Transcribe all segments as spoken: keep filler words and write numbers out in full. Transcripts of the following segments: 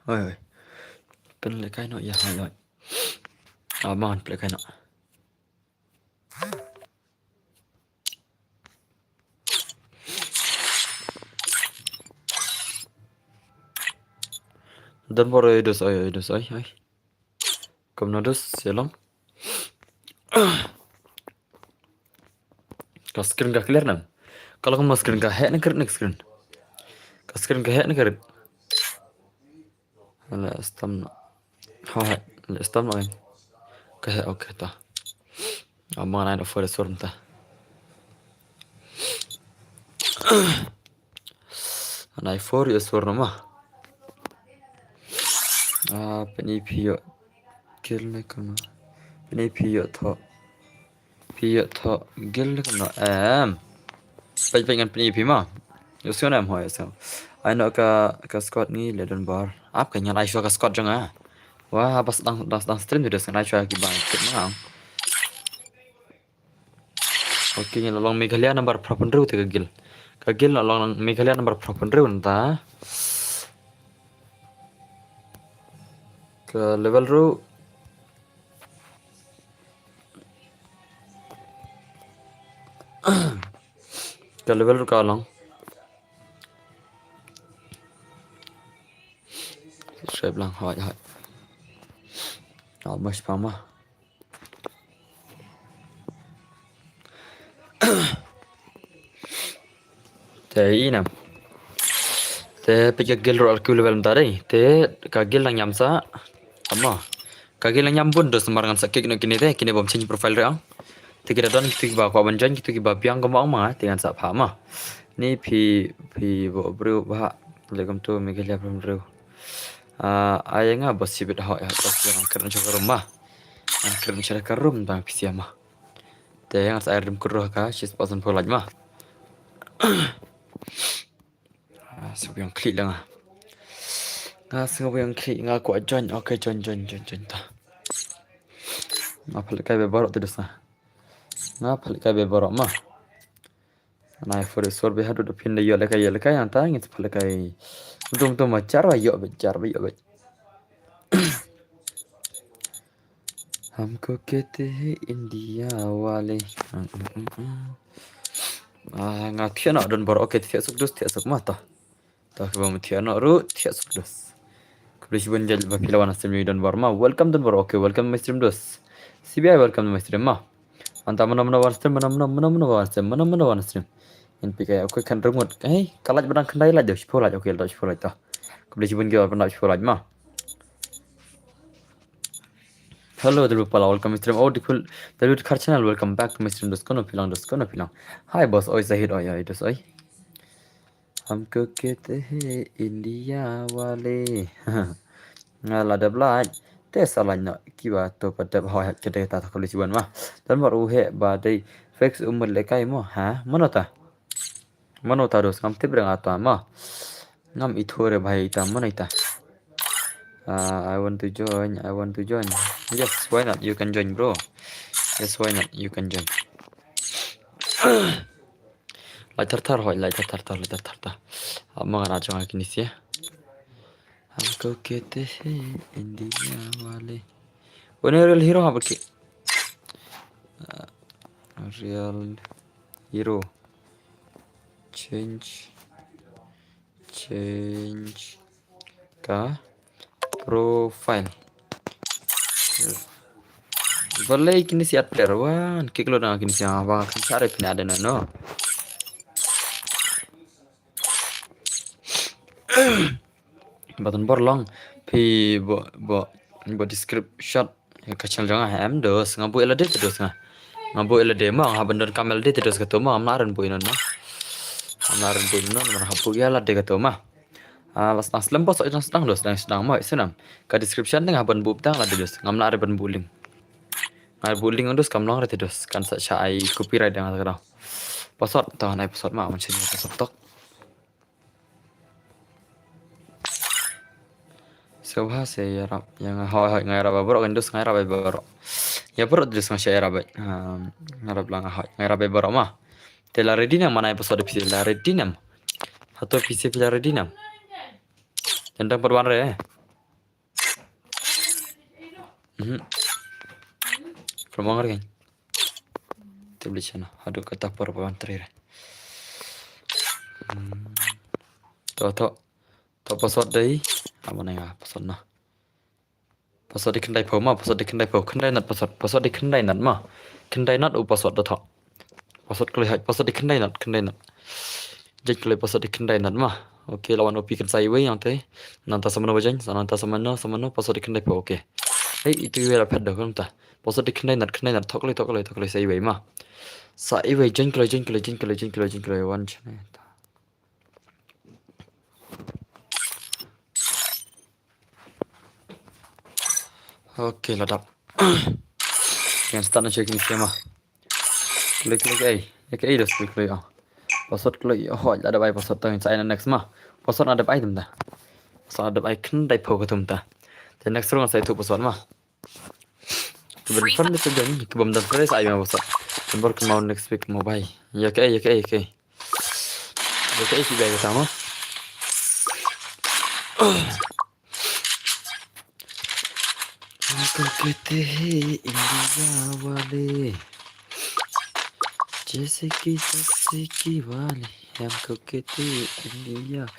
Oi, oi. Pynlehkai noh ïa, oi, oi. Ah, man, pynlehkai noh. Don bor, oi, dos, oi, oi, dos, oi, oi. Kumno dos, ïa long. Ka screen ka clear nam? Ka long kumno screen, ka heh ne ka rit ne ka screen? Ka screen ka heh ne ka rit? Leh stam noh. Ho, heh, leh stam noh. Ka heh, okay, ta. Amang nine oh four sur mynta. Nine oh four sur noh ma. Ah, pyni phi ïoh kill ne kumno? Pyni phi ïoh thoh. Phi ïoh thoh guild ne kumno? Em. Peit, peit, ngan pyni phi ma. Ïohsngew ne em, hooid, ïohsngew. Ai noh ka, ka squad ngi leh don bor. Ap, ka ngan ai shuwa ka squad jong nga. Wah, bas dang, dang, dang stream te, ngan ai shuwa ki bang kit ma. Okay, ngi la long Meghalaya number phra phew hynriew te ka guild. Ka guild la long Meghalaya number phra phew hynriew nangta. Ka level ruh, ka level ruh ka long. Subscribe lang, hooid, hooid. Almost pama. Te i nam. Te peit ka guild ruh ar kiew level mynta dei. Te ka guild nang ïam sa. Tama. Ka guild nang ïam bun dos namar ngan sa kick noh kine te, kine bym change profile re ang. Te ki da don kito kiba kwah ban join, kito kiba biang kumba ong ma, te ngan sa phah ma. Ni phi, phi bok briew ba. Welcome to Meghalaya from Drew. Ah, ai nga ba sibit hooid, hooid, hooid, ngan kren sha ka room ma. Ngan kren sha ka room tang phi sia ma. Te ngan sa ai rim kyrduh ka, shi spah san phew like ma. Ah, sngewbiang khlieh lang ah. Nga sngewbiang khlieh, nga kwah join. Okay, join, join, join, join ta. Nga pynlehkai ba baroh te dos nga. Nga pynlehkai ba baroh ma. Nine oh four sur ba haduh da phin da ïoh lehkai, ïoh lehkai, nangta ngin sa pynlehkai. Dum dum ma jar ba ïoh beit, jar ba ïoh beit. Humko kehte hain India wale. Ah, nga thiah noh don bor. Okay, thiah suk dus, thiah suk ma ta. Ta kiba thiah noh ruh, thiah suk dus. Khublei shibun ïa ba phi la wan stream ïa don bor ma. Welcome don bor. Okay, welcome my stream dus. C B I welcome my stream ma. Anta mano mano wan stream, mano mano mano mano wan stream, mano mano wan stream. Ngan peit ka, okay, khatrung ngut. Hey, ka like ba dang khyndai like, dei shiphew like, okay, dei shiphew like ta. Khublei shibun ïa ba dang shiphew like ma. Hello, David Pala, welcome to stream. Oh, David, David Khar channel, welcome back to my stream. Dos kono phi long, dos kono phi long. Hi, boss, oi, Zahid, oi, oi, dos, oi. Humko kehte hain India wale. Nga la dep like. Te sa like noh kiba to pat dep, hooid, hooid, kata kata, khublei shibun ma. Don bor u heh ba dei fake, u mut lehkai mo, ha? Mano ta? Mano ta dos, ngam tip re nga ta ma. Ngam ithuh re bhai, ita mano ita. Ah, I want to join, I want to join. Yes, why not? You can join, bro. Yes, why not? You can join. Lai thar thar, hooid, lai thar thar, lai thar thar. Amang ana jong kine sia. Humko kehte hain India wale. Kone real hero ha ba ki? Ah, real hero. Change. Change ka profile. Balei kine si at player wan kick lo dang kine si ba kan sare pina de no. Button bor long phi bo bo bo description ka channel jong nga em dos nga bu elade te dos nga. Nga bu elade ma nga ban don kamel de te dos ka to ma ngam naren bu ino no. Ngam naren bu ino no ha bu ya lade ka to ma. Ah, las nang slem bos ojang sedang dos dang sedang ma isenam. Ka description teng ha ban bu dang lade dos ngam naren ban bu link. Ngai bu link dos kam long re te dos kan sa cha ai copyright dang ka dang. Pasot to nai pasot ma man sini pasot tok. Sewha se ya rap yang hoi hoi ngai rap borok endus ngai rap borok. Ya borok dus ngai rap. Ngai rap lang hoi ngai rap borok ma. Te la ready nam mana episode pisi la ready nam. Hato pisi pila ready nam. Tendang perwan re. Mhm. From wang re kan. Te beli chana. Haduh kata por perwan teri re. Hmm. To to. To pasot dei. Apa nai nga pasot na. Pasot di kendai pau ma, pasot di kendai pau, kendai nat pasot, pasot di kendai nat ma. Kendai nat u pasot da tha. Pasot kloi hai, pasot di kendai nat, kendai nat. Jai kloi pasot di kendai nat ma. Okay, lawan opi kan sai wei yang te. Nanta samano bajang, sa nanta samano, samano pasot di kendai pau, okay. Hei, itu wei la pet da kan ta. Pasot di kendai nat, kendai nat, thok kloi, thok kloi, thok kloi sai wei ma. Sa i wei jai kloi, jai kloi, jai kloi, jai kloi, jai kloi wan chane. Okay, la dap. Kan start na check ni sema. Klik klik ai. Ya ke ai dos klik klik ah. Pasot klik oh la dap ai pasot tang sa next ma. Pasot na dap ai tum ta. Pasot na dap ai kendai pau ka tum ta. The next round sa itu pasot ma. Kibam fan ni sejong kibam dan fresh ai ma pasot. Kembor kemau next week mau bai. Ya ke ai ya ke ai ya ke ai. Bete isi bia kita mo. Ko kete hi India wale. Jesse ki taxi ki wale. Hum ko kete India.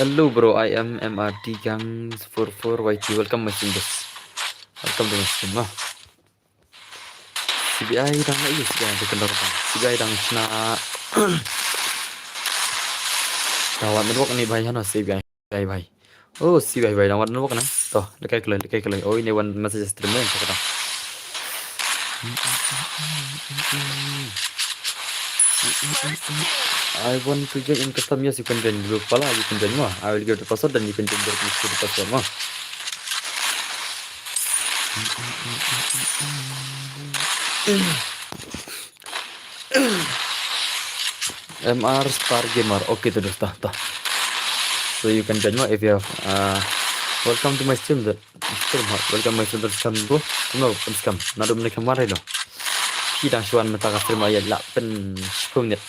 Hello bro, I am M R D Gang four four Y T. Welcome my stream bro. Welcome to my stream ma. C B I dang na use dang tu kendor dang. C B I dang sna. Dawat network ni bhai hano C B I bhai. Oh C B I bhai dawat network na. To, lekai kelai lekai kelai. Oh ini one message stream ni kata. I want to join in custom. Yes, you can join. Dulu pala you can join ma. I will give the password then you can join the password ma. M R Star Gamer. Okay, to dosta ta. So you can join ma if you have. Uh, welcome to my stream. The stream ha. Welcome my stream. Welcome bro. Come on, welcome. Nadu mene kamar lo. Pidang shuan mata ka stream ayat la pen sepuluh minit.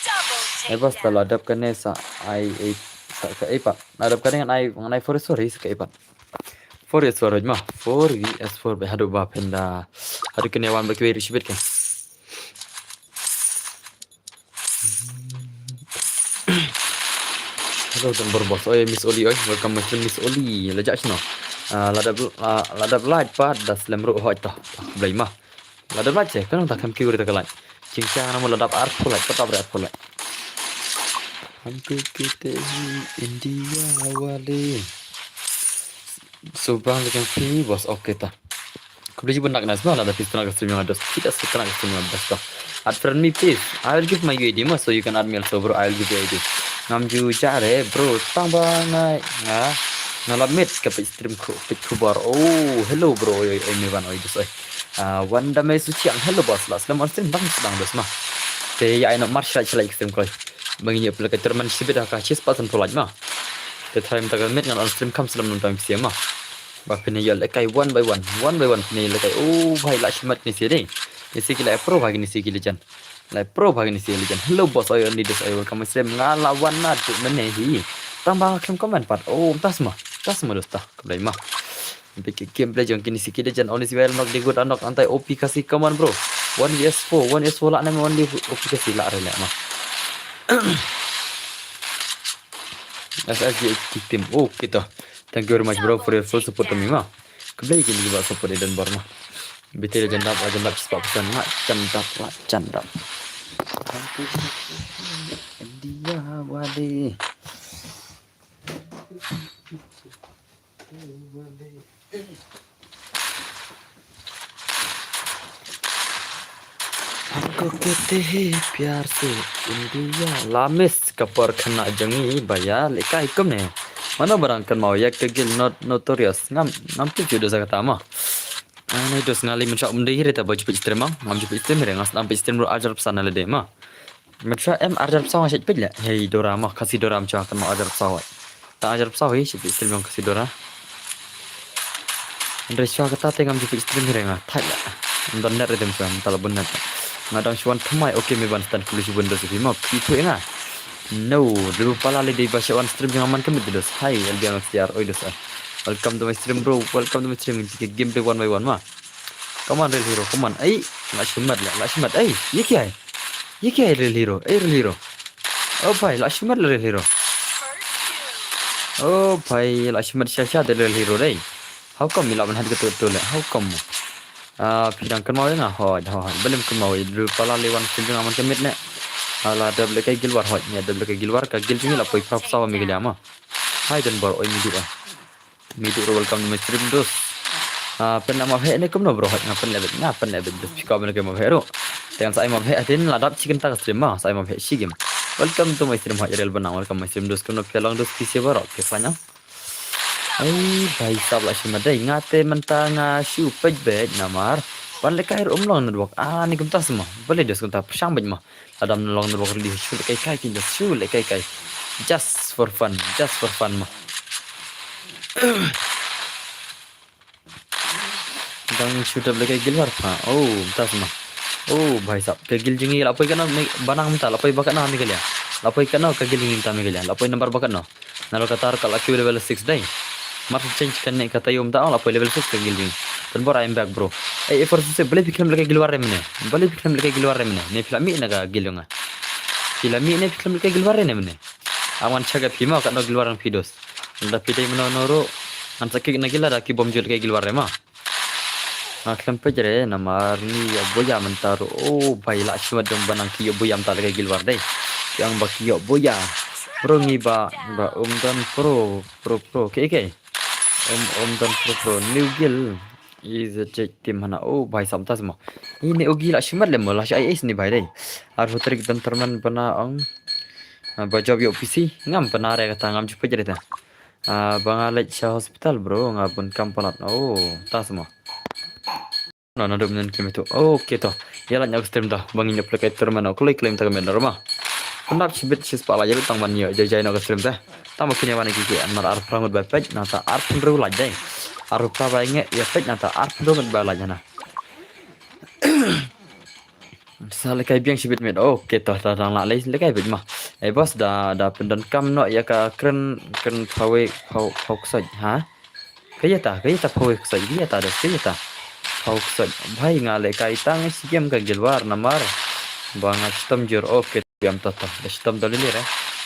Eh bas ta la dap kane sa ai ai sa ka ai pat. La dap kane ngan ai ngan ai forest forest ka ai pat. Four vs four ma. Four vs four ba haduh ba penda. Haduh kene wan ba kiwi rishbit kan. Hello dan borbos. Oi Miss Oli oi. Welcome my friend Miss Oli. Lajak sino. Ah, lada lada light pa da slem ruh hoi toh. Blai ma. Lada light che kan ta kam kiwi ta kalai. Chingcha na mo lada ar pulai, ta ar pulai. Hamku kete hi India wale. So bang lekan free bos okay ta. Khublei shibun nak nas ma lada pis nak stream yang dos. Kita se nak stream yang dos ta. Add friend me please. I will give my U I D ma so you can add me also bro. I will give you I D. Ngam ju jare bro. Tang ba ngai nga. Nga la mit ka page stream ko page kubar. Oh hello bro. Oi oi me ban oi dos oi. Ah, wan da me su chiang hello bos la slam on stream bang sedang dos ma. Te ya ino mar shlai shlai stream koi. Bang ini aplikasi terman sibit ha ka chis pasan polaj ma. Te try mta ka mit ngan on stream kam slam nang time sia ma. Ba pini ya lekai one by one, one by one pini lekai. Oh bhai la shimat ni sia dei. Ni sia ki la pro bhai ni sia ki lejan. La pro bhai ni sia lejan. Hello bos oi ni dos oi welcome stream nga la wan na tu mene hi. Tang ba khlem comment pat. Oh tas ma. Tas ma dos ta. Khlem ma. Big gameplay jong kini si kide jan oni si viral nok di good anok antai O P kasi come on bro. One vs four, one vs four lah nama only O P kasi lah re ma. S S G H T team. Oh, kita. Thank you very much bro for your full support to me ma. Khublei kini ba support Eden Bar ma. Bete la jan dap, la jan dap, spah persen, la jan dap, la jan dap. India wale. हमको कहते हैं प्यार से इंडिया। Lamis ka por khynnah jong ngi ba ïalehkai kumne. Mano ba dang kynmaw ïa ka Guild Not-, Notorious. Ngam, ngam tip ju da sa kata ma. Ani dos ngali mynshwa um dei re ta ba ju peit stream ma. Ngam ju peit stream re, nga sdang peit stream ruh arjar psa na lade ma. Mynshwa em arjar psa nga shet peit le. Hei Dora ma, Khasi Dora mynshwa kan ma arjar psa wa. Ta arjar psa hi shet peit stream jong Khasi Dora. Hynrei shwa kata te ngam ju peit stream re nga. Thait le. Ym don net re te mynshwa, mynta la bun net. Nga dang shu wan thymmai, okay me ban stan kulu shu bun dos hi ma. Phi thu nga. No, dulu pala le dei ba shu wan stream jong nga man ka mit dos. Hai, L B M X T R, oi dos. Welcome to my stream, bro. Welcome to my stream. Ngi ka game play one by one ma. Come on, Real Hero, come on. Ai, la shimat la, la shimat. Ai, ye kya hai? Ye kya hai, Real Hero? Ai, Real Hero. Oh bhai, la shimat la, Real Hero. Oh bhai, la shimat sha sha de, Real Hero dei. How come me la ban hat ka tu tu le? How come? Ah, phi dang kynmaw ïa nga? Hoi, hoi, hoi. Balei ym kynmaw ïa, dulu pala le wan stream jong nga man ka mit ne. Ala dep lehkai Guild War hoi, ïa dep lehkai Guild War, ka Guild jong ngi la poi prap sawa me kylliang ma. Hai Don Bor, oi me duh ah. Me duh ruh welcome to my stream dos. Ah, pynleh map heh ne kumno bro, hoi nga pynleh beit, nga pynleh beit dos, phi kwah ban lehkai map heh ruh. Te ngan sa ai map heh hadien la dap shi kynta ka stream ma, sa ai map heh shi game. Welcome to my stream hoi, Real Banang, welcome my stream dos, kumno phi long dos, phi safe baroh, phi fine ah. Ai, bhai sab la shimat dei, nga te mynta nga shu peit beit namar ban lehkai ruh um long network. Ah, ni kumta sma. Balei dos kumta pyrshang beit ma. Lada ym long network ruh shu lehkai kai kin dos, shu lehkai kai. Just for fun, just for fun ma. Dang shu dep lehkai Guild War pha. Oh, mynta sma. Oh, bhai sab. Ka Guild jong ngi la poi katno, Banang mynta, la poi ba katno Meghalaya. La poi katno ka Guild jong ngi mynta Meghalaya. La poi number ba katno. Nalor kata ruh ka la kiew level six dei. Mar change kane ka taïew mynta la poi level six ka Guild jong ngi. Don Bor, I'm back bro. Ei, A four six six, balei phi khlem lehkai Guild War re mynne? Balei phi khlem lehkai Guild War re mynne? Ne phi la mih na ka Guild jong nga? Phi la mih ne phi khlem lehkai Guild War re ne mynne? Am ngan check ïa phi ma katno Guild War jong phi dos. Lada phi dei mynno mynno ruh ngan sa kick na ki lada ki bym ju lehkai Guild War re ma. Nga khlem peit re namar ngi ïoh buaia mynta ruh. Oh bhai, la shimet dong ba nang ki ïoh buaia mynta lehkai Guild War dei. Ki ong ba ki ïoh buaia. Pro ngi ba, ba ym don pro, pro, pro. Ke, ke. Ym, ym don pro, pro. New Guild is a check team hana. Oh bhai, sam tas mo. Ini Ogi la shimet le mo, la shi ai ai sini bhai dei. Ar hotrik don termen bana ong. Ah, ba job ïoh P C. Ngam bana re kata, ngam ju peit re ta. Ah, ba nga leit sha hospital bro, nga bun kam palat. Oh, tas mo. Na, naduh mynne kim ïa tu. Okay to. Ïa lait noh ka stream to. Ba ngin ïa play ka tournament noh. Kloi kloi mynta ka met noh ma. Pyndap shibit shispah lait ïa tang ban ïoh jai jai noh ka stream te. Tang ba kin ïa wan ki ki, namar arphew ngut ba peit, nangta arphew hynriew lait dei. Arphew phra ba ngi ïa peit, nangta arphew hynriew ngut ba lait na. Sa lehkai biang shibit met. Okay to, to dang lah lehkai beit ma. Eh boss, da, da pyndonkam noh ïa ka kren, kren phawe, phaw, phaw ksoit, ha? Kaei ta, kaei ta phawe ksoit, kaei ta, da kaei ta phaw ksoit. Bhai, nga lehkai tang shi game ka Guild War namar ba nga shitom jur. Okay, biang to to, da shitom da lili re.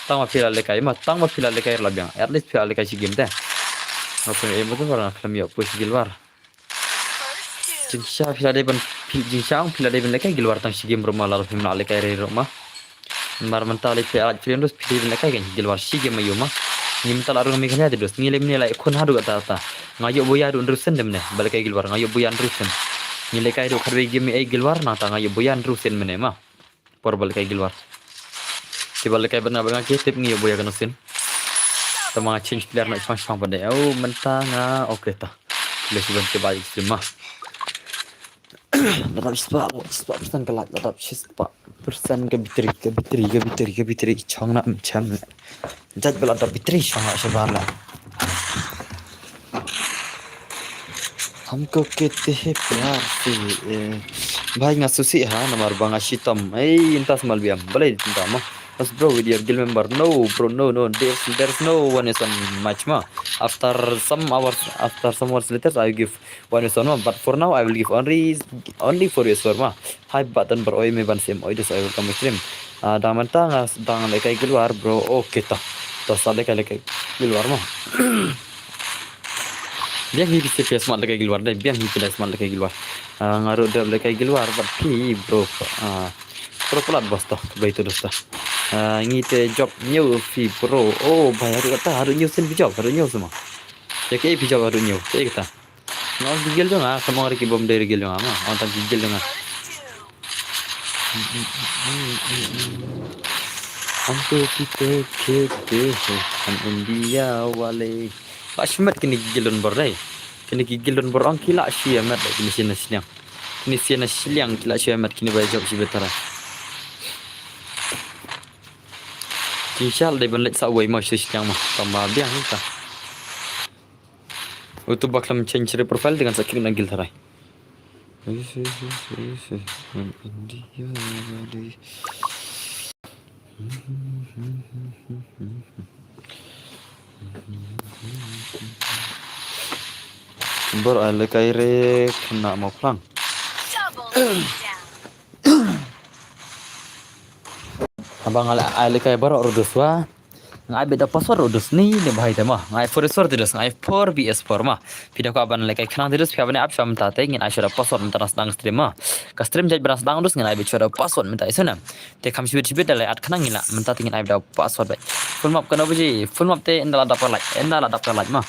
Tang ba phi la lehkai ma, tang ba phi la lehkai la biang. At least phi la lehkai shi game te. Nga pyn-, eh, mutun ba nga khlem ïoh push Guild War. Jingshisha phi la dei ban, phi, jingshisha phi la dei ban lehkai Guild War tang shi game ruh ma, lada phim lah lehkai re ruh ma. Namar mynta lei phi la lait phi dos phi dei ban lehkai kan Guild War shi game ma ïoh ma. Ngi mynta la rung Meghalaya te dos, ngi lei mynne la khun haduh kata kata. Nga ïoh buaia haduh hynriew sien de mynne ba lehkai Guild War, nga ïoh buaia hynriew sien. Ngi lehkai haduh khatwei game ei Guild War, nangta nga ïoh buaia hynriew sien mynne ma. Por ba lehkai Guild War. Kiba lehkai bad nga bad nga ki tip ngi ïoh buaia kano sien. Tangba nga change player noh shipang shipang pat de. Oh, mynta nga, okay ta. Leh shi ban kiba extreme ma. La dap shispah, la dap shispah persen ka lait, la dap shispah persen ka battery, ka battery, ka battery, ka battery, chong na, mm, chem. Jait ba la dap battery, chong na, shabar la. हमको कहते हैं प्यार से, eh, bhai nga susi ha, namar ba nga shitom. Ei, intas mal biam. Balei intas ma? Mas bro, with your guild member. No, bro, no, no. There's, there's no one is on match ma. After some hours, after some hours later, I give one is on ma. But for now, I will give only, only for your store ma. Hi, button bar oi me ban sim oi dus oi welcome stream. Ah, da mynta nga dang lehkai Guild War bro. Okay ta. Ta sa lehkai lehkai Guild War ma. Biang hi phi sha phi smat lehkai gilwar dei, biang hi phi da smat lehkai gilwar. Ah, nga ruh dep lehkai gilwar bad phi bro. Ah, bro palat bos to, bai to dos to. Ah, ngi te job ñiew phi bro. Oh, bai haduh kata, haduh ñiew sien phi job, haduh ñiew sien ma. Ïa kaei phi job haduh ñiew, kaei kata. Nga ong ki gel jong nga, ka mong re ki bym dei re gel jong nga ma. Ong tang ki gel jong nga. Hum to pite khete hain, India wale. Lah shimet kine ki gel don bor dei. Kine ki gel don bor ong ki lah shu ïa met kine sien na shiliang. Kine sien na shiliang ki lah shu ïa met kine ba job shi betara. Jingshal dei ban leit sa wei ma shi shiliang ma. Tang ba biang ka. Utu ba khlem change re profile dengan sakit na gil tharai. India dei. Bor ai lehkai re kena mau plang. Double down. Haba nga la ai lehkai baroh ruh dus wa. Nga ai beit da password ruh dus ni ne bahai te ma. Nga ai four S four te dus, nga ai four B S four ma. Phi da kwah ban lehkai khnang te dus, phi haba ne ap shwa mynta te ngin ai shwa da password mynta na sdang stream ma. Ka stream jait ba na sdang dus ngin ai beit shwa da password mynta isuna. Te kham shibit shibit da leh at khnang ngin la mynta te ngin ai beit da password beit. Full map kano baje, full map te ynda la dap ka light, ynda la dap ka light ma.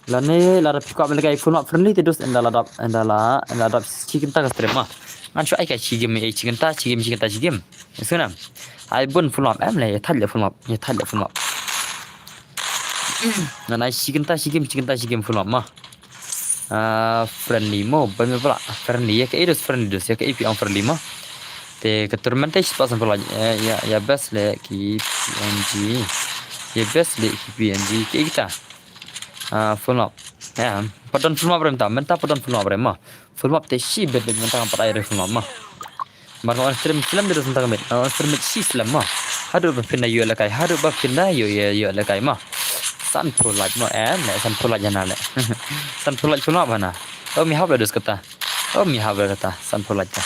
Lane lada phi kwah ban lehkai full map friendly te dus ynda la dap, ynda la, ynda la dap shi kynta ka stream ma. Ngan shu ai ka shi game, eh, shi kynta, shi game, shi kynta, shi game. Isuna. Ai bun full map em le, ïa thait le full map, ïa thait le full map. Ngan ai shi kynta, shi game, shi kynta, shi game full map ma. Ah, friendly mo, ba me bla friendly, ïa kaei dus friendly dus, ïa kaei phi ong friendly ma. Te ka tournament te shi spot san full map, ïa, ïa, ïa best le ki P N G. Ïa best le ki P N G, kaei kita. Ah, full map. Em, pat don full map re mynta, mynta pat don full map re ma. Full map te shi bet bet mynta pat ai re full map ma. Mar nga on stream slem de mynta ka met, nga on stream met shi slem ma. Haduh ba phin da ïoh lehkai, haduh ba phin da ïoh, ïoh, ïoh lehkai ma. San phew like ma, em, ne, san phew like hana le. San phew like full map hana. Oh, mi hap le dus kata. Oh, mi hap le kata, san phew like ta.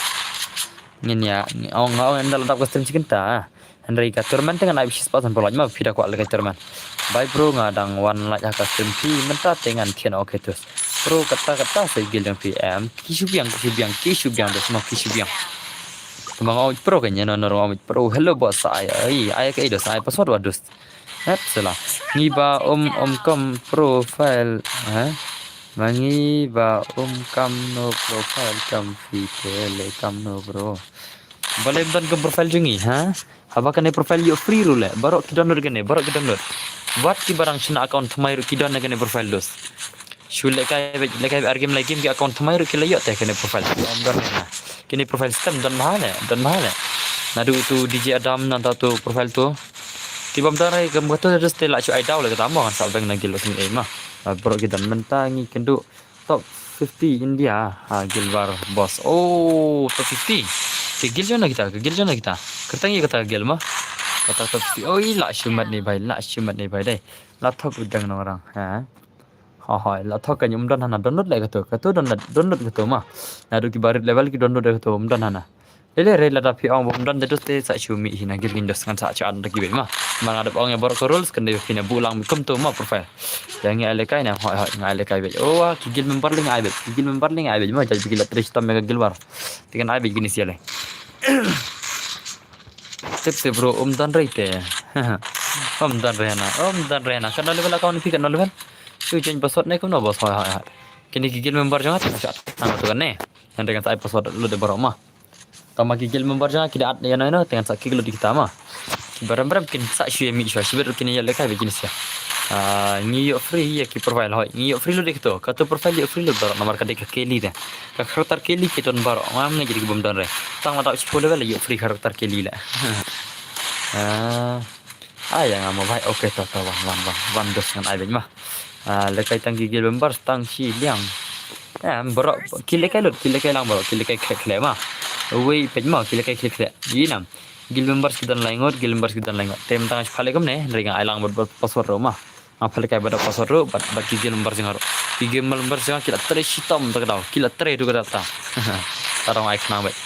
Ngin ïa, ong, ong, ynda la dap ka stream shi kynta. Hynrei ka tournament te ngan ai beit shi spot san phew like ma, phi da kwah lehkai tournament. Bye bro, nga dang wan lait ha ka stream phi mynta te ngan thied, okay tus. Bro, kata kata sa gil jong phi em. Ki shu biang, ki shu biang, ki shu biang, dos ma ki shu biang. Kumba nga ong pro ka nyan, no, no, ong pro. Hello boss, ai, ai, ai, ka i dos, ai, password wa dos. Hep sela. Ngi ba um, um, kam profile, ha? Ma ngi ba um kam no profile kam phi te le kam no bro. Balei ym don kam profile jong ngi, ha? Haba kane profile ïoh free ruh le. Baroh ki download kane, baroh ki download. Wat ki ba dang shna account thymmai ruh ki don na kane profile dos. Shu lehkai beit, lehkai beit ar game lai game ki account thymmai ruh ki la ïoh te kane profile. Ym don na. Kine profile stem don bha le, don bha le. Naduh tu D J Adam nangta tu profile tu. Ki bym don re kam kata dos te la shu ai daw le kata mo kan sa beng na gil lo sini ma. Baroh ki don mynta ngi kynduh. Top fifty India, ha, Gilbar Boss. Oh, top fifty. Ka gil jong na kita, ka gil jong na kita. Kyrteng ïa kata ka gil ma. Kata top fifty. Oh, i la shimet ni bai, la shimet ni bai dei. La thok u dang nong rang, ha. Ha, ha, la thok ka nyum don hana download le kato, kato download, download kato ma. Naduh ki barit level ki download kato, um don hana. Lele re lada phi ong bym don te dos te sa shu mih hi na gil ngin dos ngan sa shu an da ki bei ma. Ma nga da ong ïa baroh ka rules kan dei phi na buh lang kum tu ma profile. Ïa ngi ai lehkai na hoi hoi ngi ai lehkai beit. Oh, ki gil member leng ai beit. Ki gil member leng ai beit ma jai ki la trei shitom mega gil bar. Te kan ai beit kini sia leng. Tip te bro um don rei te. Um don rei na. Um don rei na. Kan level account phi kan level. Shu change password ne kum no boss hoi hoi hoi. Kini ki gil member jong nga te sa shu at nang tu kan ne. Hynrei kan sa ai password lut de baroh ma. Tang ma ki guild member jong nga ki da at ïa no ïa no te ngan sa kick lut ïa kita ma. Ki ba rem rem kin sa shu ïa mih shuwa shibit ruh kin ïa lehkai beit kine sia. Ah, ngi ïoh free ïa ki profile hoi. Ngi ïoh free lut ïa kito. Kato profile ïoh free lut baroh namar ka dei ka Kelly te. Ka character Kelly ki don baroh. Ngam ngi jong ki bym don re. Tang la dap shiphew level la ïoh free character Kelly la. Ah. Ai ïa nga ma bai. Okay to to wan wan wan wan dos ngan ai beit ma. Ah, lehkai tang ki guild members tang shi liang. Em, baroh ki lehkai lut, ki lehkai lang baroh, ki lehkai khleh khleh ma. Uwei peit ma, ki lehkai khleh khleh. Ïa nam. Guild members ki don lai ngut, guild members ki don lai ngut. Te mynta nga shu phah leh kumne, hynrei nga ai lang bad, bad password ruh ma. Nga phah lehkai bad password ruh, bad, bad ki guild members jong nga ruh. Ki guild members jong nga ki la trei shitom ta ka daw, ki la trei ruh ka data. Ta dang ai khnang beit.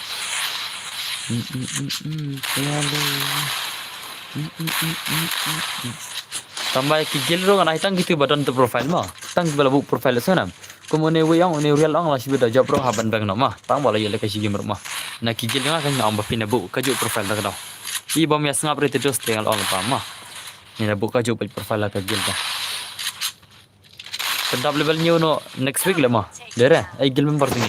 Tang ba ki guild ruh ngan ai tang kitu ba don tu profile ma. Tang kiba la buh profile sngewbha. Kum une u ïong, une u Real ong la shibit da jop ruh ha ban beng noh ma. Tang ba la ïoh lehkai shi game ruh ma. Na ki guild nga kan ong ba phin da buh kajuh profile da ka daw. I bym ïa sngap re te dos te ngal ong pa ma. Ni da buh kajuh profile la ka guild da. Pyndap level new noh next week le ma. Dere, ai guild member tini.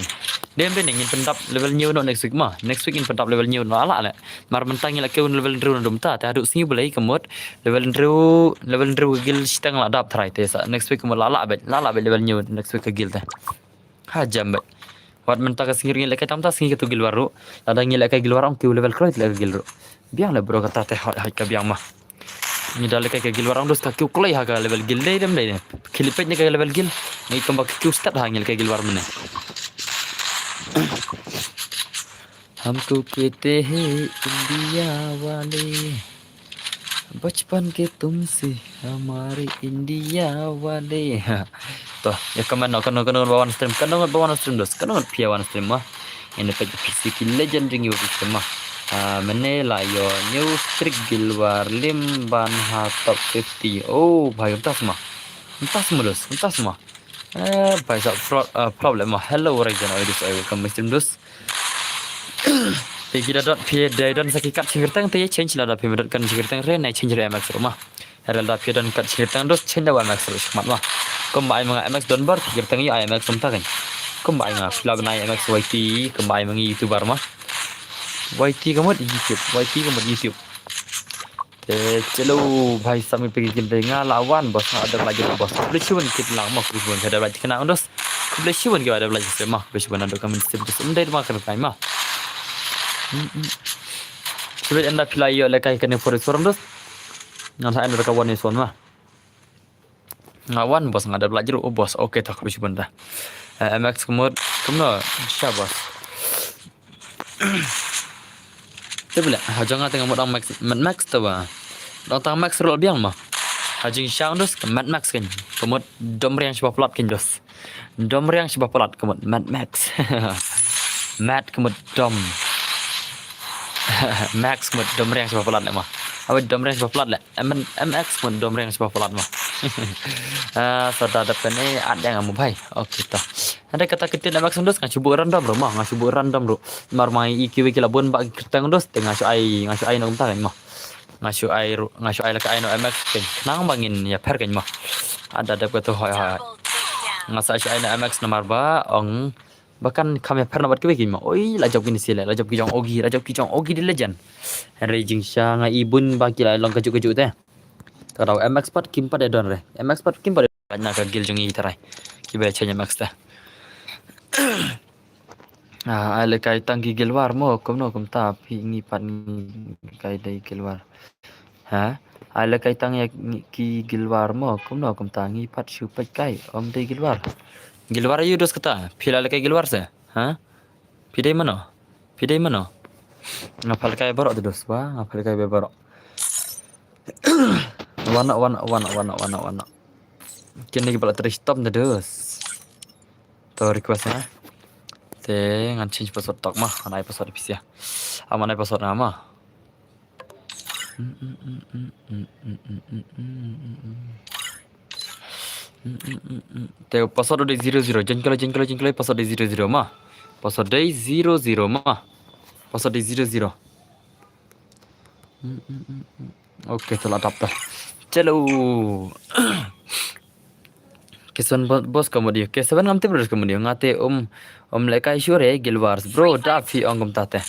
Dem de ngin pyndap level new noh next week ma. Next week ngin pyndap level new noh ala le. Mar mynta ngi la kiew level hynriew na dum ta, te haduh sngi Blei ka mut level hynriew, level hynriew ka guild shiteng la dap trai te sa. Next week ka mut la la bad, la la bad level hynriew next week ka guild te. Ha jam bad. Wat mynta ka sngi ngi lehkai tam ta sngi katu guild war ruh. Lada ngi lehkai guild war ong kiew level kloi lehkai guild ruh. Biang le bro kata te hot hot ka biang ma. Ngi da lehkai ka guild war ong dos ka kiew kloi ha ka level guild dei dem dei ne. Khili peit ne ka level guild. Ngi kumba kiew start ha ngi lehkai guild war mane. हमको कहते हैं इंडिया वाले, बचपन के तुमसे हमारे इंडिया वाले। To, ïa comment noh, kano kano ba wan stream, kano ba wan stream dos, kano phi wan stream ma. Ïa ne peit phi ki legend ring ïa phi stream ma. Ah, mane la ïoh new streak guild war lim ban ha top fifty. Oh, bhai, kumta sma. Kumta sma dos, kumta sma. Eh, bhai, sa pro-, ah, problem ma. Hello, Rajan, oi dos, oi welcome stream dos. Phi ki da dot phi da don sa ki kat shikirteng te change lada phi dot kan shikirteng re ne change re M X ruh ma. Lada phi don kat shikirteng dos change da M X ruh shikmat ma. Kumba ai ma nga M X don bar shikirteng ïa ai M X rum ta kan. Kumba ai ma nga phi la bnai M X Y T kumba ai ma ngi YouTuber ma. Y T ka mut YouTube, Y T ka mut YouTube. Te chalo bhai sami pegi kin dei nga la wan boss nga ada belajar boss. Khublei shibun kit lang ma khublei shibun kada belajar kena dos. Khublei shibun ki ada belajar sema khublei shibun ando kamen sip dos. Em dei ma kena kai ma. Sibit enda phi la ïoh lehkai kane forest forum dos. Nga sa enda ka wan ni son ma. Nga wan boss nga da belajar oh boss. Okay ta khublei shibun ta. Eh, M X ka mut kumno sha boss. Te bele, ha jong nga te nga mut ong Max, Mad Max te ba. Dang tang Max ruh biang ma. Ha jingshisha dos ka Mad Max kan. Ka mut dom riang shibun palat kan dos. Dom riang shibun palat ka mut Mad Max. Mad ka mut dom. Max ka mut dom riang shibun palat le ma. Awe dom riang shibun palat le. M-, M X ka mut dom riang shibun palat ma. Ah, sa da da pene at yang amu bhai. Okay ta. Hynrei kata ka tin M X dos nga shu buh random ruh ma, nga shu buh random ruh. Mar ma i kiwei ki la bun ba ki kyrteng dos te nga shu ai, nga shu ai na kumta kan ma. Nga shu ai ruh, nga shu ai la ka ai na M X kan. Khnang ba ngin ïapher kan ma. Ada dep kata hoi hoi. Nga sa shu ai na M X namar ba ong ba kan kham ïapher na bad kiwei kan ma. Oi la jop kine sile, la jop ki jong Ogi, la jop ki jong Ogi the legend. Hynrei jingshisha nga i bun ba ki la long kajuh kajuh te. Ka dau M X pat kim pat ïa don re. M X pat kim pat ïa don na ka guild jong i tarai. Kiba ïa change M X ta. Ah, ai lehkai tang ki guild war mo kumno kumta phi ngi pat ngi kai dei guild war. Ha? Ai lehkai tang ïa ngi ki guild war mo kumno kumta ngi pat shu peit kai ym dei guild war. Guild war ïa u dos kata. Phi la lehkai guild war se? Ha? Phi dei mano? Phi dei mano? Nga pha lehkai baroh te dos ba, nga pha lehkai baroh. Wan noh, wan noh, wan noh, wan noh, wan noh, wan noh. Kine ki ba la trei stop te dos. To request nga. Te ngan change password tok ma, ngan ai password phi sia. Am ngan ai password nga ma. Te password dei zero zero. Jingklo, jingklo, jingklo, password dei zero zero ma. Password dei zero zero ma. Password dei zero zero. Okay, to la dap ta. Chalo. K seven bo-, boss ka mut ïa. K seven ngam tip bro ka mut ïa. Nga te um, um lehkai shuh re guild wars. Bro, da phi ong kumta te.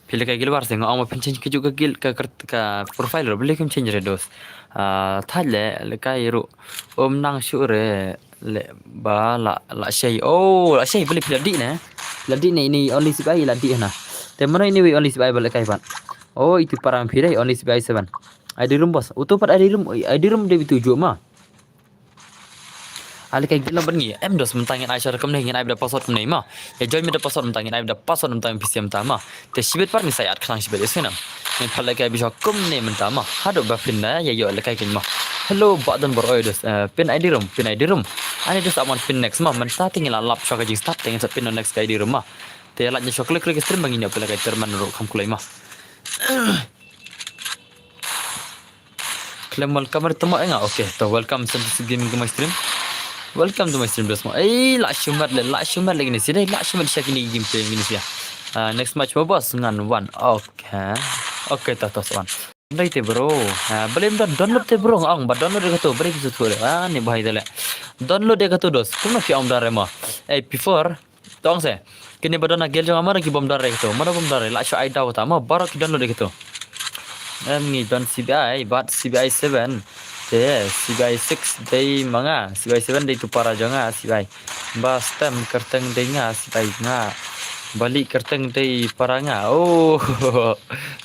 Phi lehkai guild wars te nga ong ma phin change kajuh ka guild ka kert-, ka profile ruh. Balei kim change re dos. Ah, thait le lehkai ruh. Um nang shuh re le ba la, la shei. Oh, la shei balei phi la dih ne. La dih ne ini only sipai la dih na. Te mano ini wi only sipai ba lehkai pat. Oh, itu parang phi dei only sipai seven. I D room boss. Utu pat I D room, I D room dei itu juh ma. Ai lehkai guild ban ngi em dos mynta ngin ai share kumne ngin ai da password kumne ma. Ïa join mynta password mynta ngin ai da password mynta ngin P C mynta ma. Te shibit pat ngin sa ïa khnang shibit ïa sngewbha. Ngin pha lehkai bishop kumne mynta ma. Haduh ba phin da ïa ïoh lehkai kin ma. Hello ba don bor oi dos, eh, pin I D room, pin I D room. Ani dos amon pin next ma mynta te ngin la lap shuwa ka jingstart te ngin sa pin next ka I D room ma. Te lait na shuwa klik klik stream ba ngin ïa pha lehkai terman ruh kham kulai ma. Khlem welcome re tama enga. Okay, to welcome Sensitive Gaming to my stream. Welcome to my stream, dos mo. Ei, la shumat le, la shumat le kine sih dei, la shumat sha kine gameplay kine sih. Ah, next match mo boss ngan wan. Okay. Okay, ta ta wan. Dei te bro. Ah, balei ym don download te bro, ong ba download ïa kato, balei phi shu thoh. Ah, ni bhai te le. Download ïa kato dos. Kumno phi ong da re mo. Ei, before. Tong se. Kine ba don ha guild jong nga mano ki bym don re kato. Mano bym don re, la shu ai daw kata mo, baroh ki download ïa kato. Em, ngi don C B I, bad C B I seven. Te, C B I six dei ma nga, C B I seven dei tu para jong nga, C B I. Ba stem kyrteng dei nga, C B I nga. Bali kyrteng dei para nga. Oh.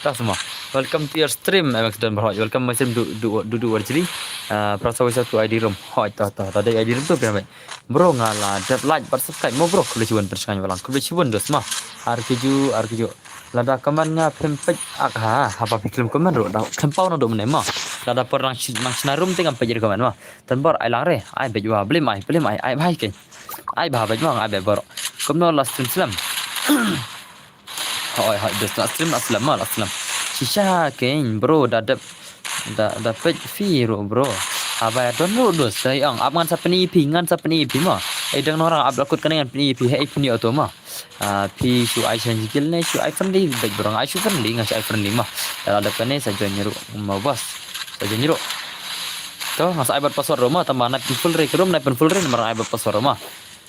Tas mo. Welcome to your stream, M X Don Bro. Welcome my stream, du du du du warjri. Ah, prasa wisa tu I D room. Hoi, ta ta ta dei I D room tu phi. Bro, nga la dep like bad subscribe mo bro, khublei shibun pynshngaiñ, walang khublei shibun dos mo. Ar kiju, ar kiju. Lada comment nga phim peit ak ha, haba phi klim comment ruh da khlem paw na do mne mo. Lada por nang shi-, nang shna room te ngam peit comment mo. Tan bor ai lang re, ai beit wa, blim ai, blim ai, ai bhai ke. Ai bha beit mo, ai beit bor. Kumno la stream slem. Hoi hoi, dos la stream, la slem mo, la slem. Shisha kein bro, da dep da da peit phi ruh bro. Haba ïa don ruh dos, dei ong ap ngan sa pyni ïa phi, ngan sa pyni ïa phi mo. Ei dang nora ap la kut kane ngan pyni ïa phi, hei pyni auto mo. Ah, phi shu ai shen jikil ne shu ai friendly beit bro, ai shu friendly, nga shu ai friendly mo. Da la dep kane sa join ruh mo boss. Sa join ruh. To nga sa ai bad password ruh mo, tang ba nai pyn full re ka room, nai pyn full re namar ai bad password ruh mo.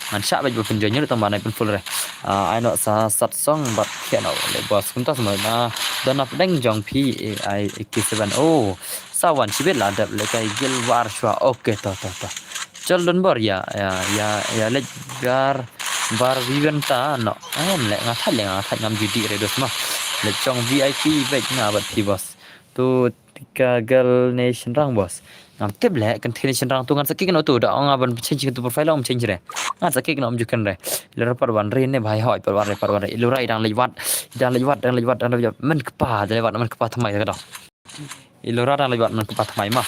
Ngan shah beit ba pynjoin ïa tang ba nai pyn full re. Ah, ai noh sa sat song bad khie noh le boss. Kumta sa ma na don na pdeng jong phi, eh, ai A K seven. Oh, sa wan shibit la dep le kai guild war shwa. Okay, to to to. Chol don bor ïa ïa ïa ïa leit bar bar wiwen ta no. Em le nga thait le nga thait ngam ju dih re dos mo. Le chong V I P beit nga bad phi boss. Tu Tika girl ne shynrang boss. Ngam tip le kan thine shynrang tu ngan sa kik no tu da ong nga ban change tu profile ong change re. Ngan sa kik no um juken re. Le ra pat wan re ne bhai hoi pat wan re pat wan re. Ilu rai dang leit wat. Dang leit wat dang leit wat dang leit wat. Men kpa dang leit wat men kpa thamai ka dong. Ilu ra dang leit wat men kpa thamai ma.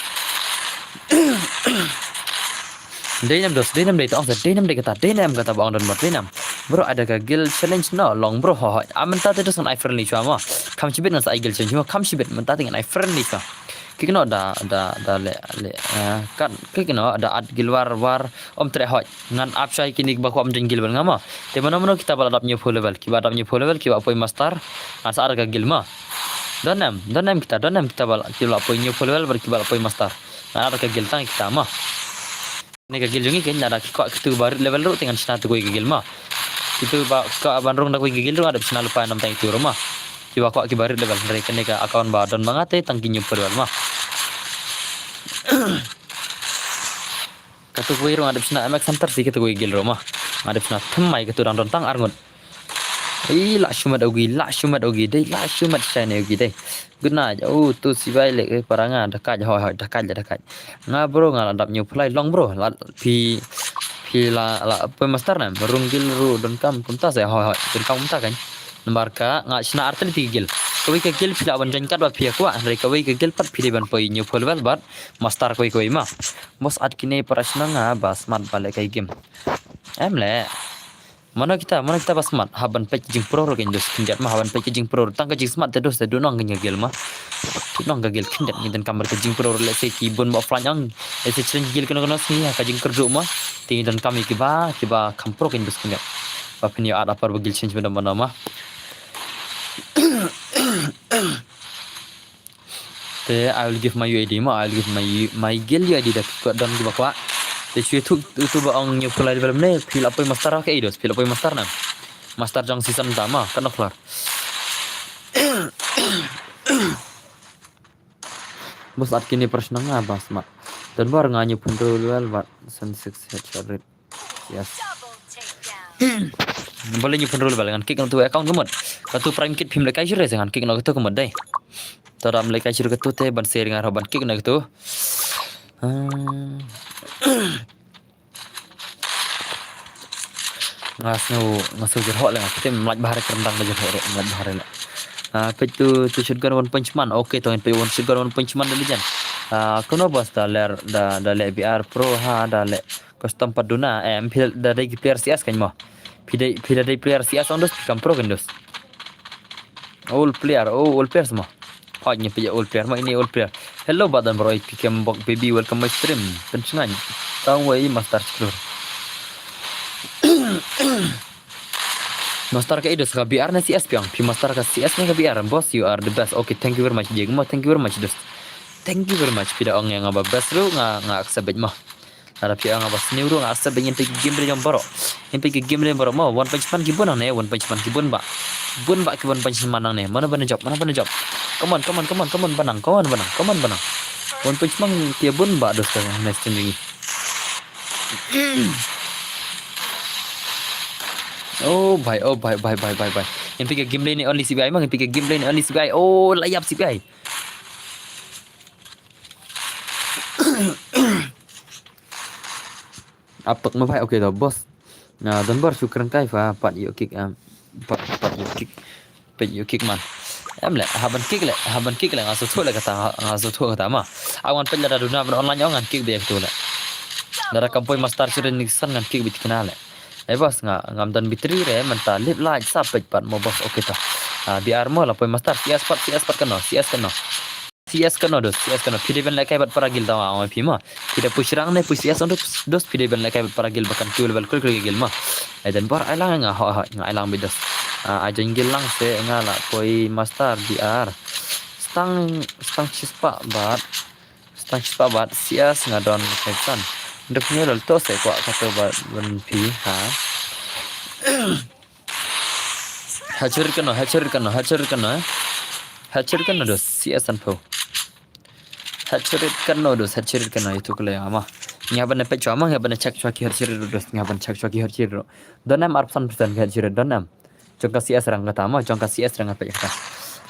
Dei nam dos, dei nam dei ta ong sa, dei nam dei kata, dei nam kata ba ong don bor, dei nam. Bro, ada ka guild challenge no, long bro, ho ho. A mynta te dos ngan ai friendly chwa mo. Kham shibit ngan sa ai guild challenge mo, kham shibit mynta te ngan ai friendly chwa. Kik no da da da le le, eh, kan kik no da at guild war war om tre hoi. Ngan ap shai kini ba kwam jeng guild ban nga mo. Te mano mano kita ba la dap new four level, kiba dap new four level, kiba poi master. Ngan sa ar ka guild mo. Don nam, don nam kita, don nam kita ba la, kiba la poi new four level, bar kiba la poi master. Ngan ar ka guild tang kita mo. Ne ka guild jong ngi kein lada ki kwah kitu ba rit level ruh te ngan shna tu kawei ka guild mo. Kitu ba kwah ban rung da kawei ka guild ruh nga dep shna lypa nam tang itu ruh mo. Kiba kwah kiba rit level hynrei kane ka account ba don ma nga te tang ki new four level mo. Katu kawei ruh nga dep shna M X Hunter si katu kawei guild ruh mo. Nga dep shna thymmai katu dang don tang arngut. Ei la shumat ogi, la shumat ogi dei, la shumat shane ogi dei. Good night. Oh, tu sibai le ke para nga dakat hoi hoi dakat le dakat. Nga bro nga la dap new play long bro. La phi phi la la poi master nam rung guild ruh don kam kumta se hoi hoi don kam kumta kan. Namar ka nga shna artylli ki guild. Kawei ka guild phi la ban join kat ba phi kwah hynrei kawei ka guild pat phi dei ban poi new four level bad master kawei kawei ma. Boss at kine para shnong nga ba smat ba le kai game. Em le. Mano kita, mano kita ba smat, haban peit ka jingpro ro kein dos khyndiat ma, haban peit ka jingpro ro tang ka jingsmat te dos te du nong ka guild ma. Du nong ka guild khyndiat ngi donkam bad ka jingpro ro lehse ki bun ba offline ang. Lehse challenge guild kano kano sngi ha ka jingkyrduh ma. Te ngi donkam ïa kiba, kiba kham pro kein dos khyndiat. Ba phin ïa add upper ba guild change ba dang mano ma. Te I will give my U I D ma, I will give my U-, my guild U I D da ki kwah don kiba kwah. Te shu ïathuh utu ba ong ïa pulai level ne, phi la poi master ka eidos, phi la poi master na. Master jong season ta ma, kan of klar. Bos at kini press nang nga ba smat. Don bor nga ïa pun level bat seven six headshot rate. Yes. Balei ïa pun level ngan kick na tu account ka mut. Katu prime kit phim lehkai shuh re ngan kick na katu ka mut dei. Tara lehkai shuh katu te ban share ngan ban kick na katu. Ah. Nga sngew, nga sngew jyrhoh le nga kti mlait bha re, kyrndang da jyrhoh re, mlait bha re le. Ah, peit tu, tu shotgun one punch man. Okay, to ngin peit one shotgun one punch man da legend. Ah, kano bos da ler, da, da leh B R pro ha, da leh custom pat duna, em, phi da dei ki player C S kan mo. Phi dei, phi da dei player C S on dos, phi kam pro kan dos. All player, oh, all players mo. Hoi, ngi peit all player mo, ini all player. Hello, Badan bro, P K M Bok Baby, welcome my stream. Pynshngaiñ. Tang wei master scroll. Master ka idu ka B R ne C S piang. Pi master ka C S ne ka B R. Boss, you are the best. Okay, thank you very much. Jing mo, thank you very much, dos. Thank you very much. Pi da ong ïa nga ba best ruh nga, nga accept bad mo. Ada pi ong nga ba sniew ruh nga accept bad. Ngin peit game re jong baroh. Ngin peit game re jong baroh mo. One Punch Man ki bun nangne, One Punch Man ki bun ba. Bun ba ki One Punch Man nangne. Mano ban jop, mano ban jop. Come on, come on, come on, come on, ba nang, come on, ba nang, come on, ba nang. One Punch Man ki bun ba, dos ka next time lagi. Oh bhai, oh bhai, bhai, bhai, bhai, bhai. Ngin peit game re ne only C B I mo, ngin peit game re ne only C B I. Oh, la ïap C B I. Apek mo bhai, okay to, boss. Na, don bor shu kren kai fa, pat ïoh kick, ah, pat, pat ïoh kick. Peit ïoh kick man. Em le, haban kick le, haban kick le, nga shu thuh le kata, nga shu thuh kata ma. Awan peit lada duna ban online ong ngan kick beit tu le. Lada kam poi master Chirin Nixon ngan kick beit kina le. Eh boss, nga, ngam don battery re, mynta lip light sa peit pat mo boss, okay to. Ah, B R mo la poi master, C S pat, C S pat kano, C S kano. C S kano dos, C S kano. Phi dei ban lehkai bad para guild tang ong phi ma. Phi da push rank ne push C S on dos, phi dei ban lehkai bad para guild ba kan queue level kul kul guild ma. Ai don bor ai lang nga ho ho nga ai lang beit dos. Ah, ai join guild lang se nga la poi master B R. Stang, stang shispah bad. Stang shispah bad C S nga don kaitan. Nduk nyo lal to se kwah kato bad ban phi ha. Headshot kano, headshot kano, headshot kano, eh. Headshot kano dos, C S an pho. Headshot kano dos, headshot kano, itu kele ama. Nga ban peit chwa ma, nga ban check chwa ki headshot dos, nga ban check chwa ki headshot. Don em arphew san percent ki headshot, don em. Jong ka C S rang kata ma, jong ka C S rang peit kata.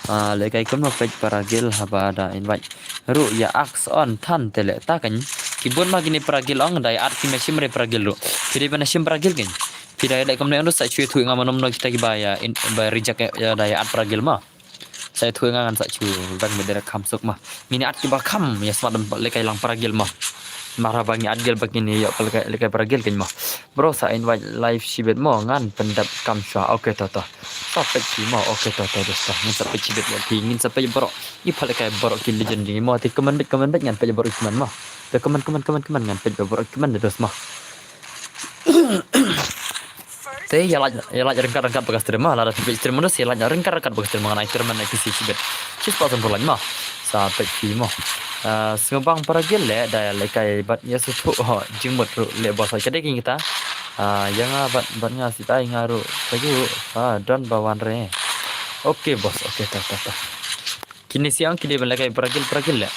Ah, lehkai kumno peit para guild haba da invite. Ruh ïa axe on than te le ta kan. Ki bun ma kine para guild ong da ïa add ki ma shim re para guild ruh. Phi dei ban shim para guild kan. Phi da ïa dei kumne ong dos sa shu ïathuh ïa nga mano mano kita kiba ïa in, ba reject ïa, ïa da ïa add para guild ma. Sa ïathuh ïa nga ngan sa shu dang bad da kham suk ma. Ngin ïa add kiba kham ïa smat dang lehkai lang para guild ma. Namar haba ngi add guild ba kine ïa lehkai, lehkai para guild kan ma. Bro sa invite live shibit mo ngan pyndep kam shwa. Okay to to. Sa peit phi mo. Okay to to dos to. Ngin sa peit shibit ïa phi, ngin sa peit baroh. Ngi pha lehkai baroh ki legend jong ngi mo. Te comment beit, comment beit ngan peit baroh ki comment mo. Te comment, comment, comment, comment ngan peit baroh ki comment dos mo. Te ïa like, ïa like ryngkat ryngkat bad ka stream ma, lada phi peit stream ma dos ïa like ryngkat ryngkat bad ka stream ma, ngan ai kyrmen ai phi shibit. Shispah san phew like ma. Sa peit phi mo. Ah, sngewbang para guild le da ïa lehkai bad ïa shu thuh ho jingmut ruh le boss ka dei kine kita. Ah, ïa nga bad, bad nga sitai nga ruh kajuh. Ah, don ba wan re. Okay boss, okay to to to. Kine sha ong ki dei ban lehkai para guild, para guild le.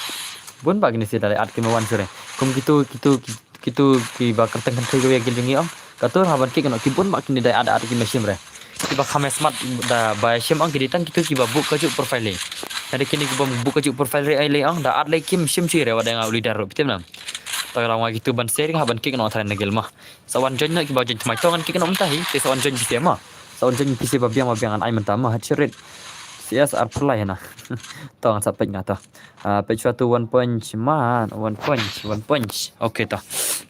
Bun ba kine sha da leh add ki ma wan sha re. Kum kitu, kitu, ki, kitu kiba kyrteng kynthei kawei guild jong ngi ong. Kato haban kick noh ki bun ba kine da add, add ki ma shim re. Kiba kham ïa smat da ba shim ong ki dei tang kitu kiba buh kajuh profile. Lada kine kiba buh kajuh profile re ai lei ong da add lei kim shim shuh re wat da nga u leader ruh phi tip nam. Ta ka long wa kitu ban share haban kick noh tharai na guild ma. Sa wan join noh kiba join thymmai to ngan kick noh mynta hi, te sa wan join phi sha ma. Sa wan join phi sha ba biang ba biang ngan ai mynta ma, headshot rate. C S ar pyrlai na. To ngan sa peit nga to. Ah, peit shwa tu One Punch Man, One Punch, One Punch. Okay to.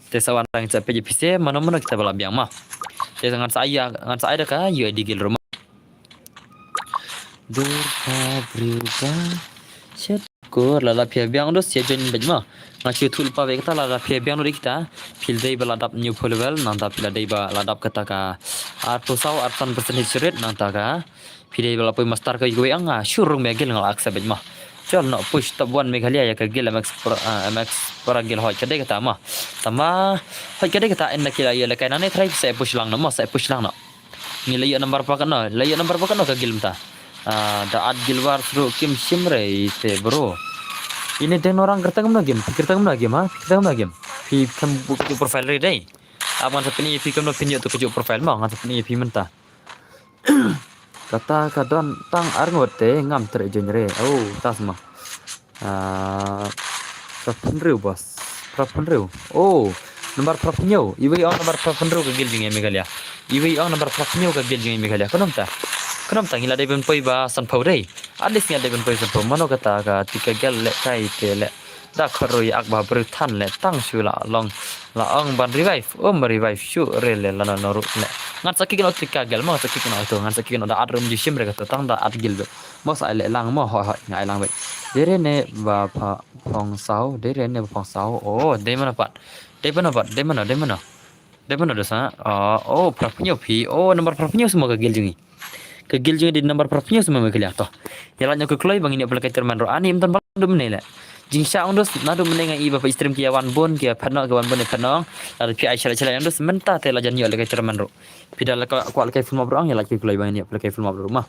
Te sa wan ngan sa peit phi sha mano mano kita ba la biang ma. Te ngan sa ai, ngan sa ai da ka U I D guild ruh ma. Dur ka briew ba shet kur la la phi biang dos ïa join bad ma. Nga shu thuh lypa bad kata la la phi biang dos kita. Phi dei ba la dap new full level nangta phi la dei ba la dap kata ka arphew saw arphew san percent hit rate nangta ka. Phi dei ba la poi master ka iwei ong nga shu rung me guild nga la accept bad ma. Chol noh push top one Meghalaya ïa ka guild M X para, ah, M X para guild hoi ka dei kata ma. Tama hoi ka dei kata ynda ki la ïa lehkai nangne tharai sa push lang noh ma, sa push lang noh. Ngi la ïoh number ba kano, la ïoh number ba kano ka guild mynta. Ah, da add guild wars ruh kim shim re te bro. Ine deng norang kyrteng kumno game, phi kyrteng kumno game ha, phi kyrteng kumno game. Phi kam buh kajuh profile re dei. Ap ngan sa pyni ïa phi kumno phin ïoh tu kajuh profile ma, ngan sa pyni ïa phi mynta. Kata ka don tang arngut te ngam treh join re. Oh, tas ma. Ah, phra phew hynriew boss. Phra phew hynriew. Oh, number phra phew hynñiew. Iwei ong number phra phew hynriew ka guild jong ngi Meghalaya. Iwei ong number phra phew hynñiew ka guild jong ngi Meghalaya. Kano mynta? Kano mynta ngi la dei ban poi ba san phew dei. At least ngi la dei ban poi san phew. Mano kata ka Tika guild lehkai te leh. Da khot ruh ïa ak ba briew than leh tang shu la long. La ong ban revive. Um revive shuh re leh lano no ruh leh. Ngan sa kick noh Tika guild ma, ngan sa kick noh ito, ngan sa kick noh da add ruh ym ju shim re kato tang da add guild beit. Mo sa ai leh lang mo, hoi hoi nga ai lang beit. Dei re ne ba pha phong saw, dei re ne ba phong saw. Oh, dei mano pat. Dei mano bad, dei mano, dei mano. Dei mano dos ha. Oh, oh, phra phew phi. Oh, number phra phew sma ka guild jong ngi. Ka guild jong ngi dei number phra phew sma me khlieh to. Ïa lad noh ka kloi ba ngin ïoh pynlehkai tournament ruh. Ani em don ba dum ne le. Jingshah ong dos, naduh mynne nga i ba phi stream ki ïa wan bun, ki ïa phet noh, ki wan bun ïa phet noh. Lada phi ai shalai shalai ong dos, mynta te la jan ïoh lehkai tournament ruh. Phi da la kwah lehkai full map ruh ong, ïa lad ka kloi ba ngin ïoh pynlehkai full map ruh ma.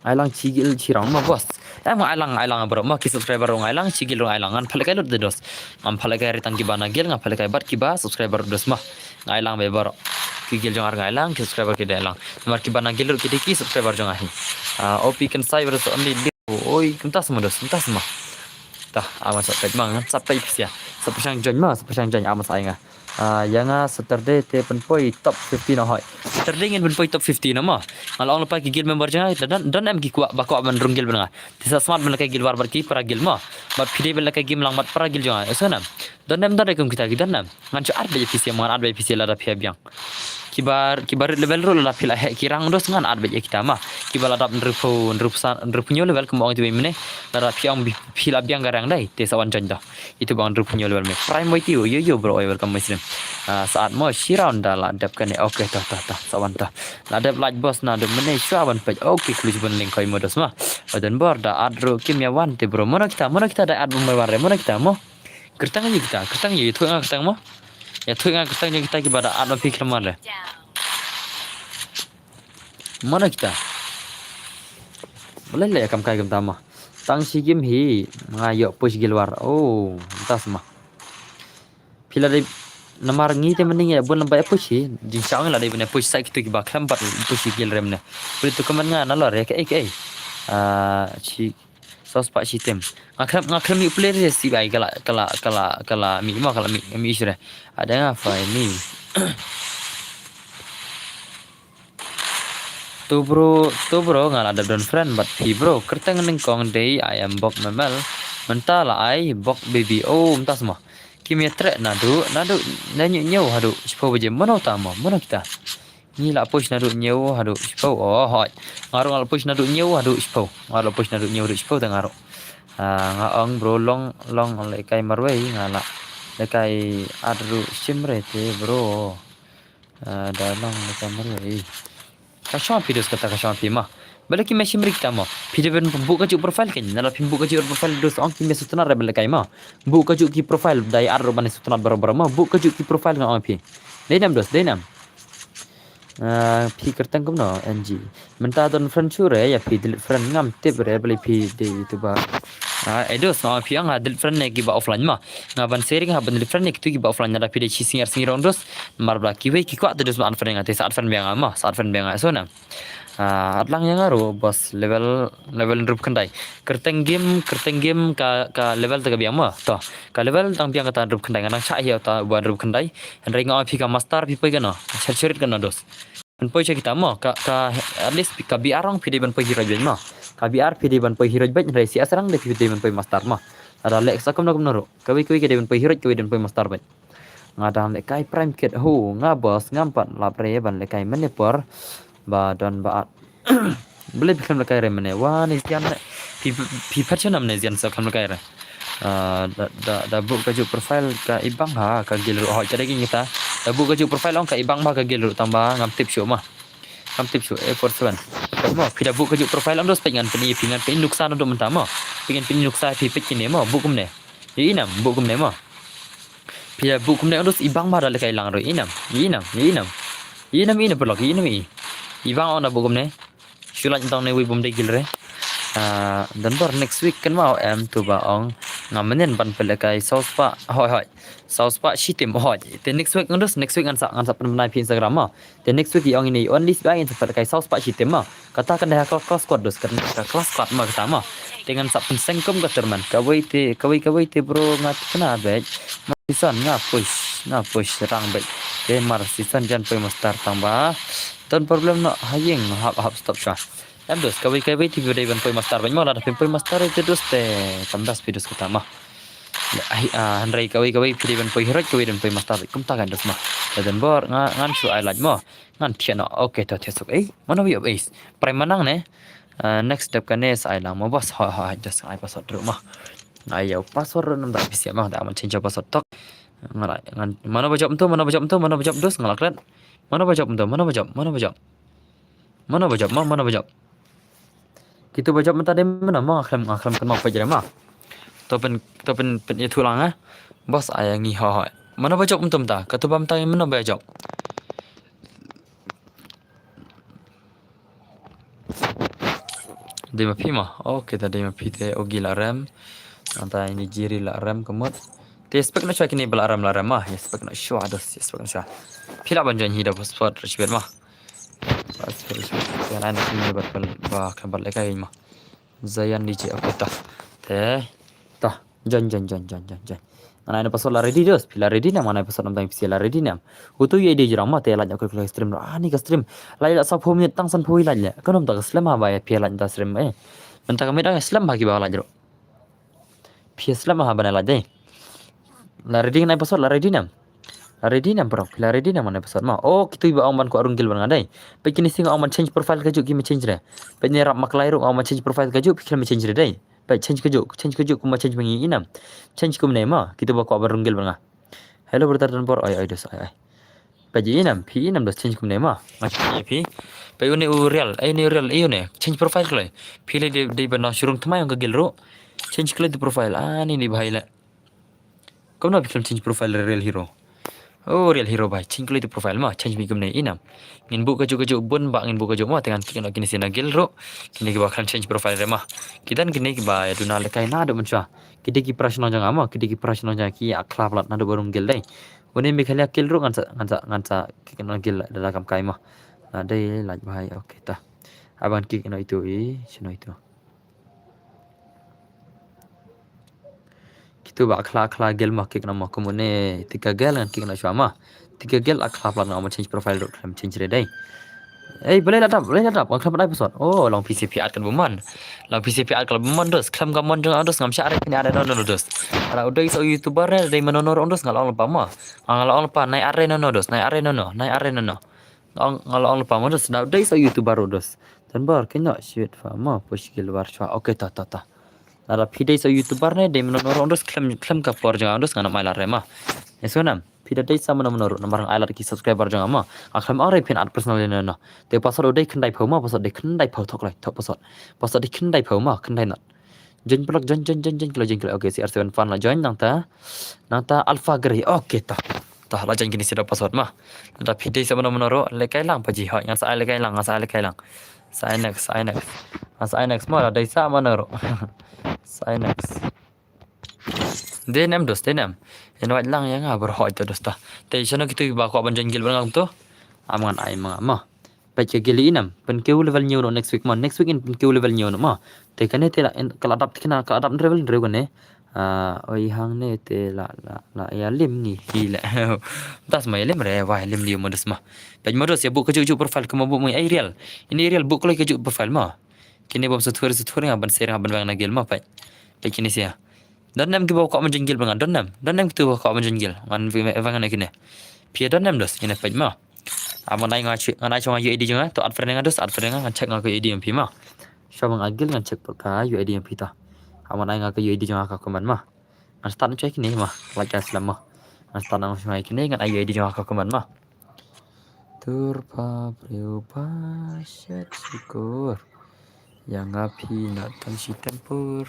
Ai lang shi guild shi round ma boss. Em nga ai lang, ai lang bro ma, ki subscriber ruh nga ai lang, shi guild ruh nga ai lang. Ngan pynlehkai lut de dos. Ngan pynlehkai ri tang kiba na guild, ngan pynlehkai bad kiba subscriber dos ma. Nga ai lang be bro. Ki guild jong nga ruh nga ai lang, ki subscriber ki dei ai lang. Namar kiba na guild ruh ki dei ki subscriber jong nga hi. Ah, O P Kynsai versus Only Liu. Oi, kumta sma dos, kumta sma. Tah, aman sa peit ma, ngan sa peit pisa. Sa pyrshang join ma, sa pyrshang join, aman sa ai nga. Ah, ïa nga Saturday te pynpoi top fifty noh hoi. Saturday ngin pynpoi top fifty noh ma. Nga la ong lypa ki guild member jong nga, don, don em ki kwah, ba kwah ban rung guild bad nga. Te sa smat ban lehkai guild war bad ki para guild ma. Bad phi dei ban lehkai game lang bad para guild jong nga. Ïohsngew nam. Don em, don em kum kita ki don em. Ngan shu add beit ïa phi sha, ngan add beit ïa phi sha lada phi ïa biang. Kiba, kiba rit level ruh lada phi la heh ki rank dos ngan add beit ïa kita ma. Kiba la dap hynriewphew, hynriewphew san, hynriewphew hynñiew level kumba ong ïa phi mynne. Lada phi ong phi la biang ka rank dei, te sa wan join da. Itu ba hynriewphew hynñiew level me. Prime Y T O, yo, yo, bro, welcome my stream. Ah, sa add mo shi round da la dep kane. Okay, to, to, to, sa wan to. La dep lait boss naduh mynne shuwa ban peit. Okay, khlem ban link koi mo dos ma. Don bor da add ruh kim ïa wan te bro. Mano kita, mano kita da add mo wan re, mano kita mo. Kyrteng aïu kita, kyrteng aïu, ïathuh nga kyrteng mo. Ïathuh nga kyrteng jong kita kiba da add ma phi khlem wan re. Mano kita. Balei la ïa kam kai kumta ma. Tang shi game hi nga ïoh push guild war. Oh, mynta sma. Phi la dei namar ngi te mynne ngi bun lem ba ïa push hi. Jingshah ngi la dei ban ïa push sa kito kiba khlem pat push hi guild re mynne. Phi to comment nga nalor ïa kaei kaei. Ah, shi Saw spah shitem. Nga khlem, nga khlem ïoh play re sibei ka la, ka la, ka la, ka la mih mo, ka la mih, mih shuh re. Ada nga fine ni. To bro, to bro, nga la dep don friend bad phi bro. Kyrteng nyngkong dei I am Bok Memel. Mynta la ai Bok Baby. Oh, mynta sma. Kim ïa treh naduh, naduh, naduh ñiew haduh shiphew baje. Mano ta mo, mano kita. Ngi la push naduh ñiew haduh shiphew. Oh, hooid. Nga ruh nga la push naduh ñiew haduh shiphew. Nga la push naduh ñiew haduh shiphew te nga ruh. Ah, nga ong bro long, long lehkai marwei nga la. Lehkai ar ruh shim re te bro. Ah, da long lehkai marwei. Ka shong phi dos kata ka shong phi ma. Balei ki me shim re kita mo. Phi dei ban buh kajuh profile kein. Nala phi buh kajuh profile dos ong ki me sutna re ban lehkai ma. Buh kajuh ki profile dei ar ruh ban sutna baroh baroh ma. Buh kajuh ki profile nga ong phi. Dei nam dos, dei nam. Ah, phi kyrteng kumno N G. Mynta don friend shuh re ïa phi delete friend ngam tip re balei phi dei tu ba. Ah, edos nga phi nga delete friend ne kiba offline ma. Nga ban sharing ha ban delete friend ne kitu kiba offline nada phi dei shi senior senior ong dos. Namar ba kiwei ki kwah te dos ma unfriend nga te sa unfriend biang nga ma, sa unfriend biang nga so na. Ah, at lang ïa nga ruh boss level, level hynriewphew khyndai. Kyrteng game, kyrteng game ka, ka level te ka biang ma. To, ka level tang biang kata hynriewphew khyndai nga nang shah hi uta ba hynriewphew khyndai. Hynrei nga ong phi ka master phi poi kano. Sher sherit kano dos. Ban poi sha kita mo ka, ka at least ka B R ong phi dei ban poi hero beit mo. Ka B R phi dei ban poi hero beit hynrei C S rang dei phi dei ban poi master mo. Ada leh sa kumno kumno ruh. Kawei kawei ka dei ban poi hero kawei dei ban poi master beit. Nga dang lehkai prime kit ho nga boss ngam pat lap re ban lehkai mane por. Ba don ba at. Balei phi khlem lehkai re mane wa ne zian ne. Phi, phi phet sha nam ne zian sa khlem lehkai re. Ah, da, da, da buh kajuh profile ka ibang ha ka guild ruh hoi ka dei kita. Da buh kajuh profile ong ka ibang ba ka guild ruh tang ba ngam tip shuh ma. Ngam tip shuh A four seven. Mo phi da buh kajuh profile ong dos peit ngan pyni phi ngan pyni nuksa naduh mynta mo. Phi ngan pyni nuksa phi peit kine mo buh kumne. Ïa i nam buh kumne mo. Phi da buh kumne ong dos ibang ba da lehkai lang ruh i nam. Ïa i nam, ïa i nam. Ïa i nam i nam paralok ïa i nam i. Ibang ong da buh kumne. Shu lait tang ne wei bym dei guild re. Ah, don bor next week kan ma em tu ba ong. Nga mynnin ban pynlehkai saw spah hoi hoi. Saw spah shitem hoi. Te next week ngan dus next week ngan sa ngan sa pynbna phi Instagram ma. Te next week i ong ini only sbah in sa pynlehkai saw spah shitem ma. Kata kan dei ha class squad dus kan ka class squad ma kata ma. Te ngan sa pynseng kum ka tournament. Kawei te kawei kawei te bro nga kena beit. Ma season nga push nga push rang beit. Te mar season jan poi master tang ba. Don problem noh ha ïing hap hap stop shwa. Em dos kawei kawei te phi dei ban poi master beit mo lada phim poi master te dos te kam best phi dos kata ma. Ai ah hynrei kawei kawei phi dei ban poi hero kawei dei ban poi master beit kumta kan dos ma. Te don bor nga ngan shu ai lait mo. Ngan thiah noh. Okay to thiah suk ei. Mano wi of ace. Prime manang ne. Ah, next step kane sa ai lang mo boss. Ha ha dos ai password ruh ma. Ai ïa u password ruh namar da phi siap ma, da man change password tok. Nga la, ngan, mano ba jop mynta, mano ba jop mynta, mano ba jop dos, nga la klet. Mano ba jop mynta, mano ba jop, mano ba jop. Mano ba jop ma, mano ba jop. Kito ba jop mynta dei mano ma, nga khlem, nga khlem kynmaw peit re ma. To pyn, to pyn, pynithuh lang eh. Boss ai ngi ho ho. Mano ba jop mynta mynta, kato ba mynta mano ba jop. Dei ma phi ma. Okay, ta dei ma phi te, Ogi la rem. Nangta ini Jiri la rem ka mut. Te spek na shwa kini ba la rem la rem ma. Ya spek na shwa dos, ya spek na shwa. Phi lah ban join hi da password respect ma. Password respect. Yan ai na kini ba ba khlem ba lekai ma. Zayan D J, okay ta. Te ta. Join, join, join, join, join, join. Ngan ai na password la ready dos. Phi la ready ne em? Ngan ai password namar phi la ready ne em? Uto ïa dei jrong ma te lait ïa ka stream ruh. Ah, ni ka stream. Lait la saphew minit tang sanphew lait ïa. Ka nom ta ka slem ha ba ïa phi lait ta stream eh. Mynta ka miet dang slem ha ki ba lait ruh. Phi slem ha ba na lait dei. La ready ngan ai password, la ready ne em? La ready ne em bro? Phi la ready ne em ngan ai password ma? Oh, kito ba ong ban kwah rung guild bad nga dei. Peit kine sing ong ban change profile kajuh ki me change re. Peit ne rap maklai ruh ong ban change profile kajuh, phi khlem me change re dei. Peit change kajuh, change kajuh kumba change ma ngi i ne em. Change kumne ma, kito ba kwah ban rung guild bad nga. Hello brother Don Bor, oi oi dos, oi oi. Peit i ne em, phi i ne em dos change kumne ma. Nga change phi. Peit une u real, ai une u real, ai une. Change profile kloi. Phi le dei, dei ban nang shu rung thymmai ong ka guild ruh. Change kloi tu profile. Ah, ni ni bhai le. Kumno phi khlem change profile re real hero. Oh, real hero bhai. Change kloi tu profile ma. Change mi kumne i ne em. Ngin buh kajuh kajuh bun ba ngin buh kajuh ma. Te ngan kick noh kine sien na guild ruh. Kine kiba khlem change profile re ma. Ki don kine kiba ïa duna lekai naduh mynshuwa. Ki dei ki para shnong jong nga ma. Ki dei ki para shnong jong nga ki ïa khlap lad naduh ba rung guild dei. Une Meghalaya guild ruh ngan sa, ngan sa, ngan sa kick noh guild lad da kam kai ma. La dei lad bhai. Okay ta. Aban kick noh itu i, shano itu. Kito ba khla khla guild ma kick noh ma kumne. Tika guild ngan kick noh shwa ma. Tika guild a khla plat nga ma change profile ruh khlem change re dei. Ei, balei la dap, balei la dap, nga khlem dap password. Oh, long P C P at kan buman. Long P C P at kan buman dos, khlem ka mon jong dos, ngam sha are kini are no no dos. Ala u dei sa u YouTuber ne, dei mano no dos, nga la ong lypa ma. Nga la ong lypa, nai are no no dos, nai are no no, nai are no no. Nga la ong lypa ma dos, da u dei sa u YouTuber dos. Don Bor, kino shit fa ma, push guild war shwa. Okay, ta ta ta. Lada phi dei sa u YouTuber ne, dei mano no dos, khlem, khlem ka por jong dos, ngan ai lad re ma. Ïa sngewbha. Phi da dei sa mano mano ruh namar nga ai lad ki subscriber jong nga ma. Nga khlem ong re phin add personal ïa no no. Te password u dei khyndai phew ma, password dei khyndai phew, thok lai, thok password. Password dei khyndai phew ma, khyndai not. Join paralok, join, join, join, join, kilo, join, kilo. Okay, C R seven fan la join, nangta, nangta Alpha Grey. Okay, ta. Ta la join kini sida password ma. Nangta phi dei sa mano mano ruh, lekai lang pa ji hoi, ngan sa ai lekai lang, ngan sa ai lekai lang. Sa ai next, sa ai next. Ngan sa ai next ma, la dei sa mano ruh. Sa ai next. Dei ne em dos, dei ne em. Invite lang ïa nga bor hoi to dos ta. Te shano kito ba kwah ban join guild bad nga to. Am ngan ai ma nga ma. Peit ka guild i ne em. Pynkiew level ñiew noh next week ma. Next week in pynkiew level ñiew noh ma. Te kane te la, ka la dap te kane, ka la dap hynriew level hynriew kane. Ah, oi hangne te la, la, la ïalim ngi hi le. Das ma ïalim re, wah ïalim liu ma dos ma. Peit ma dos ïa buh kajuh kajuh profile kumba buh ma ngi, ai real. Ini real buh kloi kajuh profile ma. Kine bym sa thur sa thur nga ban share nga ban weng na guild ma peit. Peit kine sia. Don ne em kiba kwah ban join guild bad nga, don ne em. Don ne em kito ba kwah ban join guild. Ngan weng na kine. Phi don ne em dos, kine peit ma. Ah, ngan ai nga chu, ngan ai chu nga U I D jong nga, to add friend nga dos, add friend nga, ngan check nga ka U I D jong phi ma. Shuwa ba nga add guild ngan check ka U I D jong phi ta. Ah, ngan ai nga ka U I D jong nga ha ka comment ma. Ngan start na chu kine ma, like ka slem ma. Ngan start na chu kine, ngan ai U I D jong nga ha ka comment ma. Tur pa briew ba shet sykur. Ïa nga phi na tang shi tempur.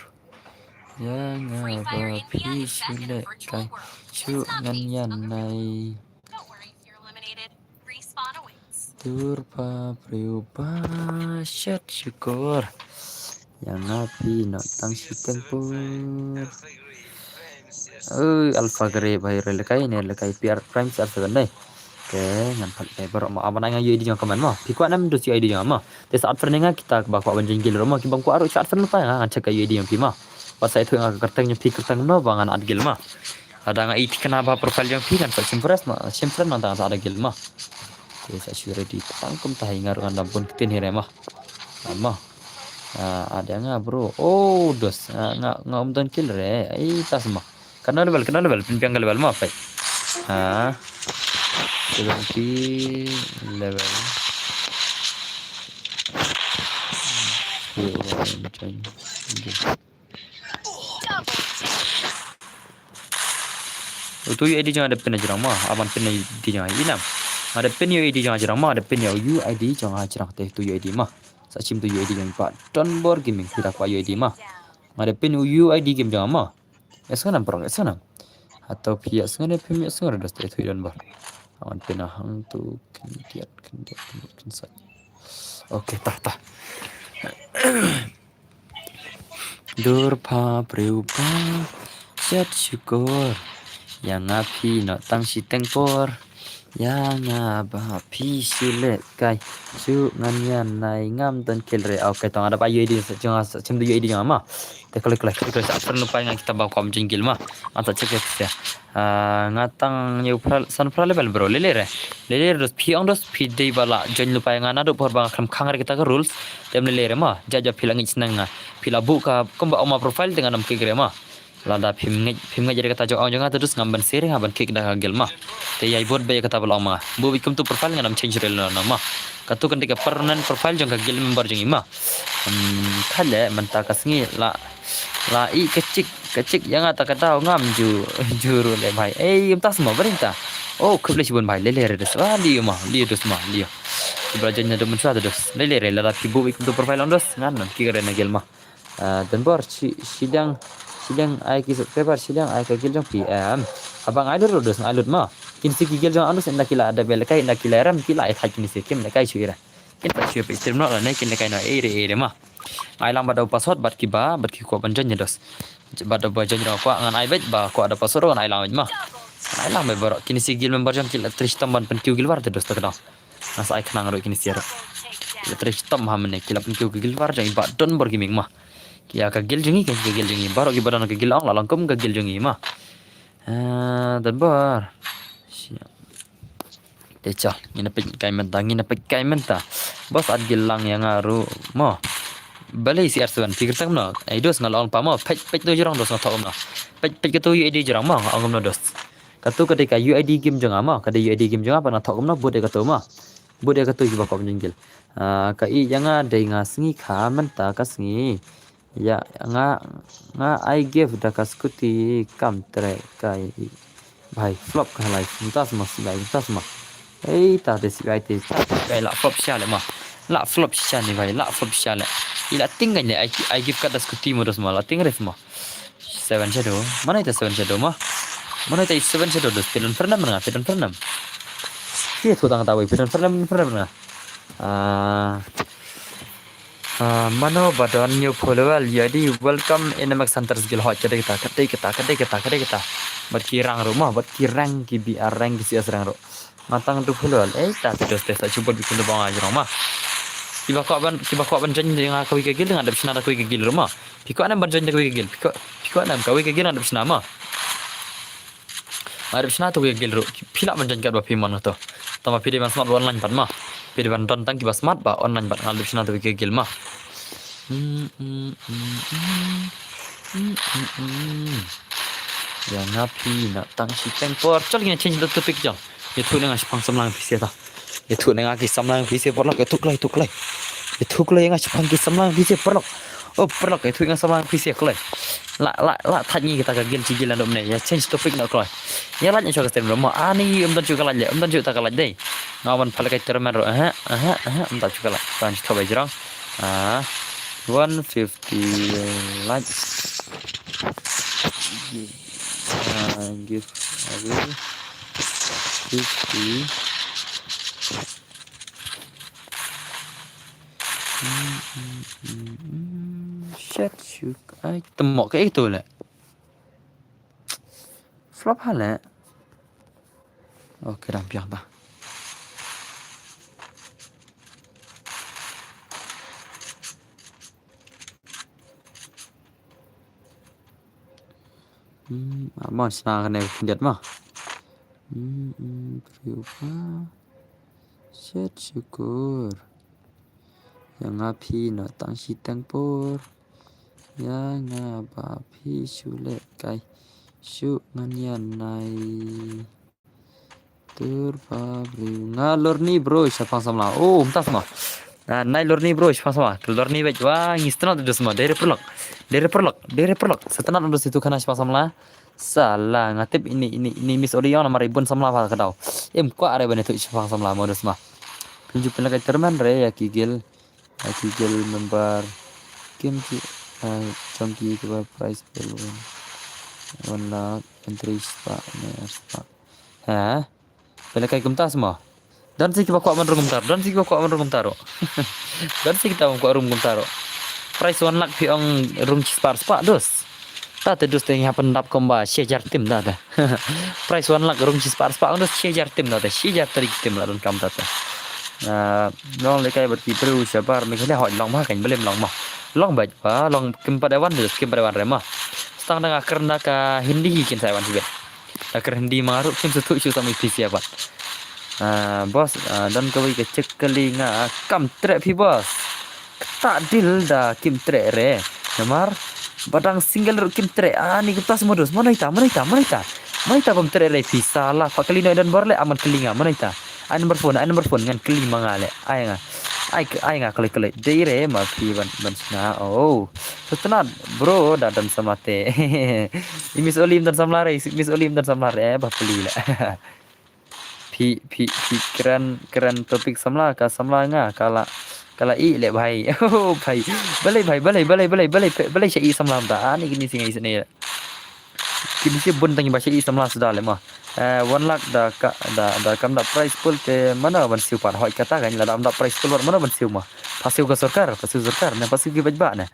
Ïa nga ba phi shu leh kai shu ngan ïa nai. Tur pa briew ba shet sykur. Ïa nga phi na tang shi tempur. Eh, Alpha Grey bhai re lekai ne lekai P R Prime C R seven dei. Te ngan pat kai baroh ma, aban ai nga U I D jong comment ma. Phi kwah ne em dos U I D jong ma. Te sa add friend nga kita ba kwah ban join guild ruh ma, ki bym kwah ruh sa add friend pa nga, ngan check ka U I D jong phi ma. Ba sa ithuh nga ka kyrteng jong phi kyrteng no ba ngan add guild ma. Lada nga i thikna ba profile jong phi ngan sa shim friend ma, shim friend nangta ngan sa add guild ma. Te sa shu ready tang kumta hi nga ruh ngan da bun ktien hi re ma. Ma. Ah, add ïa nga bro. Oh, dos. Ah, nga, nga ym don kill re. Ai, tas ma. Katno level, katno level, pynbiang ka level ma peit. Ha. Seventy level. Okay, okay, okay. Utu U I D jong nga da pin jrang ma, aban pin U I D jong nga i nam. Nga da pin U I D jong nga jrang ma, da pin U I D jong nga jrang te utu U I D ma. Sa chim utu U I D jong i pa. Don Bor Gaming phi da kwah U I D ma. Nga da pin U I D game jong nga ma. Ïa sngan nam bro, ïa sngan nam. Hato phi ïa sngan ne phi ïa sngan dos te utu Don Bor. Aban pin hangtu khyndiat khyndiat khyndiat khyndiat. Okay, tah tah. Dur pha briew ba shet shukor. Ïa nga phi noh tang shiteng por. Ïa nga ba phi shu leh kai. Shu ngan ïa nai ngam don khel re. Okay, tang ada ba U I D jong nga, chim utu U I D jong nga ma. Te klik klik klik klik sa pernah lupa nga kita ba kom jingil ma. Anta check check ya. Ah, nga tang new pro, san pro level bro. Lele re. Lele re dos phi ong dos phi dei ba la join lupa nga naduh por ba nga khlem khang re kita ka rules. Te em lele re ma. Ja ja phi la ngeit sneng nga. Phi la buh ka kumba ong ma profile te ngan ym klik re ma. Lada phim ngeit, phim ngeit re kata jong ong jong nga te dos ngam ban share, ngam ban klik da ka guild ma. Te ïai bud ba ïa kata ba la ong ma. Buh beit kumtu profile ngan ym change re lano ma. Katu kan dei ka permanent profile jong ka guild member jong i ma. Hmm, khat leh mynta ka sngi la, la i ka chick, ka chick ïa nga ta ka daw ngam ju, ju ruh leh bhai. Ei, mynta sma ba ring ta. Oh, khublei shibun bhai, leh leh re dos. Ah, leh ma, leh dos ma, leh. Ki ba la join naduh mynshuwa ta dos. Leh leh re, lada phi buh beit kumtu profile ong dos, ngan ym klik re na guild ma. Ah, Don Bor, shi, shiliang, shiliang ai ki subscriber, shiliang ai ka guild jong phi. Em, haba nga ai lut ruh dos, nga ai lut ma. Kin sa ki guild jong nga dos, ynda ki la da bel kai, ynda ki la rem, ki la ai thait kin sa kim leh kai shu ira. Kin thait shu phi stream noh lane kin leh kai noh, ei re, ei re ma. Nga ai lang bad da u password bad kiba, bad ki kwah ban join ïa dos. Bad da ba join ruh kwah ngan ai beit, ba kwah da password ruh ngan ai lang beit ma. Ngan ai lang beit baroh, kin sa guild member jong ki la trei shitom ban pynkiew guild war te dos ta ka dong. Nga sa ai khnang ruh kine sia ruh. Ki la trei shitom ha mynne, ki la pynkiew ka guild war jong i Bah Don Bor Gaming ma. Ki ïa ka guild jong i, ka guild jong i. Baroh kiba don ka guild ong la long kum ka guild jong i ma. Ah, Don Bor. Sia. Te cha, ngin ïa peit kai mynta, ngin ïa peit kai mynta. Boss at guild lang ïa nga ruh mo. Balei C R seven, phi kyrteng kumno? Ai dos nga la ong pa mo, peit peit tu jrong dos nga thoh kumno. Peit peit katu U I D jrong mo, nga ong kumno dos. Katu ka dei ka U I D game jong nga ma, ka dei U I D game jong nga, pat nga thoh kumno, bud ïa katu ma. Bud ïa katu kiba kwah ban join guild. Ah, ka i ïa nga dei nga sngi kha mynta ka sngi. Ïa nga, nga ai gift da ka scooty kam trei ka i. Bhai, flop ka lai, mynta sma sibai, mynta sma. Ei, ta te sibai te, ta te sibai la flop sha leh ma. La flop sha ni bhai, la flop sha leh. I la ting kan leh, ai, ai gift card da scooty mo dos ma, la ting re sma. Seven Shadow. Mano ita Seven Shadow ma? Mano ita Seven Shadow dos? Phi don pyrnam nga, phi don pyrnam. Phi tu tang tawi, phi don pyrnam, pyrnam nga. Ah, ah, mano ba don new follower, jadi welcome in the Max Hunters Guild. Hoi, kadai kita, kadai kita, kadai kita, kadai kita. Bad ki rang ruh ma, bad ki rang ki B R rang ki C S rang ruh. Nga tang tu follower, eh, ta tu dos te sa cuba bikin tu bang aja ma. Kiba kwah ban, kiba kwah ban join nga kawei ka guild, nga dep shna da kawei ka guild ruh ma. Phi kwah nam ban join da kawei ka guild. Phi kwah, phi kwah nam kawei ka guild nga dep shna ma. Nga dep shna da kawei ka guild ruh. Phi lah ban join kat ba phi mon to. Tang ba phi dei ban smat ba online pat ma. Phi dei ban don tang kiba smat ba online pat, nga dep shna da kawei ka guild ma. Hmm, hmm, hmm, hmm. Hmm, hmm, hmm. Ïa nga phi na tang shiteng por. Chal ngin change the topic jong. Ïathuh ne nga shaphang samla phi sha ta. Ïathuh ne nga ki samla phi sha paralok, ïathuh kloi, ïathuh kloi. Ïathuh kloi ïa nga shaphang ki samla phi sha paralok. Oh, paralok, ïathuh ïa nga samla phi sha kloi. La, la, la, thait ngi kita ka guild shi guild naduh mynne. Ïa change topic noh kloi. Ïa lait na shuwa ka stream ruh mo. Ani, ym don shuh ka lait leh, ym don shuh ta ka lait dei. Nga wan pha leh ka tournament ruh. Aha, aha, aha, ym don shuh ka lait. Kan shi thoh bai jrong. Ah, one fifty likes. Ah, give away fifty. Mm, mm, mm, mm. Shit, shoot. Ai, tymok ka itu leh. Flop ha leh. Okay, dang biang ta. Hmm, mo shna kane khyndiat mo. Hmm, hmm, briew ba shet shukur. Ïa nga phi na tang shiteng por. Ïa nga ba phi shu leh kai. Shu ngan ïa nai. Tur ba briew. Nga Lorni bro, shaphang samla. Oh, mynta sma. Nga nai Lorni bro, shaphang samla. Ka Lorni bej wa ngi sngewtynnat dos sma. Dei re paralok. Dei re paralok. Dei re paralok. Sngewtynnat dos itu khana shaphang samla. Sala nga tip ini ini ini Miss Oli ïong namar i bun samla bha ka daw. Im kwah re ban ïathuh shaphang samla mo, dos ma. Pynju pynlehkai tournament re ïa ki guild. Ïa ki guild member. Kim ki, eh, jong ki kiba prize pool wan. Wan la entry spah ne spah. Ha? Pynlehkai kumta mo. Don sa kiba kwah ban rung kumta ruh. Don sa kiba kwah ban rung kumta ruh. Don sa kita kwah rung kumta ruh. Prize wan lak phi ong rung shi spah spah, dos. Ta te, dos, te ngi hap pyndap kumba shi hajar tim ta te. Prize wan lak rung shi spah spah, dos, shi hajar tim ta te. Shi hajar tarik tim la donkam ta te. Ah, long lehkai bad ki briew shabar Meghalaya, hooid long ma, kan ba lem long ma. Long bad ba long, kim pat ïa wan, dos, kim pat ïa wan re ma. Tang da nga kren da ka Hindi hi kin sa ïa wan hi bad. Da ka kren Hindi ma ruh kim sngewthuh shuh, sa mih phi sia pat. Ah, boss, ah, don kawei ka chick kylli nga, ah, kam treh phi boss. Kata deal da kim treh re. Namar ba dang single ruh kim treh. Ah, ni kumta sa mo, dos. Mo naita, mo naita, mo naita. Mo naita bym treh re phi, sala. Pha kylli noh i Don Bor leh, aman kylli nga, mo naita. Ai number phone, ai number phone, ngan kylli ma nga leh. Ai nga. Ai, ai nga kylli kylli. Dei re ma phi ban, ban shna. Oh. Sngewtynnat bro, da don samla te. I Miss Oli ym don samla re, i Miss Oli ym don samla re, eh, ba pli leh. Phi, phi, phi kren, kren topic samla, ka samla nga, ka la, ka la ih leh bhai. Oh bhai. Balei bhai, balei, balei, balei, balei, balei sha ih samla mynta. Ani kini sngi isynei. Kini shi bun tang ba sha ih samla suda leh ma. Eh, wan lak da ka, da, da kam da prize pool te mano ban siew pat, hooid kata kan, lada ym da prize pool pat mano ban siew ma. Pha siew ka sorkar, pha siew sorkar ne pha siew ki bad ba ne.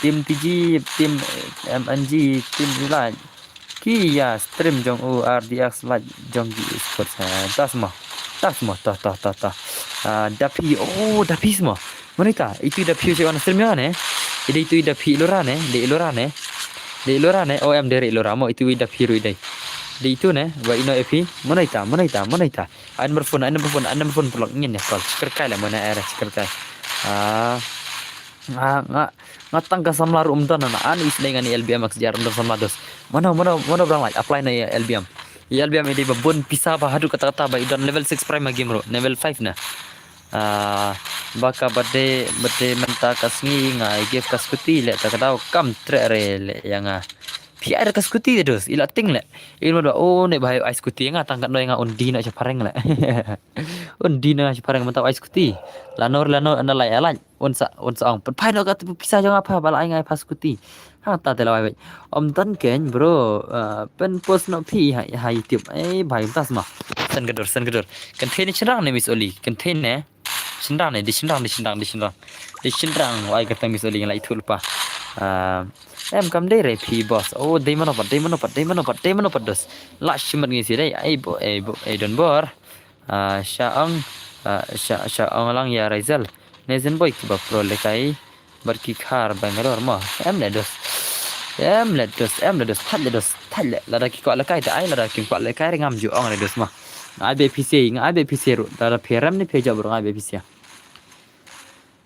Team T G, team M N G, team Elite. Ki ïa stream jong u R D X Lite jong ki esports. Ha, tas mo. Tas mo, ta, ta, ta, ta. Ah, Dapi, oh, Dapi mo. Mo naita, itu Dapi sha wan stream ïa ne. Ida itu Dapi Lora ne, de Lora ne. De Lora ne, oh, em de Lora mo, itu Dapi ruh ida. De itu ne, ba ino epi, mo naita, mo naita, mo naita. Ai number phone, ai number phone, ai number phone, pulak ngin ya call. Chiker kai la mo na era, chiker kai. Ah. Nga, nga, nga tang ka samla ruh ym don na, ani isynei ngan ïa L B M X J R ym don samla, dos. Mano, mano, mano ba dang lait apply na ïa L B M. Ïa L B M i dei ba bun pisa ba haduh katta katta ba i don level six prime game ruh, level five na. Ah, ba ka birthday, birthday mynta ka sngi nga ai gift ka scooty leh, ta ka daw kam treh re leh ïa nga. Phi ai da ka scooty dos, i la ting leh. I mut ba, oh, ne ba ai scooty ïa nga, tang katno ïa nga un die noh sha phareng leh. Un die noh sha phareng mynta ai scooty. Lano lano na lai alai. Un sa, un sa ong, pynphai noh ka pisa jong nga pha, ba la ai nga pha scooty. Hangta te la wai bad. Ym don kein bro, uh, pynpost noh phi ha, ha YouTube. Eh, bhai, mynta sma. Send ka dur, send ka dur. Kynthei ne shynrang ne Miss Oli? Kynthei ne? Shynrang ne, dei shynrang, dei shynrang, dei shynrang. Dei shynrang, wai kata Miss Oli nga la ithuh lypa. Uh, em kam dei re phi boss. Oh, dei mano pat, dei mano pat, dei mano pat, dei mano pat dos. La shimet ngi si dei. Ei bo, ei bo, ei Don Bor. Ah, sha ong, ah, sha, sha ong lang ïa Raizal. Ne zen boi kiba pro lehkai bad ki khar Bangalore mo. Em le dos. Em le dos, em le dos, thait le dos, thait le. Lada ki kwah lehkai te ai, lada kim kwah lehkai re ngam ju ong re dos mo. Nga ai bad phi sha, nga ai bad phi sha ruh. Lada phi rem ne phi jop ruh nga ai bad phi sha.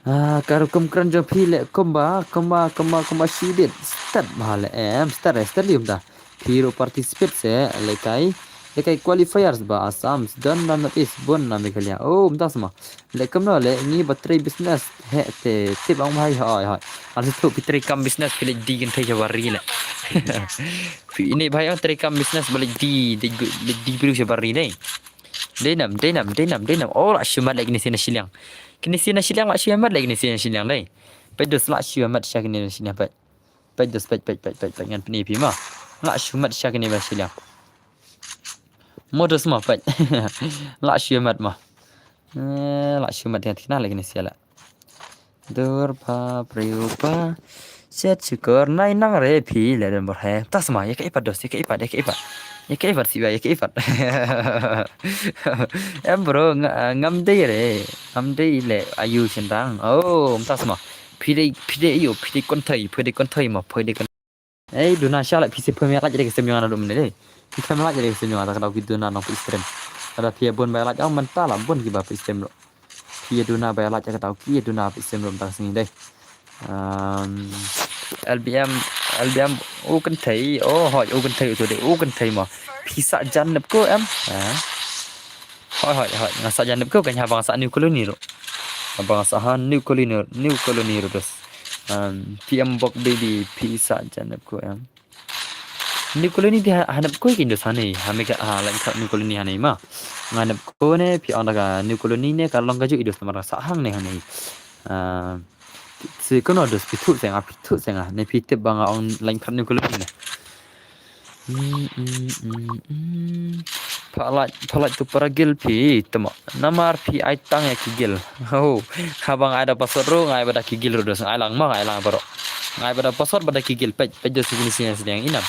Ah, ka rukom kren jong phi leh kumba, kumba, kumba, kumba shi dit. Stad bha leh em, stad re, stad lium da. Phi ruh participate se, lehkai, lehkai qualifiers ba Assam, don na North East, bun na Meghalaya. Oh, mynta sma. Leh kumno leh ngi ba trei business, he te, tip ong bhai, hoi, hoi. Ngan shu thuh phi trei kam business, phi leh die kynthei sha bari leh. Phi ini bhai ong trei kam business, ba leh die, leh die briew sha bari dei. Dei nam, dei nam, dei nam, dei nam. Oh, la shu mat leh kine sien na shiliang. Kine sien na shiliang, la shu mat leh kine sien na shiliang dei. Peit dos, la shu mat sha kine na shiliang peit. Peit dos, peit, peit, peit, peit, peit ngan pyni phi ma. La shu mat sha kine na shiliang. Mo dos ma peit. La shu mat ma. Eh, la shu mat ïa kine leh kine sien la. Dur pa briew pa. Shet shukor nai nang re phi leh Don Bor he. Tas ma, ïa ka ipat dos, ïa ka ipat, ïa ka ipat. Ïa ka ipat siwa, ïa ka ipat. Em bro, nga, ngam dei re. Ngam dei leh ayu shynrang. Oh, tas ma. Phi dei, phi dei ayu, phi dei kynthei, phi dei kynthei ma, phi dei kynthei. Ei, duna sha leh phi shu phem ïa lait re ka sem jong nga na dum ne dei. Phi phem lait re ka sem jong nga ta ka daw ki duna nong phi stream. Lada phi bun ba lait, oh, mynta la bun kiba phi stream ruh. Phi duna ba lait ka daw ki duna phi stream ruh mynta ka sngi dei. Um, L B M, L B M, u kynthei, oh, hoi, u kynthei u tu dei, u kynthei mo. Phi sah jan nep ko em. Ha? Hoi, hoi, hoi. Nga sah jan nep ko kan ha bang sah New Colony ruh. Ha bang sah ha New Colony, New Colony ruh dos. Um, P M Bok Baby, phi sah jan nep ko em. New Colony te ha, hanep koi ki dos hanei, ha me ka, ha lain khat New Colony hanei ma. Nga nep ko ne phi ong da ka New Colony ne ka long ka ju i dos namar sa hangne hanei. Ah, si kono dos phi thut se nga, phi thut se nga, ne phi tip ba nga ong lain khat New Colony ne. Mm, mm, mm, mm. Phalait, phalait tu para gil phi temo. Namar phi ai tang ïa ki gil. Ho, haba nga ai da password ruh, nga ai bad da ki gil ruh dos. Nga ai lang ma, nga ai lang baroh. Nga ai bad da password bad da ki gil, peit, peit dos ki ni sini sini ïa inam.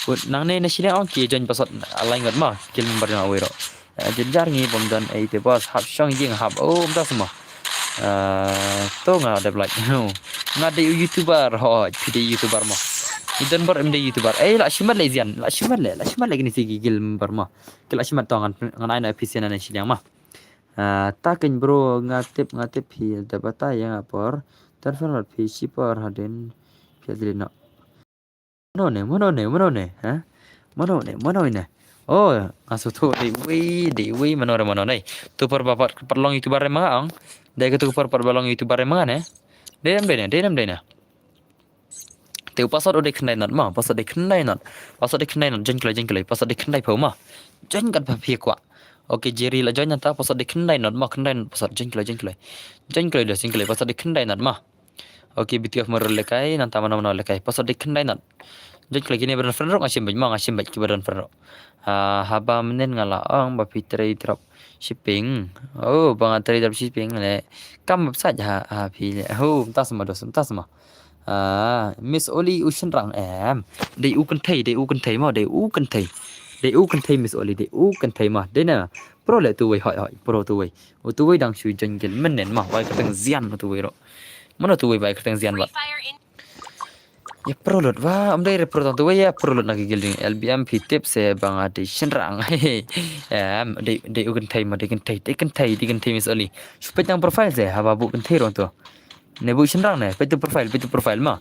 Ut nangne na sini ong ki join password, ah, lain ngut ma, gil member nga wei ruh. Ah, jynjar ngi bym don ei te boss, hap shong ïing hap. Oh, mynta sma. Ah, to nga dep like. Nga dei u YouTuber, ho, phi dei YouTuber ma. I don bor em dei YouTuber. Eh, la shimat le zian, la shimat le, la shimat le kini si ki gil member ma. Ki la shimat to ngan, ngan ai na P C na na shiliang ma. Ah, ta keiñ bro, nga tip, nga tip phi da batai ïa nga por. Tan fan mat phi shi por hadien phi adri no. Mano ne, mano ne, mano ne, ha? Mano ne, mano ne. Oh, nga shu thoh dei wei, dei wei, mano re, mano ne. Tu por ba pat, pat long YouTuber re ma nga ong. Dei ka tu por pat ba long YouTuber re ma nga ne. Dei nam dei ne, dei nam dei ne. Te u password u dei khyndai not ma, password dei khyndai not. Password dei khyndai not, join kloi, join kloi. Password dei khyndai phew ma. Join kat pha phi kwah. Okay, Jerry la join nanta, password dei khyndai not ma, khyndai not password, join kloi, join kloi. Join kloi dos, join kloi, password dei khyndai not ma. Okay, B T F Murul lekai, nanta mano mano lekai. Password dei khyndai not. Join kloi kine ba don friend ruh nga shim beit ma, nga shim beit ki ba don friend ruh. Ah, haba mynnin nga la ong ba phi trei drop shipping. Oh, ba nga trei drop shipping le. Kam website ha, ha phi le. Ho, mynta sma dos, mynta sma. Ah, Miss Oli u shynrang em. Dei u kynthei, dei u kynthei ma, dei u kynthei. Dei u kynthei Miss Oli, dei u kynthei ma. Dei na. Pro le tu wei, hoi, hoi, pro tu wei. U tu wei dang shu join gil mynnin ma, wai kyrteng zian u tu wei ruh. Mano tu wei bai kyrteng zian ba. Ïa pro lut ba, um dei re pro tang tu wei ïa pro lut na ki gil ding L B M phi tip se ba nga dei shynrang. Em, dei, dei u kynthei ma, dei kynthei, dei kynthei, dei kynthei Miss Oli. Shu peit tang profile se, haba bu kynthei ruh tu. Ne bu shynrang ne, peit tu profile, peit tu profile ma.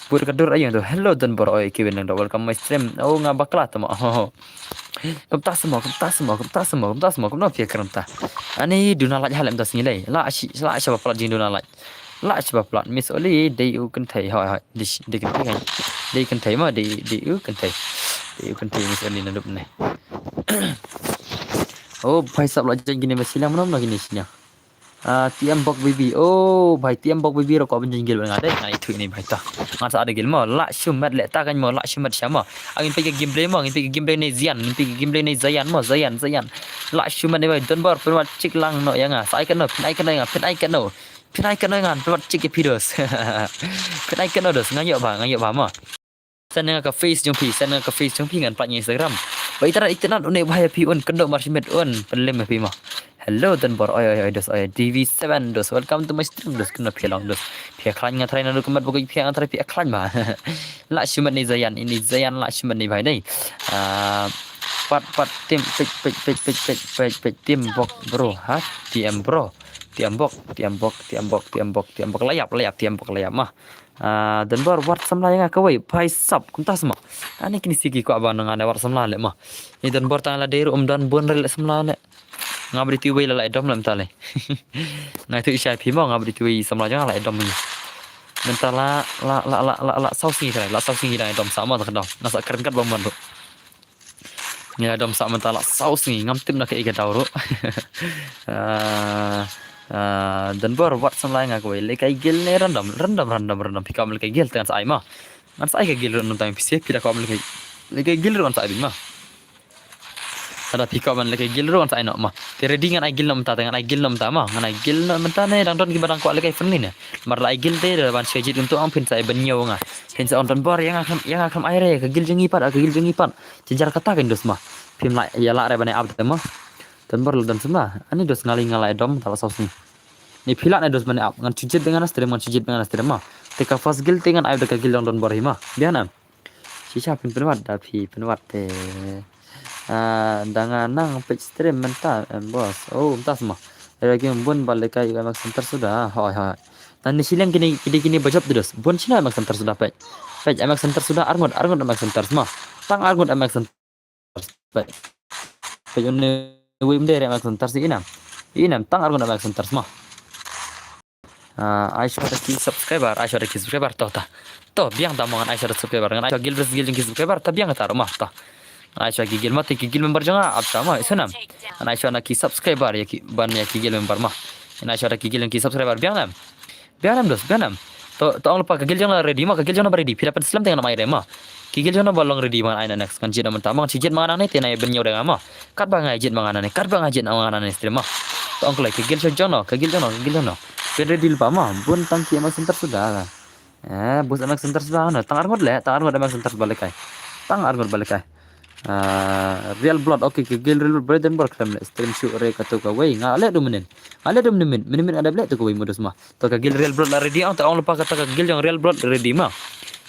Bud ka dur aïu tu. Hello Don Bor, oi Kevin Langdoh, welcome my stream. Oh, nga bakla tu ma. Oh. Kumta sma, kumta sma, kumta sma, kumta sma, kumno phi kren ta. Ani duna lait halem ta sngi lei. La shi, la shi ba plat jing duna lait. La shi ba plat Miss Oli dei u kynthei, hoi hoi. Dei, dei kynthei kan. Dei kynthei ma, dei, dei u kynthei. Dei u kynthei Miss Oli na dup ne. Oh, bhai sab la jing kine ma shiliang mano mano kine shiliang. Ah, T M Bok Baby. Oh, bhai T M Bok Baby ruh ko ban jingil nga dei ngai thu ni bhai ta. Ngan sa ada gil mo, la shumat le ta kan mo, la shumat sha mo. Angin pei ka gameplay mo, angin pei ka gameplay ni Zian, angin pei ka gameplay ni Zayan mo, Zayan, Zayan. La shumat ni bhai Don Bor, pynwat chik lang no ïa nga. Sa ai kan no, pyn ai kan no ïa nga, pyn ai kan no. Pyn ai kan no ïa nga, pynwat chik ïa phi dos. Pyn ai kan no dos, nga ïoh ba, nga ïoh ba mo. Send nga ka face jong phi, send nga ka face jong phi ngan pynlait Instagram. Ba ita ita nat une ba ïa phi un kyndoh mar shimet un pynlem ïa phi ma. Hello Don Bor, oi oi oi dos, oi D V seven dos, welcome to my stream dos, kyndoh phi long dos. Phi khlaiñ nga trai na du kynmat ba phi nga trai phi khlaiñ ma. La shimet ni Zayan, ini Zayan la shimet ni bhai dei. Ah, pat pat tim pek pek pek pek pek pek pek tim bok bro ha. T M bro. T M bok, T M bok, T M bok, T M bok, T M bok la ïap, la ïap, T M bok la ïap ma. Ah, Don Bor wat samla ïa nga kawei, bhai sab, kumta sma. Ani kini siki kwah ba nga ne wat samla le ma. Ni Don Bor tang la dei ruh um don bun re le samla le. Nga bri tiwei la la dom lem ta le. Nga tu isha phi mo, nga bri tiwei samla jong la dom ni. Mynta la, la, la, la, la, la, saw sngi la, la saw sngi la dom sa ma ta dom. Nga sa kren kat bang man ruh. Ngi la dom sa mynta la saw sngi ngam tip na ka ika daw ruh. Ah, ah, Don Bor wat samla nga kawei le kai gil ne random, random, random, random. Phi kam le kai gil tang sa ai ma. Ngan sa ai ka gil ruh nang tang phi se phi da kam le kai. Le kai gil ruh ngan sa ai bin ma. Ada phi kam le kai gil ruh ngan sa ai no ma. Te ready ngan ai gil no mynta, ngan ai gil no mynta ma. Ngan ai gil no mynta ne dang don ki ba dang kwah le kai friendly ne. Mar la ai gil te da ban shai jit untuk ang phin sa ai ban ñiew nga. Phin sa on Don Bor ïa nga kham, ïa nga kham ai re ka gil jong ngi pat, ka gil jong ngi pat. Jynjar kata kan dos ma. Phim lah ïa lah re ban ap te ma. Don Bor la don samla. Ani dos ngali ngalai dom ta la saw sngi. Ni phi lah ne dos ban ap ngan shu jied ngan stream ngan shu jied ngan stream ma. Te ka first gil te ngan ai da ka gil dong Don Bor hi ma. Biang na. Shisha phin pynwat da phi pynwat te. Ah, da nga nang peit stream mynta em boss. Oh, mynta sma. Era ki bun ba lekai ka mak center suda. Hoi hoi. Tan ni shiliang kini kini kini ba jop dos. Bun shiliang mak center suda peit. Peit mak center suda arngut arngut mak center sma. Tang arngut mak center. Peit. Peit une wei mde re mak center si inam. Inam tang arngut mak center sma. Ah, ai shuwa da ki subscriber, ai shuwa da ki subscriber, to, to. To, biang ta mo ngan ai shuwa da subscriber, ngan ai shuwa guild versus guild jong ki subscriber, ta biang ta ruh mo, to. Ngan ai shuwa ki guild mo, te ki guild member jong nga, ap ta mo, isynei. Ngan ai shuwa na ki subscriber, ïa ki, ban ïa ki guild member mo. Ngan ai shuwa da ki guild jong ki subscriber, biang lem. Biang lem dos, biang lem. To, to ong lypa ka guild jong nga ready mo, ka guild jong nga ba ready, phi da pynslem te ngan ai re mo. Ki guild jong nga ba long ready mo ngan ai na next, ngan jied na mynta mo, ngan jied ma nga nangne te nai ban ñiew da nga mo. Katba nga jied ma nga nangne, katba nga jied ma nga nangne stream mo. To ong kloi, ka guild jong nga, ka guild jong nga, ka guild jong nga. Phi ready lypa mo, bun tang ki M X Hunters suda. Eh, bus M X Hunters ba no, tang arngut leh, tang arngut M X Hunters ba lehkai. Tang arngut ba lehkai. Ah, Real Blood, okay, ka guild Real Blood ba ready, don bor khlem leh stream shuh re kato kawei. Nga leh dum mynnin. Nga leh dum mynnin, mynnin nga dep leh to kawei mo dos mo. To ka guild Real Blood la ready, ong, to ong lypa kata ka guild jong Real Blood ready mo.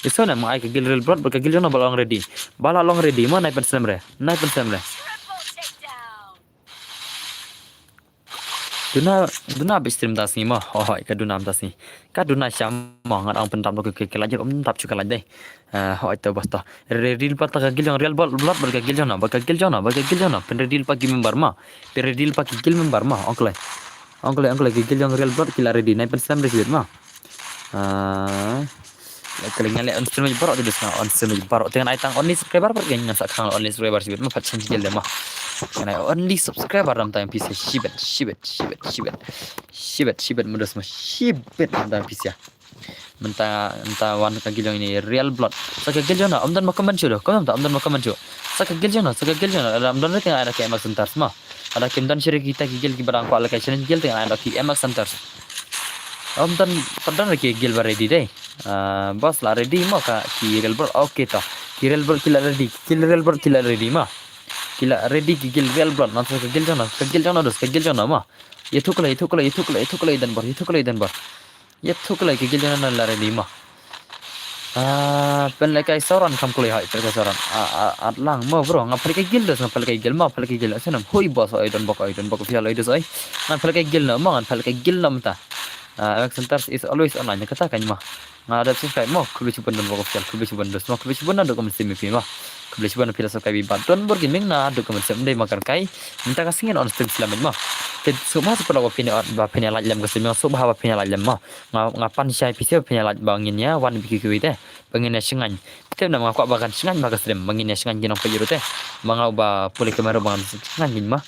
Isynei, ma ai ka guild Real Blood, ba ka guild jong nga ba long ready. Ba la long ready mo, nai pynslem re. Nai pynslem re. Duna, duna bit stream ta sngi mo. Hoi, ka duna mynta sngi. Ka duna sham mo, ngan ong pyndap lo ka, ka, ka lait, um dap shuh ka lait dei. Eh, hoi, to bos to. Ready lypa ta ka guild jong Real Blood, Blood, bad ka guild jong nga, bad ka guild jong nga, bad ka guild jong nga. Pynready lypa ki member mo. Pynready lypa ki guild member mo. Ong kloi. Ong kloi, ong kloi, ki guild jong Real Blood ki la ready. Nai pynslem re shibit mo. Ah. Ka lei nga leh on stream baroh te dos, nga on stream baroh te, ngan ai tang only subscriber bad ngan sa khang only subscriber shibit mo, phat shen jigel de mo. Ngan ai only subscriber dang tang pisa shibit, shibit, shibit, shibit. Shibit, shibit mo dos mo, shibit dang tang pisa. Mynta, mynta wan ka guild jong ini Real Blood. Sa ka guild jong nga, ym don ba comment shuh doh, comment ta, ym don ba comment shuh. Sa ka guild jong nga, sa ka guild jong nga, ym don re te ngan ai da ki M X Hunters mo. Lada kim don shuh re kita ki guild kiba dang kwah lehkai challenge guild te ngan ai da ki M X Hunters. Ym don, pat don re ki guild ba ready dei. Ah, bos la ready mo ka ki Real Blood. Okay to. Ki Real Blood ki la ready. Ki Real Blood ki la ready mo. Ki la ready ki guild Real Blood. Nang sa ka guild jong nga, ka guild jong nga dos, ka guild jong nga mo. Ïathuh kloi, ïathuh kloi, ïathuh kloi, ïathuh kloi don bor, ïathuh kloi don bor. Ïathuh kloi ki guild jong nga la ready mo. Ah, pynlehkai Sauron kham kloi hoi, pynlehkai Sauron. Ah, ah, at lang mo bro, nga pynlehkai guild dos, nga pynlehkai guild mo, pynlehkai guild. Asnam, hoi bos, oi don bok, oi don bok, phi oi dos oi. Nga pynlehkai guild no mo, nga pynlehkai guild no mynta. Ah, M X Hunters is always online, kata kan mo. Nga dep subscribe mo, khublei shibun don bok official, khublei shibun dos mo, khublei shibun naduh ka mynsiem ïa phi mo. Khublei shibun phi la subscribe ba don bor gaming naduh ka mynsiem, ym dei ma ka rynkai. Mynta ka sngi ngan on stream slam mo. Te sngewbha sa paralok ba phin, ba phin ïa like lem ka stream, sngewbha ba phin ïa like lem mo. Nga, nga pan shai phi sa ba phin ïa like ba ngin ïa wan bad kiwei te. Ba ngin ïa shngaiñ. Te namar nga kwah ba kan shngaiñ bha ka stream, ba ngin ïa shngaiñ ki nongpeit ruh te. Ma nga uba pule kamera ba ngan shngaiñ ngin mo.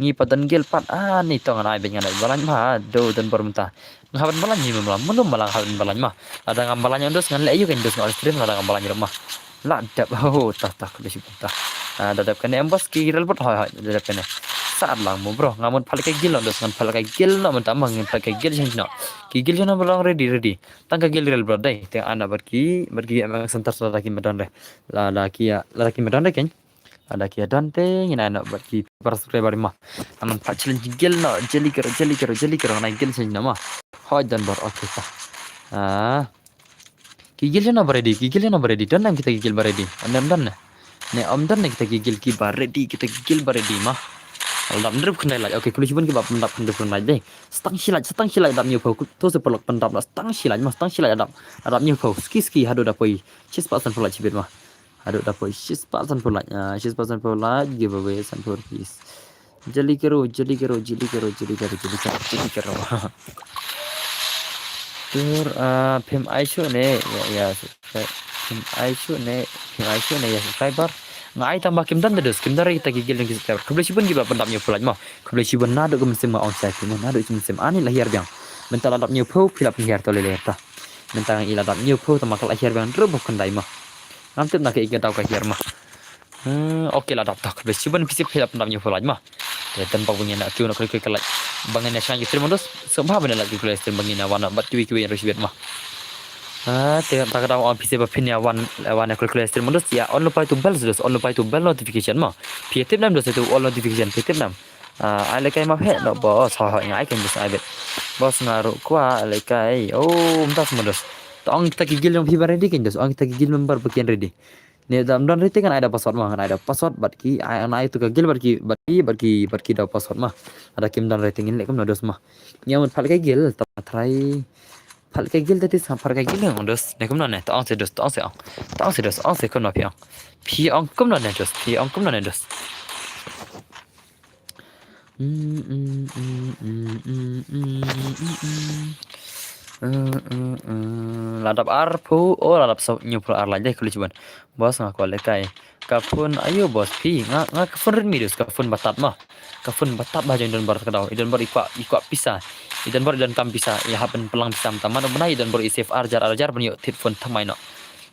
Ngi pat don guild pat, ah, ni to ngan ai beit, ngan ai balang bha, do don bor mynta. Nga hap ban balang ni mo, mano ma la nga hap ban balang mo. Lada ngam balang ïa u dos ngan leh aïu kein dos, nga on stream lada ngam balang ruh mo. La dep, ho, ta, ta, khublei shibun ta. Ah, da dep kane em bos ki Real Blood, hoi, hoi, da dep kane. Sa at lang mo bro, nga mut pynlehkai guild no dos, ngan pynlehkai guild no mynta mo, ngan pynlehkai guild shen no. Ki guild shen no ba long ready, ready. Tang ka guild Real Blood dei, te ana bad ki, bad ki M X Hunters lada kim don re. Lada ki, lada kim don re kein. Lada ki don te ngin ai noh bad ki para subscriber mo. Ngan pynlehkai challenge guild noh, jylliew kyrpang, jylliew kyrpang, jylliew kyrpang, ngan ai guild shen no mo. Hoi don bor, okay ta. Ah. Ki guild jong nga ba ready, ki guild jong nga ba ready. Don em kita ki guild ba ready? Ym don ne? Ne ym don ne kita ki guild kiba ready, kita ki guild ba ready mo. Lada ym dep khyndai like. Okay, khublei shibun kiba ym dep khyndai like dei. Sa tang shi like, sa tang shi like dap ñiew phew. To sa paralok pyndap lah sa tang shi like mo, sa tang shi like dap. Dap ñiew phew. Ski ski haduh da poi shispah sanphew like shibit mo. Haduh da poi shispah sanphew like. Ah, shispah sanphew like, giveaway sanphew rupees. Jylliew kyrpang, jylliew kyrpang, jylliew kyrpang, jylliew kyrpang, jylliew kyrpang. Tur, ah, phim ai shuh ne, ïa, ïa, phim ai shuh ne, phim ai shuh ne, ïa subscriber. Nga ai tang ba kim don te dos, kim don re kita ki guild jong ki subscriber. Khublei shibun kiba pyndap ñiew phew like mo. Khublei shibun naduh ka mynsiem nga ong shai phi mo, naduh ka mynsiem ani la hiar biang. Mynta la dap ñiew phew phi la pynhiar to lei lei ta. Mynta nga i la dap ñiew phew tang ma ka la hiar biang ruh ba khyndai mo. Ngam tip na kaei ka daw ka hiar mo. Hmm, okay, la dap to. Khublei shibun phi sha phi la pyndap ñiew phew like mo. Te don bok ba ngin ïa kiew noh kloi kloi ka like. Ba ngin ïa shngaiñ ki stream mo dos. Sngewbha ban ïa like kloi kloi stream ba ngin ïa wan noh bad kiwei kiwei ruh shibit mo. Ah, te ta ka daw ong phi sha ba phin ïa wan, wan ïa kloi kloi stream mo dos. Ïa on lypa ïa uto u bell dos, on lypa ïa uto u bell notification mo. Phi ïa tip ne em dos ïa uto u all notification, phi tip ne em. Ah, ai lehkai map heh noh bos, hoi hoi nga ai kein dos, ai beit. Bos nga ruh kwah lehkai. Oh, mynta sa mo dos. To ong kita ki guild jong phi ba ready kein dos, ong kita ki guild member ba kin ready. Ne da ym don re te ngan ai da password mo, ngan ai da password bad ki, ai ngan ai to ka guild bad ki, bad ki, bad ki, bad ki da password mo. Lada kim don re te ngin leh kumno dos mo. Ngi mut pynlehkai guild, to try. Pynlehkai guild te te sa pynlehkai guild mo dos. Ne kumno ne, to ong se dos, to ong se ong. To ong se dos, ong se kumno phi ong. Phi ong kumno ne dos, phi ong kumno ne dos. Mm, mm, mm. Eh, eh, eh, la dap arphew, oh, la dap saw, hynñiewphew ar lait dei, khublei shibun. Boss, nga kwah lehkai ka phone, aïu boss phi, nga, nga ka phone Redmi dus, ka phone ba tad ma. Ka phone ba tad bha jong i donbor ta ka daw, i donbor i kwah, i kwah pisa. I donbor i donkam pisa, i hap ban pynlang pisa mynta, man u bnai i donbor i save ar hajar, ar hajar ban ïoh thied phone thymmai noh.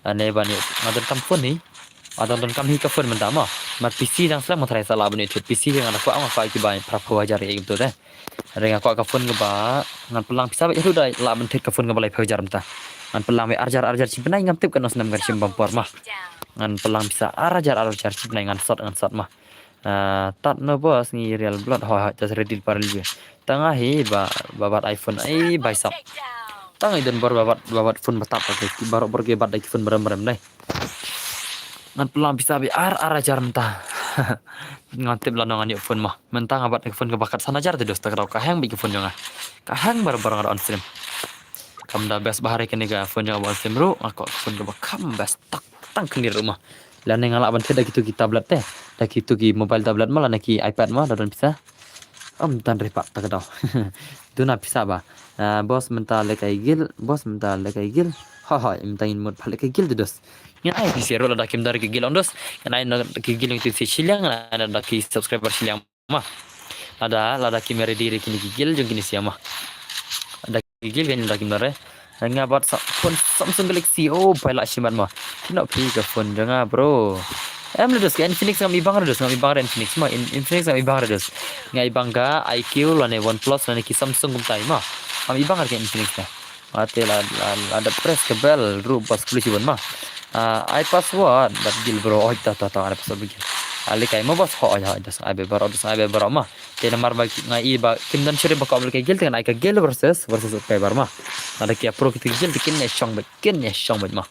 Lane ban ïoh, nga donkam phone hi. Nga don, donkam hi ka phone mynta ma. Mar P C dang slem, nga tharai sa lah ban ïoh thied P C, nga da kwah, nga kwah ki bai phraphew hajar ïa ki bynta te. Hynrei nga kwah ka phone kaba ngan pynlang pisa beit haduh da lah ban thied ka phone kaba laiphew hajar mynta. Ngan pynlang beit ar hajar, ar hajar shi bnai, ngam tip katno snem kan shim bam por ma. Ngan pynlang pisa ar hajar, ar hajar shi bnai, ngan sot, ngan sot ma. Ah, tad noh boss, ngi real blood, hoi hoi, tas ready para lju. Tang hi ba, ba bat iPhone, ai bai sap. Tang i donbor ba bat, ba bat phone ba tad, ki baroh bor ki bat da ki phone brem brem dei. Ngan pynlang pisa beit ar, ar hajar mynta. Ngan tip lano ngan ïoh phone ma. Mynta nga bat ka phone kaba kat san hajar te dus, ta ka daw ka hang beit ka phone jong nga. Ka hang bar bar nga da on stream. Kam da best bha re kane ka phone jong nga ba on stream ruh, nga kwah ka phone kaba kham best tak tang kane ruh ma. Lane nga lah ban thied da kitu ki tablet te. Da kitu ki mobile tablet ma, lane ki iPad ma, da don pisa. Ym don re pat ta ka daw. Duna pisa ba. Ah, boss mynta lehkai guild, boss mynta lehkai guild. Hoi hoi, mynta ngin mut pha lehkai guild te dus. Ngin ai pisa ruh lada kim don re ki guild ong dus. Ngin ai na ki guild ong tu si shiliang, ngin ai na da ki subscriber shiliang ma. Lada, lada kim ready re kine ki guild jong kine sia ma. Da ki guild kan da kim don re. Nga bat sa phone Samsung Galaxy, oh, bai lah shimet ma. Phi noh phi ka phone jong nga bro. Em le dus, ka Infinix ngam i bang re dus, ngam i bang re Infinix ma, In-, Infinix ngam i bang re dus. Nga i bang ka I Q lane OnePlus lane ki Samsung kumta i ma. Ngam i bang re ka Infinix na. Mate la, la, la da press ka bell ruh boss, khublei shibun ma. Ah, ai password bad guild bro, oi ta ta ta, ai password bad guild. Ah, lehkai ma boss, hoi hoi, dus ai beit baroh, dus ai beit baroh ma. Te namar ba ki, nga i ba kim don shuh re ba kwah lehkai guild, te ngan ai ka guild versus, versus u kai bar ma. Lada ki ap pro kita ki guild te kin ïa shong beit, kin ïa shong beit ma.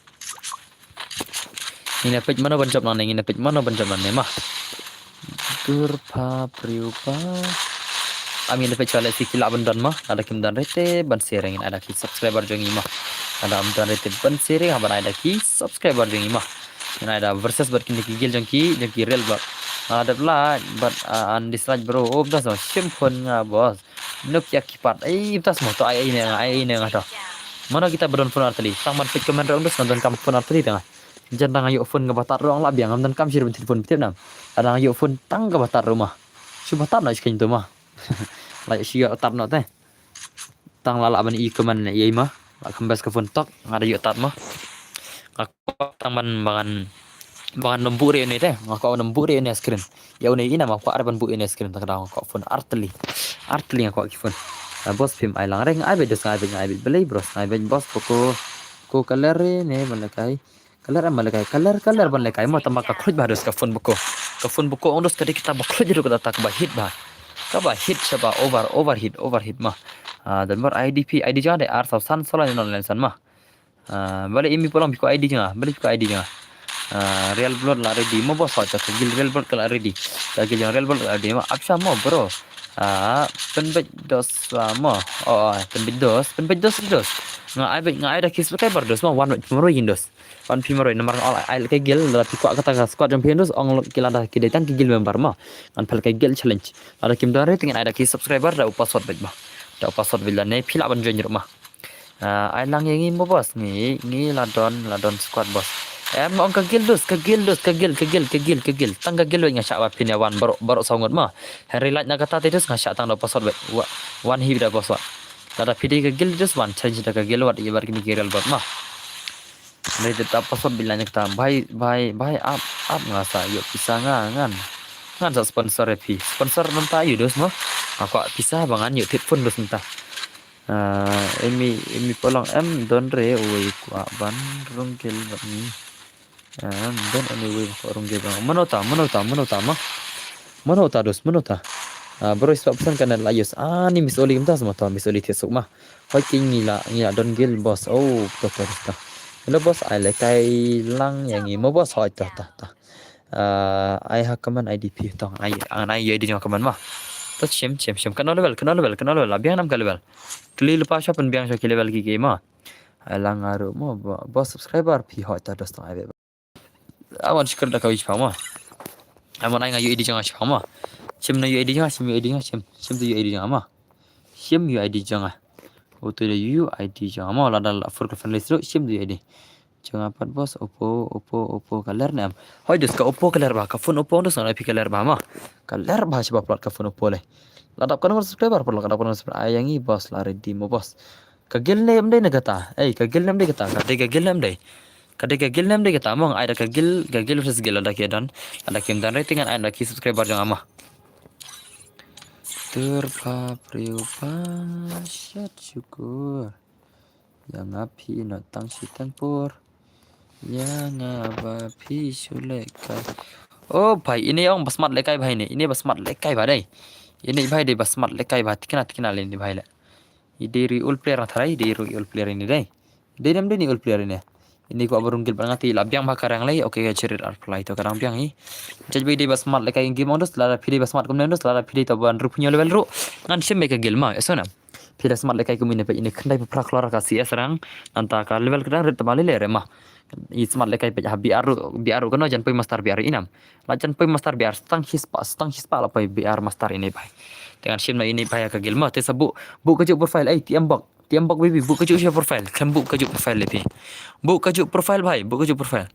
Ngin ïa peit mano ban jop nangne, ngin ïa peit mano ban jop nangne ma. Dur pha priu pha. Am ngin ïa peit shuwa lehse ki lah ban don ma. Lada kim don re te ban share, ngin ai da ki subscriber jong ngi ma. Lada ym don re te ban share, hap ban ai da ki subscriber jong ngi ma. Ngin ai da versus bad kine ki guild jong ki, jong ki real blood. Ah, dep like bad, ah, un dislike bro. Oh, bas ma, shim phone nga boss. Nuk ïa ki pat. Ei, bas ma, to ai, ai ne nga, ai ne nga to. Mano kita ba don phone artylli? Tang ban peit comment ruh ong dus, nga donkam phone artylli te nga. Jan dang ïoh phone kaba tad ruh ong lah biang, ngam donkam shuh ban thied phone, phi tip nam. Dang ïoh phone tang kaba tad ruh ma. Shu ba tad noh shi kyntu ma. Lah shu ïoh tad noh te. Tang la lah ban i comment ne ïa i ma. Lah kham best ka phone tok, nga da ïoh tad ma. Nga kwah tang ban, ban, ban nym buh re ïa une te. Nga kwah nym buh re ïa une screen. Ïa une i na ma kwah re ban buh ïa une screen, ta ka daw nga kwah phone artylli. Artylli nga kwah ki phone. Ah, boss phim ai lang re, nga ai beit dus, nga ai beit, nga ai beit balei bro, nga ai beit boss, ko, ko, ko color re ne ban lehkai. Color em ban lehkai, color, color ban lehkai ma, tang ba ka khluit bha dus ka phone ba ko. Ka phone ba ko ong dus ka dei kita ba khluit ruh, kata kaba hit bha. Kaba hit shaba over, overheat, overheat ma. Ah, donbor I D phi, I D jong nga dei ar saw san saw lai ne non len san ma. Ah, balei i mi pulong phi kwah I D jong nga, balei phi kwah I D jong nga. Ah, real blood la ready mo boss, ka guild real blood ka la ready. Ka guild jong real blood ka la ready ma, ap sha mo bro. Ah, pynbeit dos, ah, mo. Oh, oh, pynbeit dos, pynbeit dos, dos. Nga ai beit, nga ai da ki subscriber dos ma, wan beit phi marwei kin dos. Wan phi marwei namar nga ai lehkai guild, lada phi kwah kata ka squad jong phi dos, ong ki lada ki dei tang ki guild member ma. Ngan pynlehkai guild challenge. Lada kim don re te ngin ai da ki subscriber da u password beit ma. Da u password beit lane phi lah ban join ruh ma. Ah, ai lang ïa ngi mo boss, ngi, ngi la don, la don squad boss. Em, ong ka guild dus, ka guild dus, ka guild, ka guild, ka guild, ka guild. Tang ka guild beit nga shah ba phin ïa wan baroh, baroh saw ngut ma. Hynrei lait na kata te dus nga shah tang da u password beit. Wa-, wan hi da u password. Lada phi dei ka guild dus wan challenge da ka guild wat ïa bar kine ki real bot ma. Hynrei te ta password beit lait na kata. Bhai, bhai, bhai, ap, ap nga sa ïoh pisa nga ngan. Ngan sa sponsor ïa phi. Sponsor mynta ïa u dus mo. Nga kwah pisa ba ngan ïoh thied phone dus mynta. Ah, emi, emi polong em don re, uwei kwah ban rung guild bad ngi. Em, don anyway kwah rung guild bad ngi. Mano ta, mano ta, mano ta ma. Mano ta dos, mano ta. Ah, bro, iswa pesan kan la yus. Ah, ni Miss Oli kumta sama ta, Miss Oli thied suk ma. Hoi ki ngi la, ngi la don guild boss. Oh, ta ta ta. Hello boss, ai lehkai lang ïa ngi mo boss, hoi ta ta ta. Ah, ai ha comment I D phi tong, ai, ngan ai ïa I D jong comment ma. To shim, shim, shim. Kano level, kano level, kano level. Biang nam ka level. Kli lupa sha pynbiang sha ki level ki ki ma. Ai lang aru mo bo, bo subscriber phi hoi ta dos tong ai be. Awan shukr da ka wi shipang ma. Awan ai nga ïa I D jong nga shipang ma. Shim na ïa I D jong nga, shim ïa I D jong nga, shim. Shim tu ïa I D jong nga ma. Shim ïa I D jong nga. Uto da U I D jong nga mo, lada la fur ka friend list ruh shim da U I D. Jong nga pat boss, Oppo, Oppo, Oppo, ka ler ne em? Hoi dus, ka Oppo ka ler bha, ka phone Oppo dus, nga la ïa phi ka ler bha mo. Ka ler bha shibun pat ka phone Oppo lei. La dap katno subscriber pat, la dap katno subscriber, ai ïa ngi boss, la ready mo boss. Ka guild ne em dei ne kata? Ei, ka guild ne em dei kata? Ka dei ka guild ne em dei? Ka dei ka guild ne em dei kata mo? Ai da ka guild, ka guild versus guild, lada ki don, lada kim don rating ngan ai da ki subscriber jong nga mo. Tur pa priu pa shat syukur. Ïa nga phi ïehnoh tang shi tang por. Ïa nga ba phi shu lehkai. Oh bhai, ine ong ba smart lehkai bhai ne. Ine ba smart lehkai bha dei. Ine bhai dei ba smart lehkai bha, tikna tikna le ine bhai le. I dei ri old player na tharai, i dei ri old player ine dei. Dei nam dei ni old player ine. Ine ko abarung guild bad nga te la biang bha ka rank lei. Okay, ka cherit ar play to ka dang biang hi. Judge bhai dei ba smart lehkai game ong dus, lada phi dei ba smart kumne ong dus, lada phi dei to ban rup nyo level ruh. Ngan shim bha ka guild ma, eso na. Phi da smart lehkai kum ine phi ine khyndai phra khlur ka C S rank. Nangta ka level ka dang rit tama lei lei re ma. I smart lehkai phi ha B R ruh, B R ruh kano jan poi master B R i nam. La jan poi master B R stang shispah, stang shispah la poi B R master ine bhai. Te ngan shim na ine bhai ka guild ma, te sa buh, buh kajuh profile, ei, T M Bok. T M Bok baby, buh kajuh sha profile. Khlem buh kajuh profile le phi. Buh kajuh profile bhai, buh kajuh profile.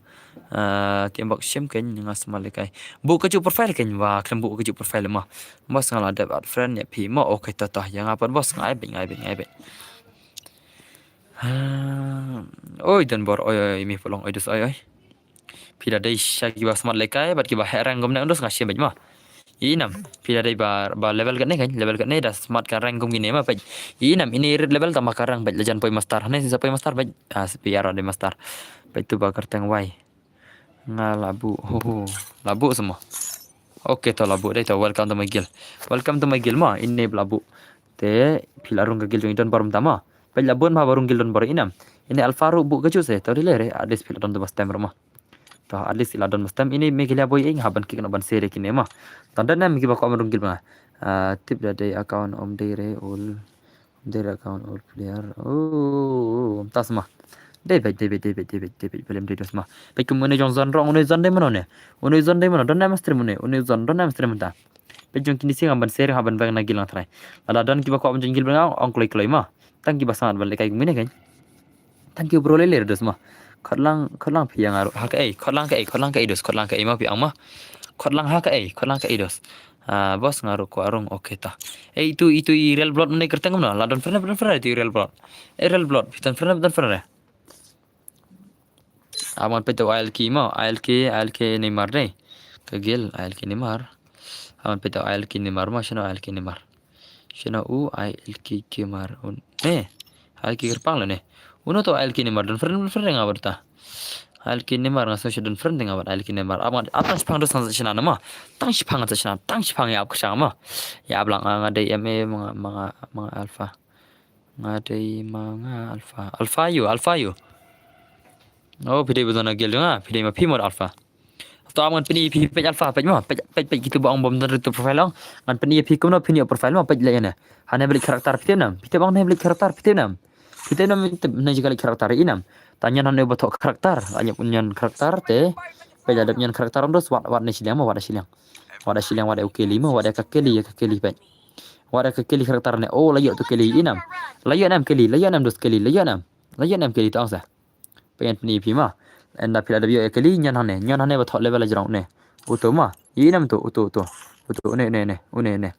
Ah, T M Bok shim kein nga smart lehkai. Buh kajuh profile kein, wa khlem buh kajuh profile ma. Boss nga la dep add friend ïa phi ma, okay to to. Ïa nga pat boss nga ai beit, nga ai beit, nga ai beit. Ah, oi, don bor, oi, oi, mi pulong, oi, dus, oi, oi. Phi da dei sha kiba smart lehkai, bad kiba heh rank kumne ong dus nga shim beit ma. I nam, phi da dei ba, ba level katne kein, level katne da smart ka rank kum kine ma peit. I nam, ine rit level tama ka rank peit, la jan poi master, hane sa poi master peit, ah, sa phi ara dei master. Peit tu ba kyrteng wai. Nga la buh, ho ho, la buh sa ma. Okay to la buh dei to, welcome to my guild. Welcome to my guild ma, ine ba la buh. Te, phi la rung ka guild jong i don bor mynta ma. Peit la bun ma ba rung guild don bor i nam. Ine Alpha ruh buh kajuh se, to dei lei re, at least phi la don to ba stem ruh ma. To, at least i la don ba stem, ine Meghalaya boy ing ha ban kick na ban sere kine ma. Tang da nam kiba ko am rung guild ma. Ah, tip da dei account om dei re ul. Om dei re account ul player. Oh, tas ma. Dei beit, dei beit, dei beit, dei beit, dei beit, belem dei dos ma. Peit kum une jong zon rong, une zon dei mano ne. Une zon dei mano, don nam stream une, une zon, don nam stream mynta. Peit jong kine sing am ban sere ha ban bang na guild lang trai. Lada don kiba ko am jong guild bang ong kloi kloi ma. Tang kiba sangat ban lehkai kum ine kein. Tang ki bro lei lei dos ma. Khot lang, khot lang phi ïa nga ruh. Ha kaei, khot lang kaei, khot lang kaei dos, khot lang kaei ma phi ong ma. Khot lang ha kaei, khot lang kaei dos. Ah, boss nga ruh ko arung, okay ta. Ei, itu, itu i Real Blood mynne kyrteng kumno? La don friend, don friend itu i Real Blood. Eh, Real Blood, phi don friend, don friend re. Ap ngan peit to I L K ma, I L K, I L K Neymar dei. Ka guild, I L K Neymar. Ap ngan peit to I L K Neymar ma, shano I L K Neymar. Shano u I L K Gamer un. Eh, I L K kyrpang la ne. Uno to I L K Neymar, don friend, don friend nga bad ta. I L K Neymar nga sngew sha don friend nga bad I L K Neymar. Ap ngan, ap tang shipang dos ngan sa shna nama. Tang shipang ngan sa shna, tang shipang ïa ap kyrshang ma. Ïa ap lang nga dei M A ma nga, ma nga, ma nga Alpha. Nga dei ma nga Alpha. Alpha ïu, Alpha ïu. Oh, phi dei ba don na guild nga, phi dei ma phi mo Alpha. To ap ngan pyni phi peit Alpha, peit mo, peit, peit, peit kitu ba ong bym don ritu profile ong. Ngan pyni phi kumno phin ïoh profile mo, peit leh ïa ne. Hane ba leit character phi tip nam, phi tip ong ne ba leit character phi tip nam. Phi tip nam, phi tip ne jaka leit character i nam. Ta ñion hane ba thoh character, la ñion, ñion character te. Peit la dep ñion character ong dos wat, wat ne shiliang mo, wat ne shiliang. Wat ne shiliang, wat ne ukeli mo, wat ne ka keli, ka keli peit. Wat ne ka keli character ne, oh la ïoh tu keli i nam. La ïoh nam keli, la ïoh nam dos keli, la ïoh nam. La ïoh nam keli to ong sa. Peit ngan pyni phi ma. Ynda phi la dep ïoh ïa kali, ñion hane, ñion hane ba thoh level la jrong ne. Uto ma. Ïa nam to, uto, uto. Uto, une, une, une, une, une.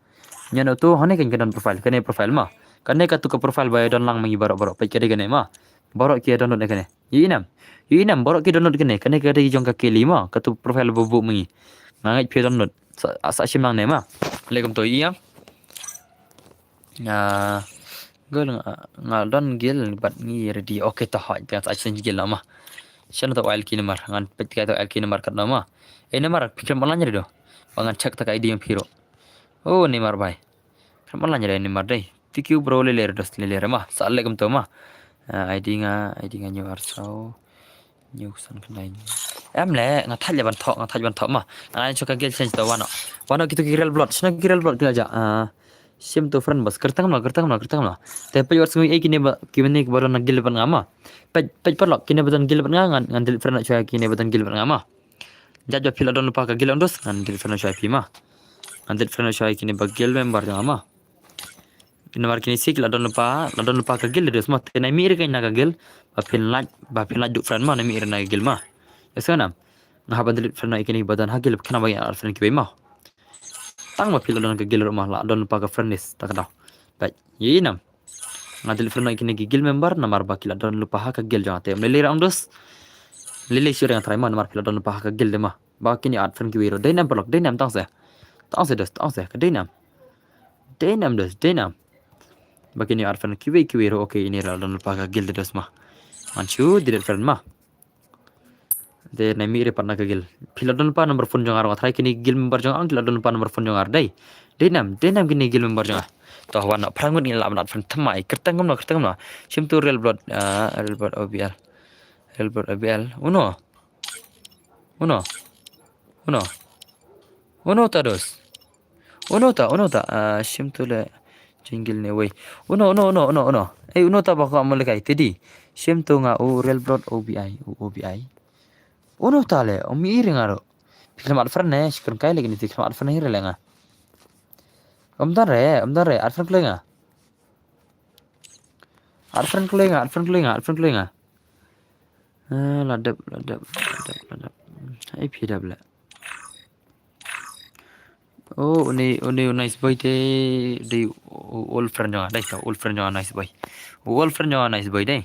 Ñion uto hane kein ka don profile, kane profile ma. Kane katu ka profile ba ïa don lang ma ngi baroh, baroh. Peit ka dei kane ma. Baroh ki ïa download ne kane. Ïa nam. Ïa nam, baroh ki download kane. Kane ka dei jong ka keli ma. Katu profile ba buh ma ngi. Nga ngeit phi download. Sa, sa shim lang ne ma. Alaikum to ïa. Nga, gol nga, nga don guild bad ngi ready. Okay, to hoi, phi ngan sa change guild ma. Shano to I L K Neymar, ngan peit kai to I L K Neymar katno ma. Eh, Neymar, phi khlem online re do. Ba ngan check ta ka I D jong phi ruh. Oh, Neymar bhai. Khlem online re Neymar dei. Thank you bro, lele re dos, lele re ma. Sa le kum to ma. Ah, I D nga, I D nga ñiew arsaw. Ñiew san khyndai. Em le, nga thait le ban thoh, nga thait ban thoh ma. Nga ai shuh ka guild change to wano. Wano kitu ki Real Blood, shano ki Real Blood ki la ja. Ah, shim to friend bas. Kyrteng ma, kyrteng ma, kyrteng ma. Te peit wat sngew ei kine ba, kine ba don guild bad nga ma. Peit, peit paralok, kine ba don guild bad nga, ngan, ngan delete friend shuh kine ba don guild bad nga ma. Judge ba phi la don lypa ka guild ong dos, ngan delete friend shuh phi ma. Ngan delete friend shuh kine ba guild member jong nga ma. Namar kine shi ki la don lypa, la don lypa ka guild de dos ma. Te nai mih re ka na ka guild, ba phin lait, ba phin lait duh friend ma, nai mih re na ka guild ma. Ïa sngewbha nam. Nga hap ban delete friend na ïa kine ba don ha guild, khnang ba ïa add friend kiwei ma. Tang ba phi la don ka guild ruh ma, la don lypa ka friend list, ta ka daw. Bad, ïa nam. Nga delete friend na ïa kine ki guild member, namar ba ki la don lypa ha ka guild jong nga te. Ym lei lei ruh ong dos. Lei lei shuh re nga tharai ma, namar phi la don lypa ha ka guild de ma. Ba kine add friend kiwei ruh. Dei nam paralok, dei nam tang se. Tang se dos, tang se, ka dei nam. Dei nam dos, dei nam. Ba kine add friend kiwei kiwei ruh, okay, ine ruh la don lypa ka guild de dos ma. Ngan shu delete friend ma. Te nai mih re pat na ka guild. Phi la don lypa number phone jong nga ruh nga tharai kine guild member jong nga ki la don lypa number phone jong nga dei. Dei nam, dei nam kine guild member jong nga. To wan noh, phra ngut ngin lah ban add friend thymmai, kyrteng kumno, kyrteng kumno. Shim to Real Blood, ah, Real Blood O B L. Real Blood O B L. Uno. Uno. Uno. Uno ta dos. Uno ta, uno ta. Ah, shim to le jingle ne wei. Uno, uno, uno, uno, uno. Eh, uno ta ba ko amal kai tedi. Shim to nga u Real Blood O B I, u O B I. Uno ta le, ym ïohi re nga ruh. Phi khlem add friend ne, shikon kai le kine phi khlem add friend hi re le nga. Ym don re, ym don re, add friend kloi nga. Add friend kloi nga, add friend kloi nga, add friend kloi nga. Ah, la dep, la dep, la dep, la dep. Ai phi dep le. Oh, uni, uni u nice boy te, dei u old friend jong nga, dei ta old friend jong nga nice boy. U old friend jong nga nice boy dei.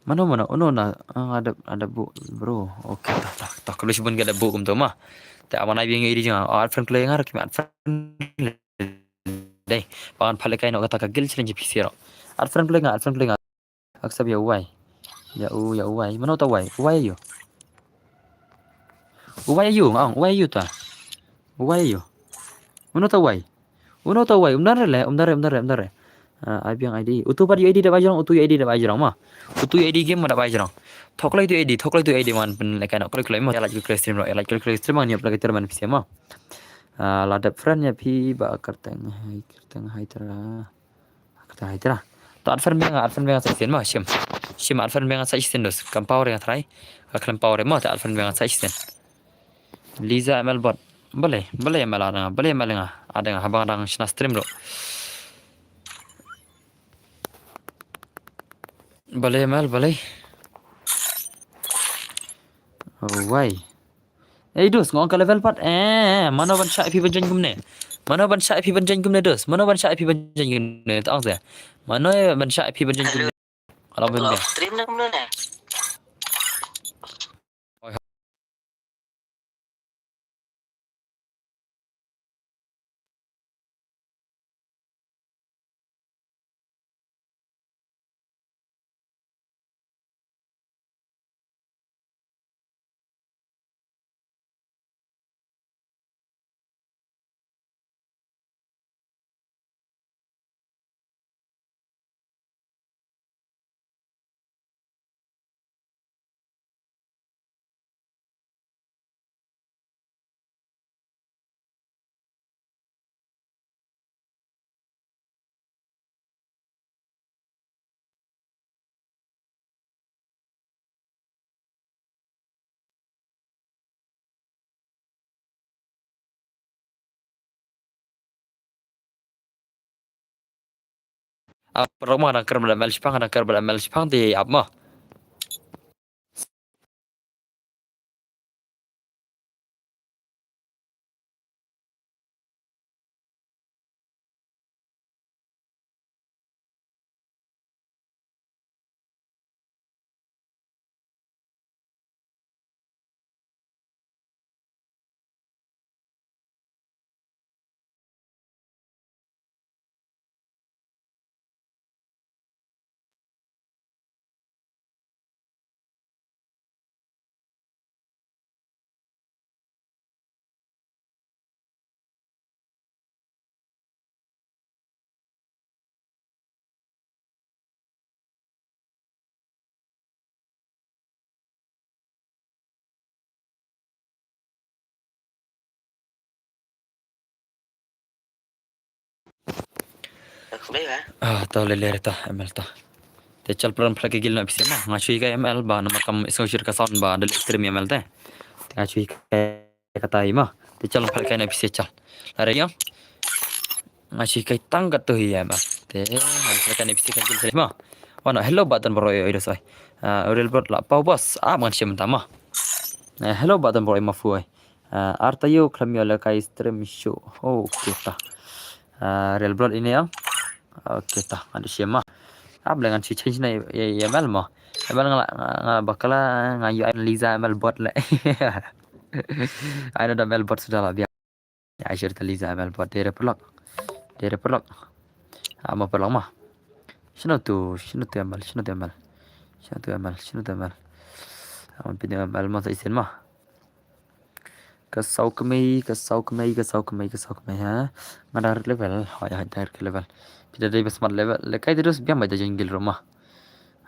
Mano, mano, uno na, ah, ada, ada bu, bro. Okay, ta, ta, ta, kalau shibun ada bu kumto ma. Te aman ai biang iri jong nga, oh, add friend kloi nga, kim add friend. Dei, pangan pale kai no kata ka guild challenge P C ro. Add friend kloi nga, add friend kloi nga. Accept ïa u wai. Ïa u, ïa u wai. Mano ta wai? U wai ïa u. U wai ïa u, nga ong, u wai ïa u ta. U wai ïa u. Mano ta wai? Uno ta wai, um dang re le, um dang re, um dang re, um dang re. Ah, ai biang I D. Utu pat ïa I D da bai jrong, utu ïa I D da bai jrong ma. Utu ïa I D game ma da bai jrong. Thok lai tu I D, thok lai tu I D man pyn le kai no, kloi kloi ma. Ïa like kloi stream ro, ïa like kloi stream man ïa play terman P C ma. Ah, la dep friend ïa phi ba kyrteng hai, kyrteng hai tera. Kata hai tera. To add friend biang, add friend biang sa sien ma, shim. Shim add friend biang sa sien dos. Kam power nga trai. Ka khlem power ma, to add friend biang sa sien. Liza M L bot. Balei, balei M L adang, balei M L nga. Adang, habang adang shna stream ro. Balei M L, balei. Oh, why? Ei, dos, ngong ka level pat. Eh, mano ban shah phi ban jan kumne. Mano ban shah phi ban jan kumne dos. Mano ban shah phi ban jan kumne. Tang se. Mano ban shah phi ban jan kumne. Alam ban. Stream na kumne. Ah, paralok ma, dang kyrpad M L shipang, dang kyrpad M L shipang te ap ma. Ah, to le le ta M L ta. Te chal pran phlak ke gil na pisa ma. Nga shui ka M L ba na makam isngo shir ka sound ba dalik trim M L te. Te nga shui ka kata hi ma. Te chal phlak ke na pisa chal. Lare yang. Nga shui ka tang ka tu hi M L. Te ngan sa ka ni pisi kan jil ma. Wan hello button bro oi dos oi. Ah, Real Blood la pau boss. Ah, ngan shim ta ma. Eh, hello button bro ma fu oi. Ah, arta yo klam yo la kai stream show. Okay ta. Ah, Real Blood ini ya. Okay ta. Ngan shim ma. Ab lengan si change na ya ya mal ma. Mal nga nga bakala nga yu Liza mal bot le. Ai no da mal bot sudah la biar. Ai shir ta Liza mal bot dere pelok. Dere pelok. Ama pelok ma. Shino tu, shino tu mal, shino tu mal. Shino tu mal, shino tu mal. Ama pini mal ma sa isin ma. Ka sau kemei, ka sau kemei, ka sau kemei, ka sau kemei ha. Nga direct level, hoi hoi direct level. Pida dei bas mat level. Le kai terus biang bai da jengil rumah.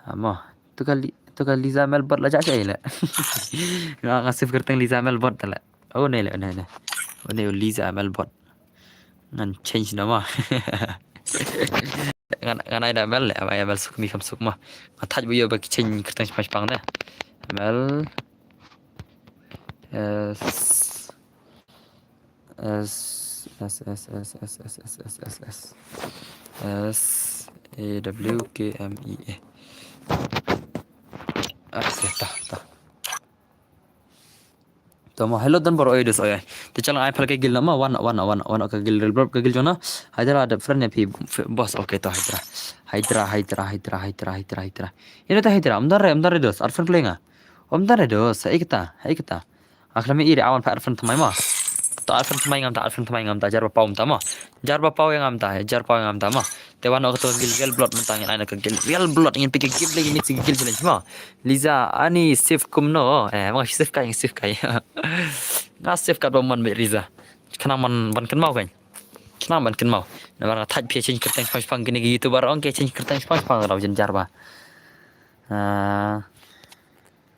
Ama. Tu kali, tu kali Liza mal bot la ja shai le. Nga nga save kerteng Liza mal bot ta le. Oh ne le ne ne. Oh ne Liza mal bot. Ngan change nama. Ngan ngan ai da mal le, ai mal suk mi kam suk ma. Nga thaj bu yo ba ki change kerteng shpang shpang ne. Mal S S S S S S S S S S S S S A W K M E A. Ah, ta ta. Tama hello dan bor oi dos oi. Te chalang ai phal ka gil nama wan wan wan wan ka gil Real Blood ka gil jona. Haidra da friend ya phi boss okay to Haidra. Haidra Haidra Haidra Haidra Haidra Haidra. Ina ta Haidra amdar re amdar re dos ar friend play nga. Amdar re dos hai kita hai kita. Akhla mi iri awan pa ar friend thamai ma. Ta ar friend thamai ngam ta ar friend thamai ngam ta jar ba pau ngam ta ma. Jar ba pau ngam ta jar pau ngam ta ma. Te wan ok to gil Real Blood mentang ngin ai na ka gil Real Blood ngin pik ka gil lagi ngin pik ka gil challenge ma. Liza ani save kumno eh ma save kai save kai. Nga save kat ba man be Liza. Khnang man ban kynmaw kan. Khnang ban kynmaw. Namar nga thaj phi change kerteng shpang shpang kini ki YouTuber ong ke change kerteng shpang shpang raw jin jar ba. Ah.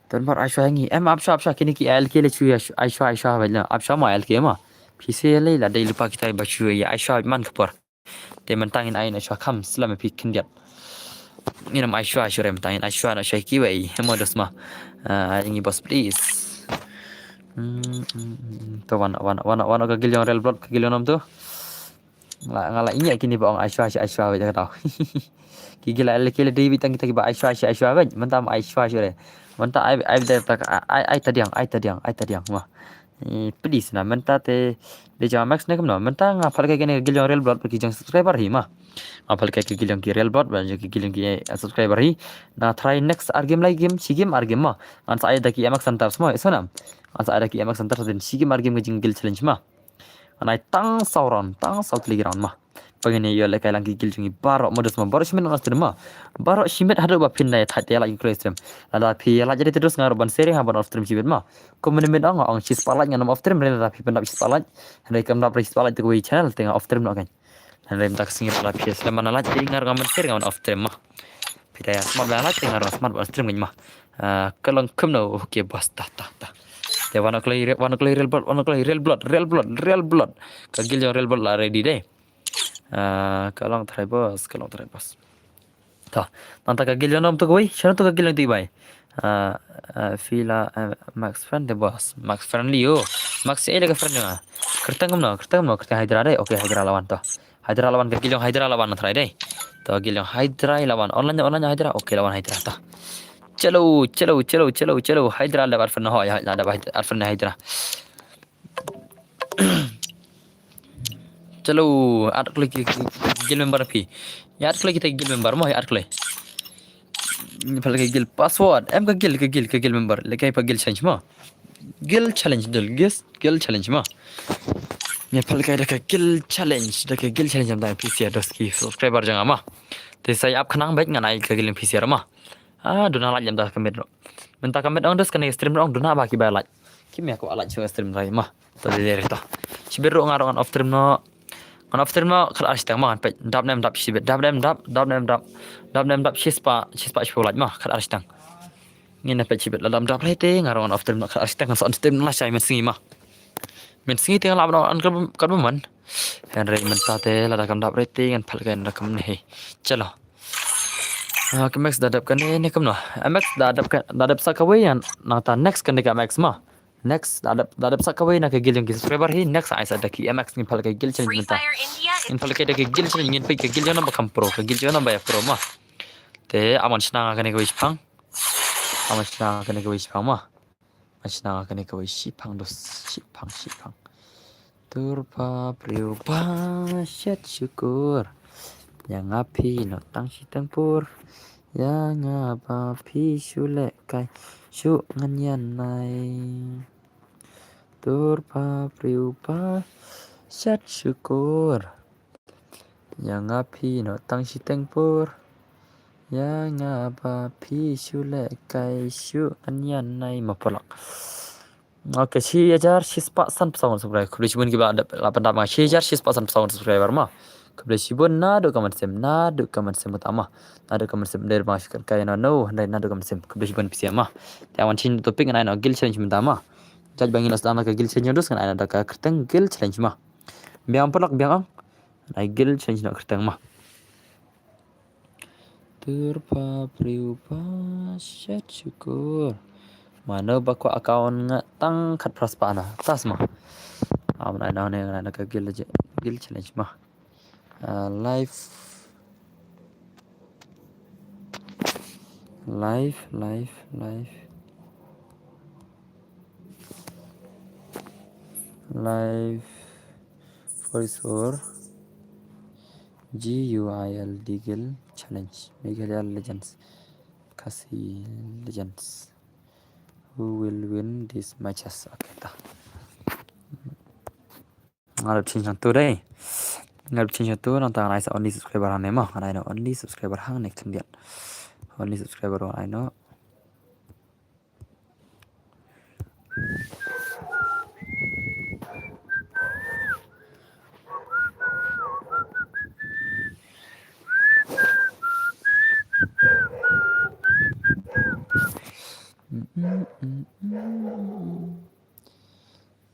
Ton bar Aishwa ngi em Aishwa Aishwa kini ki L K le chu Aishwa Aishwa ba la Aishwa ma L K ma. Phi se le la dei lupa kita ba chu ya Aishwa man ka por. Te mentang in ain Aishwa kham slam phi khyndiat. Ngin am Aishwa Aishwa re mentang in Aishwa na Aishwa ki wei mo dos ma. Ah, ngi boss please. Hmm, hmm, hmm, hmm. To wan wan wan wan ka gil jong Real Blood ka gil jong nam tu. Nga nga la inya kini ba ong Aishwa Aishwa Aishwa wei ka tau. Ki gila le ki le dei bi tang kita ki ba Aishwa Aishwa Aishwa wei. Menta am Aishwa Aishwa re. Menta ai ai da ta ai ai tadiang ai tadiang ai tadiang ma. Eh, please na menta te de jong Max ne kumno. Menta nga phal ka kini gil jong Real Blood ki jong subscriber hi ma. Nga phal ka ki gil jong ki Real Blood ba jong ki gil jong ki eh, subscriber hi. Na try next ar game lai game shi game ar game ma. Ngan sa ai da ki M X Center ma. Iso na. Ngan sa ai da ki M X Center din shi game ar game ka jing gil challenge ma. Anai tang saw round, tang saw klik round ma. Pagini yo le kai lang ki gil jong i baroh modus ma, baroh shimet on stream ma. Baroh shimet haduh ba phin dai thait te la ki close stream. Lada phi la jadi terus nga ban sharing ha ban off stream shimet ma. Kum minit ong ong shi spotlight ngan off stream re lada phi pynap shi spotlight. Hynrei kam dap re shi spotlight te kawei channel te nga off stream noh kan. Hynrei mynta ka sngi lada phi slem ban la te nga ngan sharing ngan off stream ma. Phi dai smart ban la te nga smart ban stream kan ma. Ah, ka long kumno okay boss ta ta ta. Te wan kloi wan kloi Real Blood wan kloi Real Blood Real Blood Real Blood. Ka gil jong Real Blood la ready dei. Ah, ka long try boss ka long try boss. Ta. Nanta ka gil jong nam tu kawei. Shano tu ka gil jong tu bai. Ah, ah, Fila eh, Max friend de boss. Max friendly yo. Max eh de ka friend jong. Kerteng kumno kerteng kumno kerteng Hydra dei. Okay Hydra lawan tu. Hydra lawan ka gil jong Hydra lawan try dei. To gil jong Hydra lawan online online Hydra. Okay lawan Hydra to. Chalo chalo chalo chalo chalo Hydra la bar fan ho ya la da bar fan Hydra. Chalo at kloi ki gil member phi. Ya at kloi kita gil member mo ya at kloi. Ni pala ka gil password. Em ka gil ka gil ka gil member. Lekai pa gil change mo. Gil challenge dul gis gil challenge ma. Ngi phal kai da ka gil challenge da ka gil challenge am da P C dos ki subscriber jong ma. Te sai ap khnang bek ngan ai ka gil P C ma. Ah duna laj am da ka mit ro. Mynta ka mit ong dos ka ne stream ong duna ba ki ba laj. Ki me ko laj chu stream rai ma. To de de to. Shibit ro nga ro ngan off stream no. Ngan off stream no khal ar shitang ma ngan pek dap nem dap shibit dap nem dap dap nem dap. Dap nem dap shispa shispa shipa laj ma khal ar shitang. Ngin na pet chibet la dam dap lai te nga rong off stream na kha stem kan sa on stream la shai men sngi ma. Men sngi te la ban on kan kan man. Kan re men ta te la da kam dap re te ngan phal kan da kam ne he. Chalo. Ah, ka Max da dap kan ne ne kam no. Ah, Max da dap kan da dap sa ka wei yan na ta next kan de ka Max ma. Next, da dep, da dep sa kawei na ka guild jong ki subscriber hi, next ai sa da ki M X ngin peit ka guild challenge mynta. Ngin peit ka guild challenge, ngin peit ka guild jong naba kham pro, ka guild jong naba ïa pro ma. Te, aman shna nga kane kawei shipang. Aman shna nga kane kawei shipang ma. Aman shna nga kane kawei shipang dos, shipang, shipang. Tur ba briew ba shet shukor. Ïa nga phi noh tang shiteng por. Ïa nga ba phi shu lehkai shu ngan ïa nai. Tur ba briew ba shet shukor. Ïa nga phi noh tang shiteng por. Ïa nga ba phi shu lehkai shu ngan ïa nai ma pyrlok. Okay, shi hajar shispah sanphew saw ngut subscriber. Khublei shibun kiba la pyndap ma nga, shi hajar shispah sanphew saw ngut subscriber ma. Khublei shibun naduh ka mynsiem, naduh ka mynsiem uta ma. Naduh ka mynsiem, dei ba nga shu kyrkhu ïa no, no, dei naduh ka mynsiem. Khublei shibun phi sha ma. Te wan sha topic ngan ai noh guild challenge mynta ma. Judge ba ngin la sdang da ka guild challenge, dus ngan ai noh da ka kyrteng guild challenge ma. Biang pyrlok biang ong. Ngan ai guild challenge noh kyrteng ma. Tur ba briew ba shet shukor. Mano ba kwah account nga tang khatphra spah na. Tas ma. Am nai na ne na ka guild, guild challenge ma. Ah, live. Live, live, live. Live. Voice over. G U I L D Guild Challenge. Meghalaya Legends. Khasi Legends. Who will win these matches? Okay, ta. Nga la change to dei. Nga la change to nang tang nai sa only subscriber hangne ma. Ngan ai noh only subscriber hangne khyndiat. Only subscriber wan ai noh.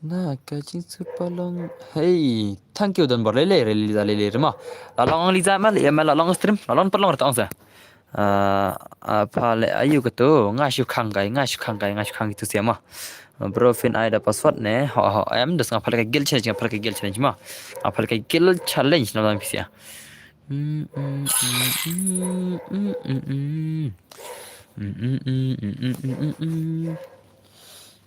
Na ka jingsuk palong. Hey, thank you don bor lele, lele, lele, lele, ma. La long Liza ma, ya ma la long stream, la long palong rata ong sa. Ah, ah, pha le ayu ka tu, nga shu khang kai, nga shu khang kai, nga shu khang itu siama. Bro, phin ai da password ne, ho, ho, em, dus nga pha le ka guild challenge, nga pha le ka guild challenge ma. Nga pha le ka guild challenge na lang pisia. Mm, mm, mm, mm, mm, mm, mm. Mm, mm, mm, mm, mm, mm, mm.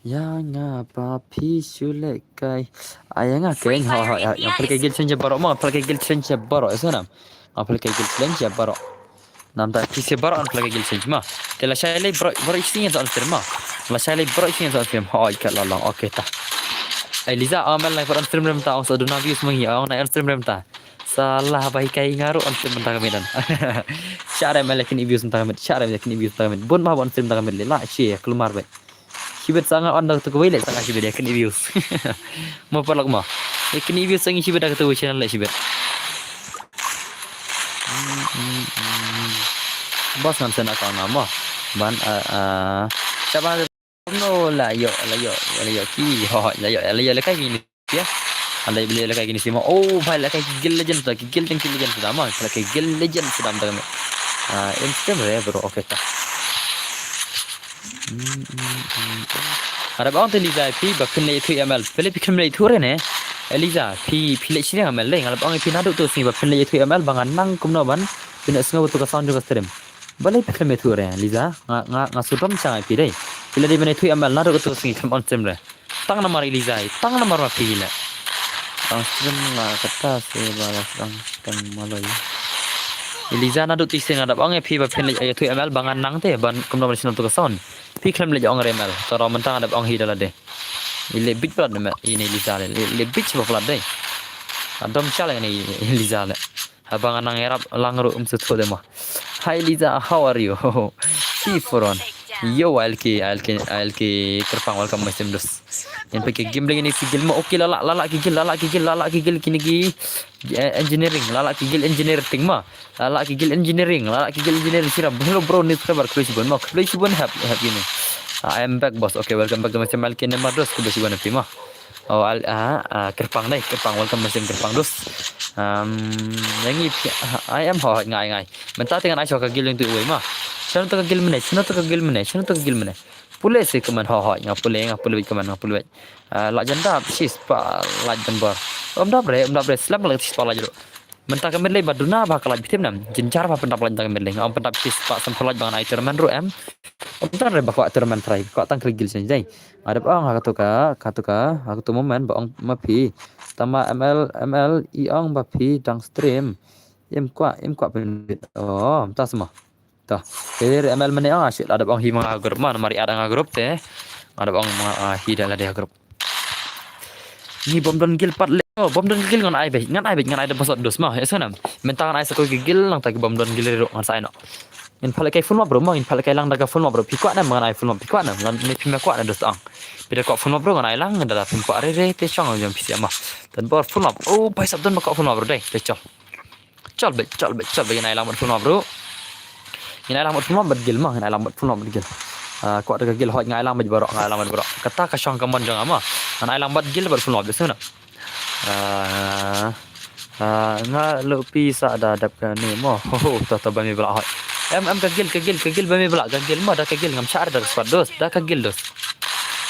Ya nga ba phi shu lehkai. Ai ya nga keng, ho, ho, ya, yang pha le ka guild challenge baroh ma, pha le ka guild challenge baroh, ya sanam. Nga pha le ka guild challenge baroh. Namta phi se baroh nga pha le ka guild challenge ma. Te lashai lei baroh, baroh isi ngan sa on stream ma. Lashai lei baroh isi ngan sa on stream. Ho, ika la long. Okay ta. Ai Liza, ong mel nai baroh on stream rem ta, ong sa duna views mangi, ong nai on stream rem ta. Salah ba hikai nga ruh on stream mynta ka miet. Sha re mel kin views mynta ka miet, sha re mel kin views mynta ka miet. Bun ma ba on stream mynta ka miet le la, shi kulmar be. Shibit sa nga on da tu kawei le sa nga shibit ya kin views. Mo paralok mo. Ya kin views sa ngi shibit da tu channel le shibit. Bos ngan sena ka na mo. Ban, ah, ah. Sha ba no la yo, la yo, la yo ki, ho, ho, la yo, la yo, la kai ki ni ya. Anda beli la kai ki ni sima. Oh, bhai la kai ki guild legend da, ki guild jong ki legend da ma, la kai guild legend da ma. Ah, instant re bro, okay ta. Hmm, hmm, hmm. Arab ong te Liza phi ba phin leh thu M L. Pele phi khlem leh thu re ne. Eliza phi, phi leh shirang M L le. Ngalap ong phi naduh tu sngi ba phin leh thu M L ba ngan nang kumno ban. Phin sngew tu ka sound jong ka stream. Balei phi khlem ïathuh re, Liza? Nga, nga, nga sngewdom shang ïa phi dei. Phi la dei ban ïathuh ïa mel naduh katu sngi khlem on stream re. Tang namar i Liza, tang namar ma phi le. Tang stream nga kata se ba la tang tang maloi. I Liza naduh tu sngi nga dap ong ïa phi ba phin leh ïathuh ïa mel ba ngan nang te ban kumno ban shna tu ka sound. Phi khlem leh ong re mel. Tara mynta nga dap ong hi da lade. I le bit palat ne mel, i ne Liza le, le, le bit ba palat dei. Adom shal ne i Liza le. Haba nga nang ïarap lang ruh um sngewthuh de mo. Hi Liza, how are you? Hi Furon. Yo, I L K, I L K, I L K Kyrpang, welcome my stream dus. Ngan peit ki game lagi ni si guild mo. Okay, lala, lala ki guild, lala ki guild, lala ki guild kine ki, eh, engineering, lala ki guild engineering ma. Lala ki guild engineering, lala ki guild engineering sira. Hello bro, new subscriber, khublei shibun mo, khublei shibun hap, hap ini. I am back boss. Okay, welcome back to my channel, L K Nemar dus, khublei shibun hap ma. Oh, al, ah, ah, Kyrpang dei, Kyrpang, welcome mynsiem Kyrpang dus. Um, yang i pi-, ah, I am ho, ngai, ngai. Mynta te ngan ai shuwa ka guild jong tu uwei ma. Shano tu ka guild mynne, shano tu ka guild mynne, shano tu ka guild mynne. Pule se ka man, ho ho, nga pule, nga pule beit ka man, nga pule beit. Ah, la jan dap shispah like donbor. Ym dap re, ym dap re, slem la shispah like ruh. Mynta ka mid lane ba duna ba ka like, phi tip nam. Jynjar ba pyndap like mynta ka mid lane. Ym pyndap shispah sanphew like ba ngan ai tournament ruh em. Ym don re ba kwah tournament try, kwah tang klik guild change dei. Nga dep ong ha katu ka, katu ka, ha katu moment ba ong ma phi. Tang ma M L, M L i ong ba phi dang stream. Im kwah, im kwah pynbit. Oh, mynta sma. To. Te M L mynne ong, ah, shit, la dep ong hi ma nga group ma, namar i add ha nga group te. Nga dep ong ma, ah, hi da lade ha group. Ngi bym don guild pat le. Oh, bym don guild ngan ai beit, ngan ai beit, ngan ai da bosot dos ma. Ïa sngewbha. Mynta ngan ai sa kawei ka guild, nangta ki bym don guild ruh ngan sa ai noh. Ngin phah lehkai full map bro ma, ngin phah lehkai lang da ka full map bro. Phi kwah ne em ngan ai full map, phi kwah ne em, ngan ne phi ma kwah ne dos tang. Phi da kwah full map bro ngan ai lang, da da phim kwah re re te shong jong phi sia ma. Donbor full map. Oh, bhai sahab donbor kwah full map bro dei. Te chal. Chal beit, chal beit, chal beit, ngin ai lang bad full map bro. Ngin ai lang bad full map bad guild ma, ngin ai lang bad full map bad guild. Ah, kwah da ka guild hoi, ngin ai lang bad baroh, ngin ai lang bad baroh. Kata ka shong ka mon jong nga ma. Ngin ai lang bad guild bad full map bad sngewbha. Ah, ah, nga leh pisa da dep kane mo. Ho ho, to to ba me bla hoi. Em em ka guild, ka guild, ka guild ba me bla, ka guild ma, da ka guild ngam shah da ka squad dos, da ka guild dos.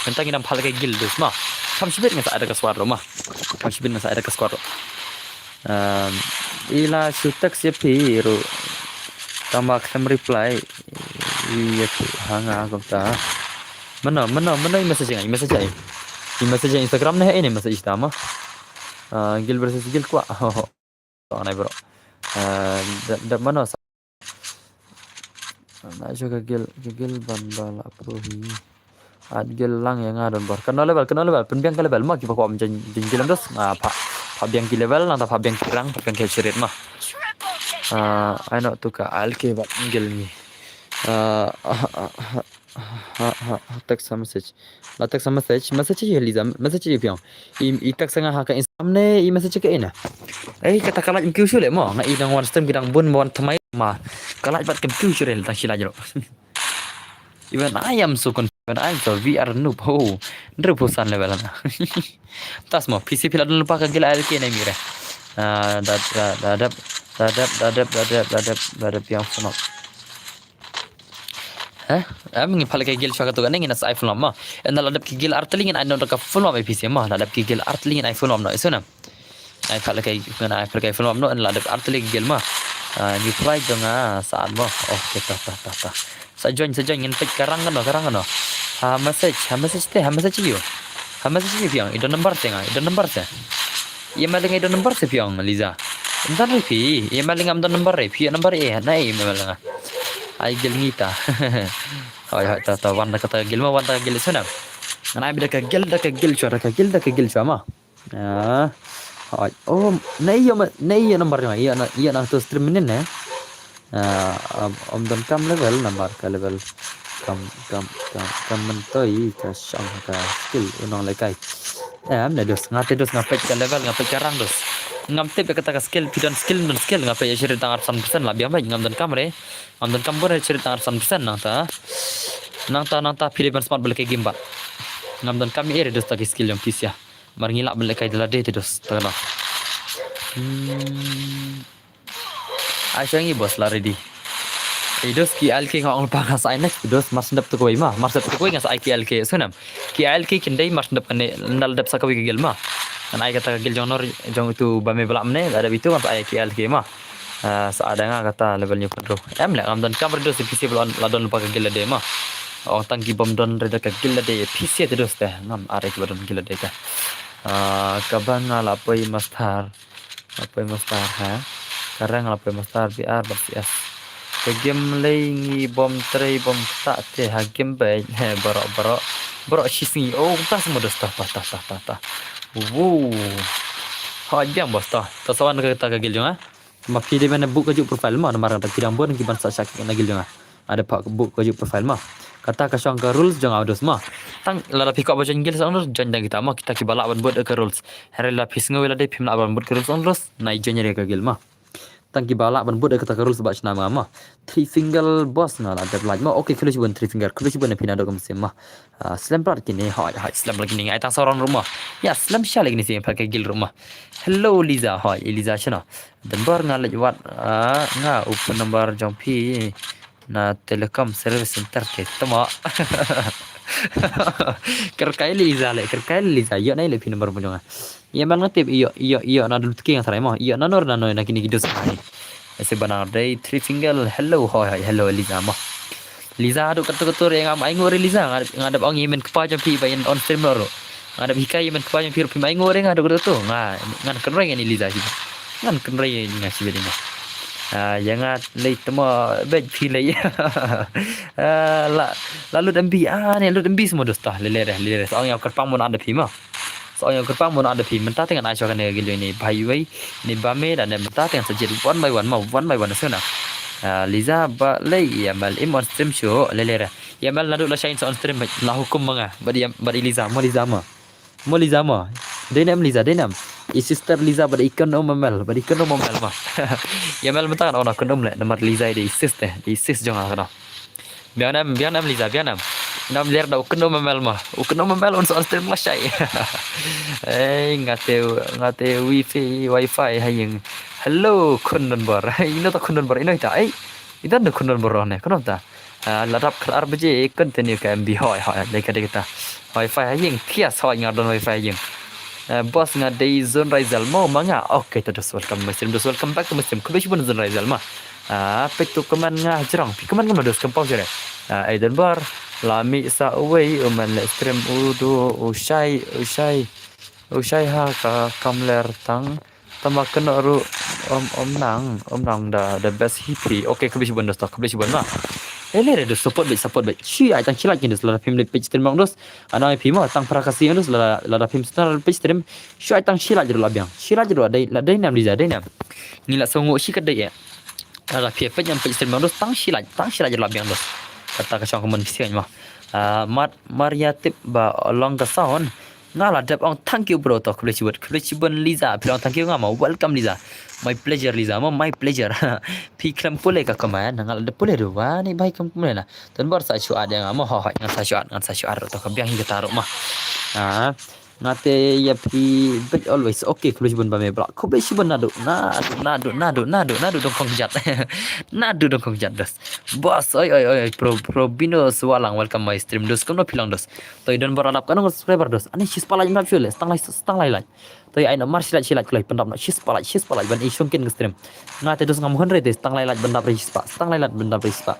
Mynta ngi dang phah lehkai guild dos ma. Kam shibit nga sa da ka squad ruh ma. Kam shibit nga sa da ka squad ruh. Um, i la shu text ïa phi ruh. Tang ba khlem reply ïa phi ha nga kumta. Mano, mano, mano i message nga, i message nga. I message Instagram ne, i ne message ta ma. Uh, guild versus guild kwah. Ho ho. Nai bro. Uh, da, da mano sa. Na shu ka guild, ka guild ban ba la pro hi. Add guild lang ïa nga donbor. Kano level, kano level. Pynbiang ka level. Ma kiba kwah jan, jan guild dos. Nga phah, phah biang ki level, nangta phah biang ki rank, phah biang ki chariot ma. Ah, ai noh tu ka alke bad guild ni. Ah, ah, ah, ah, ha, ha, ha, text message. La text message, message ïa Liza, message ïa phi ong. I, i text nga ha ka Instagram ne, i message ka ina. Eh, kata ka like mkiu shu le mo, nga i dang wan stream ki dang bun wan thymmai ma. Ka like bad ka mkiu shu le tang shi like ruh. Even I am so confident, I am so V R noob. Ho, ndru pusan level na. Tas mo, P C P la don lupa ka gila alke ne mire. Ah, da, da, da, da, da, da, da, da, da, da, da, da, da, yang sama. Heh? Em ngi phah lehkai guild shuwa katu kane ngin sa ai full map ma. En la dep ki guild artylli ngin ai noh da ka full map A P C ma. La dep ki guild artylli ngin ai full map noh. Isu na. Ai phah lehkai, ngin ai phah lehkai full map noh, en la dep artylli ki guild ma. Ah, ngi play jong nga sa an ma. Okay, ta, ta, ta, ta. Sa join, sa join ngin peit ka rank kano, ka rank kano. Ha message, ha message te, ha message ïa u. Ha message ïa u phi ong, i don number te nga, i don number te. Ïa ma lynga i don number te phi ong Liza. Ym don re phi, ïa ma lynga ym don number re phi, ïa number eh, na ïa ma lynga. Ai guild ngi ta. Hoi hoi ta ta wan da kata ka guild ma, wan da ka guild shuwa na. Ngan ai beit da ka guild, da ka guild shuwa, da ka guild, da ka guild shuwa ma. Ah. Hoi. Oh, na ïa ma, na ïa number ma, ïa na, ïa na tu stream mynnin ne. Ah, um, ym donkam level namar ka level kam, kam, kam, kam myntoi ka shong ka skill u nonglehkai. Em, ne dos, nga te dos nga peit ka level, nga peit ka rank dos. Ngam tip ïa kata ka skill, phi don skill, don skill, nga peit ïa chariot tang arphew san percent la biang beit, ngam donkam re. Ngam donkam bun re chariot tang arphew san percent nangta. Nangta, nangta phi dei ban smat ba lehkai game bad. Ngam donkam ïa re dos ta ki skill jong phi sia. Mar ngi lah ban lehkai da lade te dos, ta ka la. Hmm. Ai shong i boss la ready. I dos ki L K nga ong pa nga sa ai next dos mar sendap tu kawei ma. Mar sendap tu kawei nga sa ai ki L K. Sngewbha. Ki L K kin dei mar sendap kane nal dep sa kawei ka guild ma. Ngan ai kata ka guild jong nor jong itu ba me bla mne, la dep itu nga sa ai ki L K ma. Ah, sa ada nga kata level new control. Em le ngam donkam re dos A P C ba la don pa ka guild lade ma. Ong tang ki bym don re da ka guild lade A P C te dos te. Ngam are ki ba don guild lade te. Ah, kaba nga la poi master. Lapoi master ha. Karang lapoi master B R bad C S. Ka game lei ngi bom trei bom kata te ha game bai. He barok barok. Barok shisngi. Oh, tas mo dos ta ta ta ta ta ta. Wow. Ha jam bos ta. Ta sawan ka ta ka guild jong ha. Ma phi dei ban buk ka juk profile ma namar ta phi dang bon ki ban sa shak na guild jong ha. Ada pha buk ka juk profile ma. Kata ka shong ka rules jong ha dos ma. Tang lada phi kwah ba join guild sa dos join da kita ma kita ki ba lah ban bud ka rules. Hynrei lada phi sngew lada phim lah ban bud ka rules sa dos nai join re ka guild ma. Tang ki ba lah ban bud kata ka rules ba shnam nga ma. Three finger boss nga la dep like ma. Okay, khublei shibun three finger. Khublei shibun phi na dok kam sim ma. Ah, slem plat kine hoi hoi slem plat kine ai tang sa round ruh ma. Ya slem sha le kine sim plat ka guild ruh ma. Hello Liza hoi Liza shano. Donbor nga leit wad, ah, nga u phone number jong phi. Na telecom service center te tama. Kyrkai Liza le, kyrkai Liza. Ïoh na le phi number mo jong nga. Ïa man nga tip ïoh ïoh ïoh na dul tki nga trai mo. Ïoh na nor na nor na kini ki dos hai. Ese bana dei three single. Hello hoi hoi hello Liza mo. Liza duk katu katu re ngam ai ngore Liza nga dap ong ïa men kpa jong phi ba in on stream ro. Nga dap hikai ïa men kpa jong phi ro phi mai ngore nga duk katu nga ngan kynrei ngan Liza shi. Ngan kynrei nga shi bad nga. Ah, ïa nga lei tama bad phi lei. Ah, la la lut M B ah ne lut M B semua dosta lele deh lele deh. Sa ong ïa kyrpang mo na da phi ma. Sa ong ïa kyrpang mo na da phi mynta te ngan ai sha kane gil ïa ni bai wei ni ba me da ne mynta te ngan sa jied one by one ma one by one sona. Ah, Liza ba lei ïa mal im on stream shu lele deh. Ïa mal nadu la shine sa on stream la hukum ma nga bad ïa bad Liza ma Liza ma. Mo Liza mo. Dei nam Liza dei nam. I sister Liza bad i kynum ma Mel bad i kynum ma Mel ma. Ïa Mel mynta kan ona kynum le namar Liza i dei i sister i sis jong nga kano. Biang nam biang nam Liza biang nam. Nam ler da u kynum ma Mel ma. U kynum ma Mel un sa on stream la shai. Ei nga te nga te wifi wifi ha ïing. Hello khun Donbor. Ino ta khun Donbor ino ita ei. Ita ne khun Donbor ne kano ta. Ah, la dap kar ar baje continue ka M B hoi hoi dei ka dei kita. Wifi ha ïing kias hoi nga don wifi ha ïing. Ah, boss nga dei Zone Rizal mo ma nga. Okay to just welcome my stream just welcome back to my stream khublei shibun Zone Rizal ma. Ah, pek tu keman nga jrong pi keman nga dos kempau jere. Ah, Aiden Bar la mi sa uwei uman le stream u du u shai u shai u shai ha ka kamler tang. Tama kena ru om om nang om nang da da best hippie. Okay khublei shibun dos to khublei shibun ma. Ele re dos support bit support bit. Shi ai tang shi like dos lada phim le page stream dos. Ana ai phim tang para kasi dos lada lada phim star page stream. Shi ai tang shi like ru la biang. Shi like ru dei la dei nam Liza dei nam. Ngi la songo shi ka dei ya. Lada phim page nam page stream dos tang shi like tang shi like ru la biang dos. Kata ka shong ka mon kisian ma. Ah, mat Maria tip ba long ka sound. Nga la dep ong thank you bro to khublei shibun khublei shibun Liza phi long thank you nga ma welcome Liza. My pleasure Liza ma my pleasure. Phi khlem pule ka comment nga la dep pule ru wa ni bai kam pule na. Tun bar sa shuat ya nga ma ho ho ngan sa shuat ngan sa shuat ru to ka biang hi ka taru ma. Ah, nga te ya phi bet always okay khublei shibun ba me bra khublei shibun nadu nadu nadu nadu nadu nadu dong kong jat. Nadu dong kong jat dos. Boss oi oi oi pro pro bino swalang welcome my stream dos kumno phi long dos. Toi don bar alap kanong subscriber dos. Ani shi spalai mrap shule stang lai stang lai lai. Toi ai no mar shilat shilat klai pendap no shi spalai shi spalai ban i shongkin ke stream. Nga te dos ngam hon re te stang lai lai pendap re shi spa stang lai lai pendap re shi spa.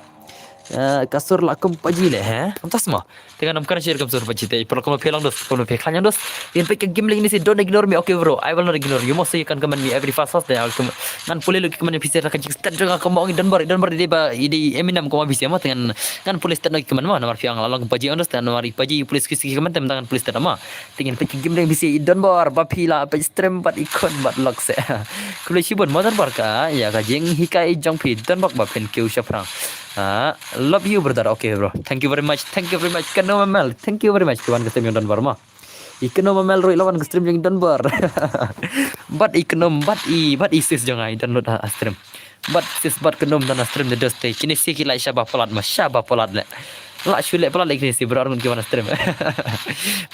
Eh, kasur la kum paji le he. Kam tas mo. Te ngam kan share kam sur paji te pro kono phelang dos kono phe khanyang dos. Yen pe ke game lagi ni si don't ignore me okay bro. I will not ignore you. Mo so you can comment me every fast fast then I will come. Ngan pule lu ki comment phi se ra ka jik stat jong ka mo ngi don bar don bar de ba i de Eminem ko ma bisi ma tengan ngan pule stat no ki comment ma namar phi ang la long paji on dos tengan namar i paji pule ski ski comment tem tengan pule stat ma. Tengan pe ki game lagi bisi i don bar ba phi la pe stream bat i kon bat lok se. Khublei shibun ma don bar ka ya ka jing hikai jong phi don bak ba phin kiu shaphrang. Ah, love you brother. Okay bro. Thank you very much. Thank you very much. Kano mamel. Thank you very much. Kiwan ka stream jong don bar ma. I kano mamel ro i lawan ka stream jong don bar. Bat i kano bat i bat i sis jong ai download ha stream. Bat sis bat kano dan ha stream de dos te. Kini si ki lai shaba palat ma shaba palat le. La shu le palat le kini si bro arun kiwan stream.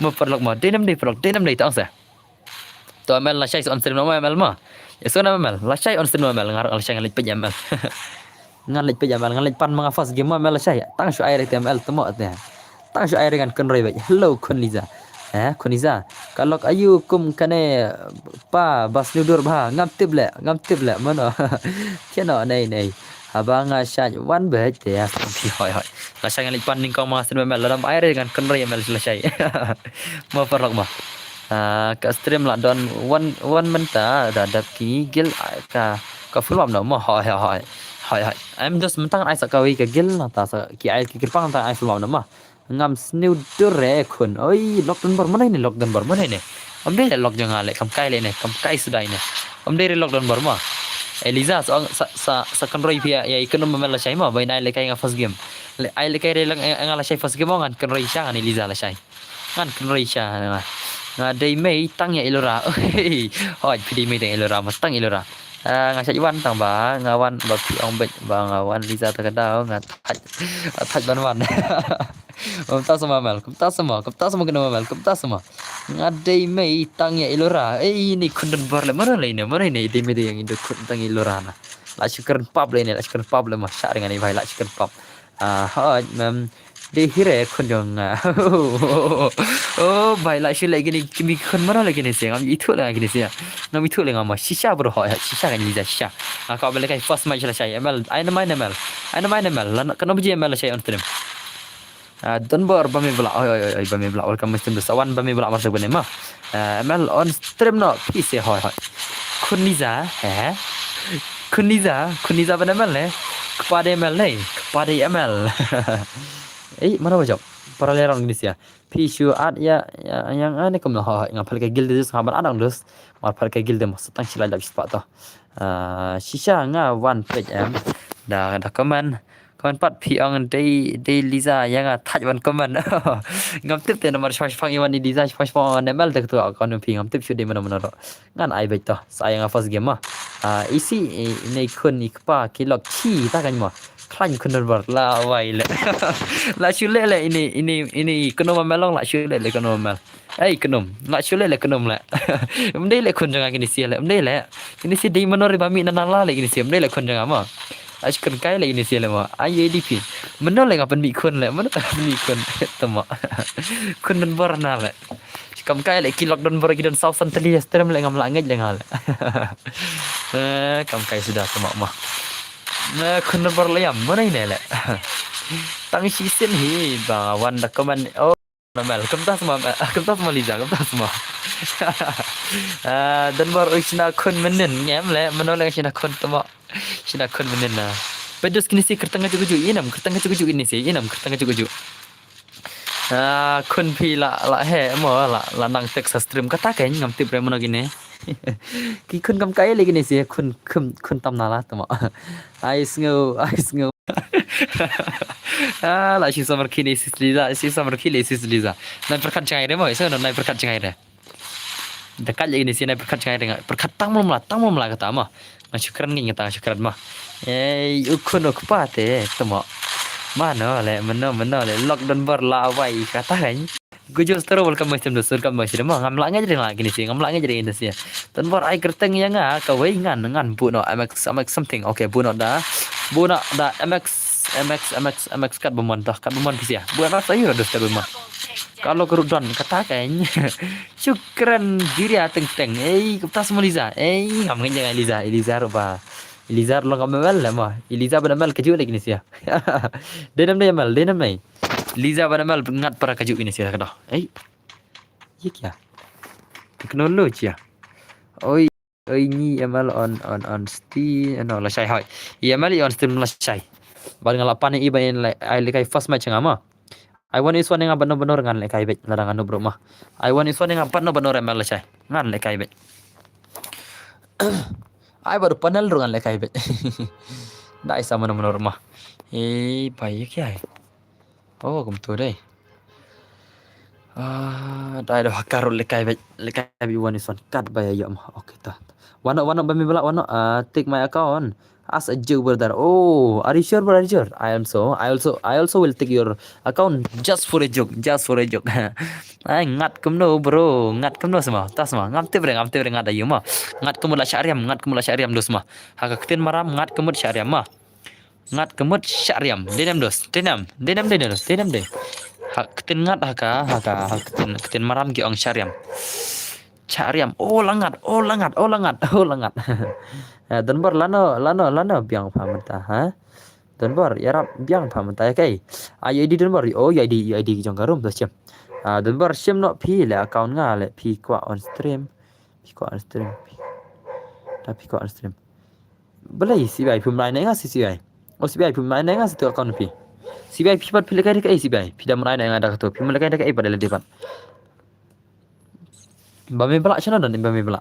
Ma parlok ma. Denam de parlok. Denam de tang sa. To M L la shai on stream no M L ma. Ya so na M L la shai on stream no M L ngar la shai ngan leit pej M L. Ngan leit pej M L ngan leit pan ma nga first game ma M L la shai. Tang shu ai re te M L temo te. Tang shu ai re ngan kun roi bej. Hello kun Liza. Eh kun Liza. Ka lok ayu kum kane pa bas nudur ba ngam tip le ngam tip le mano. Keno nei nei. Haba nga shai wan bej te ya. Hoi hoi. La shai ngan leit pan ning kong ma stream M L la dam ai re ngan kun roi M L la shai. Ma parlok ma. Ah, ka stream la don wan wan mynta da dap ki gil ah, ka ka full map no ma hoi hoi hoi hoi hoi. Em dos mynta ai sa ka wi ka gil na ta sa ki ai ki kirpang ta ai full map no ma. Ngam sniu dur re khun. Oi, lok don bor mana ini lok don bor mana ini. Om dei lok jong ale kam kai le ne kam kai sudai ne. Om dei lok don bor ma. Eliza sa sa sa kan roi pia ya ikun ma mel la shai ma bai nai le kai nga first game. Le ai le kai re lang nga la shai first game ngan kan roi sha ngan Eliza la shai. Ngan kynroi sha nga. Nga dei mei tang ïa Ilora. Hoi phi dei mei tang Ilora ma tang Ilora. Ah, nga shait wan tang ba nga wan ba phi ong beit ba nga wan Liza ta ka daw nga thait thait ban wan. Kumta sama mel, kumta sama, kumta sama kena mel, kumta sama. Nga dei mei tang ïa Ilora. Ei ni khun don bor le mano le ne mano ne dei mei dei yang indo khun tang Ilora na. La shu kren pap le ne, la shu kren pap le ma, sha ring ani bhai, la shu kren pap. Ah, hoi, mem. Dei hi re khun jong nga. Oh, bhai, la shu le kini, kini khun mano le kini sia, ngam ithuh le nga kini sia. Ngam ithuh le nga ma, shisha bro, hoi, shisha kan Liza, shisha. Nga ka bele kai first match lashai, M L, ai namai M L. Ai namai M L, la na, kano biji M L lashai on stream. Ah, Donbor Bamibla, oi, oi, oi, oi, Bamibla, welcome, Mister Sawan Bamibla, mar sa bane ma. Ah, M L on stream no, phi se hoi, hoi. Khun Liza, eh? Khun Liza, khun Liza ban M L ne? Kpa dei M L ne? Kpa dei M L. Ei, mano ba jop? Para le rong ni sia. Phi shu at ya, ya, yang ane kum no, hoi, hoi. Nga phal ka guild dus, nga ban adang dus. Mar phal ka guild mo, satang shilai lap shispa to. Ah, shisha nga wan page em. Da, da comment. Comment pat phi ong dei, dei Liza yang a thaj wan comment. Ngam tip te namar shwa shwa iwan ni Liza shwa shwa wan M L te tu account phi ngam tip shu dei mano mano ro. Ngan ai bej to. Sa yang a first game ma. Ah, isi, i, nei khun i kpa ki lok chi ta kan mo. Khlaiñ khun Donbor la wai le. La shu le le ini, ini, ini kano ma melong la shu le le kano ma mel. Ei, kynum. La shu le le kynum le. Em dei le khun jong nga kini sia le. Em dei le. Kini sia dei mano ri ba mih na nala le kini sia. Em dei le khun jong nga ma. Ai shu kren kai le kini sia le ma. Ai ye di phi. Mano le nga pynmih khun le. Mano nga pynmih khun. Tama. Khun Donbor na le. Kam kai le ki lok Donbor ki don saw san tali stream le ngam la ngej le nga le. Eh, kam kai suda tama ma. Na khun Donbor le yam. Mano ine le. Tang shi sin hi ba wan da comment. Oh. Mel, kumta sma, kumta sma Liza, kumta sma. Ah, Donbor u shna khun mynnin, ngem le, mano le shna khun tama. Shna khun mynnin na. Pedus kini si kyrteng ka juju, inam, kyrteng ka juju ini si, inam, kyrteng ka juju. Ah, khun phi la, la he, mo, la, la nang text stream, kata ka ngam tip re mano kini. Ki khun kam kai le kini si, khun, khun, khun tam na la tama. Ai sngew, ai sngew. Ah, la shi samar kini sis Liza, shi samar kini sis Liza. Nai perkat jngai re mo, isa no nai perkat jngai re. Dekat lagi ni si nai perkat jngai re, perkat tang mula, tang mula kata ma. Nga shukran ngi kata shukran ma. Eh, u khun u kpa te, tama. Mano le, mano, mano le, lok Donbor la wai kata kan. Gujo stero welcome mai stem do sur kam mai stem ma. Ngam la ngai jring la kini si, ngam la ngai jring ini si. Donbor ai kyrteng yang nga, ka wei ngan, ngan bu no, M X, M X something. Okay, bu no da. Bu no da, M X, M X, M X, M X kat bumon dah, kat bumon pisia. Bu no sa yu dos kat bumon. Kalau guru don kata kan. Shukran diri ateng teng. Ei, kumta sma Liza. Ei, ngam ngai jring Liza, Liza ruba. Liza long kam mel le ma. Liza bana mel kaju lagi ni sia. Denam dei mel, denam dei. Liza bana mel ngat para kaju ini sia kado. Ei. Ye kya? Technology ya. Oi, oi ni M L on, on, on sti, no, lashai hoi. Ye M L on stream lashai. Bad nga la pan i ba in le, ai le kai first match nga ma. Ai wan is one nga ban no ban no ngan le kai bej, la dang anu bro ma. Ai wan is one nga ban no ban no M L lashai. Ngan le kai bej. Ai baru panel ru ngan le kai bej. Dai sa mano mano ma. Eh, bai ye kya hai? Oh, kumtu dei. Ah, dai do hakar le kai bej, le kai bej wan is one kat ba ya yom. Okay ta. Wano, wano ba mi bela, wano, ah, take my account. As a joke, brother. Oh, are you sure, brother? Are you sure? I am so. I also, I also will take your account just for a joke, just for a joke. Ai, ngat kumno, bro, ngat kumno sma, ta sma, ngam tip re, ngam tip re ngat ayu ma. Ngat kumno la shariam, ngat kumno la shariam dos ma. Haka ktin maram, ngat kumno shariam ma. Ngat kumut shariam. Denem dos. Denem. Denem de dos. Denem de. Ha, ktin ngat haka, haka, ha, ktin, ktin maram ki ong shariam. Shariam. Oh, langat. Oh, langat. Oh, langat. Oh, langat. Eh, Donbor lano, lano, lano biang pha mynta, ha? Donbor, yarap biang pha mynta, ya kai. Ah, U I D Donbor. Oh, U I D, U I D ki jong ka room, dos shim. Ah, Donbor shim no phi le account nga le phi kwah on stream. Phi kwah on stream. Phi. Ta phi kwah on stream. Balei C B I phim nai ne nga si C B I. O C B I phim nai ne nga si tu account phi. C B I phi pat phi lekai lekai C B I. Phi dam nai ne nga da katu. Phim lekai lekai pat le dipat. Ba me bla chana don ba me bla.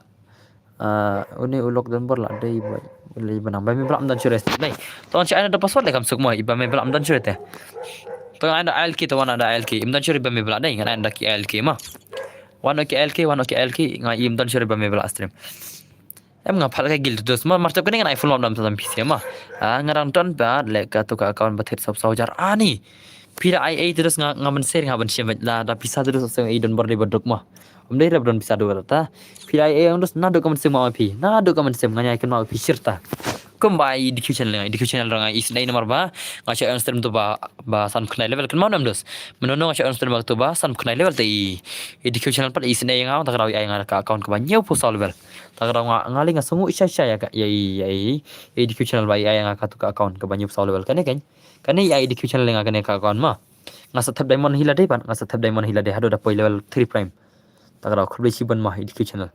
Ah, uni ulok Donbor la dei ba le banang ba me bla am don chure. Nei. Ton cha ana da password le kam suk mo ba me bla am don chure te. Ton ana da I L K to wana da I L K. Im don chure ba me bla dei ngan da ki I L K ma. Wan o ki I L K, wan o ki I L K, nga im don chure ba me bla stream. Em nga phal ka guild dos ma, mar chap kane ngan ai full map dam tam P C ma. Ah, nga dang don ba le ka tu ka account ba thied sop saw jar ani. Phi da ai ei dos nga, nga ban share nga ban share la da pisa dos seng ei Donbor de ba duk ma. Um dei rep don pisa do ta. Phi da ai ei ang dos na duk ka ban share ma phi. Na duk ka ban share nga nyai kan ma phi share ta. Kumba i D Q channel, i D Q channel rang i snei namar ba nga shah on stream to ba, ba san phew khyndai level, kynmaw ne em dos? Mynno nga shah on stream ba to ba san phew khyndai level te i, i D Q channel pat i snei nga, ta ka daw i ai nga ka account kaba hynñiew phew saw level. Ta ka daw nga, nga lei nga sngew shisha ïa ka, ïa i, ïa i, i D Q channel ba i ai nga katu ka account kaba hynñiew phew saw level. Kane kane, kane i ai i D Q channel nga kane ka account ma. Nga sa thep diamond hi lade pat, nga sa thep diamond hi lade haduh da poi level three prime. Ta ka daw khublei shibun ma i D Q channel.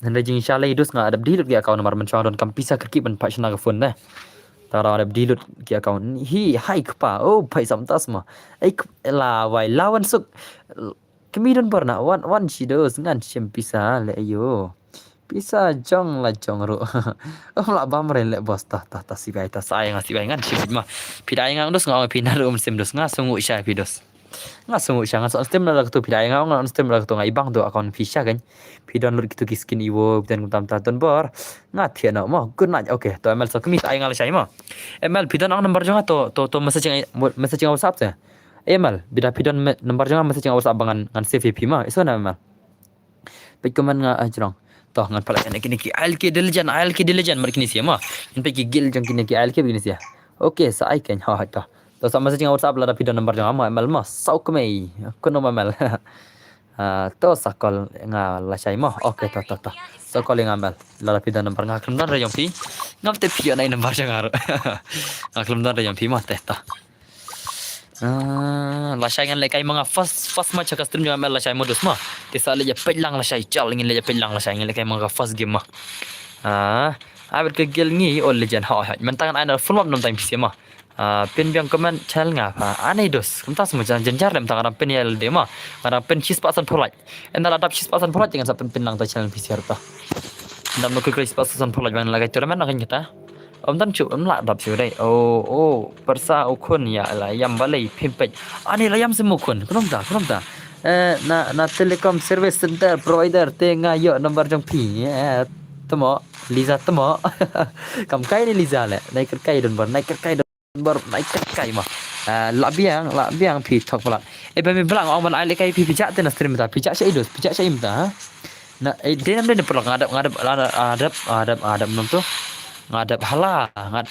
Hynrei jingshisha lei dos nga dep delete ki account namar mynshuwa don kam pisa kyrkieh ban pat shna ka phone te. Ta ka daw dep delete ki account. Hi, hai kpa, oh, phai sam tas ma. Ai kp-, la wai, la wan suk. Kmie don bor na, wan, wan shi dos, ngan shim pisa le ayo. Pisa jong la jong ruh. Um lah bam re le boss, ta, ta, ta, sibai, ta, sa ai nga sibai, ngan shim ma. Phi da ai nga dos nga, phi na ruh um shim dos, nga sngew shisha phi dos. Nga sngew shisha, nga sa on stream la katu, phi da ai nga, nga on stream la katu, nga i bang tu account phi sha kan. Phi download kitu ki skin iwo, phi don kumta kumta, don bor. Nga thiah noh mo, good night. Okay, to M L sa kmie, ta ai nga lashai mo. M L, phi don ang number jong nga to, to, to message nga, message nga WhatsApp te. M L, bida phi don me-, number jong nga message nga WhatsApp ba ngan, ngan save ïa phi ma. Iso na M L. Peit comment nga, ah, jrong. To ngan pala kane kine ki I L K Diligent, I L K Diligent mar kine sia ma. Ngan peit ki guild jong kine ki I L K ba kine sia. Okay, sa ai kane, ha, ha, to. To sa message nga WhatsApp lada phi don number jong nga ma, M L ma. Saw kmie. Kuno ma M L. Ah, to sa call nga lashai ma. Okay, to, to, to. Sa call nga M L. Lada phi don number, nga khlem don re jong phi. Ngam tip phi ïoh number jong nga ruh. Nga khlem don re jong phi ma, te, to. Ah, lashai ngan lehkai ma nga first, first match ha ka stream jong M L lashai mo dos ma. Te sa leit ïa peit lang lashai, chal, ngin leit ïa peit lang lashai, ngan lehkai ma nga first game ma. Ah, ai bad ka guild ngi, oh, legend, ha, ha. Mynta ngan ai na full map nam time phi sia ma. Ah, pyn biang comment channel nga pha. Ani dos, kumta sa ma, jan, jynjar lem, mynta nga dang pyn ïa lade ma. Nga dang pyn shispah sanphew like. Ynda la dap shispah sanphew like, ngan sa pyn, pyn lang ta channel phi sia ruh ta. Dap noh kyrkhu shispah sanphew like ban lehkai tournament na kan kata. Ym tang shuh, ym lah dap shuh dei. Oh, oh, pyrsa u khun ïa la ïam balei phim peit. Ani la ïam sim u khun. Kynnoh ta, kynnoh ta. Eh, na, na telecom service center provider te nga ïoh number jong phi. Eh, temo, Liza temo. Kam kai ne Liza le. Nai kyrkai don bor, nai kyrkai don bor, nai kyrkai ma. Eh, la biang, la biang phi thok pala. Eh, ba me blang ong ban ai lehkai phi phi jah te na stream ta. Phi jah sha i dos, phi jah sha i mynta, ha? Na, eh, dei nam dei na paralok, nga dep, nga dep, nga dep, nga dep, nga dep, nga dep, nom tu. Nga dep hala, nga,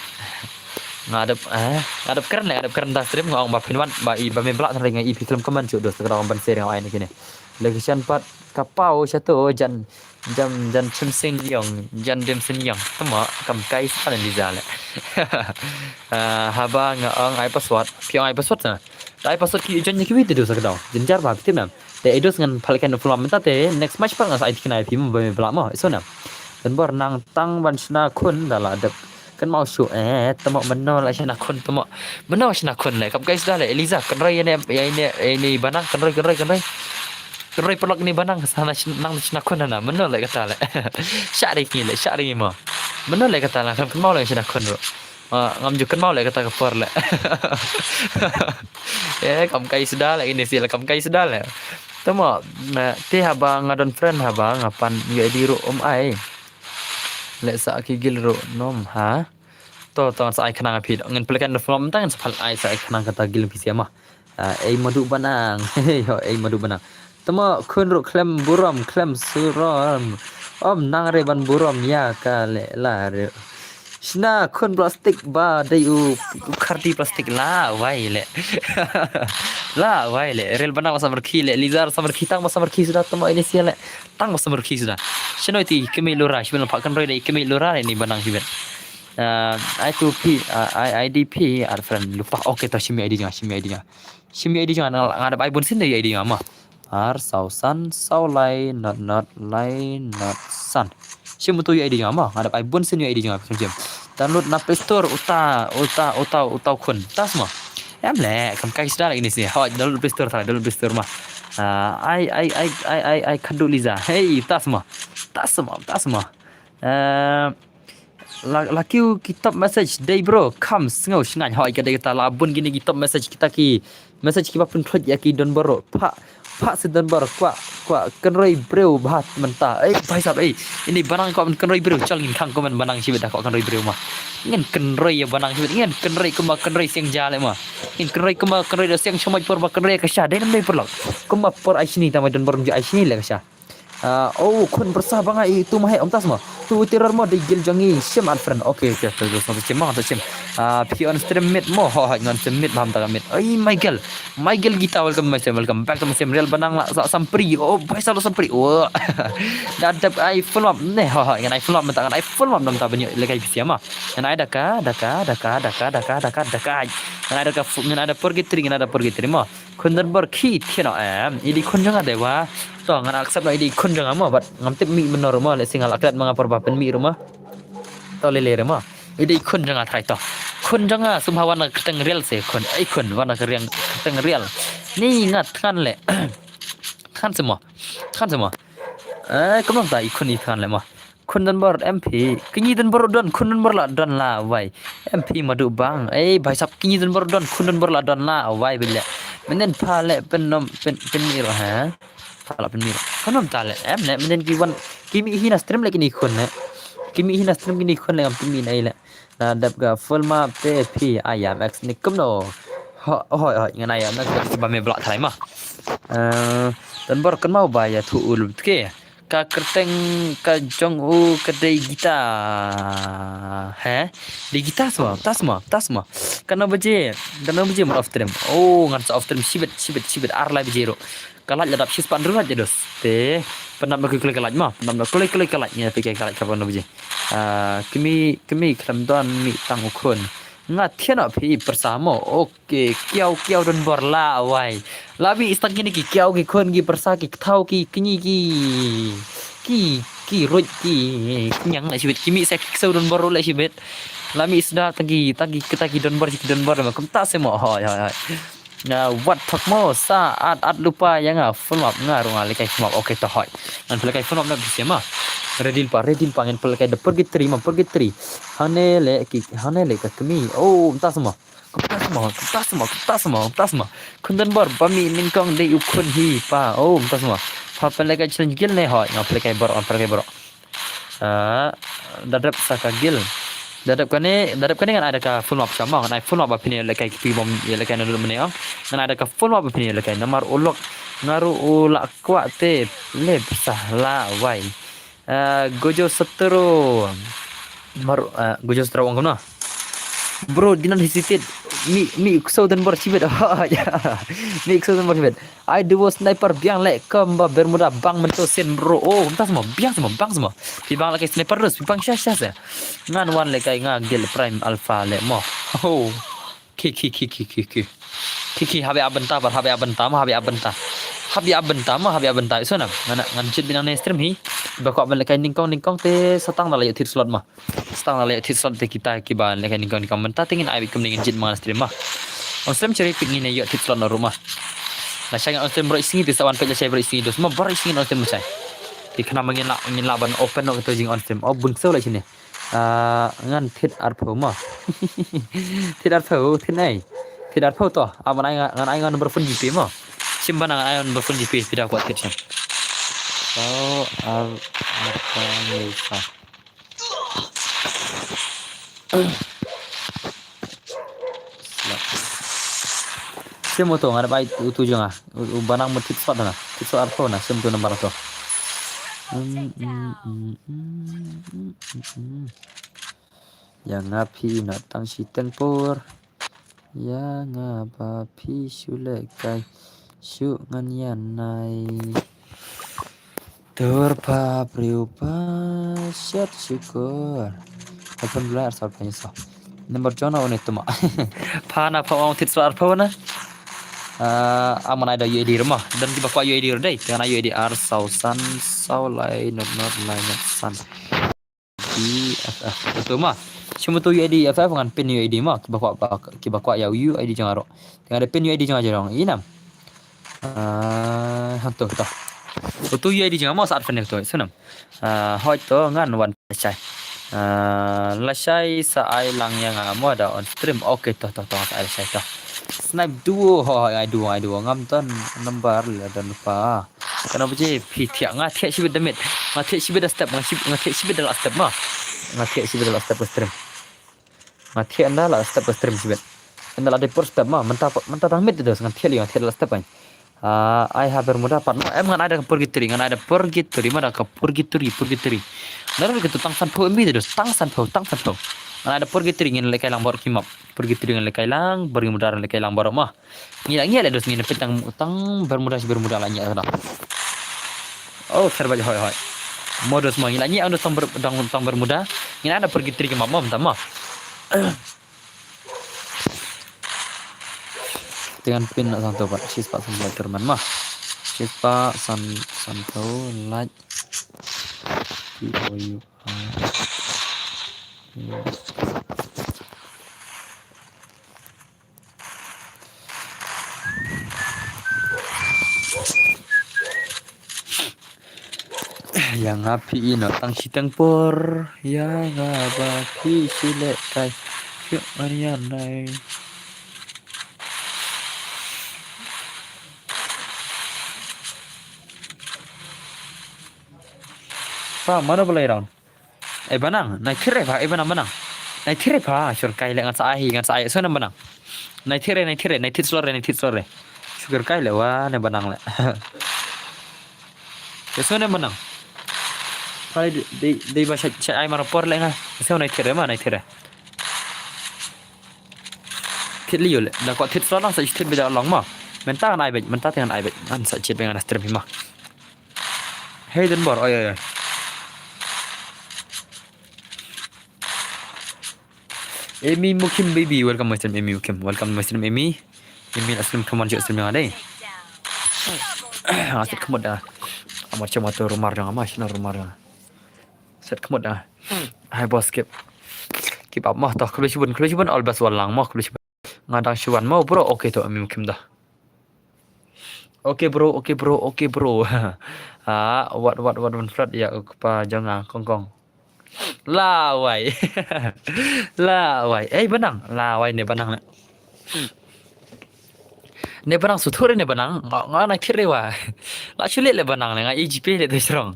nga dep, eh, nga dep kren, nga dep kren da stream, nga ong ba phin wan, ba i, ba me blah, nga i phi khlem comment shuh dos, ka dang ban share nga ai ne kine. Location pat, ka pau, sha tu, jan, jan, jan chim sing yong, jan dim sing yong. Tama, kam kai sa ne Liza le. Ah, haba nga ong ai password, phi ong ai password sa. Ai password ki jan ki wi te dos ka dang. Jynjar ba, phi tip nam. Te i dos ngan pha lehkai na full map mynta te next match pat ngan sa ai thikna ïa phi mo ba me blah mo. Iso na. Don bor nang tang ban shna khun da la dep. Kynmaw shuh, eh, temo mynno la shna khun temo. Mynno shna khun le. Kam kai sda le, Eliza, kynroi ïa ne, ïa ne, ïa ne banang, kynroi, kynroi, kynroi. Kynroi paralok ne banang, sa na shna, nang shna khun na, mynno le kata le. Shah ri ngi le, shah ri ngi mo. Mynno le kata le, kynmaw le shna khun ruh. Ah, ngam ju kynmaw le kata ka por le. Eh, kam kai sda le, ini sila kam kai sda le. Tama, na, te haba nga don friend haba, nga pan U I D ruh um ai. Le sa ki guild ruh nom, ha? To, to, sa ai khnang phi. Ngin pelekan da from tang, sa pal ai, sa ai khnang kata guild phi sia ma. Ah, ei madu banang. Yo, ei madu banang. Tama khun ruh khlem burom, khlem surom. Om nang re ban burom ïa ka le la re. Shna khun plastik ba dei u, u kharti plastik la wai le. La wai le. Rel banang ba samar khi le. Lizar samar khi tang ba samar khi suda tama ini sia le. Tang ba samar khi suda. Shano ti kemi lura, shibin pa kan roi dei kemi lura ini banang shibin. Ah, ai tu phi, ah, ai, I D phi, ar friend lupa. Okay, to shim I D jong nga, shim I D jong nga. Shim I D jong nga, nga dep ai bun sien da I D jong nga ma. Ar saw san, saw lai, not, not, lai, not, san. Shim utu I D jong nga ma, nga dep ai bun sien I D jong nga, shim, shim. Download na Play Store, uta, uta, uta, uta u khun. Tas ma. Em le, kam kai sdar ini sini. Hoi, download Play Store, ta, download Play Store ma. Ah, ai, ai, ai, ai, ai, ai, khadu Liza. Hey, tas ma. Tas ma, tas ma. Eh, la, la kiew ki top message dei bro, kham sngew shngain hoi ka dei kata la bun kine ki top message kita ki message kiba pynkhluit ïa ki donbor ruh. Pha, pha si donbor kwah, kwah kynroi briew bha mynta. Ei, bhai sahab, ei, ini banang kwah kynroi briew, chal ngin khang kumne banang shibit da kwah kynroi briew ma. Ngin kynroi ïa banang shibit, ngin kynroi kumba kynroi siang ja le ma. Ngin kynroi kumba kynroi da siang shamai por ba kynroi ka sha, dei nam dei por lok. Kumba por ai shini tama donbor ju ai shini le ka sha. Ah, oh, khun pyrsa ba nga i tu ma he, ym ta sma. Tu terror mo dei guild jong i, shim unfriend. Okay, okay, okay, okay, shim mo, shim. Ah, phi on stream mid mo, ho, ho, ngan stream mid, bam ta mid. Oi, Michael. Michael Gita, welcome my stream, welcome back to my stream. Real Banang la sa Sampri. Oh, bhai sa la Sampri. Oh. Da dep ai full map ne, ho, ho, ngan ai full map mynta, ngan ai full map mynta ban ïoh lehkai phi sha ma. Ngan ai da ka, da ka, da ka, da ka, da ka, da ka, da ka. Ngan ai da ka, fu-, ngan ai da purgatory, ngan ai da purgatory mo. Khun Donbor ki thiah noh em. I dei khun jong nga dei wa. To ngan accept noh i dei khun jong nga mo, bad ngam tip mih mynno ruh mo, lehse nga la klet ma nga por ba pynmih ruh mo. To lei lei ruh mo. I dei khun jong nga trai to. Khun jong nga sum ha wan na kyrteng real se khun. Ai khun wan na kyrteng, kyrteng real. Ni nga thngan leh. Thngan se mo. Thngan se mo. Eh, kumno ta i khun i thngan leh mo. Khun Donbor M P. Kñi Donbor don, khun Donbor la don la wai. M P madu bang. Eh, bhai sab kñi Donbor don, khun Donbor la don la wai bile. Mynnin pha leh pynnom, pyn, pynmih ruh ha. Pha la pynmih ruh. Pynnom ta leh. Em leh, mynnin ki wan. Ki mih hi na stream leh kini khun leh. Ki mih hi na stream kini khun leh ngam pynmih na i leh. Na dep ka full map te phi ayam X ni kumno. Ho, hoi, hoi, ngan ayam X ba me block tharai ma. Eh, Donbor kan mau ba ya thu ul ke. Ka kyrteng ka jong u ka dei Gita. He? Dei Gita sma, ta sma, ta sma. Kano baje, kano baje mar off stream. Oh, ngan sa off stream shibit, shibit, shibit. Ar lai baje ruh. Ka lait la dap shispah hynriew lait ja dos. Te, pyndap na kloi kloi ka lait ma, pyndap na kloi kloi ka lait. Ngi phi ka lait kaba kano baje. Ah, kmie, kmie khlem don mih tang u khun. Nga thiah noh phi pyrsa mo. Ok. Ki kiaw kiaw Donbor la wai. La bi stang kine ki kiaw ki khun ki pyrsa ki kthaw ki kñi ki. Ki, ki ruj ki. Kñiang la shibit ki mih sa ki ksew Donbor la shibit. La mih sda tang ki, tang ki, tang ki Donbor ki Donbor ma kumta se mo hoi hoi hoi. Na wat thok mo sa at at lupa ya nga full map nga ruh nga lehkai full map. Ok to hoi. Ngan pynlehkai full map na bisi ma. Ready pa, ready pa ngan pynlehkai da purgatory ma purgatory. Hane le ki, hane le ka kmie. Oh, kumta se mo. Kumta se mo, kumta se mo, kumta se mo, kumta se mo. Khun Donbor ba mih nyngkong dei u khun hi pa. Oh, kumta se mo. Pha pynlehkai challenge guild ne hoi, nga pynlehkai baroh, nga pynlehkai baroh. Ah, da dep sa ka guild. Da dep kane, da dep kane ngan ai da ka full map sha ma, ngan ai full map ba phin ïa lehkai ki bom, ïa lehkai na lut mane ong. Ngan ai da ka full map ba phin ïa lehkai namar u lok nga ruh u la kwah te le pisa la wai. Ah, Gojo Setero. Mar, ah, Gojo Setero ong kumno? Bro, do not hesitate. Mi, mi ksew Donbor shibit. Mi ksew Donbor shibit. Ai duo sniper biang leh kumba Bermuda bang mynta sien bro. Oh, kumta se mo, biang se mo, bang se mo. Phi bang lehkai sniper dus, phi bang sha sha se. Ngan wan lehkai nga guild Prime Alpha leh mo. Oh. Ki, ki, ki, ki, ki, ki. Ki, ki, hap ïa bynta, bad hap ïa bynta, ma hap ïa bynta. Hap ïa bynta, ma hap ïa bynta. Iso na, ngan, ngan jied beit nangne stream hi. Ba kwah ban lehkai nyngkong, nyngkong te sa tang da la ïoh thied slot ma. Sa tang da la ïoh thied slot te kita kiba lehkai nyngkong, nyngkong mynta te ngin ai beit kumne ngin jied ma stream ma. On stream cherry pick ngin ïoh thied slot na ruh ma. Lashai ngin on stream baroh sngi te sa wan peit lashai baroh sngi dos ma baroh sngi on stream lashai. Te khnang ba ngin lah, ngin lah ban open noh kato jing on stream. Oh, bun ksew la shine. Ah, ngan thied arphew mo. Thied arphew, thied nai. Thied arphew to. Ah, ngan ai nga, ngan ai nga number phone GPay mo. Shim bana ngan ai number phone GPay phi da kwah thied shim. Saw ar, arphew nai sa. Slot. Shim uto nga dep ai uto jong nga. U, u banang mo thied slot na. Thied slot arphew na shim uto number to. Mm, mm, mm. Ïa nga phi na tang shiteng por. Ïa nga ba phi shu lehkai shu ngan ïa nai. Dur pa briew ba shet shukor. Alphan blai arsar pa nyeso. Number jong na one tuma. Pha na pha ong thied slot arphew na. Ah, aman ai da U I D rema. Dan kiba kwah U I D re dei. Te ngan ai U I D ar saw san saw lai not not lai not san. D F F. Uto ma. Shim uto U I D F F ngan pin U I D ma. Kiba kwah ba, kiba kwah ïa U I D jong nga ruh. Te ngan da pin U I D jong nga jong. Inam. Ah, hanto to. Uto U I D jong nga ma sa at fan to. Sunam. Ah, hoi to ngan wan lashai. Ah, lashai sa ai lang ïa nga mo da on stream. Okay to to to sa ai lashai to. Snipe duo, hoi ai duo ai duo ngam don number la don pa. Kano baje phi thiah nga thiah shibit da mit. Nga thiah shibit da step, nga shib-, nga thiah shibit da la step ma. Nga thiah shibit da la step ka stream. Nga thiah ynda la step ka stream shibit. Ynda la dei por step ma, mynta, mynta tang mit da nga thiah li nga thiah da la step ai. Ah, ai ha Bermuda pat mo. Em, ngan ai da ka purgatory, ngan ai da purgatory, ma da ka purgatory, purgatory. Ngan ai da ka tu tang san phew M B te dos, tang san phew, tang san phew. Ngan ai da purgatory, ngin lehkai lang baroh ki map. Purgatory ngin lehkai lang, Bermuda ngin lehkai lang baroh mo. Ngi la ngi la dos, ngin peit tang, tang Bermuda, shi Bermuda la ngi la. Oh, ter baj hoi hoi. Mo dos mo, ngi la ngi la dos tang Ber-, tang, tang Bermuda. Ngin ai da purgatory ki map mo, mynta mo. Te ngan pin na san phew pat, shispah san phew terman ma. Shispah san, san phew, like. P O U R. Ïa nga phi ïehnoh tang shiteng por, ïa nga ba phi shu lehkai. Phi marian dai. Pa, mano ba lai round? Eh, Banang, nai thir re pha, eh, Banang, Banang. Nai thir re pha, shu kai le ngan sa ai, ngan sa ai, so ne Banang. Nai thir re, nai thir re, nai thir slor re, nai thir slor re. Shu kai le wa, ne Banang le. Ke so ne Banang. Pha le dei, dei, dei ba shai, shai ai mar por le nga. So nai thir re ma, nai thir re. Thir liu le, da ko thir slor lang sa thir be da long ma. Mynta ngan ai be, mynta te ngan ai be. Ngan sa chet be ngan stream hi ma. Hey, Denbor, oi, oi, oi. Amy Mukim baby, welcome my stream, Amy Mukim. Welcome my stream, Amy. Amy la stream, come on, jom stream nga dei. Nga set kemut da. Amar cuma tu rumar dong, amar cuma rumar dong. Set kemut da. Hi boss, keep, keep up mo, to, khublei shibun, khublei shibun, all best, wan lang mo, khublei shibun. Nga dang shu wan mo, bro, okay to, Amy Mukim da. Okay bro, okay bro, okay bro. Ah, wat, wat, wat, wan flood ïa u kpa jong nga, kong kong. Lawei. Lawei. Eh, Banang. Lawei ne Banang ne. Ne Banang shu thur ne Banang. Nga, nga nai thir re wa. La shu leh le Banang ne, nga E G P le tu srong.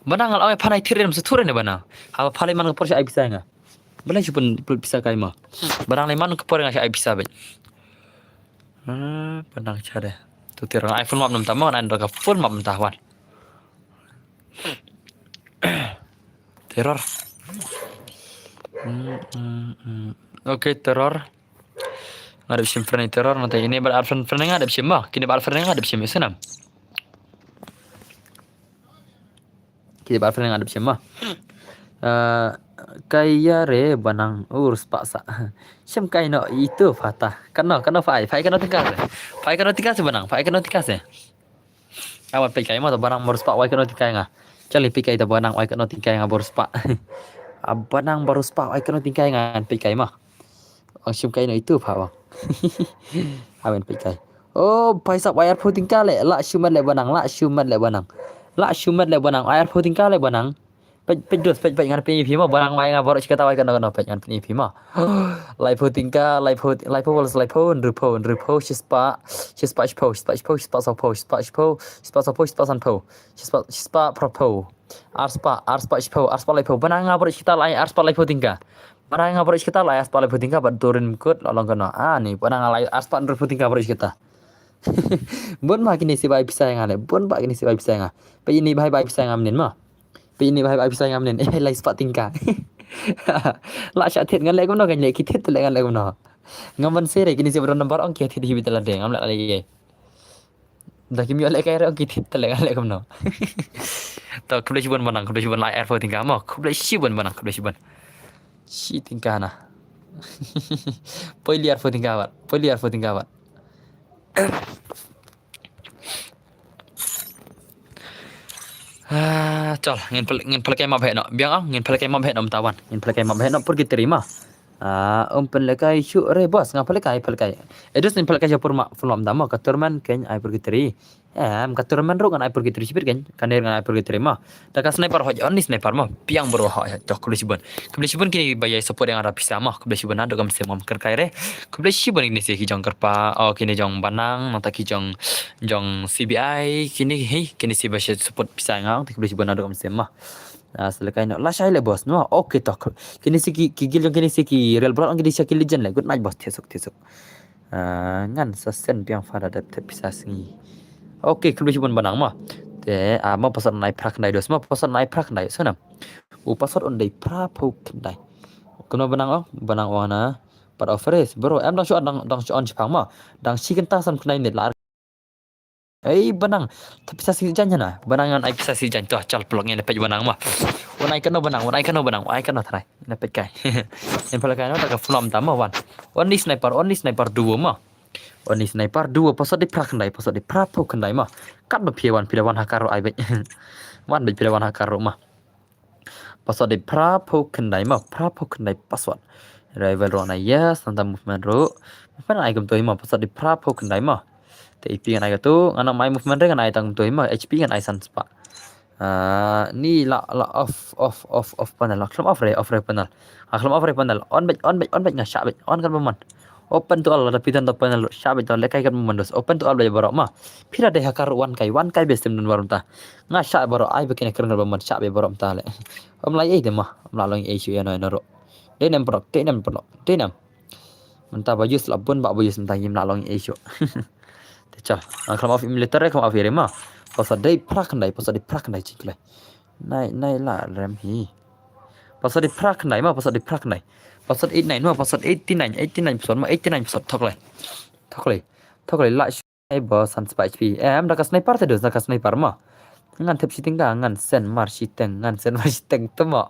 Banang la ong pha nai thir re shu thur ne Banang. Haba pha le man ka por sha ai pisa nga. Balei shu pun pisa kai ma. Banang le man ka por nga sha ai pisa be. Ah, Banang chare. Tu terror iPhone map nam tama, nan ka full map tah wan. Terror. Hmm, hmm, hmm. Okay, terror. Nga dep shim friend terror, nanti ini bal friend, friend nga dep shim ba. Kini bal friend nga dep shim isenam. Kini bal friend nga dep shim ba. Eh, kaya re Banang ur spak sa. Shem kai no itu fata. Kano, kano fai, fai kano tingkah se. Fai kano tingkah se Banang, fai kano tingkah se. Awan peit kai ma ta Banang baru spak wai kano tingkai nga. Chali peit kai ta Banang wai kano tingkai nga baru spak. A Banang baru spak wai kano tingkai nga peit kai ma. Ang shim kai no itu pha bang. Awan peit kai. Oh, paisap wai arphew tingkai le. La shumat le Banang, la shumat le Banang. La shumat le Banang, wai arphew tingkai le Banang. Peit, peit dus, peit, peit ngan peit phi ma, Banang wai nga baroh shi katta wai kano kano, peit ngan peit phi ma. Laiphew tingkai, laiphew, laiphew wal laiphew, hynriewphew, hynriewphew, shispah, shispah shiphew, shispah shiphew, shispah sawphew, shispah shiphew, shispah sawphew, shispah sanphew, shispah, shispah phraphew, arspah, arspah shiphew, arspah laiphew. Banang nga baroh shi katta la ai arspah laiphew tingkai. Banang nga baroh shi katta la ai arspah laiphew tingkai, bad durin kut la long kano. Ah, ni, Banang nga la ai arspah hynriewphew tingkai baroh shi katta. Bun ma kine shi bai pisa nga le, bun ba kine shi bai pisa nga. Peit ini bai bai pisa nga mynnin ma. Peit ini bai bai pisa nga mynnin. Eh, lai spah tingkai. La sha thied ngan leh kumno, ngan leh ki thied te leh ngan leh kumno. Ngam ban sere kini si bro number ong ki thied hi bit la de ngam leh la ye. Da kim ïoh leh kai re ong ki thied te leh ngan leh kumno. To khublei shibun Banang, khublei shibun la arphew tingkai mo, khublei shibun Banang, khublei shibun. Shi tingkai na. Poi li arphew tingkai bad, poi li arphew tingkai bad. Ah, chal, ngin pel, ngin pel kai map heh no. Biang ah, ngin pel kai map heh no mynta wan. Ngin pel kai map heh no purgatory ma. Ah, um pel kai shu re boss, nga pel kai, pel kai. Edus ngin pel kai shu pur ma, pur ma mynta ma, ka tournament kein ai purgatory. Em, ka tournament ruh ngan ai purgatory shibit kein, ka ner ngan ai purgatory ma. Da ka sniper hoj on ni sniper ma, biang bro hoj, hoj, to khublei shibun. Khublei shibun kini ba ïai support ïa nga da pisa ma, khublei shibun naduh ka mynsiem ngam kyrkai re. Khublei shibun kini si ki jong kyrpang, oh kini jong Banang, nangta ki jong, jong C B I, kini hi, kini si ba ïai support pisa nga, khublei shibun naduh ka mynsiem ma. Ah, selekai no, la shai le boss, no, okay to. Kini si ki, ki guild jong kini si ki real blood, kini si ki legend le, good night boss, thesuk, thesuk. Ah, ngan sa send biang fada dep thep pisa sngi. Okay, khublei shibun Banang ma. Te, ah, ma password nai phra khyndai dos ma, password nai phra khyndai, so na. U password un dei phra phew khyndai. Kumno Banang ong, Banang ong na, pat offer is, bro, em dang shu on, dang, dang shu on shipang ma. Dang shi kynta san khyndai minit la. Ei, Banang, ta pisa si jan na. Banang ngan ai pisa si jan to, chal plok ngin peit Banang ma. Wan ai kano Banang, wan ai kano Banang, wan ai kano tharai. Ngin peit kai. Ngin peit kai no, ta ka film ta ma wan. Only sniper, only sniper duo ma. Only sniper duo, password dei phra khyndai, password dei phra phew khyndai ma. Kat ba phi wan, phi da wan ha karo ai beit. Wan beit phi da wan ha karo ma. Password dei phra phew khyndai ma, phra phew khyndai password. Rival ruh na yes, nangta movement ruh. Movement ai kumto hi ma, password dei phra phew khyndai ma. Te A P ngan ai kato, ngan ym ai movement re ngan ai tang kumto hi ma, H P ngan ai san spah. Ah, ni la, la off, off, off, off panel, la khlem off re, off re panel. Nga khlem off re panel, on beit, on beit, on beit nga shah beit, on kan ba mon. Open to all, lada phi don to panel, shah beit to all, lehkai kan ba mon dos. Open to all beit baroh ma. Phi la dei ha karo wan kai, wan kai beit stem don baroh mynta. Nga shah baroh, ai ba kine kren kan ba mon, shah beit baroh mynta leh. Ym la ei de ma, ym la long ei shu ïa no ïa no ruh. Dei nem paralok, dei nem paralok, dei nem. Mynta ba use la bun ba ba use mynta ngim lah long ei shuh. Te chal. Nga khlem off emulator re khlem off ïa re ma. Password dei phra khyndai, password dei phra khyndai jingkhlei. Nai, nai la rem hi. Password dei phra khyndai ma, password dei phra khyndai. Password eight nine ma, password eighty nine, eighty nine password ma, eighty nine password thok lei. Thok lei. Thok lei la shu ai ba san spah H P. Em, da ka sniper te dos, da ka sniper ma. Ngan thep shiteng ka, ngan sen mar shiteng, ngan sen mar shiteng te ma.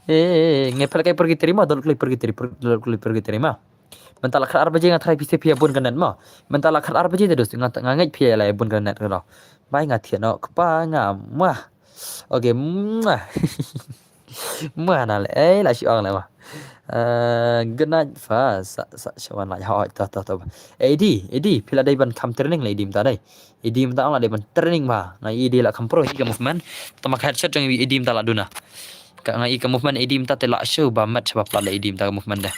Eh, nge pyrgiteri ma, dol klei pyrgiteri, pyr-, dol klei pyrgiteri ma. Mynta la khat ar baje nga try phi se phi ïa bun ka net ma. Mynta la khat ar baje te dos nga, nga ngeit phi ïa la ïa bun ka net ka daw. Bai nga thiah noh kpa nga ma. Okay, mwah. Mwah na le, eh, la shi ong le ma. Eh, good night fa, sa, sa, shawan la, hoi, to, to, to. A D, A D, phi la dei ban kham training la A D mynta dei. A D mynta ong la dei ban training ba. Nga A D la kham pro hi ka movement. Tama ka headshot jong A D mynta la duna. Ka nga i ka movement A D mynta te la show ba match ba plat la A D mynta ka movement dei.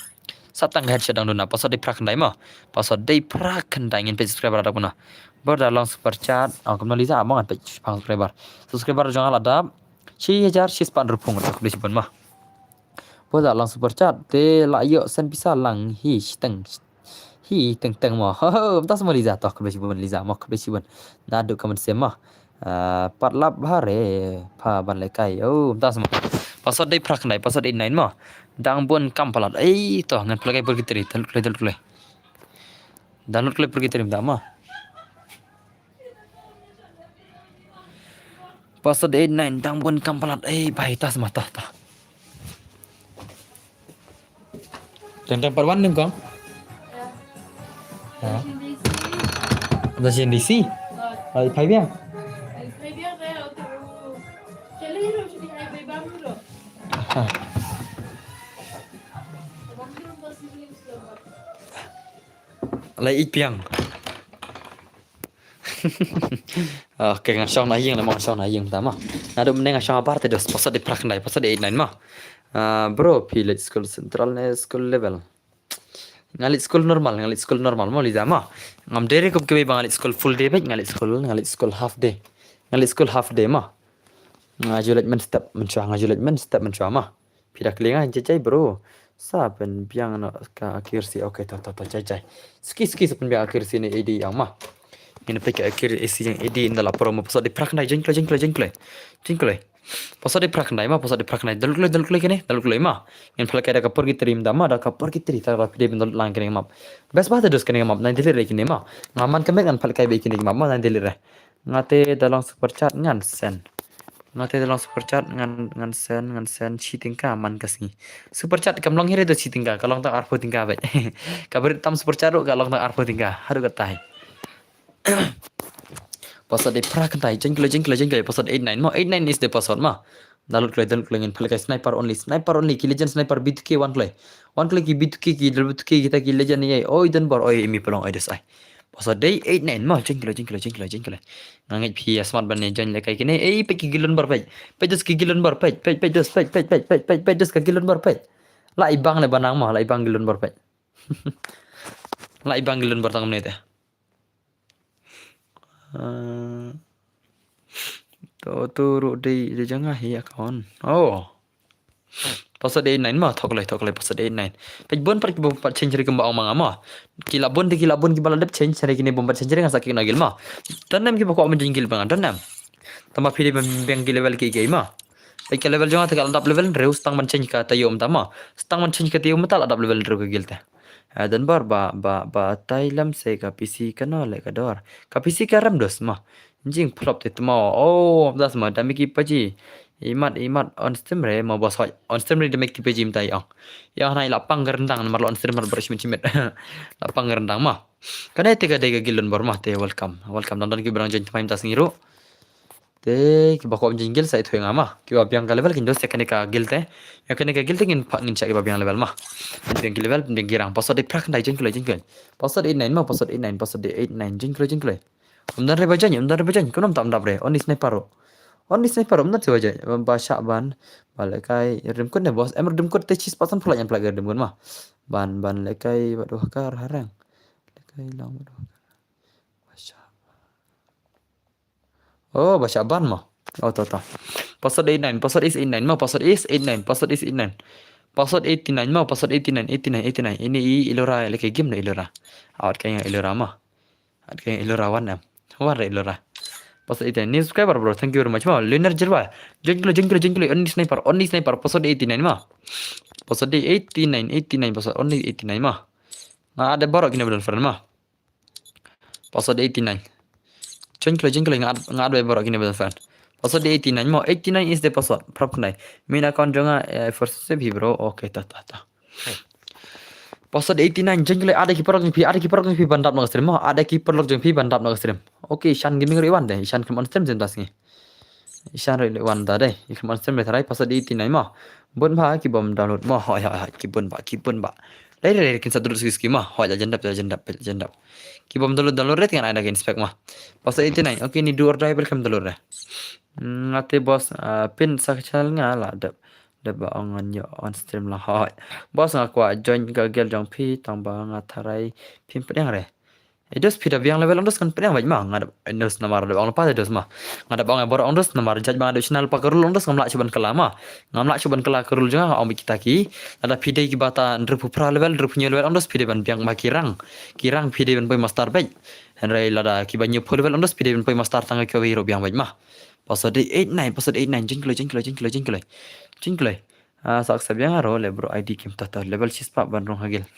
Sa tang ka headshot dang duna. Password dei phra khyndai ma. Password dei phra khyndai ngin peit subscriber da kuna. Bor da long super chat. Ong kumno Liza mo ngan peit phang subscriber. Subscriber jong nga la dap. Shi hajar shi spah hynriew phew ngut, khublei shibun ma. Bor da long super chat te la ïoh sen pisa lang hi shiteng. Hi teng teng mo. Ho, ho, mynta sa mo Liza to, khublei shibun Liza mo, khublei shibun. Naduh ka mynsiem mo. Ah, pat lap bha re, pha ban lehkai. Oh, mynta sa mo. Password dei phra khyndai, password eight nine mo. Dang bun kam palat. Ei, to, ngan pynlehkai pyrgiteri, download klei, download klei. Download klei pyrgiteri mynta mo. Password eight nine, dang bun kam palat. Ei, bai, tas ma, tas, tas. Teng teng pat wan ning kong. Ya. Da shin D C. Ai, phai biang. Ha. Lai ik piang. Okay, ngan shong na ïing, la mo ngan shong na ïing ta ma. Naduh mynne nga shong habar te dos, password dei phra khyndai, password dei eight nine ma. Ah, bro, phi leit school central ne school level? Nga leit school normal, nga leit school normal mo Liza ma. Ngam dei re kum kiwei ba nga leit school full day beit, nga leit school, nga leit school half day. Nga leit school half day ma. Nga ju leit mynstep mynshuwa, nga ju leit mynstep mynshuwa ma. Phi da kylli nga, jai jai bro. Sa pynbiang noh ka accuracy. Okay, to, to, to, jai jai. Suki, suki sa pynbiang accuracy ne A D ïa nga ma. Ngin peit ka accuracy jong A D ynda la pro ma, password dei phra khyndai, jingkloi, jingkloi, jingkloi. Jingkloi. Password dei phra khyndai ma, password dei phra khyndai. Download kloi, download kloi kine, download kloi ma. Ngin pynlehkai da ka pyrgiteri mynta ma, da ka pyrgiteri ta da phi dei ban download lang kine ki map. Best ba te dos kine ki map, ngan delete re kine ma. Nga man ka met ngan pynlehkai beit kine ki map ma, ngan delete re. Nga te da long super chat ngan send. Nga te da long super chat ngan, ngan send, ngan send shi tyngka man ka sngi. Super chat kam long hi re da shi tyngka, ka long tang arphew tyngka beit. Ka barit tam super chat ruh ka long tang arphew tyngka. Haduh katta hi. Password dei phra khyndai, jingkloi, jingkloi, jingkloi, password eight nine ma, eight nine is the password ma. Download kloi, download kloi, ngin pynlehkai sniper only, sniper only, ki legend sniper B two K wan kloi. Wan kloi ki B two K, ki double two K, kita ki legend ei, oi don bor, oi imi pelong, oi dos ai. Password dei eight nine ma, jingkloi, jingkloi, jingkloi, jingkloi. Nga ngeit phi ïa smart ban ïa join lehkai kine. Ei, peit ki gilon bor peit. Peit dos ki gilon bor peit. Peit, peit dos, peit, peit, peit, peit, peit, peit dos ka gilon bor peit. La i bang le Banang ma, la i bang gilon bor peit. La i bang gilon bor tang kumne te. Ah, to, to ruh dei, dei jong nga hi account. Oh. Password eight nine ma, thok lei, thok lei, password eight nine. Peit bun pat ki bym pat change re kumba ong ma nga ma. Ki la bun te ki la bun kiba la dep change re, kine bym pat change re ngan sa kick noh gil ma. Don em kiba kwah ban join guild ba nga, don em. Tangba phi dei ban biang ki level ki ki ma. Peit ka level jong nga te ka la dap level hynriew, sdang ban change ka taïew mynta ma. Sdang ban change ka taïew mynta la dap level hynriew ka guild te. Ah, don bor ba, ba, ba tai lem se ka P C kano leh ka dor. Ka P C ka rem dos ma. Jingphlop te tma. Oh, das ma, da me ki paji. Imat, imat on stream re, ma boss hoi. On stream re da me ki paji mynta ïa ong. Ïa hana ïa la pang ka ryndang namar la on stream mar bar shimit shimit. La pang ka ryndang ma. Kane te ka dei ka guild don bor ma te welcome. Welcome don don kiba dang join thymmai mynta sngi ruh. Te kiba kwah ban join guild sa ïathuh ïa nga ma. Kiba biang ka level kin dos ïa kane ka guild te. Ïa kane ka guild te ngin phah ngin shah kiba biang level ma. Ngin biang ki level, biang ki rank. Password dei phra khyndai, join kloi, join kloi. Password eight nine ma, password eight nine, password dei eight nine, join kloi, join kloi. Ym don re ba join, ym don re ba join. Kumno ym tap ym dap re. Only sniper ruh. Only sniper ruh, ym don re ba join. Ba shah ban. Ba lehkai rim kut ne boss. Em rim kut te shi spah san phew lait ngan pynlait ka rim kut ma. Ban, ban lehkai bad wakar hareng. Lehkai long bad wakar. Ba shah. Oh, ba shah ban mo. Oh, to, to. Password eight nine, password is eight nine mo, password is eight nine, password is eight nine. Password eighty nine mo, password eighty nine, eighty nine, eighty nine. Ini i Illaoi, lehkai game na Illaoi. Awat kai nga Illaoi mo. Awat kai nga Illaoi wan em. Wan re Illaoi. Password eighty nine. New subscriber bro, thank you very much mo. Lunar Jirwa. Join kloi, join kloi, join kloi. Only sniper, only sniper. Password eighty nine mo. Password eighty nine, eighty nine, password only eighty nine mo. Nga add baroh kine ba don friend mo. Password eighty nine. Join kloi, join kloi, nga add, nga add baroh kine ba don friend. Password eighty nine mo, eighty nine is the password. Prop nai. Main account jong nga, eh, first save hi bro. Okay, ta, ta, ta. Password eighty nine, join kloi, add ki paralok jong phi, add ki paralok jong phi ban dap na ka stream mo, add ki paralok jong phi ban dap na ka stream. Okay, Shan Gaming ruh i wan de, Shan khlem on stream jin tas ngi. Ishan ruh i wan da dei. I khlem on stream re tharai, password eighty nine mo. Bun ba ki bym download mo. Hoi, hoi, hoi, ki bun ba, ki bun ba. Lei, lei, lei, kin sa download ski, ski mo. Hoi, la jan dap, la jan dap, la jan dap. Ki bym download, download re, te ngan ai da ka inspect mo. Password eighty nine. Okay, ni dur dai bel khlem download re. Hmm, nga te boss, ah, pin sa ka channel nga la dep. Dep ba ong ngan ïoh on stream la hoi. Boss nga kwah join ka guild jong phi, tang ba nga tharai phim pdiang re. Ei dos phi da biang level ong dos kan pdiang bad ma nga da dos namar da ong pa dos ma. Nga da ong bor ong dos namar judge ma da channel pa ka rule ong dos ngam lah shuh ban kylla ma. Ngam lah shuh ban kylla ka rule jong nga ong bad kita ki. Lada phi dei kiba ta hynriewphew phra level, hynriewphew hynñiew level ong dos phi dei ban biang ma ki rank. Ki rank phi dei ban poi master bad. Hynrei lada kiba hynñiewphew level ong dos phi dei ban poi master tang ka kiba ruh biang bad ma. Password dei eight nine, password eight nine, join kloi, join kloi, join kloi, join kloi. Join kloi. Ah, sa accept ïa nga ruh le bro, I D kim ta ta level shispah ban rung ha guild.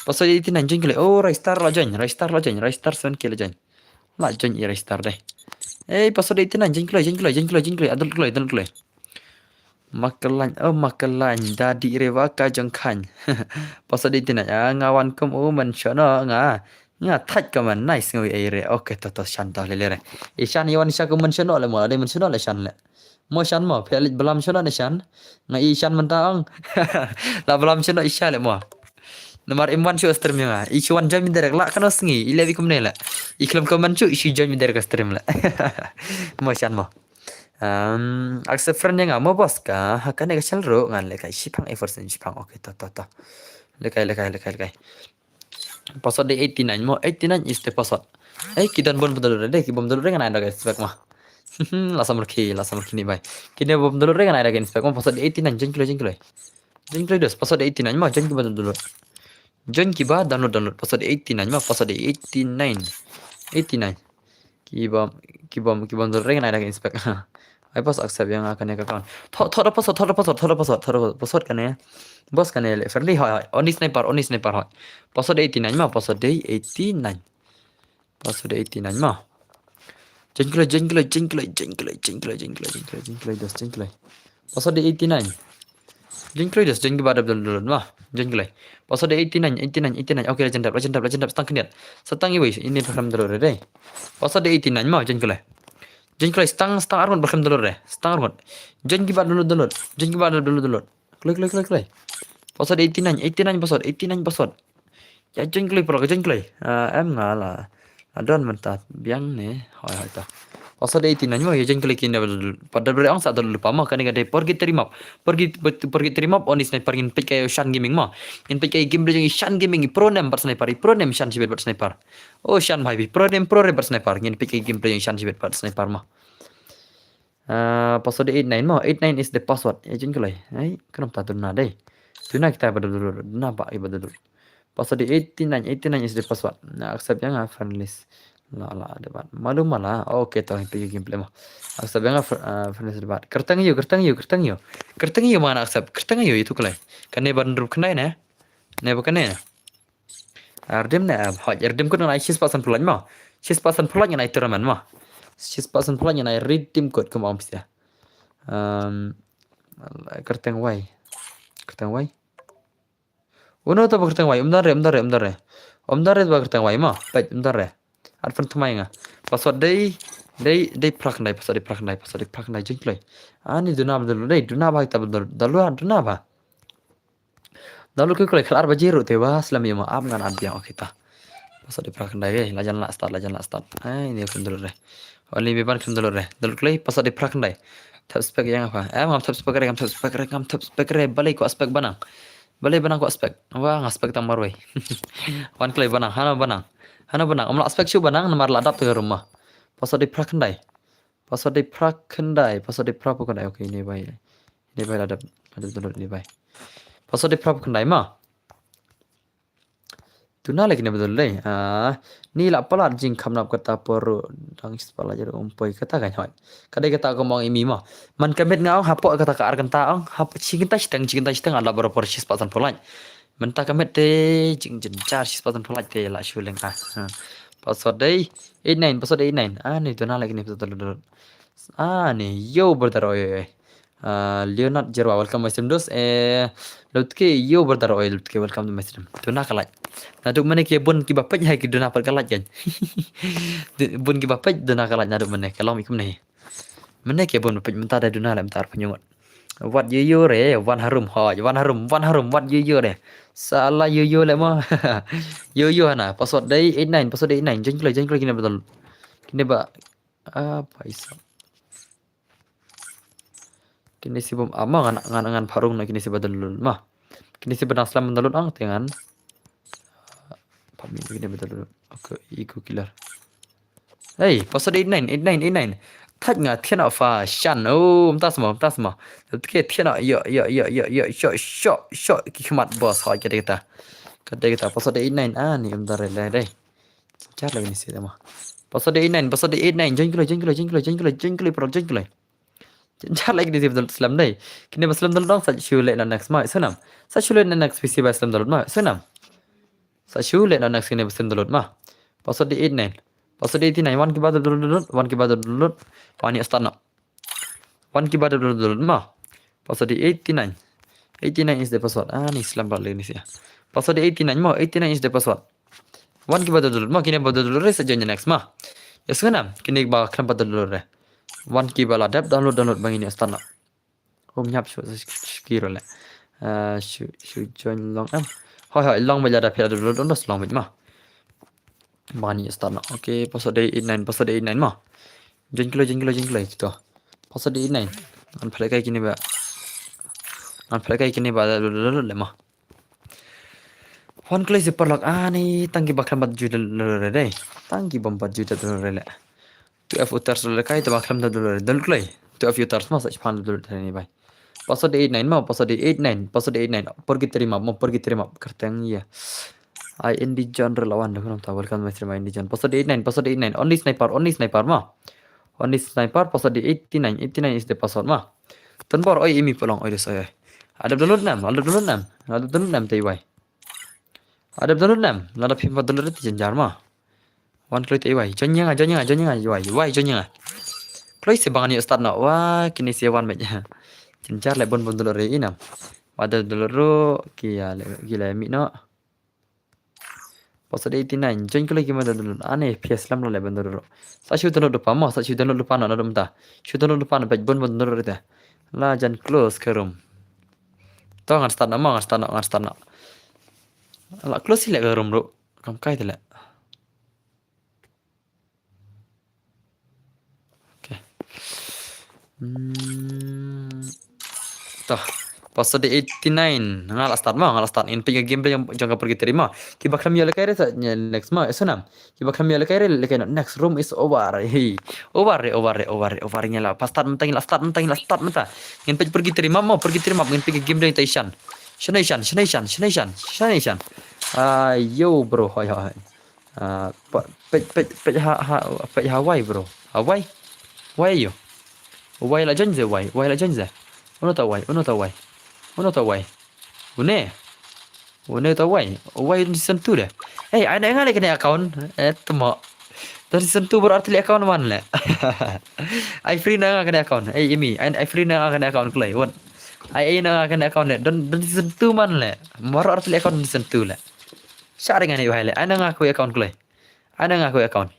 Password eighty nine join kloi. Oh, Ristar la join, Ristar la join, Ristar seven K la join. La join i Ristar dei. Eh, password eighty nine join kloi, join kloi, join kloi, join kloi. Adult kloi, adult kloi. Makalaiñ, oh makalaiñ, da dih re wa ka jong khañ. Password eighty nine, ah, nga wan kum u man shono nga. Nga thait ka man, nice nga wi ei re. Okay, to to shan to le le re. I shan i wan sha kum man shono le mo, la dei man shono le shan le. Mo shan mo, phi leit blam shuh noh ne shan. Nga i shan mynta ong. La blam shuh noh i sha le mo. Namar im wan shuh stream ïa nga. I shu wan join direct la kano sngi. I le bi kumne le. I khlem comment shuh i shu join direct stream le. Mo shan mo. Um, accept friend ïa nga mo boss ka. Ha kane ka channel ruh ngan le kai shipang e first shipang. Okay, to to to. Le kai le kai le kai le kai. Password dei eighty nine mo, eighty nine is the password. Eh, ki don bun bun download re, ki bym download re ngan ai da ka inspect mo. La samar ki, la samar ki ni bai. Kine bym download re ngan ai da ka inspect mo, password dei eighty nine, join kloi, join kloi. Join kloi dos, password dei eighty nine mo, join kiba download. Join kiba download, download, password dei eighty nine mo, password dei eighty nine. Eighty nine. Ki bym, ki bym, ki bym download re ngan ai da ka inspect. Ai boss accept ïa nga kane ka account. Thok, thok da password, thok da password, thok da password, thok da password kane. Boss kane le friendly hoi hoi. Only sniper, only sniper hoi. Password dei eighty nine mo, password dei eighty nine. Password dei eighty nine mo. Join kloi, join kloi, join kloi, join kloi, join kloi, join kloi, join kloi, join kloi, dos, join kloi. Password dei eighty nine. Join kloi dos, join kiba dep download mo. Join kloi. Password dei eighty nine, eighty nine, eighty nine. Okay, la jan dep, la jan dep, la jan dep, stang khyndiat. Sa tang iwei, ini ba khlem download re dei. Password dei eighty nine mo, join kloi. Join kloi, stang, stang arngut ba khlem download re. Stang arngut. Join kiba download, download. Join kiba download, download. Kloi, kloi, kloi, kloi. Password eighty nine, eighty nine password, eighty nine password. Ïa join kloi, bro, join kloi. Ah, em nga la. Adon mynta biang ne. Hoi, hoi ta. Password eighty nine mo, ïa join kloi kine. Pada beri ong sa download pa mo, kane ka dei Purgatory map. Purgi-, Purgatory map, only sniper ngin peit ka ïa Shan Gaming mo. Ngin peit ka ïa gameplay jong i Shan Gaming, i pro name bad sniper, i pro name Shan shibit bad sniper. Oh, Shan bhai, i pro name, pro name bad sniper. Ngin peit ka ïa gameplay jong i Shan shibit bad sniper mo. Ah, password eight nine mo, eight nine is the password. Ïa jin kloi. Ai, khnang ta duna dei. Duna kita ba duna, duna ba iba duna. Password eighty-nine, eighty-nine is the password. Na accept ïa nga friend list. La la da bad. Malu mala. Okay, to pi game play mo. Accept ïa nga fr-, ah, friend list da bad. Kyrteng ïa u, kyrteng ïa u, kyrteng ïa u. Kyrteng ïa u mana accept. Kyrteng ïa u itu kloi. Kane ban rup khnai ne. Ne ba kane. Ah, redeem ne, ah, hoj, redeem code ngan ai shispah san phew lait mo. Shispah san phew lait ngan ai tournament mo. Shispah san phew lait ngan ai redeem code kum ong pisa. Um, kyrteng wai. Kyrteng wai. Uno to ba kyrteng wai, um dare, um dare, um dare. Um dare ba kyrteng wai mo, peit um dare. At phin tmai nga. Password dei, dei, dei phra khyndai, password dei phra khyndai, password dei phra khyndai jingkloi. Ani duna ba dulu dei, duna ba kita ba dulu, dulu duna ba. Dalut kloi kloi khal ar baje ruh te ba slem ïa ma ap ngan at biang, okay ta. Password dei phra khyndai, eh, la jan la start, la jan la start. Ai, ni kham dalut re. Only me ban kham dalut re. Dalut kloi, password dei phra khyndai. Tap spek ïa nga pha. Eh, ngam tap spek re, ngam tap spek re, ngam tap spek re. Balei ko spek banang. Balei banang ko spek. Wa nga spek tang marwei. Wan kloi banang, hano banang. Hano banang. Ym la spek shu banang namar la dap te ka room ma. Password dei phra khyndai. Password dei phra khyndai, password dei phra phew khyndai. Okay, ini bai. Ini bai la dap, la dap download ini bai. Password dei phra phew khyndai ma. Tuna lagi ni betul dei. Ah, ni la palat jingkham nap kata por dang sipala jaru umpoi kata kan hoi. Kadei kata ko mong imi ma. Man ka met nga ong hapoh kata ka ar kynta ong, hapoh chi kynta shiteng, chi kynta shiteng ala boro por shispah san phew lait. Mynta ka met te jingjynjar shispah san phew lait te la shu leng ah. Ha. Password dei eight nine, password dei eight nine. Ah, ni tuna lagi ni betul download. Ah, ni, yo, brother, oi, oi, oi. Ah, Leonard Jerwa, welcome my stream, dos. Eh, Lutke, yo, brother, oi, Lutke, welcome to my stream. Duna ka lait. Naduh mynne ki bun kiba peit hai ki duna pat ka lait kan. Bun kiba peit duna ka lait naduh mynne, ka long mi kumne. Mynne ki bun peit mynta da duna le mynta ar pynjungut. Wat yo yo re, wan harum hoi, wan harum, wan harum, wat yo yo re. Sala yo yo le mo. Yo yo hana, password dei eight nine, password dei eight nine, join kloi, join kloi kine betul. Kine ba, apa isa. Kine si bom ama ngan, ngan, ngan pharung na kine si ba download ma. Kine si ba dang slam download ang te ngan. Pami kine ba download. Okay, ego killer. Hey, password eight nine, eight nine, eight nine. Thaj nga thian fa shan. Oh, mtas mo, mtas mo. Ke thian yo, yo, yo, yo, yo, sho, sho, sho. Ki khmat boss ha kata kata. Kata kata password eight nine. Ah, ni em dare le dei. Jar lagi ni si dama. Password eight nine, password eight nine. Join kloi, join kloi, join kloi, join kloi, join kloi, pro, join kloi. Jar lagi ni si betul slam dei. Kine ba slam dal dong sa shu le na next ma. Sunam. Sa shu le na next P C ba slam dal ma. Sunam. Sa shu le na next kine ba slam dal ma. Password eight nine. Password eight nine. Wan kiba dal dal. Wan kiba dal dal. Wan ni start na. Wan kiba dal dal ma. Password eight nine. Eight nine is the password. Ah, ni slam bal ni sia. Password eight nine mo. Eight nine is the password. Wan kiba dal dal ma. Kine ba dal dal re sa join next ma. Ya sunam. Kine ba khlem ba dal dal re. Wan kiba la dep download, download bang ini start na. Hom nyap shu, shu, shu kiro le. Ah, shu, shu join long em. Hoi, hoi, long ba la da phi la download, download long ma. Bani start na. Okay, password eight nine, password eight nine ma. Join kloi, join kloi, join kloi kito. Password eight nine. Ngan phlek kai kine ba. Ngan phlek kai kine ba le ma. Wan kloi si paralok ani tang ki ba khlem bat ju le dei. Tang ki bom bat ju le dei. Two F uters le kai te ba khlem da dul dul kloi. Two F uters ma sa chipan dul dul ni bai. Password eight nine ma, password eight nine, password eight nine. Purgatory map, ma purgatory map kerteng ya. I N D John relawan dah kenapa welcome to my stream I N D John. Password eight nine, password eight nine. Only sniper, only sniper ma. Only sniper, password eight nine, eight nine is the password ma. Tonbor oi imi pelong oi des oi. Ada download nam, ada download nam, ada download nam te wai. Ada download nam, ada phim download te jenjar ma. Wan kloi te wai, join nga, join nga, join nga, wai, wai, join nga. Kloi se bang ni start na, wa kini se wan me. Jenjar le bon bon download re inam. Ada download ro, ki ya le, ki le mi no. Password eight nine, join kloi ki ma download. Ane P S lam le bon download. Sa shu download pa mo, sa shu download pa no, na dum ta. Shu download pa no, pej bon bon download te. La jan close ke room. To ngan start na mo, ngan start na, ngan start na. La close le ke room ro. Kam kai te le. Okay. Hmm. To. Pastor de eighty nine. Nga la start mo, nga la start. Ngin peit ka gameplay jong, jong ka purgatory mo. Kiba khlem ïoh lehkai re sa next mo, eh, Sonam. Kiba khlem ïoh lehkai re lehkai noh. Next room is over. Hey. Over re, over re, over re, over re. Ngi la pa start mynta, ngi la start mynta, ngi la start mynta. Ngin peit purgatory map mo, purgatory map, ngin peit ka gameplay jong i Shan. Shane Shan, shane Shan, shane Shan, shane Shan. Ayo bro, hoi hoi. Ah, pa-, peit, peit, peit ha, ha, peit ha wai bro. Ha wai. Wai ayo. Wai la join ze wai, wai la join ze. Uno ta wai, uno ta wai. Uno ta wai. Une. Une ta wai. Wai don season two de. Hey, ai na nga leh kane account. Eh, temo. Don season two baroh artylli account man leh. Ai free na nga kane account. Hey, imi. Ai, ai free na nga kane account kloi. Wan. Ai, ai na nga kane account leh. Don, don season two man leh. Baroh artylli account don season two leh. Shah ring ane wai leh. Ai na nga kawei account kloi. Ai na nga kawei account.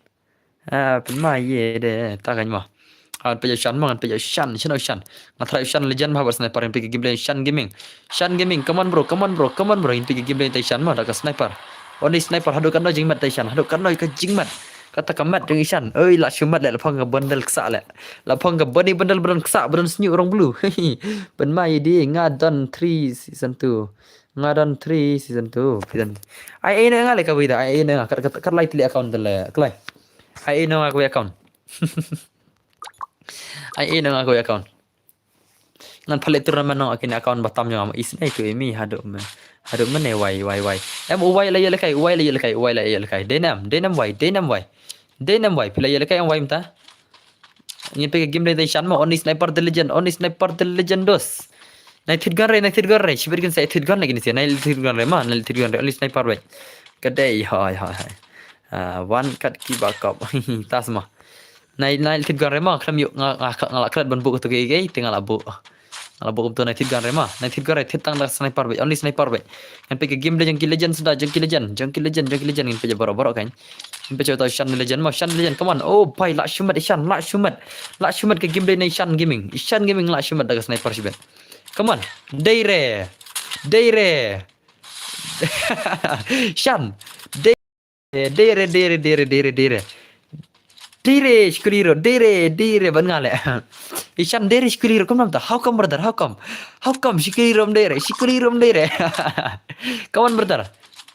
Ah, pynma ye de, ta kan mo. Ah, peit ïa u Shan mo, peit ïa u Shan, Shan u Shan. Nga try u Shan legend bha bad sniper, peit ka gameplay Shan Gaming. Shan Gaming, come on bro, come on bro, come on bro. Peit ka gameplay ta i Shan mo, da ka sniper. Only sniper, haduh katno jingmat ta i Shan, haduh katno ka jingmat. Kata ka mat jong i Shan. Oi, la shu mat leh, la phong ka bundle ksa leh. La phong ka bani bundle, bundle ksa, bundle snyu rong blue. Pynma ye de, nga don three season two. Nga don three season two, season. Ai, ai, na nga leh ka bida, ai, ai, na nga, kat, kat, kat lai tylli account te leh, kloi. Ai, ai, na nga kawei account. Ai, ai, na nga kawei account. Ngan pha leh tournament noh kine account ba tam jong nga, is, ai, tu imi, haduh me. Haduh me ne, wai, wai, wai. Em, u wai la ïoh lehkai, u wai la ïoh lehkai, u wai la ïoh lehkai. Dei nam, dei nam wai, dei nam wai. Dei nam wai, phi la ïoh lehkai em wai mynta. Ngin peit ka gameplay ta i Shan mo, only sniper the legend, only sniper the legend dos. Nai thied gun re, nai thied gun re, shibit kin sa thied gun lagi ni sia, nai thied gun re ma, nai thied gun re, only sniper wait. Ka dei, hoi, hoi, hoi. Ah, wan kat ki ba kop. Tas ma. Nai, nai thied gun re ma, khlem ïoh, nga, nga, nga la klet ban buh kato ka ei, te nga la buh. Nga la buh kumto, nai thied gun re ma, nai thied gun re, thied tang da sniper beit, only sniper beit. Ngan peit ka gameplay jong ki legend suda, jong ki legend, jong ki legend, jong ki legend, ngin peit baroh baroh kan. Ngin peit uta u Shan legend ma, Shan legend, come on. Oh, bhai, la shu mat, Shan, la shu mat. La shu mat ka gameplay na i Shan Gaming. I Shan Gaming la shu mat da ka sniper shibit. Come on. Dei re. Dei re. Shan. Dei. Dei re, dei re, dei re, dei re, dei re. Dei re, shikuli ro, dei re, dei re, ban nga leh. I Shan dei re, shikuli ro, kumno mynta? How come, brother? How come? How come? Shikuli ro, dei re, shikuli ro, dei re. Come on, brother.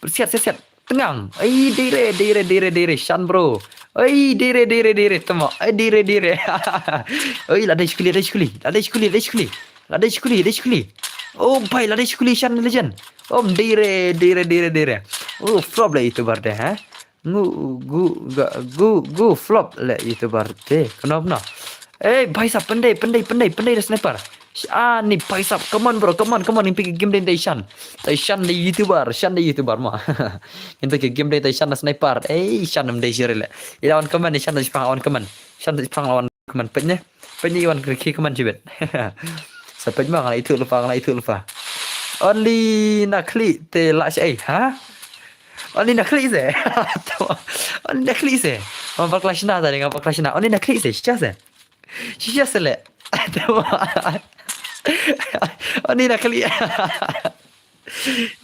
Siat, siat, siat. Tyngang. Ai, dei re, dei re, dei re, dei re. Shan, bro. Ai, dei re, dei re, dei re. Temo. Ai, dei re, dei re. Ai, la dei shikuli, dei shikuli. La dei shikuli, dei shikuli. La dei shikuli, dei shikuli. Oh, bhai, la dei shikuli Shan legend. Om, dei re, dei re, dei re, dei re. Oh, flop leh YouTuber te, ha? Ngu, gu, ga, gu, gu, flop leh YouTuber te. Kumno, kumno? Eh, bhai sahab, pyndei, pyndei, pyndei, pyndei da sniper. Sh-, ah, ni bhai sahab, come on bro, come on, come on, ngin peit ka gameplay ta i Shan. Ta i Shan dei YouTuber, Shan dei YouTuber mo. Ngin peit ka gameplay ta i Shan da sniper. Eh, Shan ym dei shisha leh. I la wan comment, i Shan da shipang wan comment. Shan da shipang wan comment, peit ne. Peit ne i wan ki comment shibit. Sa peit ma, nga la ithuh lypa, nga la ithuh lypa. Only na khlieh te la sha ei, ha? Only na khlieh se. Only na khlieh se. Nga bakla shna ta, nga bakla shna. Only na khlieh se, shisha se. Shisha se leh. Only na khlieh.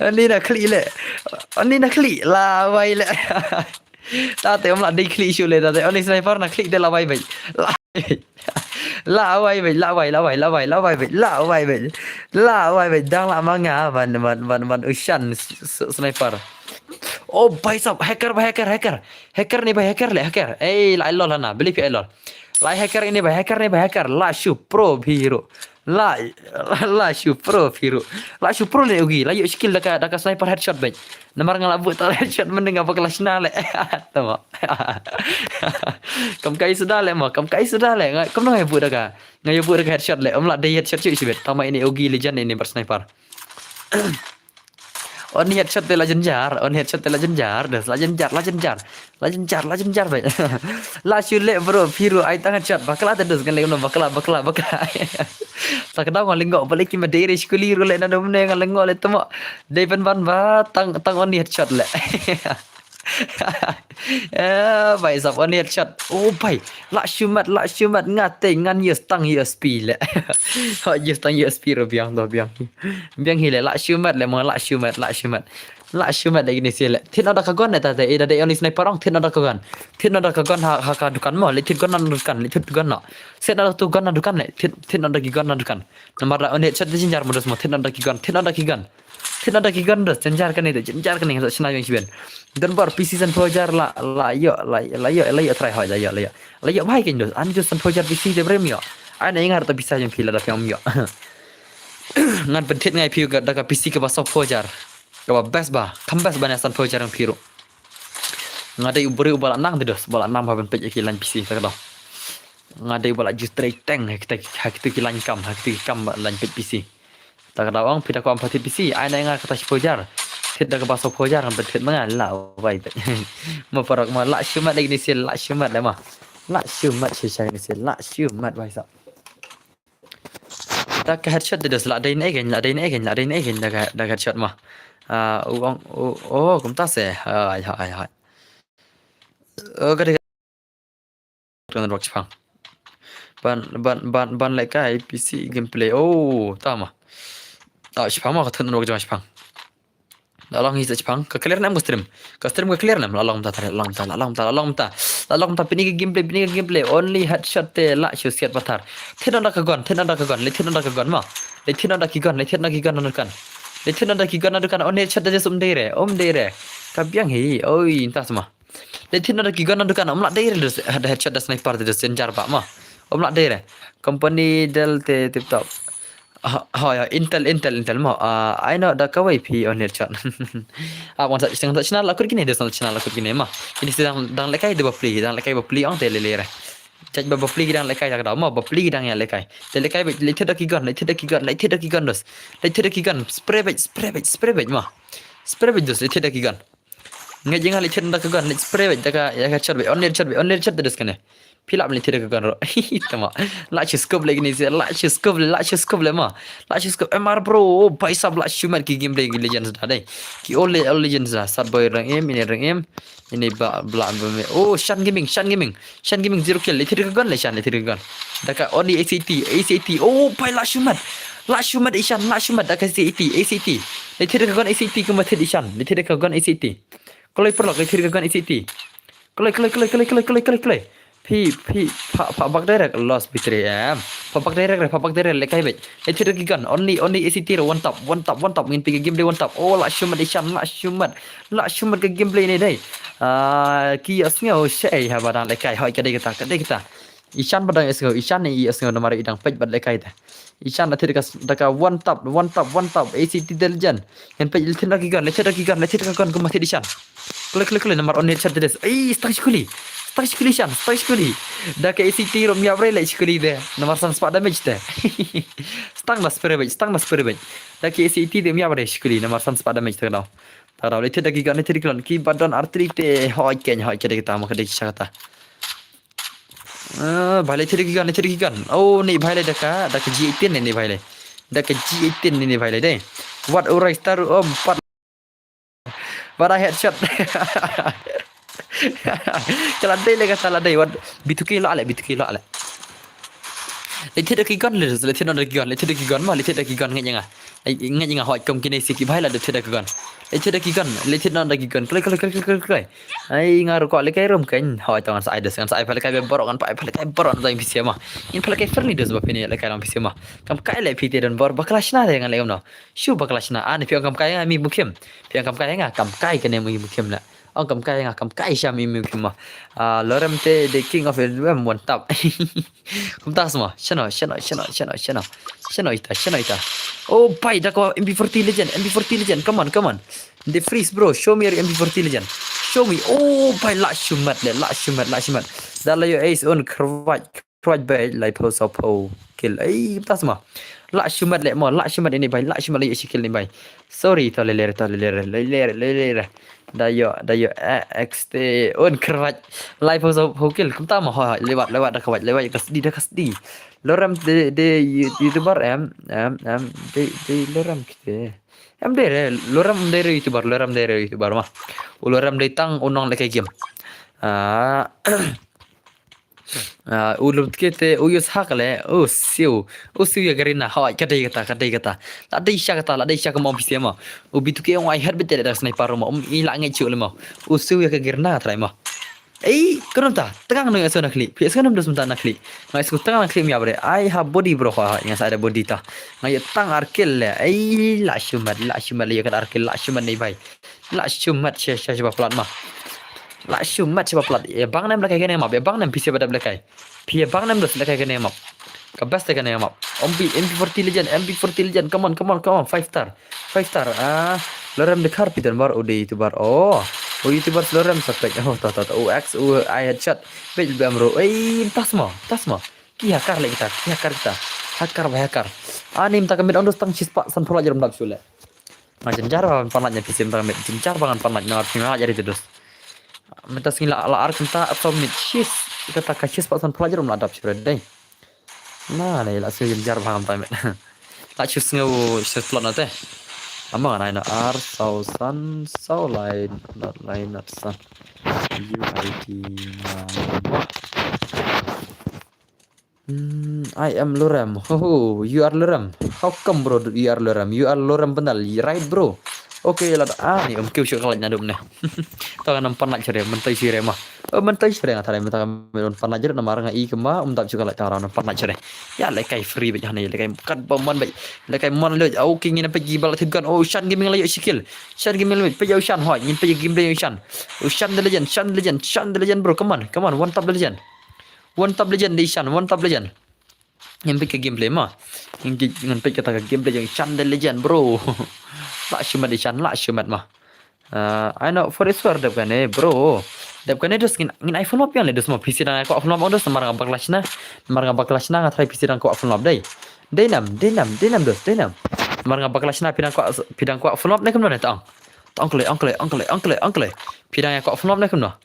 Only na khlieh leh. Only na khlieh la wai leh. Ta te ym lah dei khlieh shuh leh, ta te only sniper na khlieh te la wai beit. La, la wai beit, la wai, la wai, la wai, la wai beit, la wai beit. La wai beit, dang la ma nga ban, ban, ban, ban u Shan s-, s-, sniper. Oh, bhai sahab, hacker, bhai hacker, hacker. Hacker ne bhai hacker leh, hacker. Ei, la ai lol hana, believe ai lol. La hacker ne bhai hacker ne bhai hacker. La shu pro bhi hero. La, la shu pro bhi hero. La shu pro leh ugi. La ïoh skill da ka, da ka sniper headshot beit. Namar nga la buh ta headshot mynne nga bakla shna leh. Tamo. Kam kai suda leh mo, kam kai suda leh. Nga, kumno nga buh da ka. Nga ïa buh da ka headshot leh. Ym lah dei headshot shuh shibit. Tama ine ugi legend ine bad sniper. Only headshot te la jynjar, only headshot te la jynjar, des la jynjar, la jynjar. La jynjar, la jynjar beit. La shu leh bro, phi ruh ai tang headshot, bakla te dus ngan leh kumno bakla, bakla, bakla. Sa ka daw nga lyngngoh balei ki ma dei re shkuli ruh leh na dum ne nga lyngngoh leh tamo. Dei ban ban ba tang, tang only headshot leh. Eh, bhai sahab, only headshot. Oh bhai, la shu mat, la shu mat, nga te ngan ïa tang U S P leh. Ho, ïa tang U S P ruh biang to biang. Biang hi leh, la shu mat leh mo, la shu mat, la shu mat. La shimet da kine shi le. Thied noh da ka gun ne ta te, ida de only sniper ong, thied noh da ka gun. Thied noh da ka gun ha, ha ka dukan mo, le thied gun na dukan, le thied gun noh. Set noh da tu gun na dukan le, thied, thied noh da ki gun na dukan. Namar da on headshot de jynjar mo dos mo, thied noh da ki gun, thied noh da ki gun. Thied noh da ki gun dos, jynjar kane de, jynjar kane, sa shna ïong shiben. Don bor P C san phew hajar la, la ïoh, la, la ïoh, la ïoh try hoi, la ïoh, la ïoh. La ïoh bhai kane dos, ani dos san phew hajar P C de brem ïoh. Ai na ïngar ta pisa jong phi lada phi ong ym ïoh. Ngan pynthied ngai phi da ka P C kaba saw phew hajar. Kaba best ba, kam best ba na san phew hajar jong phi ruh. Nga dei u briew uba la nang te dos, ba la nang ba ban peit ïa ki line P C ta ka daw. Nga dei uba la ju trei teng ha kita, ha kita ki line kam, ha kita ki kam ba line peit P C. Ta ka daw ong phi da ka ong pha thied P C, ai na nga kata shi phew hajar. Thied da kaba saw phew hajar ngan pynthied ma nga la wai peit. Ma parok ma la shimet da kine shi, la shimet le ma. La shimet shi sha kine shi, la shimet wai sa. Da ka headshot de dos la dei ne gen, la dei ne gen, la dei ne gen da ka, da ka headshot ma. Ah, u ong, u, oh, kumta se. Hai, hai, hai. Oh, ka dei ka network shipang. Ban, ban, ban, ban lehkai P C gameplay. Oh, ta ma. Ah, shipang ma ka thun network jong shipang. La long hi sa shipang. Ka clear nam ka stream. Ka stream ka clear nam. La long ta, la long ta, la long ta, la long ta. La long ta, pini ka gameplay, pini ka gameplay. Only headshot te la shu siat pathar. Thied noh da ka gun, thied noh da ka gun, le thied noh da ka gun ma. Le thied noh da ki gun, le thied noh ki gun na dukan. Le thied noh da ki gun na dukan, only headshot da jes um dei re, um dei re. Ka biang hi, oi, intas ma. Le thied noh da ki gun na dukan, um lah dei re, da headshot da sniper da jes jynjar ba ma. Um lah dei re. Company del te tip top. Ha, ha, ya, Intel, Intel, Intel mo. Ah, ai noh da kawei phi on headshot. Ah, wan sa, sa, sa, sna la kut kine, da sa, sna la kut kine ma. Ini si dang, dang lehkai da bapli, dang lehkai bapli ong te le le re. Judge ba bapli ki dang lehkai ta ka daw ma, bapli ki dang ïa lehkai. Te lehkai beit, le thied da ki gun, le thied da ki gun, le thied da ki gun dos. Le thied da ki gun, spray beit, spray beit, spray beit ma. Spray beit dos, le thied da ki gun. Ngeit ïa nga le thied da ka gun, le spray beit da ka, ïa ka shot beit, only shot beit, only shot dos kane. Phi lah le thied da ka gun ro. Tama. La shu scope le kine shi, la shu scope le, la shu scope le ma. La shu scope M R bro, oh, bhai sahab la shimet ki gameplay ki legends da dei. Ki all, all legends da, Sat Boy Rang Im, ini Rang Im. Ini ba, bla, ba, me. Oh, Shan Gaming, Shan Gaming. Shan Gaming zero kill. Le thied da ka gun le Shan, le thied da ka gun. Da ka only A C T, A C T. Oh, bhai la shimet. La shimet i Shan, la shimet da ka A C T, A C T. Le thied da ka gun A C T kumba thied i Shan. Le thied da ka gun A C T. Kloi paralok, le thied da ka gun A C T. Kloi, kloi, kloi. Phi, phi, pha, pha bak direct, lost B three M. Pha bak direct re, pha bak direct, lehkai beit. Le thied da ki gun, only, only A C T re, one tap, one tap, one tap, ngin phi ka gameplay one tap. Oh, la shimet i Shan, la shimet. La shimet ka gameplay ne dei. Ah, ki ïohsngew shai haba dang lehkai, hoi ka dei kata, ka dei kata. I Shan ba dang ïohsngew, i Shan ne i ïohsngew namar i dang peit bad lehkai te. I Shan la thied da ka, da ka one tap, one tap, one tap, A C T de legend. Ngan peit le thied da ki gun, le thied da ki gun, le thied da ka gun kumba thied i Shan. Kloi, kloi, kloi, namar on headshot te des. Ei, stang shi kuli. Stang shi kuli Shan, stang shi kuli. Da ka A C T ruh ym ïap re le shi kuli de. Namar san spah damage te. Stang da spray beit, stang da spray beit. Da ka A C T de ym ïap re shi kuli, namar san spah damage te ka daw. Ta ka daw, le thied da ki gun, le thied da ki gun. Ki ba don artillery te, hoi ken, hoi ka dei kata, ma ka dei sha kata. Ah, bhai le thied da ki gun, le thied da ki gun. Oh, ni bhai le da ka, da ka G eighteen ni, ni bhai le. Da ka G eighteen ni, ni bhai le dei. Wat urai star, oh, pat. Wat a headshot. Ka la dei le kata la dei, wat B two K la le, B two K la le. Le thied da ki gun le, le thied noh da ki gun, le thied da ki gun ma, le thied da ki gun ngeit ïa nga. Ai, ngeit ïa nga hoi kum kine shi ki bhai la da thied da ki gun. Le thied da ki gun, le thied noh da ki gun. Kloi, kloi, kloi, kloi, kloi, kloi. Ai, nga ruh kwah lehkai rum kan. Hoi, to ngan sa ai dos, ngan sa ai pha lehkai baroh, ngan pha ai pha lehkai baroh na tang P C ma. Ngin pha lehkai friendly dos ba phi ne lehkai long P C ma. Kam kai le phi te don bor, bakla shna te ngan leh kumno. Shu bakla shna. Ani phi ong kam kai nga mi mukhim. Phi ong kam kai nga, kam kai kane mi mukhim la. Ong kam kai nga, kam kai sha mi mukhim ma. Ah, Lorem te the king of L M one tap. Kumta sma. Shano, shano, shano, shano, shano. Shano ita, shano ita. Oh, bhai, da ka M P forty legend, M P forty legend. Come on, come on. The freeze, bro. Show me your M P forty legend. Show me. Oh, bhai, la shimet le, la shimet, la shimet. Da la ïoh ace on khrwat, khrwat beit, laiphew sawphew kill. Ei, kumta sma. La shimet le mo, la shimet ini bhai, la shimet le shi kill ni bhai. Sorry, to le le re, to le le re, le le re, le le re. Da ïoh, da ïoh, eh, X T, un khrwat. Laiphew sawphew kill, kumta ma, hoi, hoi, lewat, lewat, da ka wait, lewat, ka sdi, da ka sdi. Lorem de, de, you-, YouTuber, em, em, em, de, de, Lorem kite. Em de re, Lorem de re YouTuber, Lorem de re YouTuber ma. U Lorem de tang u nong lehkai game. Ah, Ah, u Lutke te u use hack le, u siew, u siew ïa Garena, hoi, ka dei kata, ka dei kata. La dei sha kata, la dei sha ka mom phi siew mo. U B two K ong ai head bete da sniper mo, um, i la ngai chu le mo. U siew ïa ka Garena trai mo. Ei, kano ta, tang nang ïa siew na khlieh, phi siew nam dus mynta na khlieh. Ngai siew tang na khlieh mia bre, ai ha body bro ha, nga sa da body ta. Ngai ïa tang ar kill le, ei, la shu mat, la shu mat le ïa ka ar kill, la shu mat nei bai. La shu mat sha, sha, sha ba plat ma. La shu mat sha ba plat. Ïa bang nem la kai kane map, ïa bang nem phi siew ba dap la kai. Phi ïa bang nem dus la kai kane map. Ka best kane map. M P, M P forty legend, M P forty legend. Come on, come on, come on. Five star. Five star. Ah, lorem de kar piten bar udi tu bar. Oh. Oh, YouTuber lorem sa pek. Oh, ta, ta, ta. Oh, X, oh, I headshot. Pek bam ro. Ei, tas ma, tas ma. Ki hakar lagi ta, ki hakar kita. Hakar ba hakar. Ani mynta ka mid ong dus tang shispah san phew laj rum dap shu le. Nga jynjar ba ngan pan laj na phi siew mynta ka mid. Jynjar ba ngan pan laj na phi nga laj ri te dus. Mynta sngi la, la ar kynta atau mid shis. Kata ka shispah san phew laj rum la dap shu re dei. Na ne la sngi jynjar ba ngan pan mid. La shu sngew shu tlot na te. Ama ngan ai na ar saw san saw lai not lai not san. U I D na. Hmm, I am Lorem. Ho, ho, you are Lorem. How come, bro, that you are Lorem? You are Lorem Bendal, right, bro? Okay, lad, ah, ni, um, kiew shu ka laj naduh ne. Ta ka nam pan laj shere, mynta shere ma. Oh, mynta shere nga tharai, mynta ka mid ong pan laj shere, namar nga i kama, um dap shu ka laj tara, nam pan laj shere. Ya, lekai free bej hane, lekai kat ba man bej, lekai man lej, okay, ngin pej gibal thib gan, oh, Shan Gaming la ïoh shi kill. Shan Gaming la ïoh, pej ïa u Shan, hoi, ngin pej game play ïa u Shan. U Shan the legend, Shan the legend, Shan the legend, bro, come on, come on, one tap the legend. One tap legend, di Shan, one tap legend. Ngin peit ka gameplay ma. Ngin ki-, ngin peit kata ka gameplay jong Shan the legend, bro. La shimet di Shan, la shimet ma. Ah, I know for sure dep kane, bro. Dep kane dus ngin, ngin ai full map biang le dus ma. P C dang kwah full map dus namar nga bak lashna. Namar nga bak lashna nga try P C dang kwah full map dei. Dei nam, dei nam, dei nam dus, dei nam. Namar nga bak lashna phi dang kwah, phi dang kwah full map ne kumno ne tang. Ongkloi, ongkloi, ongkloi, ongkloi, ongkloi. Phi dang ïa kwah full map ne kumno?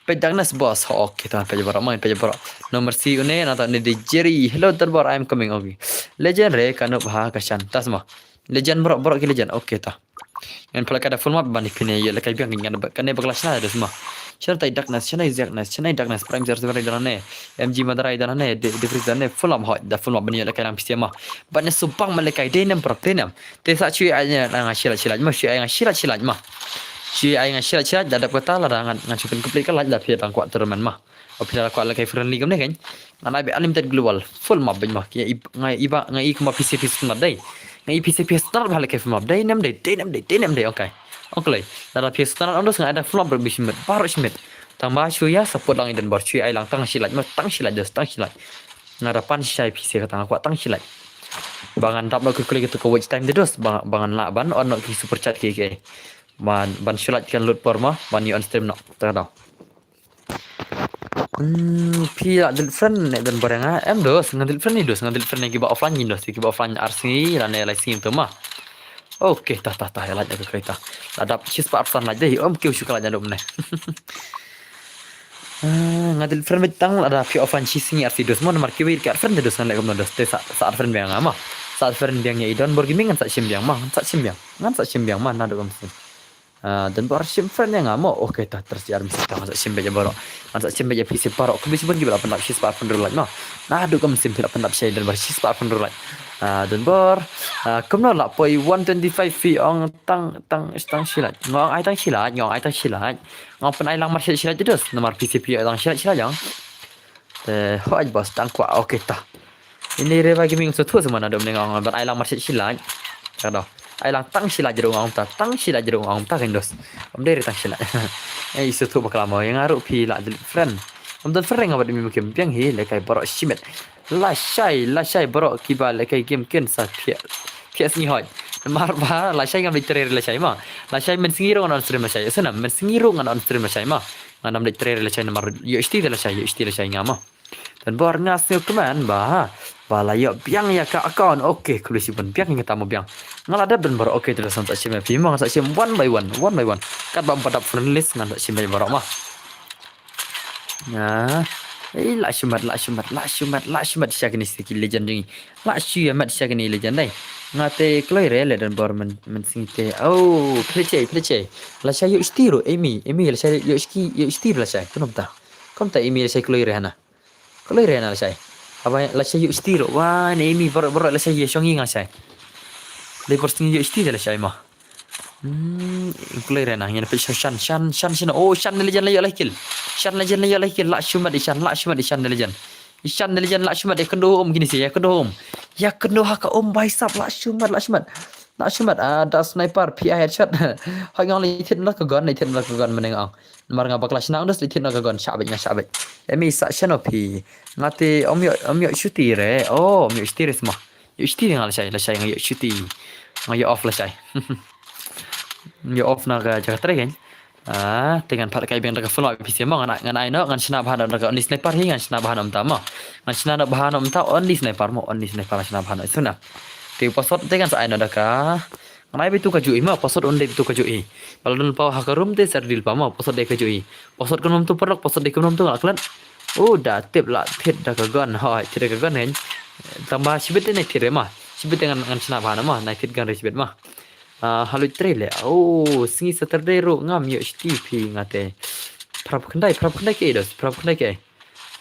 Peit Darkness boss. Ho, okay, ta peit baroh, main peit baroh. No mercy une, na ta ne de Jerry. Hello Darbor, I am coming. Okay. Legend re, ka noob ha ka Shan. Ta sma. Legend baroh, baroh ki legend. Okay, ta. Ngan pala ka da full map ban phi ne ïa lekai biang ngan ba, kane ba clash na da sma. Shan tai Darkness, shan ai Darkness, shan ai Darkness, Prime Zero Zero da ne. M G Madara da ne, de, de Freeze da ne, full map hoi, da full map ban ïa lekai lang P C ma. Ban ne subang ma lekai, de nem baroh, de nem. Te sa shu ai nga shilat shilat ma, shu ai nga shilat shilat ma. Shu ai nga shilat shilat, da dap kata la da ngan, ngan shu pyn complete ka laj la phi dang kwah tournament ma. O phi la kwah la kai friendly kumne kan. Ngan ai be unlimited global, full map bej ma. Ki i, nga i ba, nga i kumba P C P standard dei. Nga i P C P standard ba la kai full map dei, nem dei, dei nem dei, dei nem dei, okay. Okay. La da P C standard ondos nga ai da full map bej shimit, baroh shimit. Tang ba shu ïa support lang i Don Bor, shu ai lang tang shilat ma, tang shilat dos, tang shilat. Nga da pan shai P C kata nga kwah tang shilat. Ba ngan dap noh ki kuli kitu ka watch time de dos, ba, ba ngan lah ban on noh ki super chat ki, ki. Ban, ban shilat kan lut por ma, ban ïa on stream noh. Ta daw. Hmm, phi la delete friend ne Don Bor nga, em dos, nga delete friend ni dos, nga delete friend ne kiba offline ni dos, kiba offline ar sngi, la ne lai sngi tu ma. Okay, ta, ta, ta, ïa laj ka kai ta. La dap shispah arsan laj dei, om kiew shu ka laj dum ne. Ah, nga delete friend beit tang la da phi offline shi sngi ar sngi dos mo namar kiwei ki ar friend dos ngan leh kumno dos te sa, sa ar friend biang nga ma. Sa ar friend biang ïa i Don Bor Gaming ngan sa shim biang ma, ngan sa shim biang. Ngan sa shim biang ma naduh kam sngi. Ah, Don Bor shim friend ïa nga mo. Okay, ta ter shi ar message ta ngan sa shim beit ïa baroh. Ngan sa shim beit ïa phi shi baroh. Khublei shibun kiba la pyndap shispah arphew hynriew laj ma. Naduh kam sngi phi la pyndap shai Don Bor shispah arphew hynriew laj. Ah, Don Bor. Ah, kumno la poi one twenty-five phi ong tang, tang, tang shi laj. Nga ong ai tang shi laj, nga ong ai tang shi laj. Nga ong pyn ai lang mar shi laj dos. Namar P C P ai tang shi laj shi laj ïa. Te hoi boss tang kwah, okay ta. Ini Reva Gaming shu thuh semana dum ne nga ong ban ai lang mar shi laj. Ka daw. Ai lang tang shi laj ruh nga ong ta, tang shi laj ruh nga ong ta kan dos. Om dei re tang shi laj. Eh, shu thuh bakla mo ïa nga ruh phi la delete friend. Om don friend nga bad mi mukim biang hi lekai baroh shimit. Lashai, lashai baroh kiba lekai game kin sa phi. Phi sngi hoi. Mar ba lashai ngam dei tre re lashai ma. Lashai men sngi ruh ngan on stream lashai. Sana men sngi ruh ngan on stream lashai ma. Ngan nam dei tre re lashai namar ïoh shti de lashai, ïoh shti lashai nga ma. Don Bor nga sngew kmen ba, ba la ïoh biang ïa ka account. Okay, khublei shibun biang ïa kata mo biang. Nga la dep Don Bor, okay, te la san sa shim ïa phi mo, ngan sa shim one by one, one by one. Katba ym pat dap friend list ngan sa shim ïa baroh ma. Nga, eh, la shu mat, la shu mat, la shu mat, la shu mat sha kine ki legend jong ngi. La shu ïa mat sha kine legend dei. Nga te kloi re le Don Bor men, men sngi te. Oh, phi la shai, phi la shai. La shai ïoh shti ruh, Amy, Amy la shai ïoh shti, ïoh shti la shai. Kumta. Kumta Amy la shai kloi re hana. Kloi re na lashai. Haba lashai ïoh shiti ruh. Wah, ne imi baroh baroh lashai ïa shong ïa nga lashai. Dei por sngi ïoh shiti de lashai ma. Hmm, kloi re na ngi na peit shan shan shan shan. Oh, shan ne Legend la ïoh lai kill. Shan Legend la ïoh lai kill. La shu mat i shan, la shu mat i shan ne Legend. I shan ne Legend la shu mat ïa kynduh um kine si, ïa kynduh um. Ïa kynduh ha ka um bai sap la shu mat, la shu mat. La shu mat, ah, da sniper phi ai headshot. Hoi nga leit thied na ka gun, leit thied na ka gun mynne nga ong. Namar nga bakla shna ong da leit thied na ka gun, shah beit nga shah beit. Emi sa shan o phi. Nga te om ïoh, om ïoh shuti re. Oh, om ïoh shuti re sma. Ïoh shuti nga lashai, lashai nga ïoh shuti. Nga ïoh off lashai. Ïoh off na ka jaka trei kan. Ah, te ngan pat kai biang da ka full map phi sha mo, ngan ai, ngan ai noh, ngan shna bha noh da ka only sniper hi, ngan shna bha noh mynta mo. Ngan shna noh bha noh mynta only sniper mo, only sniper shna bha noh suna. Te password te ngan sa ai noh da ka. Ngan ai beit tu kajuh hi mo, password un dei beit tu kajuh hi. Ba la don paw ha ka room te sa ready lypa mo, password dei kajuh hi. Password kumno tu paralok, password dei kumno tu nga la klet. Oh, da tip la thied da ka gun, hoi, thied da ka gun hein. Tang ba shibit te nai thied re mo. Shibit te ngan, ngan shna bha noh mo, nai thied gun re shibit mo. Ah, ha luid trei leh. Oh, sngi Saturday ruh ngam ïoh shuti phi nga te. Phra phew khyndai, phra phew khyndai kaei dos, phra phew khyndai kaei.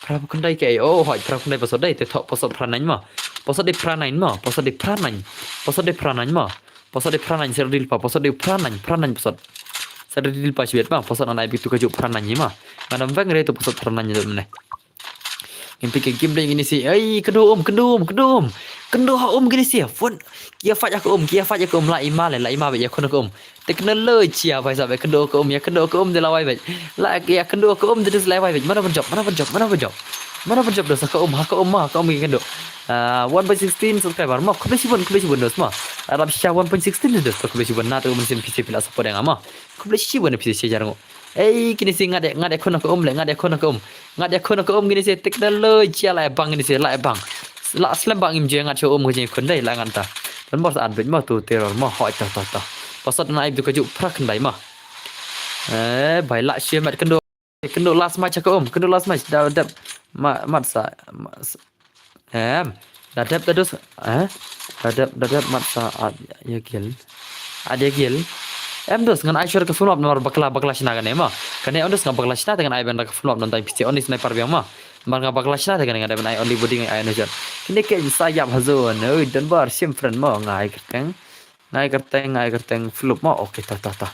Phra phew khyndai kaei. Oh, hoi, phra phew khyndai password dei, te thoh password phra nine mo. Password dei phra nine mo. Password dei phra nine. Password dei phra nine mo. Password dei phra nine, sa ready lypa, password dei phra nine, phra nine password. Sa ready lypa shibit mo, password ngan ai beit tu kajuh phra nine hi mo. Ngan ym weng re tu password phra nine hi tu mynne. Ngin peit ka game dei kine si. Ei, kynduh um, kynduh um, kynduh um. Kynduh ha um kine si. Phone. Ki ïa fight ha ka um, ki ïa fight ha ka um, la i ma le, la i ma beit ïa khun ha ka um. Technology ïa bhai sahb, ïa kynduh ha ka um, ïa kynduh ha ka um de la wai beit. La ïa kynduh ha ka um de dus la wai beit. Mano ban jop, mano ban jop, mano ban jop. Mano ban jop dos ha ka um, ha ka um ma, ha ka um ki kynduh. Ah, one by sixteen subscriber ma, khublei shibun, khublei shibun dos ma. Arap sha one point sixteen dos, khublei shibun na tu mynsiem phi sha phi la support ïa nga ma. Khublei shibun phi sha jar ngo. Ei, kine si ngat ïa, ngat ïa khun ha ka um le, ngat ïa khun ha ka um. Ngat ïa khun ha ka um kine si technology la ïa bang kine si, la ïa bang. La slem bang im je ngat sha um ka jingkhun dei la ngan ta. Don bor sa at beit ma tu terror ma, hoi ta ta ta. Password ngan ai beit tu kajuh phra khyndai ma. Eh, bai la shi mat kynduh. Kynduh last match ha ka um, kynduh last match da dep ma, mat sa, ma, sa. Em, da dep da dos, eh? Da dep, da dep mat sa at ïa gil. At ïa gil. Em dos ngan ai shuwa ka full map namar bakla, bakla shna kane ma. Kane em dos nga bakla shna te ngan ai biang da ka full map ngan tai phi sha only sniper biang ma. Namar nga bakla shna te kane nga dep ban ai only body ngan ai no jan. Kine ke sa ïap hazo no, don bor shim friend ma nga ai kyrteng. Ngai kyrteng, ngai kyrteng, flop ma. Okay, ta, ta, ta.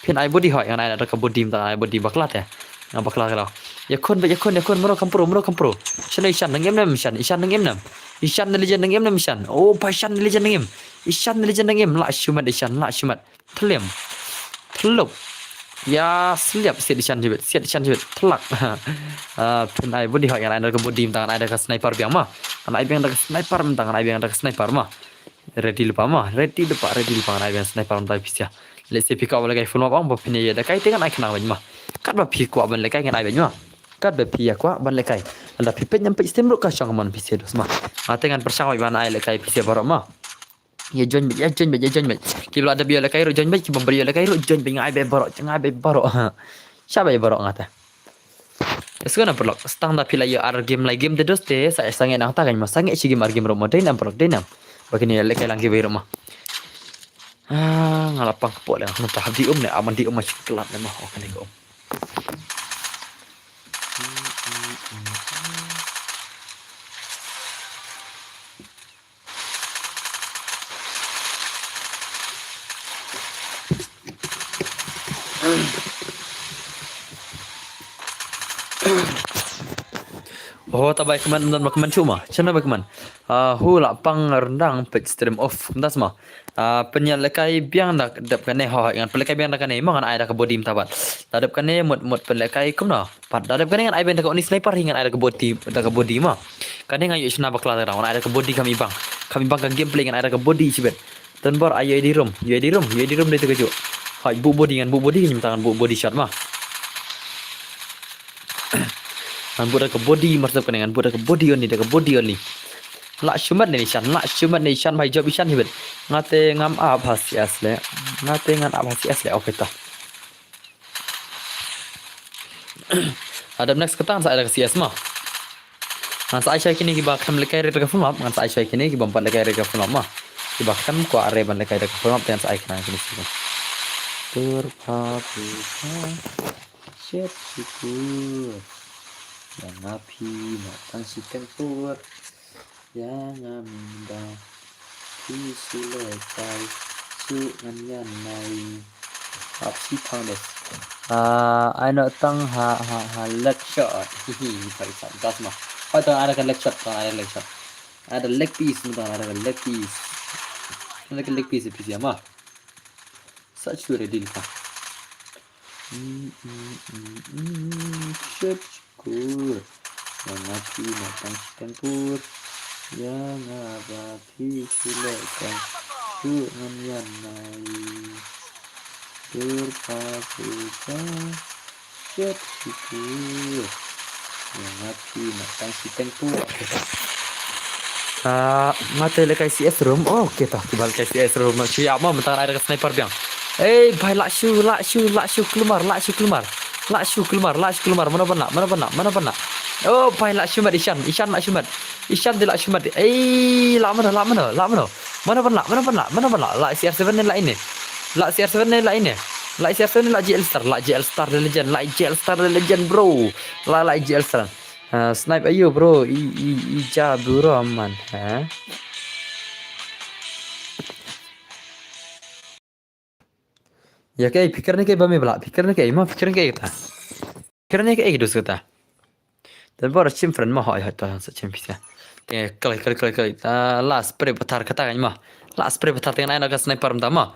Phin ai body hoi, ngan ai da ka body mynta, ngan ai body bakla te. Nga bakla ka daw. Ïa khun, ïa khun, ïa khun, mano kam pro, mano kam pro. Shan, i shan nang im nam, i shan, i shan nang im nam. I shan ne Legend nang im nam, i shan. Oh, bai shan ne Legend nang im. I shan ne Legend nang im, la shu mat, i shan, la shu mat. Thlem. Thlop. Ïa, sliap, siat i shan jibit, siat i shan jibit. Thlak. Ah, phin ai body hoi, ngan ai da ka body mynta, ngan ai da ka sniper biang ma. Ngan ai biang da ka sniper mynta, ngan ai biang da ka sniper ma. Ready lypa ma, ready lypa, ready lypa, ngan ai biang sniper mynta phi sha. Let's say phi kwah ban lehkai full map ong ba phin ïa lehkai te ngan ai khnang beit ma. Katba phi kwah ban lehkai ngan ai beit ma. Katba phi ïa kwah ban lehkai. Lada phi peit ngam peit stem ruh ka shong mon phi sha dos ma. Nga te ngan pyrshang beit ban ai lehkai phi sha baroh ma. Ïa join beit, ïa join beit, ïa join beit. Kiba la dep ïa lehkai ruh join beit, kiba ym pat ïa lehkai ruh join beit, nga ai beit baroh, nga ai beit baroh. Sha beit baroh nga te. Sngewbha na paralok, tang da phi la ïoh ar game lai game te dos te, sa, sangeh nangta kan ma, sangeh shi game ar game ruh ma, dei nam paralok, dei nam. Ba kine lehkai lang kiwei ruh ma. Ah, nga la pang kpoh leh, nga ta hap dih um ne, aman dih um ma shi klat ne ma, oh kane ka um. Oh, ta bai kmen, don ba kmen shuh ma. Shano bai kmen? Ah, hu la pang rendang peit stream off. Kumta sma. Ah, pynïalehkai biang da dep kane, ho, ngan pynlehkai biang da kane, ma ngan ai da ka body mynta pat. Da dep kane mut, mut pynlehkai kumno. Pat da dep kane ngan ai biang da ka only sniper hi ngan ai da ka body, da ka body ma. Kane nga ïoh shna bakla da ngan ai da ka body kam ibang. Kam ibang ka gameplay ngan ai da ka body shibit. Don bor ai U A D room, U A D room, U A D room dei te kajuh. Hoi, buh body ngan buh body ngan mynta ngan buh body shot ma. Ngan buh da ka body, mar sep kane ngan buh da ka body only, da ka body only. La shu mat ne i shan, la shu mat ne i shan, bai jop i shan hi beit. Nga te ngam ap ha C S le. Nga te ngan ap ha C S le, okay ta. Adep next kata ngan sa ai da ka C S ma. Ngan sa ai shai kine kiba khlem lehkai rit da ka full map, ngan sa ai shai kine kiba ym pat lehkai rit da ka full map ma. Kiba khlem kwah re ban lehkai da ka full map te ngan sa ai kine kine shuh. Tur pa pu pa. Shet shukur. Ïa nga phi na tang shi teng pur. Ïa nga mynta phi shu leh kai shu ngan ïa nai. Ap shi thang des. Ah, ai no tang ha ha ha leg shot. Hi hi hi, pha i sa das ma. Pha tang ada ka leg shot, tang ada leg shot. Ada leg piece, tang ada ka leg piece. Ada ka leg piece, piece ïa ma. Sa shu ready ka. Mm, mm, mm, mm, shit. Kur. Ïa nga phi na tang shi teng pur. Ïa nga ba phi shu leh kai shu ngan ïa nai. Kur pa phi ka. Shit, shi kur. Ïa nga phi na tang shi teng pur. Ah, nga te leh kai C S room. Oh, okay ta. Ki ba leh kai C S room. Shu ïa mo mynta nga ai da ka sniper biang. Ei, bhai, lah shu, lah shu, lah shu kulmar, lah shu kulmar. Lah shu kulmar, lah shu kulmar. Mano ban lah, mano ban lah, mano ban lah. Oh, bhai, lah shu mat Ishan, Ishan lah shu mat. Ishan te lah shu mat. Ei, lah mano, lah mano, lah mano. Mano ban lah, mano ban lah, mano ban lah. Lah C R seven ne lah ine. Lah C R seven ne lah ine. Lah C R seven ne lah J L Star, lah J L Star the legend, lah J L Star the legend, bro. Lah, lah J L Star. Ah, snipe ayo, bro. I, i, i ja bro man. Ha? Ïa kaei, phi kren ïa kaei ba me bla, phi kren ïa kaei, ma phi kren ïa kaei kata. Phi kren ïa kaei, dus kata. Te bor shim friend ma, hoi, hoi, to, sa shim phi sa. Te, kali, kali, kali, kali. Ta, la spray pathar kata kan ma. La spray pathar te ngan ai na ka sniper mynta ma.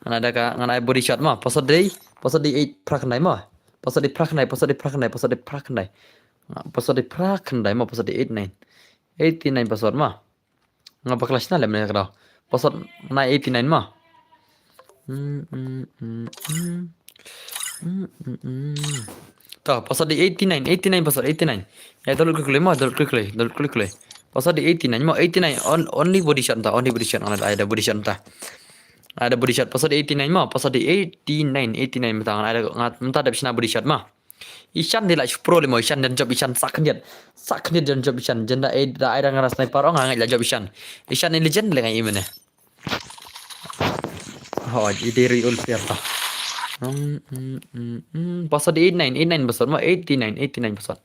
Ngan ai da ka, ngan ai body shot ma. Password dei, password dei eight phra khyndai ma. Password dei phra khyndai, password dei phra khyndai, password dei phra khyndai. Nga, password dei phra khyndai ma, password dei eight nine. Eighty nine password ma. Nga ba clash na lem ne ka daw. Password na eighty nine ma. Hmm, hmm, hmm, hmm. Hmm, hmm, hmm. To, password dei eighty nine, eighty nine password, eighty nine. Ïa, download quickly ma, download quickly, download quickly. Password dei eighty nine ma, eighty nine, on-, only body shot ta, only body shot, nga ai da body shot ta. Ai da body shot, password dei eighty nine ma, password dei eighty nine, eighty nine mynta, nga ai da, nga mynta dep shna body shot ma. Ishan dei lah shu pro lei mo, Ishan don job Ishan sa khyndiat. Sa khyndiat don job Ishan. Jan da ai, da ai da nga sniper ong nga ngeit lah job Ishan. Ishan ni legend lei nga i mane. Ho, i dei ri ul pier ta. Hmm, hmm, hmm, hmm. Password eight nine, eight nine password ma, eighty nine, eighty nine password.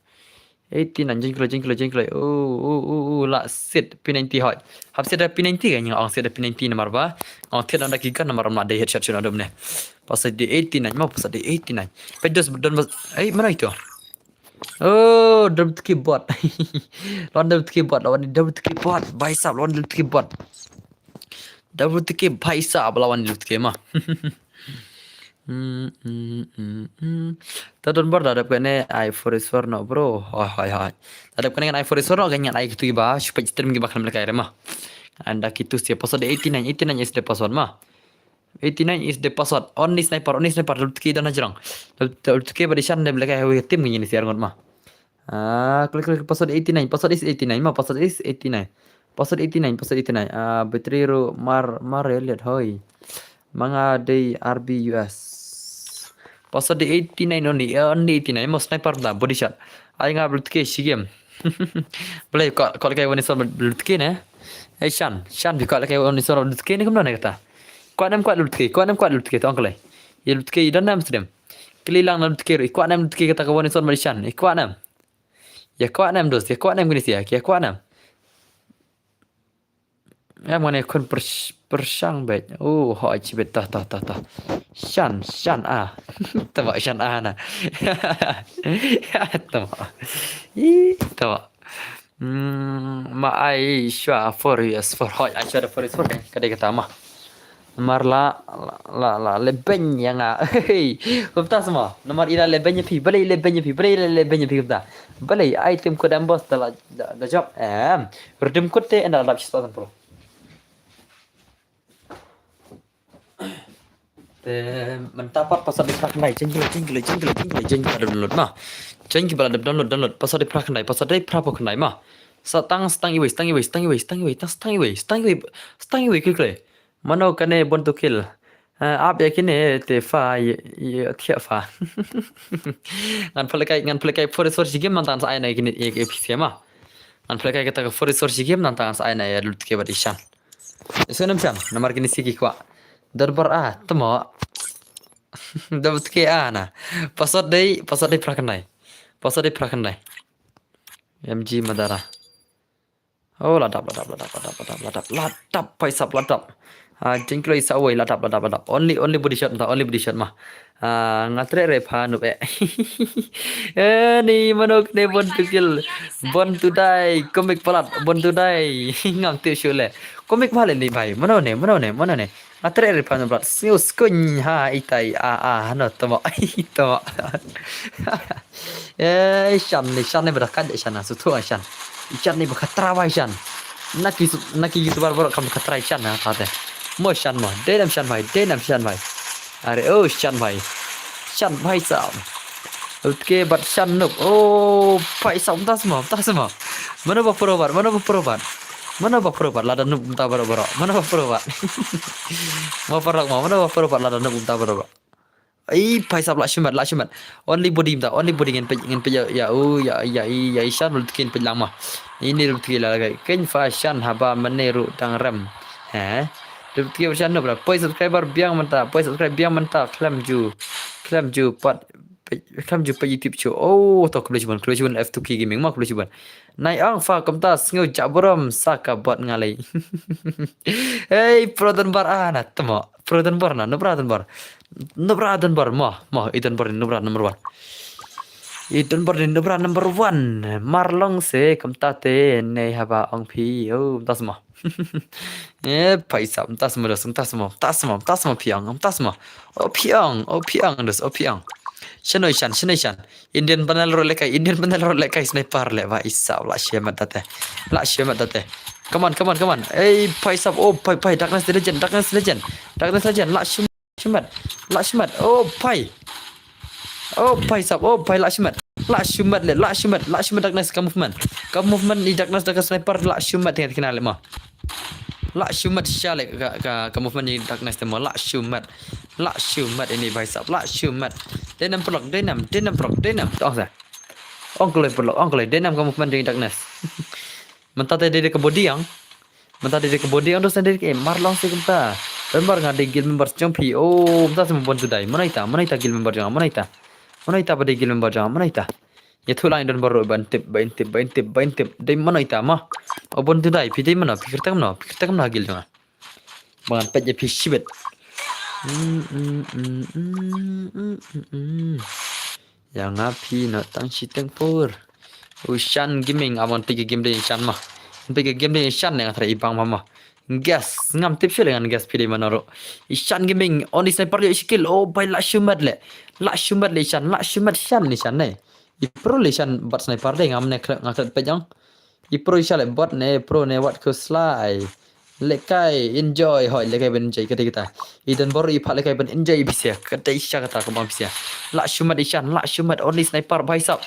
Eighty nine, jingkloi, jingkloi, jingkloi. Oh, oh, oh, oh, lah sit P ninety hoi. Hap sit da P ninety kan, nga ong sit da P ninety namar ba. Ong sit da ki gun namar ym lah dei headshot shun adum ne. Password dei eighty nine ma, password dei eighty nine. Peit dos don bas. Ei, mano itu? Oh, double keyboard. Lawan double keyboard, lawan double keyboard. Bhai sahab, lawan double keyboard. Double key, bhai sahab, lawan double key ma. Hmm, hmm, hmm, hmm. Ta don bor da dep kane ai forest war no, bro. Hoi, hoi, hoi. Ta dep kane ngan ai forest war no, ngan ai kitu kiba shu peit stream kiba khlem lehkai re ma. Anda kitu sia password eighty nine, eighty nine is the password ma. Eighty nine is the password. Only sniper, only sniper. Double key don hajrong. Double key ba dei shan dep lehkai hoi team ngi ni sia ngot ma. Ah, klik, klik, password eighty nine, password is eighty nine ma, password is eighty nine. Password eighty nine, password eighty nine. Ah, battery ruh mar, mar liat hoi. Ma nga dei R B U S. Password dei eighty nine only, eh, only eighty nine. Mo sniper da, body shot. Ai nga blue tick shi game. Balei ko, ko lehkai wan ison blue tick ne? Eh, Shan, Shan bi ko lehkai wan ison blue tick ne kumno ne kata? Ko nem ko blue tick, ko nem ko blue tick, tong kali. Ye blue tick, don nem stream. Kali lang na blue tick, i ko nem blue tick kata ka wan ison ma Shan, i ko nem. Ïa kwah nem dos, ïa kwah nem kine sia, ïa kwah nem. Em, nga ne khun pers-, pyrshang beit. Oh, ho, ai chibit, ta, ta, ta, ta. Shan, Shan a. Tama Shan a na. Tama. Ih, tama. Hmm, ma ai shwa four years, four, hoi, ai shwa da four years, four, ka dei kata ma. Mar la, la, la, la, leh beiñ ïa nga. Hei, kumta sma. Namar i la leh beiñ ïa phi, balei i leh beiñ ïa phi, balei i la leh beiñ ïa phi kumta. Balei, ai tim kut em boss da la, da, da jop. Em, ruh tim kut te ynda la dap shispah san phew. Te mynta pat password dei phra khyndai, jeng kilo, jeng kilo, jeng kilo, jeng kilo, jeng kilo, download ma. Jeng kiba la dep download, download, password dei phra khyndai, password dei phra phew khyndai ma. Sa tang, sa tang iwei, sa tang iwei, sa tang iwei, sa tang iwei, sa tang iwei, sa tang iwei, sa tang iwei, klik, klik. Mano kane born to kill. Eh, ap ïa kine te fa ïa, ïa thiah fa. Ngan pynlehkai, ngan pynlehkai four resource game nangta ngan sa ai na ïa kine ïa ki P C ma. Ngan pynlehkai kata ka four resource game nangta ngan sa ai na ïa Lutke bad Ishan. Ishan em Shan, namar kine si ki kwah. Dorbar a, temo. Double K a na. Password dei, password dei phra khyndai. Password dei phra khyndai. M G Madara. Oh, la dap, la dap, la dap, la dap, la dap, la dap, la dap, paisap, la dap. Ah, jingkloi sa wei, la dap, la dap, la dap. Only, only body shot, only body shot mah. Ah, nga treh re pha nup eh. Eh, ni manok ne born to kill. Born to die, comic palat, born to die. Ngam tip shu le. Comic palat ni bhai. Mano ne, mano ne, mano ne. Nga treh re pha nup palat. Sniu skuny ha itai a a no tamo. Tamo. Eh, shan ni, shan ni bada kad shan na, su tu shan. Shan ni bada khatra bai shan. Naki, naki YouTuber borok kam khatra shan na, kate. Mo shan mo, denam shan bhai, denam shan bhai. Are, oh, shan bhai. Shan bhai sam. Okay, bat shan nup. Oh, bhai sam, tas mo, tas mo. Mano ba puro bat, mano ba puro bat. Mano ba puro bat, lada nup mta baro baro. Mano ba puro bat. Mo parok mo, mano ba puro bat, lada nup mta baro baro. Ai, paisap la shimat, la shimat. Only body mta, only body ngan pej, ngan pej ya, ya, u, ya, ya, i, ya, i shan, bul tkin pej lang ma. Ini rup tkin la lagai. Ken fa shan haba mane ru dang rem. He? Rup tkin shan no bra. Poi subscriber biang menta, poi subscribe biang menta, khlem ju. Khlem ju pat, pej, khlem ju pej YouTube chu. Oh, to khlem ju ban, khlem ju ban F two K Gaming ma khlem ju ban. Nai ang fa kumta sngew jaburam sa ka bot ngalai. Hey, pro dan bar ana, tamo. Pro dan bar na, nubra dan bar. Nubra dan bar, mo, mo, i dan bar, nubra number one. I dan bar, nubra number one. Marlong se, kumta te, ne haba ong phi, oh, tas mo. Eh, paisa, tas mo, das, tas mo, tas mo, tas mo, piang, tas mo. Oh, piang, oh, piang, das, oh, piang. Shanoi shan, shanoi shan. Indian panel ro lekai, Indian panel ro lekai sniper le, ba isa, la shemat date. La shemat date. Come on, come on, come on. Hey, paisa, oh, pai, pai, darkness the legend, darkness the legend. Darkness legend, la shum-, shumat. La shumat. Oh, pai. Oh, pai sap. Oh, pai la shumat. La shumat le, la shumat, la shumat darkness ka movement. Ka movement ni darkness da ka sniper la shumat tengah tengah le ma. La shumat sha le ka, ka, ka movement ni darkness te ma la shumat. La shumat ini bai sap. La shumat. Denam pelok, denam, denam pelok, denam. Oh sa. Ong keloi pelok, ong keloi. Denam ka movement ni darkness. Menta te de ka body ang. Menta de ka body ang dos de ke mar long se kumta. Member nga de guild member jong phi. Oh, menta se mon tu dai. Mana ita, mana ita guild member jong, mana ita. Mana ita ba de guild member jong, mana ita. Ya thu lang don baru ban tip, ban tip, ban tip, ban tip. De mana ita ma. Oh, bon tu dai, phi de mana, phi kertang mana, phi kertang mana guild jong. Ban pet ya phi shibet. Mm, mm, mm, mm, mm, mm, mm. Ya nga phi no tang shi tang por. U shan gaming amon pika game de shan ma. Pika game de shan ne nga tra ibang mama. Gas ngam tip shu le ngan gas pide manoro. I shan gaming on i sniper le shikil. Oh bai la shumat le. La shumat le shan, la shumat shan ni shan ne. I pro le shan bat sniper de ngam ne khlek nga khlek pejang. I pro i sha le bot ne pro ne wat ko slai. Lekai enjoy hoi lekai ban enjoy kata kita. I dan baru i pha lekai ban enjoy bisa kata i sha kata ka bang bisa. La shumat i shan, la shumat only sniper bai sap.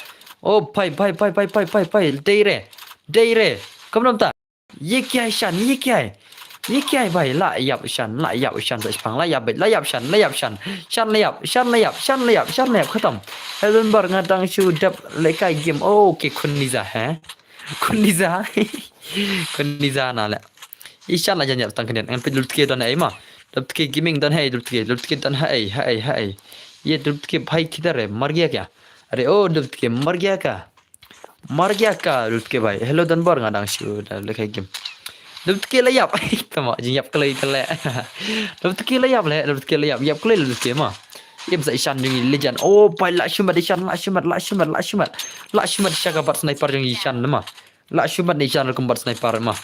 Oh bai bai bai bai bai bai bai dei re. Dei re. Kam nam ta. Ye kiai shan, ye kiai. Ye kiai bai la yap shan, la yap shan sa shpang, la yap bai, la yap shan, la yap shan. Shan la yap, shan la yap, shan la yap, shan la yap khatam. Helen bar nga dang shu dep lekai game. Oh ke khun niza he. Khun niza. Khun niza na le. I shan la jan yap tang kenen. Ngan pit lut ke don hai ma. Lut ke gaming don hai, lut ke, lut ke don hai, hai, hai. Ye lut ke bhai kidhar hai? Mar gaya kya? Are oh lut ke mar gaya kya? Mar gaya kya lut ke bhai? Hello don bor nga dang shu da lekai game. Lut ke la yap. Tama jing yap klei kle. Lut ke la yap le, lut ke la yap. Yap klei lut ke ma. Im sa i shan jong i legend. Oh bai la shumat i shan, la shumat, la shumat, la shumat. La shumat sha ka bat sniper jong i shan ma. La shumat ni shan rukum bat sniper ma.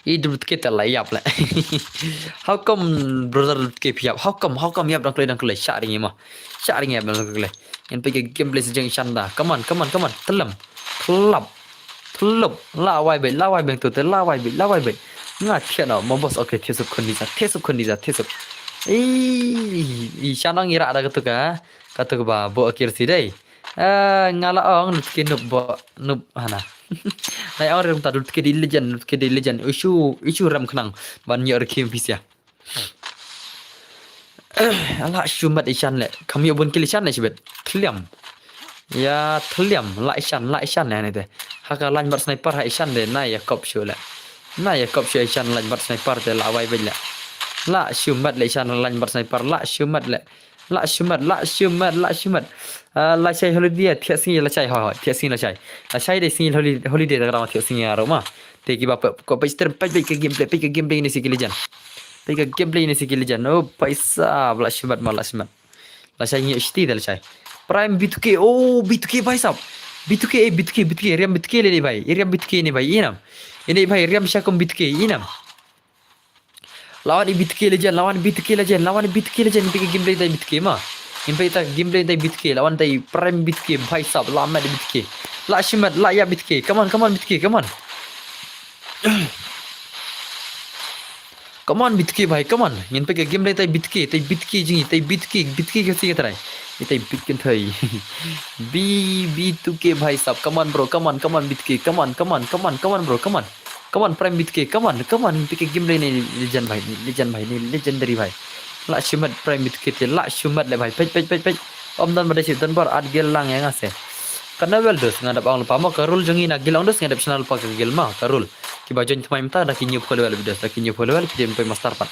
I dubut ke ta la yap le. How come brother dubut ke yap? How come, how come yap dang klei dang klei sha ring ma. Sha ring yap dang klei. Ngan pika gameplay sejeng shan da. Come on, come on, come on. Telam. Telap. Telup. La wai bai, la wai bai tu te, la wai bai, la wai bai. Nga thiah no, mo boss, okay, thiah sup khun disa, thiah sup khun disa, thiah sup. Ih, i shan ong i rak da katu ka, katu ka ba, bo akir si dei. Ah, nga la ong lut ke nup bo, nup hana. Nai ong rim ta lut ke di legend, lut ke di legend. Isu, isu ram khnang ban ïoh rkhim pisa. Ala shumat i shan le. Kam ïoh bun kill i shan le shibet. Thliam. Ya thliam la i shan, la i shan le ne te. Ha ka line bat sniper ha i shan de na ya kop shu le. Na ya kop shu i shan line bat sniper te la wai bej le. La shumat le i shan line bat sniper la shumat le. La shimet, la shimet, la shimet. Ah, la shai holiday, thiah sngi la shai, hoi, hoi, thiah sngi la shai. La shai dei sngi holi-, holiday, da ka dang thiah sngi aro ma. Te kiba peit, ko peit stream, peit, peit ka gameplay, peit ka gameplay ne si ki legend. Peit ka gameplay ne si ki legend. Oh, paisa, la shimet ma, la shimet. La shai ngi shti da la shai. Prime B two K, oh, B two K bhai sab. B two K, eh, B two K, B two K, riam B two K le dei bhai. Riam B two K ne bhai, inam. Ine bhai, riam sha kum B two K, inam. Lawan i B two K legend, lawan B two K legend, lawan B two K legend, peit ka gameplay tai B two K ma. Ngin peit ta gameplay tai B two K, lawan tai prime B two K, bhai sab, la met B two K. La shimet, la ïa B two K. Come on, come on B two K, come on. Come on B two K bhai, come on. Ngin peit ka gameplay tai B two K, tai B two K jong ngi, tai B two K, B two K ka si ka trai. Itai B two K tai. B, B two K bhai sab, come on bro, come on, come on B two K, come on, come on, come on, come on bro, come on. Come on, Prime B two K, come on, come on, ngin peit ka gameplay ne legend bhai, ne legend bhai, ne legendary bhai. La shimet Prime B two K te, la shimet le bhai, peit, peit, peit, peit. Ym don ba dei shi, don bor, at guild lang ïa nga se. Kane wel dos, nga dap ong lypa mo, ka rule jong ngi na guild ong dos, nga dap shna lypa ka guild ma, ka rule. Kiba join thymmai mynta, da ki new follower dos, da ki new follower, ki dei poi master pat.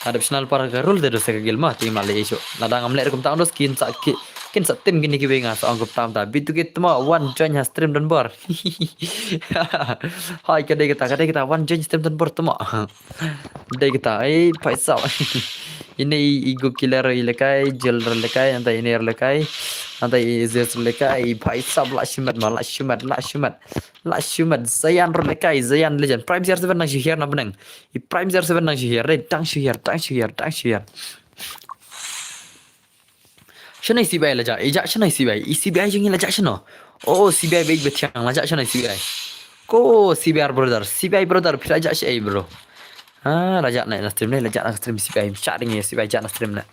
Nga dap shna lypa ka rule te dos ka guild ma, te ma leh issue. Lada ngam leh kumta ong dos, kin sa, ki, kin sa tim kine kiwei, nga sa ong kumta mynta. B two K tma, wan join ha stream don bor. Hai, ka dei kata, ka dei kata, wan join stream don bor tma. Dei kata, eh, bhai sab. Ine i, i Go Killer i lehkai, Jel lehkai, nangta ine lehkai, nangta i Zes lehkai, bhai sab, la shimet ma, la shimet, la shimet. La shimet, Zayan lehkai, Zayan legend. Prime C R seven nang shu hiar na bneng. I Prime C R seven nang shu hiar, dei dang shu hiar, dang shu hiar, dang shu hiar. Shano i C B I la jah, i jah shano i C B I, i C B I jong ngi la jah shano. Oh, C B I ba ïeit ba thiang, la jah shano i C B I. Ko C B R brother, C B I brother, phi la jah shaei bro. Ah, la jah na, na stream ne, la jah na stream C B I, shah ding i C B I jah na stream ne.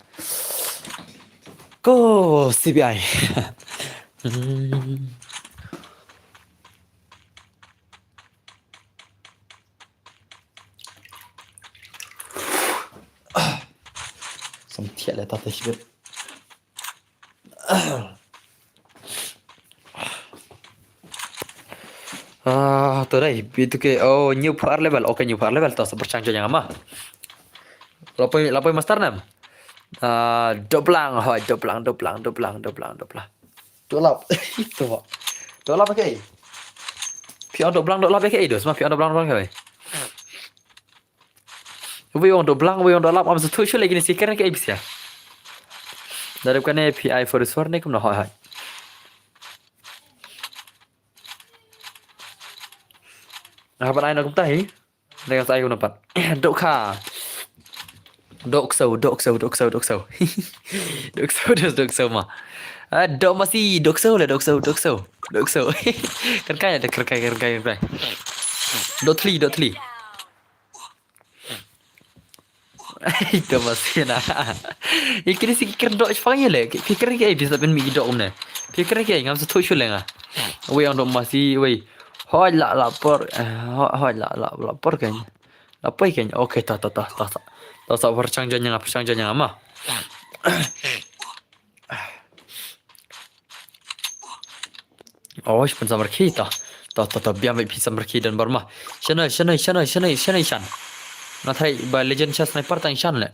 Ko C B I. Hmm. Sam thiah le ta ta shibit. Ah, to dei, B two K, oh, nyngkong ar level, okay, nyngkong ar level, to sa pyrshang join ïa nga ma. La poi, la poi master nam. Ah, doblang, hoi, doblang, doblang, doblang, doblang, doblang. Doh lap. Ito ba. Doh lap ke. Phi ong doh blang doh lap ke, dos ma phi ong doh blang doh lap ke. Wei ong doh blang, wei ong doh lap, am sa tu shu lagi ni sikar ke bisa. Dari kane phi ai for sure ne kumno, hoi, hoi. Haba ai na kumta hi. Dang sa ai kumno pat. Doh kha. Doh ksew, doh ksew, doh ksew, doh ksew. Doh ksew, doh, doh ksew ma. Ah, doh masi, doh ksew le, doh ksew, doh ksew. Doh ksew. Kan kai, kan kai, kan kai, kan kai. Doh thli, doh thli. Ito masi na. Ikri si kir doh shpang ye le. Kir ke bisa ben mi doh umne. Kir ke ngam sa tu shu lenga. Wei ong doh masi, wei. Hoi la la por. Eh, hoi, hoi la la la por kan. Apa ikan? Okay, ta ta ta ta ta. Ta sa pyrshang join ïa nga, pyrshang join ïa nga ma. Oh, phin samar ki ta. Ta ta ta biang phin samar ki don bor ma. Shano, shano, shano, shano, shano shan. Nga thai ba legend sha sniper tang shan le.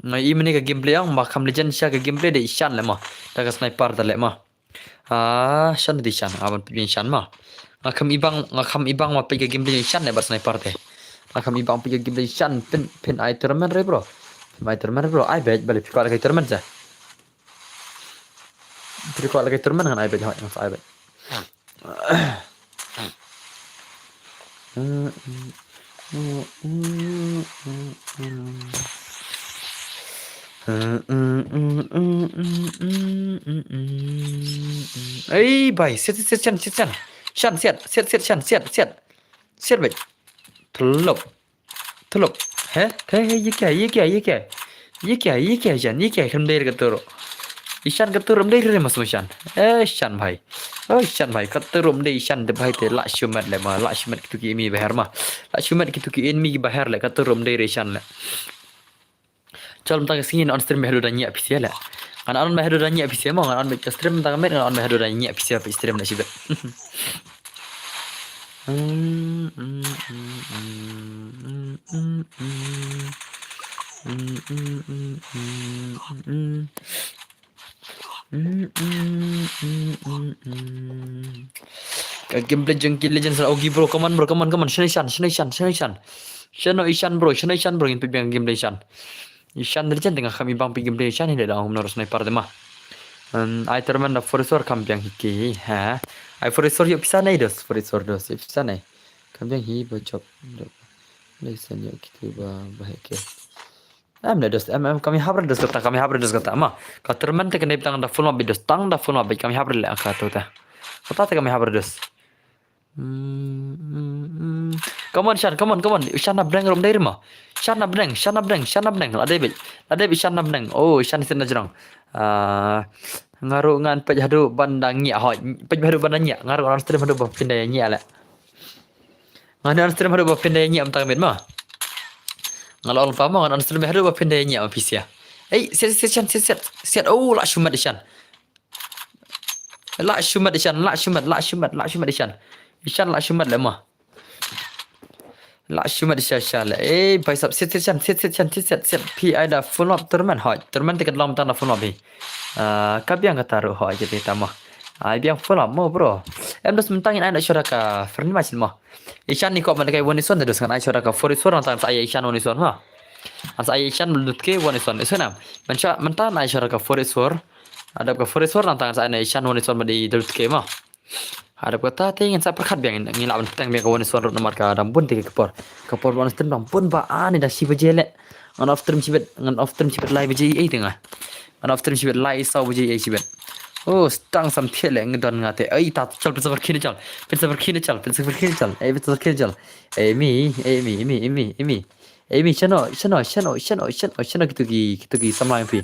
Nga i mane ka gameplay ang, ma kham legend sha ka gameplay de i shan le ma. Ta ka sniper ta le ma. Ah, shan di shan, aban pin shan ma. Nga kham ibang, nga kham ibang ma pin ka gameplay shan ne bar sniper te. Nga kham ibang pin ka gameplay shan pin, pin ai tournament re bro. Pin ai tournament re bro, ai bet bale pin ko ala kai tournament ja. Pin ko ala kai tournament ngan ai bet, hoi, ngan ai bet. Ei bai, siat, siat, siat, shan, siat, shan. Shan, siat, siat, siat, shan, siat, siat. Siat bai. Telop. Telop. He? He, he, ye kya, ye kya, ye kya? Ye kya, ye kya, shan, ye kya, kam dei ka turo. Ishan ka turo, kam dei re mas mo shan. Eh, shan bhai. Oh, shan bhai, ka turo, kam dei shan de bhai te la shumat le ma, la shumat kitu ki enemy baher ma. La shumat kitu ki enemy ki baher le, ka turo, kam dei re shan le. Chol mynta ka sngi ngan on stream ba haduh da nyiah pisa le. Ngan on ba haduh da nyiah pisa mo, ngan on ba ka stream mynta ka met, ngan on ba haduh da nyiah pisa ba stream na shibit. Mm, mm, mm. Mm, mm, mm, mm, mm, mm. Mm, mm, mm, mm, mm. Ka gameplay jong ki Legends la ogi bro, come on bro, come on, come on. Shano Ishan, shano Ishan, shano Ishan. Shano Ishan bro, shano Ishan bro, ngin peit biang gameplay Ishan. Ishan Legend tengah kami bang peit gameplay Ishan hi da ong kumno sniper te ma. Um, ai terman da Foresor kam biang hi ki, ha. Ai Foresor ïoh pisa nai dos, Foresor dos, ïoh pisa nai. Kam biang hi ba chop. Listen ïoh kitu ba, ba heke. Em ne dos, em, em, kami hap re dos kata, kami hap re dos kata, ma. Ka terman te kane tang da full map dos, tang da full map, kami hap re le ka tu ta. Kata te kami hap re dos. Hmm, hmm, hmm. Come on, Shan, come on, come on. Shan na bneng rum dai rima. Shan na bneng, Shan na bneng, Shan na bneng. La David, la David Shan na bneng. Oh, Shan sit na jrong. Ah, nga ruh ngan peit haduh ban da ngiah hoi. Peit haduh ban da ngiah. Nga ruh ngan stream haduh ba phin da ngiah le. Ngan on stream haduh ba phin da ngiah mynta ka miet ma. Nga la ong lypa ma, ngan on stream haduh ba phin da ngiah ma phi sia. Ei, siat, siat, siat, siat, siat, siat. Oh, la shu mat Ishan. La shu mat Ishan, la shu mat, la shu mat, la shu mat Ishan. Ishan la shu mat le ma. La shu mat Ishan, Ishan le. Ei, bhai sahab, siat, siat, Ishan, siat, siat, Ishan, siat, siat, siat. Phi ai da full map tournament, hoi. Tournament te ka long tang da full map hi. Ah, ka biang kata ruh hoi, kita ma. Ai biang full map mo, bro. Em dos mynta ngin ai na shora ka friendly match mo. Ishan ni kop man kai one is one dos ngan ai shora ka four is four nang tang sa ai Ishan one is one ma. An sa ai Ishan lut ke one is one is nam. Mynta mynta ai shora ka four is four. Adap ka four is four nang tang sa ai Ishan one is one ma di lut ke ma. Adap kata te ngin sa pyrkhat biang ngi la ban teng biang ka one is one ruh namar ka dang bun te ka por. Ka por ban stream dang bun ba ani da shi baje le. Ngan off stream shibit, ngan off stream shibit lai baje ei te nga. Ngan off stream shibit lai saw baje ei shibit. Oh, stang sam thiah le ngi don nga te. Ai ta chal pynsa pyrkhin chal. Pynsa pyrkhin chal, pynsa pyrkhin chal. Ei pynsa pyrkhin chal. Ei mi, ei mi, ei mi, ei mi, ei mi. Ei mi shano, shano, shano, shano, shano, shano kitu ki, kitu ki samla phi.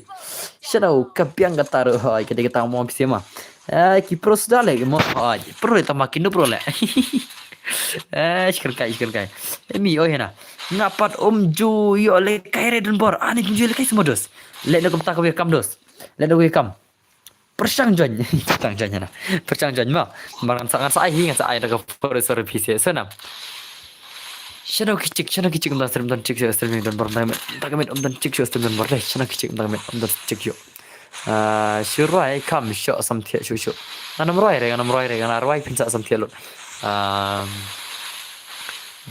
Shano ka biang kata ruh hoi, ka dei kata mo phi sema. Ai ki pro suda le mo hoi. Pro le tama kinu pro le. Eh, shikar kai, shikar kai. Ei mi oi hena. Nga pat um ju ïoh le kai re don bor. Ani ju le kai simo dos. Le no kumta ka kam dos. Le no kam. Pyrshang join. Pyrshang join na. Pyrshang join ma. Mar ngan sa ngan sa ai hi ngan sa ai da ka four is four phi se. Sana. Shano kichik, shano kichik um don stream don chik se stream don bor da ka met um don chik se stream don bor le. Shano kichik da ka met um don chik yo. Ah, shu rwai kam shu sam thiah shu shu. Ngan ym rwai re, ngan ym rwai re, ngan rwai phin sa sam thiah lut. Um,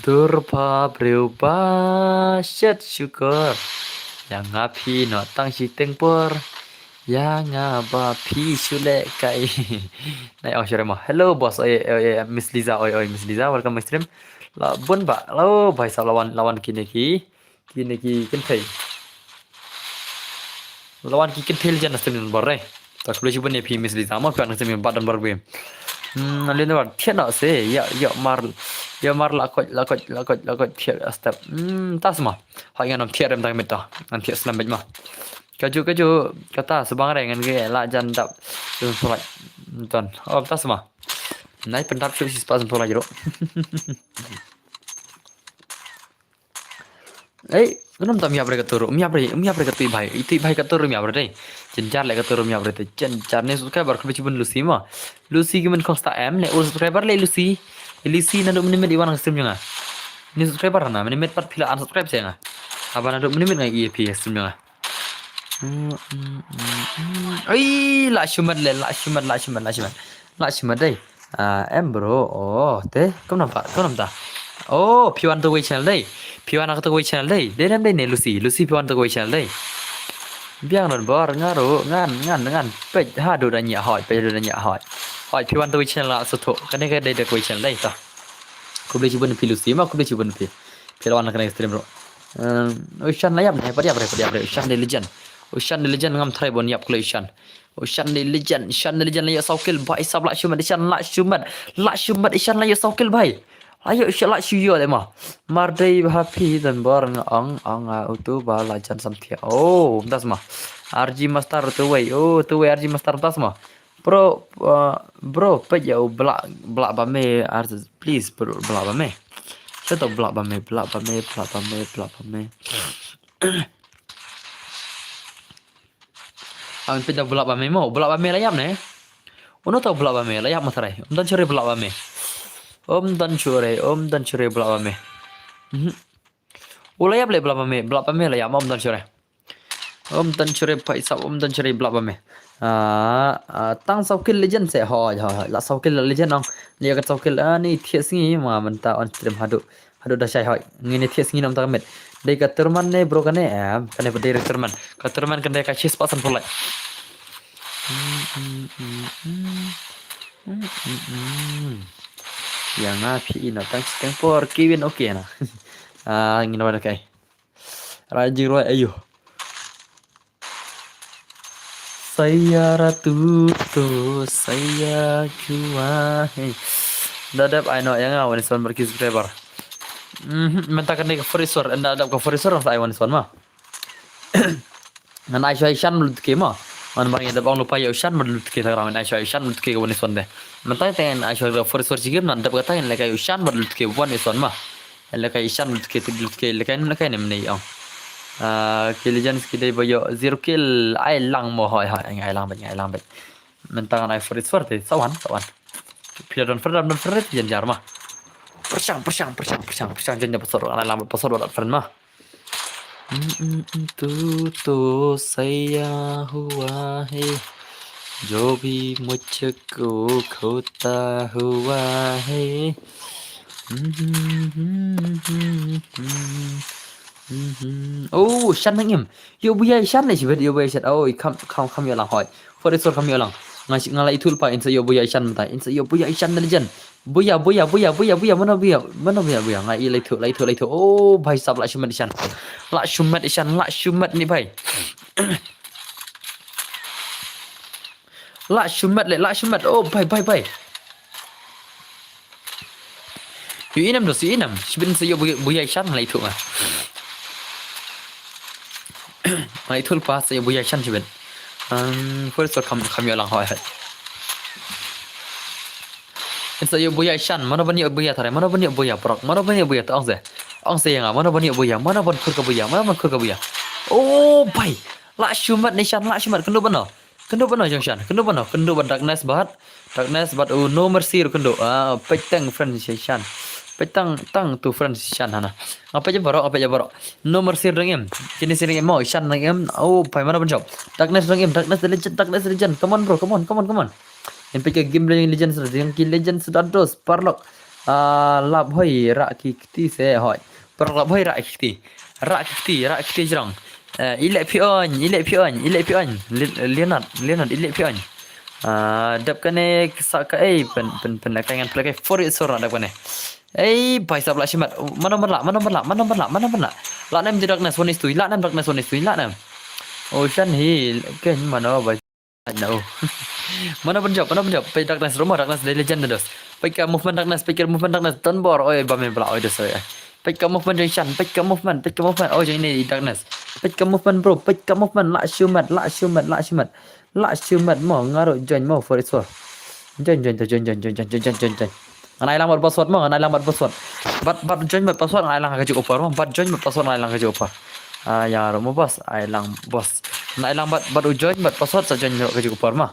Dur pa briew ba shet shukor. Ïa nga phi noh tang shi teng por. Ïa nga ba phi shu leh kai. Nai ong shu re mo. Hello boss, oi, oi, oi, Miss Liza, oi, oi, Miss Liza, welcome my stream. La bun ba, la, oh, bhai sahab la wan, la wan kine ki. Kine ki kynthei. La wan ki kynthei jan na stream don bor re. Ta khublei shibun ïa phi Miss Liza mo phi wan na stream ba don bor be. Hmm, lin don bor thiah noh se, ïa, ïa mar, ïa mar la koit, la koit, la koit, la koit thiah step. Hmm, ta sma. Hoi ngan ym thiah rem tang mit ta. Ngan thiah slam beit ma. Kaju, kaju, kata subang re ngan ge la jan dap. Don pulai. Don. Oh, ta sma. Nai pyndap shu si spa don pulai jero. Ei, ngam tam ïap re ka turu, ym ïap re, ym ïap re ka tui bhai, i tui bhai ka turu ym ïap re dei. Jynjar le ka turu ym ïap re dei, jynjar ne subscriber khublei shibun Lucy ma. Lucy ki men khong sta em, le ur subscriber le Lucy. Lucy naduh mynne mynne i wan ka stream jong nga. Ne subscriber na, mynne mynne pat phi la unsubscribe sha nga. Haba naduh mynne mynne nga i phi stream jong nga. Ai, la shumat le, la shumat, la shumat, la shumat. La shumat dei. Ah, em bro. Oh, te, kam nampak, kam nampak. Oh, phi wan to wei channel dei. Phi wan to wei channel dei. Dei nam dei ne Lucy, Lucy phi wan to wei channel dei. Biang don bor nga ruh, ngan, ngan, ngan. Peit haduh da nyiah hoi, peit haduh da nyiah hoi. Hoi, phi wan to wei channel la sotho. Kane ka dei da wei channel dei ta. Khublei shibun phi Lucy ma, khublei shibun phi. Phi la wan kane stream ruh. Em, Ushan la ïap ne, pat ïap re, pat ïap re. Ushan the legend. Ushan the legend ngam try ban ïap khlei Ushan. Ushan the legend, Ushan the legend la ïoh saw kill bhai sahab la shumat Ushan la shumat. La shumat Ushan la ïoh saw kill bhai. La ïoh Ushan la shu ïoh le ma. Mar dei bha phi don bor nga ong ong a utu ba la jan sam thiah. Oh, das ma. R G Master tu wei. Oh, tu wei R G Master das ma. Bro, uh, bro, peit ïa u blah, blah ba me, ar, please, bro, blah ba me. Sha to blah ba me, blah ba me, blah ba me, blah ba me. Ang peit da blah ba me mo, blah ba me la ïap ne. Uno to blah ba me la ïap ma trai. Um don shuh re blah ba me. Um don shuh re, um don shuh re blah ba me. Mhm. U la ïap leh, bla ba me, bla ba me la ïap, um don shuh re. Um don shuh re, paisap, um don shuh re, bla ba me. Ah, ah, tang saw kill legend se, hoi, hoi, hoi. La saw kill legend ong. Ni ka saw kill, ah, ni thiah sngi ma mynta on stream haduh. Haduh da shai hoi. Ngi ni thiah sngi nam ta ka met. Dei ka tournament ne bro kane, em, kane ba dei tournament. Ka tournament kane ka shispah sanphew lak. Hmm, hmm, hmm, hmm. Hmm, hmm, hmm. Ïa nga phi ino tang tang por ki win okay na. Ah, ngi na ba da kai. Rajin ruai ayo. Saya ratu tu, saya jua he. Da dep ai no ïa nga wan son bar ki subscriber. Mhm, mynta kane ka Forex War, ynda dep ka Forex War sa ai wan son ma. Ngan ai shuwa i Shan bad Lutuke ma. Ngan bar ngi dep ong lypa ïa u Shan bad Lutuke ta ka rang, ngan ai shuwa i Shan bad Lutuke ka wan i son de. Mynta te ngan ai shuwa ka Forex War jingim, ngan dep kata ngan lehkai u Shan bad Lutuke wan i son ma. Lehkai i Shan bad Lutuke, te Lutuke lehkai ne lehkai ne mynne ong. Ah, ki Legends ki dei ba ïoh zero kill, ai lang mo, hoi, hoi, ai lang bad, ai lang bad. Mynta ngan ai Forex War te, sa wan, sa wan. Phi la don friend, don friend, jan jar ma. Pyrshang, pyrshang, pyrshang, pyrshang, pyrshang, jan jar password, ngan ai lang bad password bad friend ma. हम्म, हम्म, हम्म, तू तो सैया हुआ है, जो भी मुझको खोता हुआ है। हम्म, हम्म, हम्म, हम्म, हम्म, हम्म। Oh, Shan nang im. Ïoh buya Shan ne shibit, ïoh buya Shan. Oh, i kham, kham, kham ïoh lang hoi. Forex War kham ïoh lang. Nga shi-, nga la ithuh lypa, in sa ïoh buya Shan mynta. In sa ïoh buya Shan na Legend. Buya, buya, buya, buya, buya, mano buya, mano buya, buya. Nga i la ithuh, la ithuh, la ithuh. Oh, bhai sab, la shu met i Shan. La shu met i Shan, la shu met ni bhai. La shu met le, la shu met. Oh, bhai, bhai, bhai. Ïoh i nam dos, ïoh i nam. Shibit in sa ïoh buya, buya i Shan, la ithuh nga. Nga ithuh lypa sa ïoh buya i Shan shibit. Um, Forex War kham, kham ïoh lang hoi hoi. In sa ïoh buya i Shan, mano ban ïoh buya tare, mano ban ïoh buya prok, mano ban ïoh buya ta ong se. Ong se ïa nga, mano ban ïoh buya, mano ban khur ka buya, mano ban khur ka buya. Oh, bhai. La shu met ni Shan, la shu met, kynduh bano. Kynduh bano jong Shan, kynduh bano, kynduh ban Darkness bad. Darkness bad u No Mercy ruh kynduh. Ah, peit tang friend shi Shan. Peit tang, tang tu friend shi Shan hana. Nga peit baroh, nga peit baroh. No Mercy dang im. Kine shi dang im mo, Shan dang im. Oh, bhai mano ban jop. Darkness dang im, Darkness the Legend, Darkness the Legend. Come on bro, come on, come on, come on. Ngin peit ka game Legend, Legends, Legends, Legends sudah dos, paralok. Ah, lap hoi, rak ki kti se hoi. Paralok lap hoi, rak ki kti. Rak ki kti, rak ki kti jrong. Eh, i leh phi on, i leh phi on, i leh phi on. Li-, Leonard, Leonard, i leh phi on. Ah, dep kane sa kaei, pyn, pyn, pyn, ka ngan pyn, ka Forex War dep kane. Ei, bhai sab la shi met. Mano ban lah, mano ban lah, mano ban lah, mano ban lah. Lah nem di Darkness one is two, lah nem Darkness one is two, lah nem. Oh, Shan hi, okay, mano, bhai. Ai, na, oh. Mano ban jop, mano ban jop. Peit Darkness ruh mo, Darkness the Legend dos. Peit ka movement Darkness, peit ka movement Darkness. Don bor, oi, ba me bla, oi, dos, oi. Peit ka movement jong Shan, peit ka movement, peit ka movement. Oh, jong ine i Darkness. Peit ka movement, bro, peit ka movement. La shu met, la shu met, la shu met. La shu met mo, nga ruh join mo, Forex War. Join, join, join, join. Ngan ai lang bad password mo, ngan ai lang bad password. Bad, bad join bad password, ngan ai lang ha ka juk upper mo. Bad join bad password, ngan ai lang ha ka juk upper. Ah, ïa, ruh mo boss, ai lang boss. Ngan ai lang bad, bad u join bad password, sa join ruh ka juk upper mo.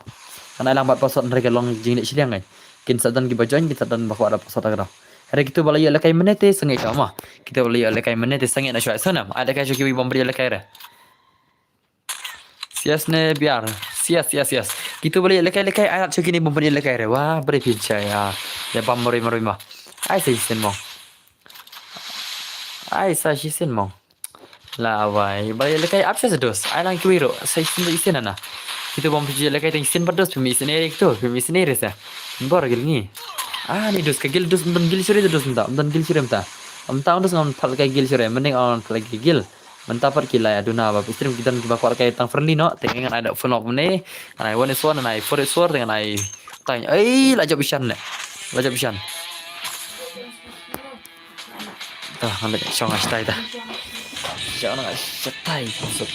Ngan ai lang bad password, hynrei ka long jingleh shiliang ngai. Kin sa don kiba join, kin sa don ba kwah da password ka dang. Hynrei kito ba la ïoh lehkai mynne te sangeh shuwa mo. Kito ba la ïoh lehkai mynne te sangeh na shuwa. Sngewbha, ai lehkai shuwa kiwei bym pat ïoh lehkai re. Sias ne biar. Sias, sias, sias. Kito ba la ïoh lehkai, lehkai, ai lad shuwa kine bym pat ïoh lehkai re. Wah, bre phin cha ïa. Ïa bam marwei, marwei mo. Ai sa shisien mo. Ai sa shisien mo. La wai, ba la ïoh lehkai ap sha sa dos. Ai lang kiwei ruh. Sa shisien, sa shisien na. Kito bym pat ïoh lehkai tang shisien bad dos, phim ïoh shisien re kito, phim ïoh shisien re sa. Bor gil ngi. Ah, ni dos ka gil dos, ym don gil shuh re dos mynta, ym don gil shuh re mynta. Mynta ym dos ngam pat lehkai gil shuh re, mynne ngam pat lehkai gil. Mynta pat ki la ïa duna ba stream ki don kiba kwah lehkai tang friendly noh, te ngan ai da full knock mynne, ngan ai one is one, ngan ai four is four, te ngan ai tang, ei, la jop i Shan ne. La jop i Shan. Ta, ngan leit shong ai shatai ta. Shong ai shatai, maksud.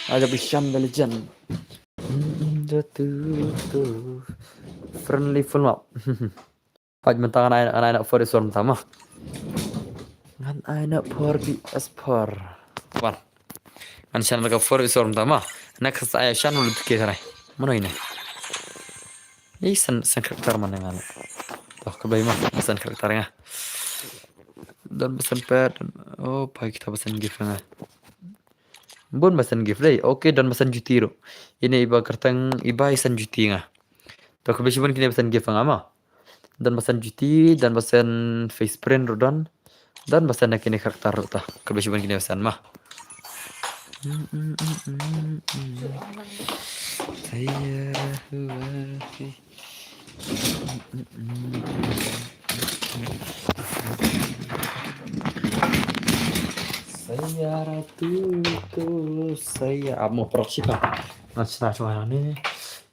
La jop i Shan the Legend. Hmm, jatuh tu. Friendly full knock. Hoj mynta ngan ai, ngan ai na four is four mynta ma. Ngan ai na four B S four. Wan. Ngan shan na ka four is four mynta ma. Next ai shan ul dike tare. Mano ine? Ei san, san character mana ngan. Toh ka bai ma, san character nga. Don san pet. Oh, phai kita ba send gift nga. Bun ba send gift dei. Okay, don ba send juti ruh. Ine iba kyrteng iba i send juti nga. To khublei shibun kine ba send gift nga ma. Don ba send juti, don ba send face print ruh don. Don ba send na kine karakter ruh ta. Khublei shibun kine ba send ma. Saya huwa hi. Saya ratu tu saya amo prok sipa. Ngan shna shwa ni.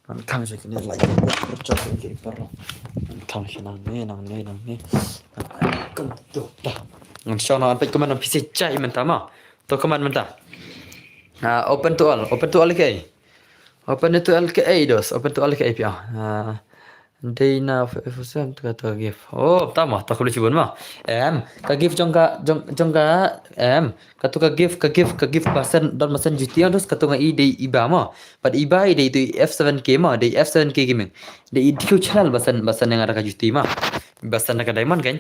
Ngan khang sha kine lai. Prok sipa ni par. Ngan khang sha nang ni, nang ni, nang ni. Ngan khang tu ta. Ngan shna ngan peit comment ngan phi sa jai mynta ma. To comment mynta. Ah, open to all. Open to all ke. Open to all ke ai dos. Open to all ke ai pia. Ah, dei na f-, f-, sem tu ka tu ka gift. Oh, tama, ta khublei shibun ma. Em, ka gift jong ka, jong, jong ka, em, ka tu ka gift, ka gift, ka gift ba send, don ba send juti ang dos, ka tu nga i dei iba ma. But iba i dei tu F seven K ma, dei F seven K gaming. Dei i tu channel ba send, ba send nga da ka juti ma. Ba send da ka diamond kan.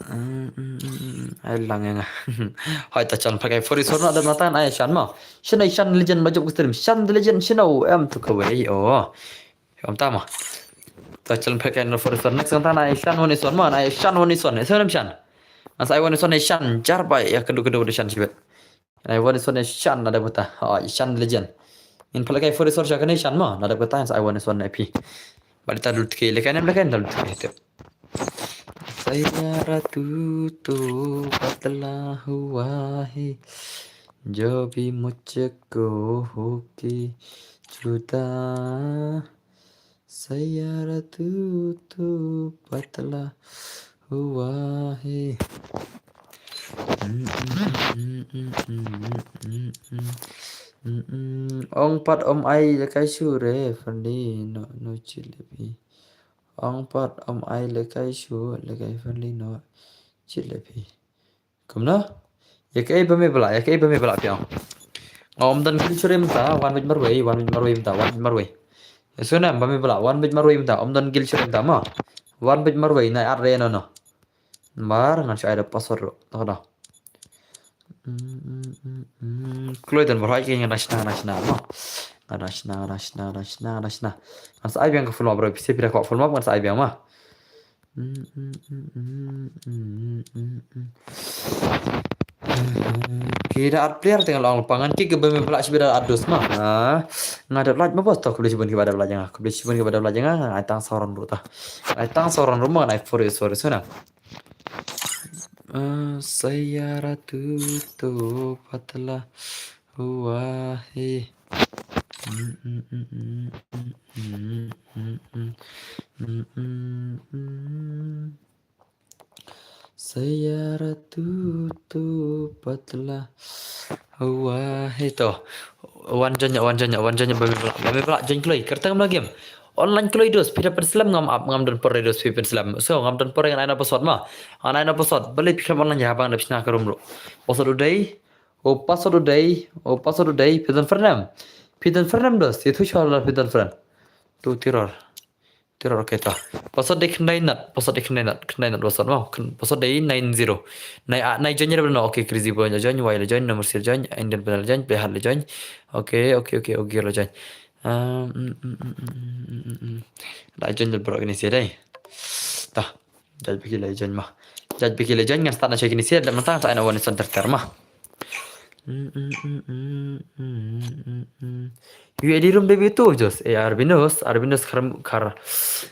Mm, mm, mm, mm. Ai lang ïa nga. Hai ta chan phakai for resource na da mata ai shan ma. Shan ai shan legend ma jop stream. Shan the legend shan o em tu kawei. Oh. Om ta ma. Ta chan phakai no for resource next ta na ai shan one is one ma. Ai shan one is one. Shan shan. As ai one is one ai shan jar bai ya kedu kedu de shan sibet. Ai one is one ai shan na da buta. Oh, shan legend. In phakai for resource shan ai shan ma. Na da buta as ai one is one ai pi. Bali ta dul tke lekan em lekan dul tke tep. Saya ratu tu patla hua hai, jo bhi mujhko hoke juda. Saya ratu tu patla hua hai. Ong pat om ai lekai sure fandi no no chilepi. Ong pat om ai lekai shu lekai fandi no chilepi. Kumno? Ïa kaei ba me bla, ïa kaei ba me bla piang. Nga om don gil shurim ta, wan bit marwei, wan bit marwei ta, wan bit marwei. Ïa suna ba me bla, wan bit marwei ta, om don gil shurim ta ma. Wan bit marwei na ar re no no. Mar ngan shu ai da password ruh. Toh da. Kloi don barhai ke ngan da shna, ngan da shna ma. Ngan da shna, ngan da shna, ngan da shna, ngan da shna. Ngan sa ai biang ka full map bro, pisa pira kwah full map ngan sa ai biang ma. Ki da at player teng long pangan ki ke bem bla shi bida at dos ma. Nga da like ma bos to khublei shibun ki bada like nga. Khublei shibun ki bada like nga. Ai tang sauran ruh ta. Ai tang sauran ruh ma ngan ai for you sorry suna. Saya ratu tu patla hua hai. Saya ratu tu patla hua hai to. Wan join, wan join, wan join ba me bla. Ba me bla join kloi. Kertang bla game. Online kloi dos, phi da pynslem ngam ap, ngam don por dos phi pynslem. So ngam don por ngan ai na password ma. Ngan ai na password. Bale phi khlem online ïa bang da phi na ka room ruh. Password u dei. O password u dei. O password u dei. Phi don friend em. Phi don friend em dos. Ïa thu shwa la phi don friend. Tu terror. Terror okay ta. Password dei khyndai nat. Password dei khyndai nat. Khyndai nat password ma. Password dei nine zero. Nai a nai join ïa no. Okay, Crazy Boy la join. Wai la join. Nomor sir join. Indian Panel la join. Play Hard la join. Okay, okay, okay. Ogir la join. Um, mm, mm, mm, mm, mm, mm, mm. La join dal bro kini sih dai. Tah. Judge biki la join ma. Judge biki la join ngan start na check kini sih dal mentang sa ana wan son ter ter ma. Mm, mm, mm, mm, mm, mm, mm. U A D room debut tu jos. Eh, Arbinus, Arbinus kar kar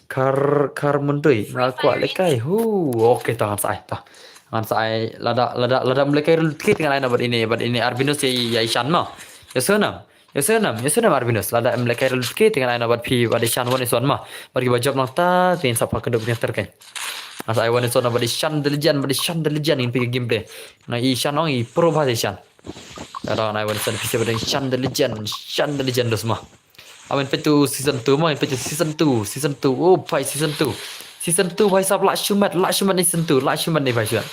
kar kar mundui. Nga kwah lekai. Hu, okay tah ngan sa ai tah. Ngan sa ai lada lada lada mlekai rul kit ngan ai na bad ini bad ini Arbinus ya ya Ishan ma. Ya sonam. Ya sonam, ya sonam Arbinus. Lada em lekai rul kit ngan ai na bad phi bad Ishan wan Iswan ma. Bad ki ba jop nang ta tin sa pa kendo bini ter kan. Ngan sa ai wan Iswan bad Ishan delijan bad Ishan delijan in pi gameplay. Na Ishan ong i pro ba Ishan. Lada ngan ai wan Iswan phi se bad Ishan delijan, Ishan delijan dos ma. Amen peit tu season two ma, peit tu season two, season two. Oh, bhai season two. Season two bhai sab lah shumat, lah shumat ni season two, lah shumat ni bhai shumat.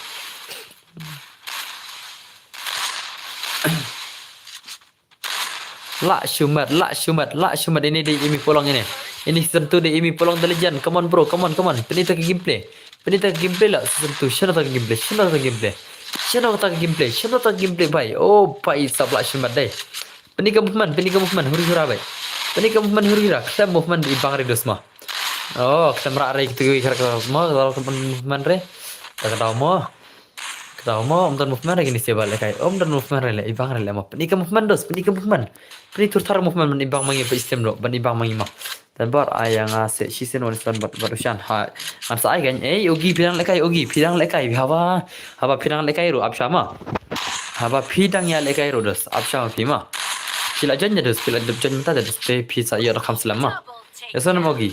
Lah shumat, lah shumat, lah shumat ini di imi polong ini. Ini season two di imi polong delijan. Come on bro, come on, come on. Pini tu ke gameplay. Pyni ta ka gameplay la, season two. Shano ta ka gameplay, shano ta ka gameplay. Shano ta ka gameplay, shano ta ka gameplay, bhai. Oh, bhai, sap lah shimet dei. Pyni ka movement, pyni ka movement, huri hura, bhai. Pyni ka movement, huri hura, khlem movement i bang re dos mo. Oh, khlem rah re kitu ki character mo, ka movement re. Ta ka daw mo. Ka daw mo, ym don movement re kine, se ba lehkai. Ym don movement re le, i bang re le mo. Pyni ka movement dos, pyni ka movement. Pyni tur thar movement ban i bang ma ngi, ba i stem lo, ban i bang ma ngi mo. Te bor ai ïa nga se shisien wan san bad, bad u Shan ha. Ngan sa ai kan, ei, Ogi phi dang lehkai, Ogi phi dang lehkai, haba, haba phi dang lehkai ruh ap sha ma. Haba phi dang ïa lehkai ruh dos, ap sha ma phi ma. Phi la join ne dos, phi la join mynta dos, te phi sa ïoh da kham slem ma. Ïa sa nam Ogi.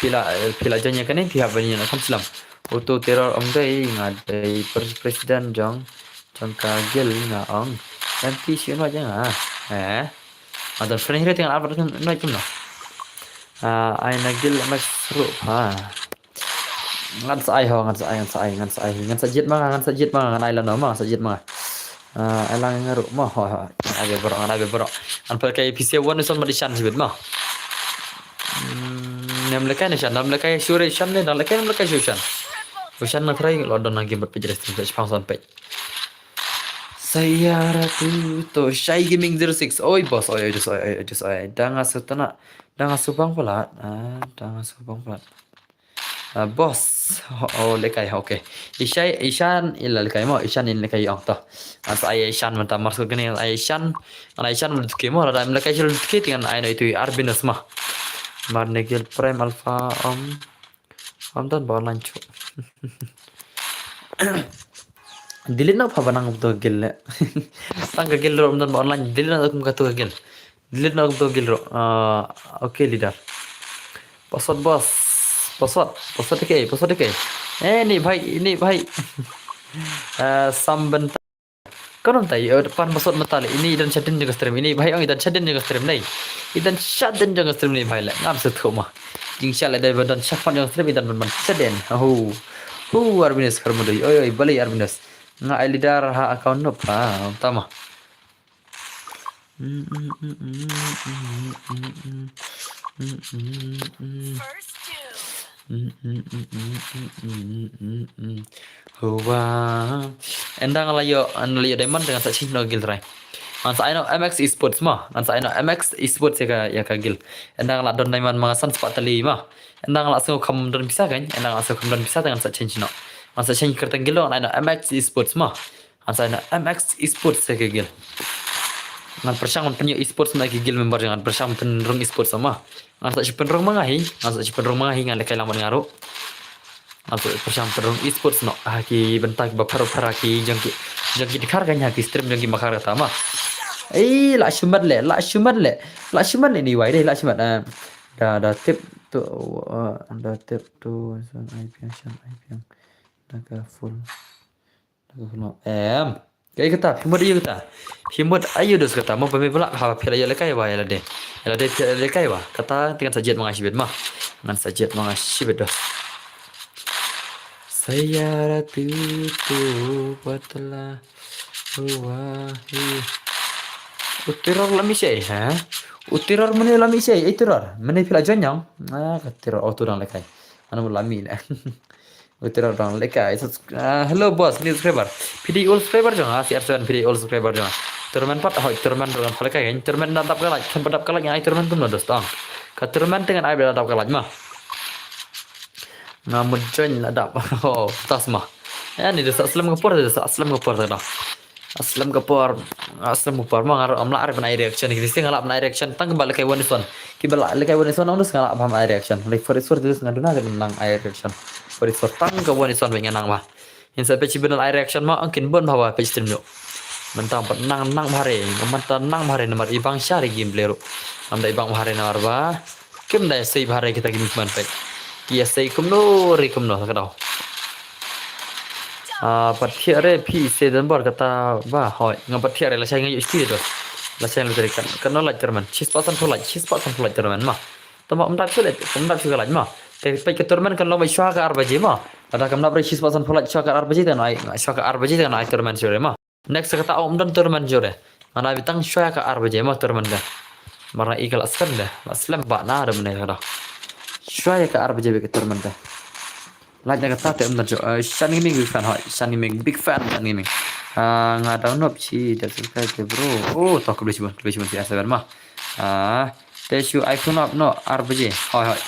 Phi la, phi la join ïa kane, phi hap ban ïoh da kham slem. Uto terror ym dei, nga dei pre-, president jong, jong ka guild nga ong. Em phi shu invite ïa nga. Eh. Nga don friend hi re, te ngan add back invite kumno. Ah, ai na guild Max ruh pha. Ngan sa ai ho, ngan sa ai, ngan sa ai, ngan sa ai, ngan sa jied ma nga, ngan sa jied ma nga, ngan ai lano ma, ngan sa jied ma nga. Ah, ai lang nga ruh ma, ho, ho. Ngan ai be baroh, ngan ai be baroh. Ngan pynlehkai phi se wan u Shan bad i Shan shibit ma. Hmm, ym lehkai ne Shan, ym lehkai shuh re Shan ne, dang lehkai ym lehkai shuh Shan. U Shan na try lo don na game bad page rest, shipang san page. Sayara tu to Shy Gaming zero six. Oi boss, oi, oi, just oi, oi, just oi. Da nga shu tana, da nga shu bang palat. Ah, da nga shu bang palat. Ah, boss. Oh, oh, lehkai, okay. I Shan, i Shan, i la lehkai mo, i Shan in lehkai ong to. Ngan sa ai i Shan mynta mar sut kane, ai i Shan, ngan ai i Shan mynta tuke mo, lada ym lehkai shu tuke, te ngan ai no itu i Arvinus ma. Mar ne guild Prime Alpha, um, ym don ba online chu. Delete noh pha ba nang to guild le. Tang ka guild ruh ym don ba online, delete noh kum katu ka guild. Delete noh kum katu ka guild ruh. Ah, okay, leader. Password boss. Password. Password dei kaei, password dei kaei. Eh, ini bhai, ini bhai. Ah, sam bynta. Kano mynta, eh, pan password mynta le. Ini i don shadin jong ka stream. Ini bhai ong i don shadin jong ka stream nei. I don shadin jong ka stream nei bhai le. Ngam sngewthuh ma. Jingshisha le dei ba don shadin jong ka stream, i don ban ban shadin. Ho. Ho, Arvinus kar mudui. Oi, oi, balei Arvinus. Nga ai leader ha account no pa. Tama. Huwa. Ynda nga la ïoh, ynda la ïoh diamond, ngan sa change noh ka guild trai. Ngan sa ai noh M X Esports mo. Ngan sa ai noh M X Esports ïa ka, ïa ka guild. Ynda nga la don diamond ma nga san spah tylli mo. Ynda nga la sngew kham don pisa kan. Ynda nga la sngew kham don pisa te ngan sa change noh. Ngan sa change kyrteng guild, ngan ai noh M X Esports mo. Ngan sa ai noh M X Esports ïa ka guild. Ngan pyrshang ban pynïoh esports na ki guild member jong nga, ngan pyrshang pynrung esports ma. Ngan sa shu pynrung ma nga hi, ngan sa shu pynrung ma nga hi, ngan lehkai lang bad nga ruh. Ngan sa pyrshang pynrung esports noh ha ki bynta kiba pher pher ha ki jong ki, jong ki dkhar kan, ha ki stream jong ki makhar kata ma. Ei, la shimet le, la shimet le. La shimet le ni wai dei, la shimet. Eh, da, da tip tu, eh, da tip tu, son ai piang, son ai piang. Da ka full. Em. Kaei kata, phi mut aïu kata? Phi mut aïu dos kata? Mo ba me ba lah, ha, phi la ïalehkai wa ïa lade. Ïa lade phi la ïalehkai wa. Kata te ngan sa jied ma nga shibit ma. Ngan sa jied ma nga shibit dos. Sayara tu tu patla huwa hi. U terror la mih shai, ha? U terror mane la mih shai, ei terror. Mane phi la join ïa nga? Ah, ka terror, oh, tu dang lehkai. Ano la mih le. U terror dang lehkai. Subs-, ah, hello boss, new subscriber. Phi dei old subscriber jong nga, C R seven, phi dei old subscriber jong nga. Tournament pat, hoi, tournament ruh ngan pynlehkai kan. Tournament na dap ka light, kan ba dap ka light ngan ai tournament kumno dos tang. Ka tournament te ngan ai ba dap ka light ma. Nga mut join la dap. Oh, tas ma. Ïa ni dos, sa slem ka por, dos, sa slem ka por ta da. Slem ka por, ah, slem ka por ma nga ruh ngam lah re ban ai reaction. Ki dei nga lah ban ai reaction tang kiba lehkai wan ison. Kiba lah lehkai wan ison, nga lah ban ai reaction. Like for sure, nga duna ka nang ai reaction. For sure tang ka wan ison ba nga nang ba. Ngin sa peit shi bynta ai reaction ma, ngin bun ba ba peit stream ruh. Mynta pat nang nang bha re, mynta nang bha re namar i bang sha re gameplay ruh. Ngam da i bang bha re namar ba kim da ïasei bha re kita ki movement peit. Ki ïasei kumno re kumno ka daw. Ah, pat thiah re phi se don bor kata ba, hoi, nga pat thiah re lashai nga ïoh sti de. Lashai lottery kan, kan no light tournament. Shispah sanphew light, shispah sanphew light tournament ma. Tama ym dap shu light, ym dap shu ka light ma. Te peit ka tournament kan long ba shwa ka ar baje ma. Lada kam dap re shispah sanphew light shwa ka ar baje te ngan ai, shwa ka ar baje te ngan ai tournament shu re ma. Next kata ym don tournament jur re. Ngan ai beit tang shwa ka ar baje ma tournament da. Mar nga i ka la slem da. La slem ba na da mane ka da. Shwa ka ar baje beit ka tournament da. Like na kata te um dan jo. Eh, Shan Gaming big fan hoi. Shan Gaming big fan Shan Gaming. Ah, nga download shi da subscribe te bro. Oh, to khublei shibun, khublei shibun shi seven ma. Ah, te shu iPhone up no ar baje. Hoi hoi.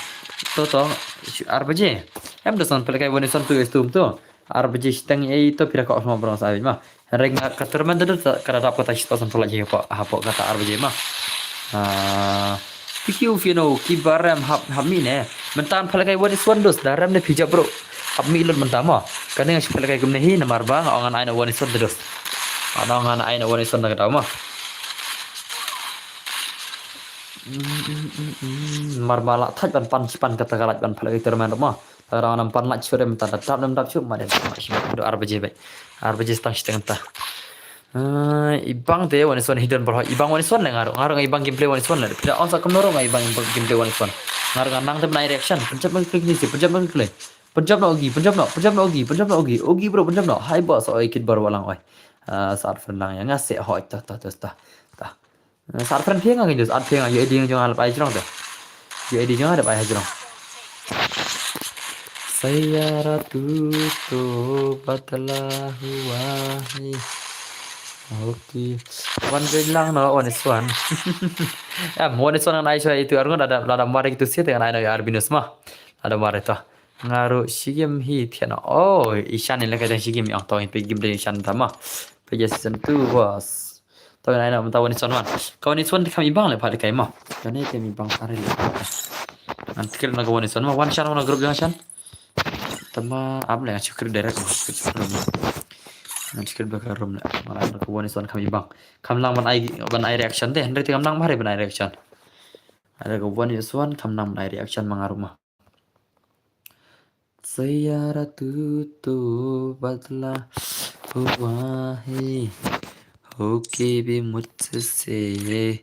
To to shu ar baje. Em da son pele kai wani son tu estum tu. Ar baje shiteng ei to pira ko osmo bro sa ma. Hynrei nga ka tournament da ka da dap kata shit pasan pula ji hapoh hapoh kata ar baje ma. Ah, thank you Fino ki barem hap hap mi ne. Mentan pala kai wani swan dos darem ne pija bro. Hap mi lut mentan ma. Kane nga shi pala kai kumne hi namar ba nga ong ngan ai na wani swan dos. Nga ong ngan ai na wani swan da kata ma. Mar ma la thaj ban pan shi pan kata ka laj ban pala kai tournament ma. Tara nam pan lak churem ta da dap nam dap chu ma den ma shi do ar baje bai. Ar baje stang shi teng ta. Ah, ibang te wani swan hidden bro. Ibang wani swan le ngaru. Ngaru ngai ibang gameplay wani swan le. Pida on sa kam noro ngai ibang gameplay wani swan. Ngaru ngan nang te bnai reaction. Punjab ngai klik ni si. Punjab ngai klik. Punjab na ogi. Punjab na. Punjab na ogi. Punjab na ogi. Ogi bro. Punjab na. Hai boss. Oi kid bar walang oi. Ah, saat friend lang ya. Ngasih hoi ta ta ta ta. Ta. Sar friend phi nga ngi dus at phi nga yu eding jong al pai jrong te. Yu eding jong al pai jrong. Sayara tu to batla hua hi. Okay. Wan ring lang no one is one. Em one is one ngan ai shwa itu arngut lada lada mari kitu sia te ngan ai no ya arbinus ma. Lada mari to. Ngaru shigim hi thiana. Oh, Ishan ni leka jang shigim yang tong pe game de Ishan tama. Pe season two was. Tau nai na mynta one is one. Ka one is one kam ibang le pha de kai ma. Ka ne kam ibang sari le. Ngan tikir na ka one is one ma. Wan Shan wan group jong Shan. Tama am le ngan chukri direct ma. Ngan chukri ba ka room le. Mala na ka one is one kam ibang. Kam lang ban ai ban ai reaction de. Hynrei te kam lang mari ban ai reaction. Ada ka one is one kam lang ban ai reaction ma ngaru ma. Sayara tu to badla hua hai, ho ke bhi mujhse.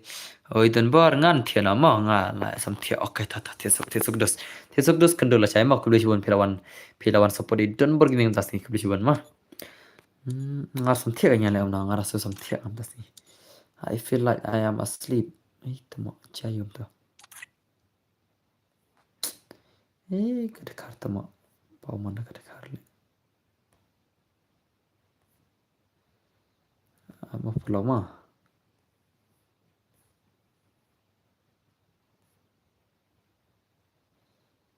Oi, don bor ngan thiana ma nga la sam thia. Okay, ta ta thia suk thia suk dos. Thia suk dos kendo la chai ma khublei shibun phi la wan phi la wan support i don bor gaming das ni khublei shibun ma. Hmm, ngar sam thia nya le um na ngar sam thia am das ni. I feel like I am asleep. Ai, tamo chai um to. Eh, ka dkhar tamo. Pau man ka dkhar le. Ama pula ma.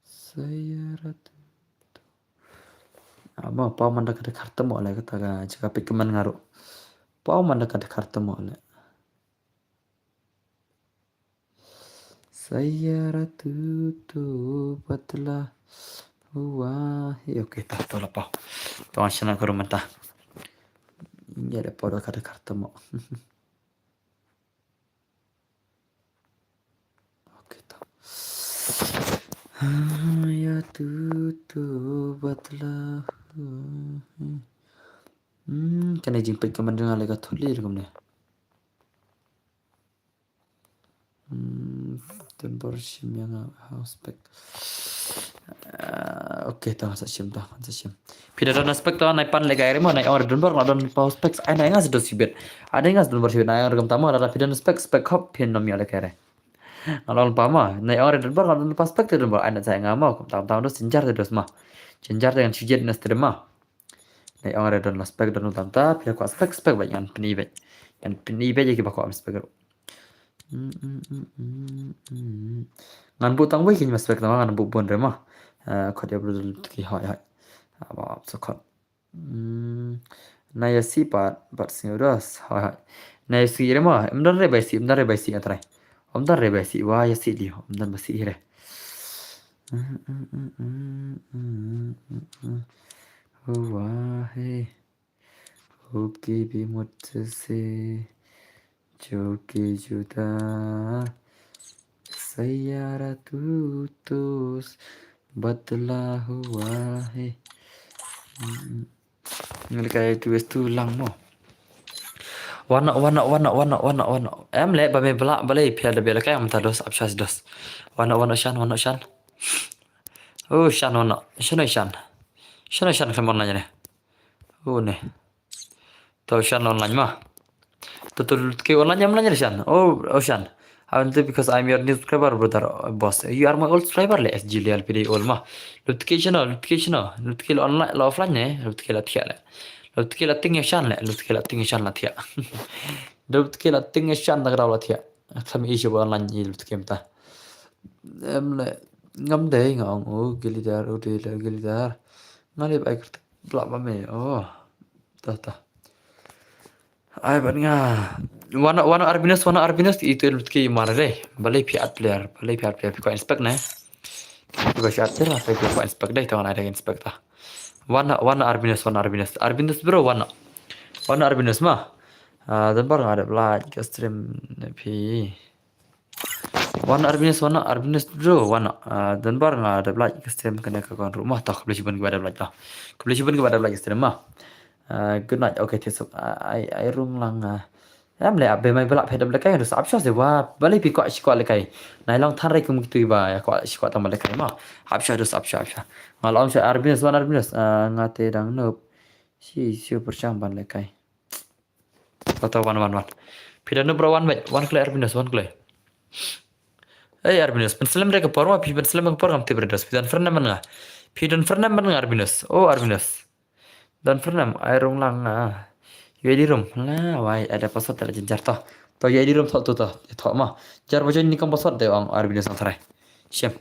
Sayara tu. Ama pau man ka dkhar tamo le kata ka jaka pik man ngaru. Pau man ka dkhar tamo le. Sayara tu to badla hua hai. Okay, ta to la pau. To an shana kuru mata. Ini ada pau da ka dkhar tamo. Okay, ta. Haya tu to badla hua hai. Hmm, kane jingpeit ka man jong nga le ka thut le rukom ne. Hmm, don bor shim ïa nga ha spec. Ah, okay, tang sa shim, tang sa shim. Phi da don spec tang nai pan le kai re mo, nai ong re don bor nga don pa spec. Ai nai nga sa don sibet. Ai nai nga sa don bor sibet nai ong re kam tamo, da phi don spec, spec hop phi nom ïa le kai re. Nga long pa ma, nai ong re don bor nga don pa spec te don bor. Ai nai sa nga ma, kam tang tang dos jinjar te dos ma. Jinjar te ngan sijet na stre ma. Nai ong re don la spec don tam ta, phi kwah spec spec ba ngan pyni ba. Ngan pyni ba ïa ki ba kwah spec ru. Ngan buh tang wei ki ma spec tang ngan buh bun re ma. Eh, khot ïa bro ki hoi hoi. Aba so khot. Hmm, na ïa si pat, pat sing udah. Hoi hoi. Na ïa si re ma, em don re bai si, em don re bai si atrai. Em don re bai si, wa ïa si li, em don ba si re. Hua hai, ho ke bhi mujhse jo ke juda, sayara tu to badla hua hai. Ngi le kai tu wes tu lang mo. Wana, wana, wana, wana, wana, wana. Em le ba me bla, ba le pia da bela kai am ta dos, ap shas dos. Wana, wana, shan, wana, shan. Oh, shan, wana. Shan, shan. Shan, shan, khlem online ne. Oh, ne. To shan online ma. To, to, ke online am online shan. Oh, oh, shan. Only because I'm your new subscriber, brother, uh, boss. You are my old subscriber le, S G L P D old ma. Lutke shano, lutke shano, lutke la online, la offline ne, lutke la thiah le. Lutke la ting ya shan le, lutke la ting ya shan la thiah. Lutke la ting ya shan da grau la thiah. Tham i shu online i lutke mta. Em le, ngam dei nga ong u, gilidar, u dei le gilidar. Nga le bai kertik bla ba me, oh. Ta, ta. Ai, ban nga. Wana, wana Arbinos, wana Arbinos, itu lutke i mar dei. Balei phi add player, balei phi add player, phi ko inspect ne. Phi ba phi add player, phi ko inspect dei, ta wana ada inspect ta. Wana, wana Arbinos, wana Arbinos. Arbinos bro, wana. Wana Arbinos ma. Ah, dan bar nga ada like ka stream ne phi. Wana Arbinos, wana Arbinos bro, wana. Ah, dan bar nga ada like ka stream kane ka kon rumah ta, khublei shibun ki ba ada like ta. Khublei shibun ki ba ada like ka stream ma. Ah, good night. Okay, thiah suk. Ah, ai, ai rung lang, ah. Em le, abe mai belak phi da lekai, dus apsha se wa, balei phi kwah shi kwah lekai. Nai long than rai kum kitu ba, ya kwah shi kwah tang ba lekai ma. Apsha dus, apsha, apsha. Nga long sha Arbinos, wan Arbinos. Ah, nga te dang nup. Shi, shi pyrshang ban lekai. Kata wan, wan, wan. Phi da nup bro wan, mate. Wan klei Arbinos, wan klei. Hey, Arbinos, pynslem de ka por ma, phi pynslem ka por ngam tip re dos. Phi don friend man nga. Phi don friend man nga, Arbinos. Oh, Arbinos. Don friend, ai rung lang, ah. U A D room. La, wai, ada password ta la jynjar to. To U A D room to, to, to. To ma. Jar ba join ni kam password de ong Arbinos ang try. Shem.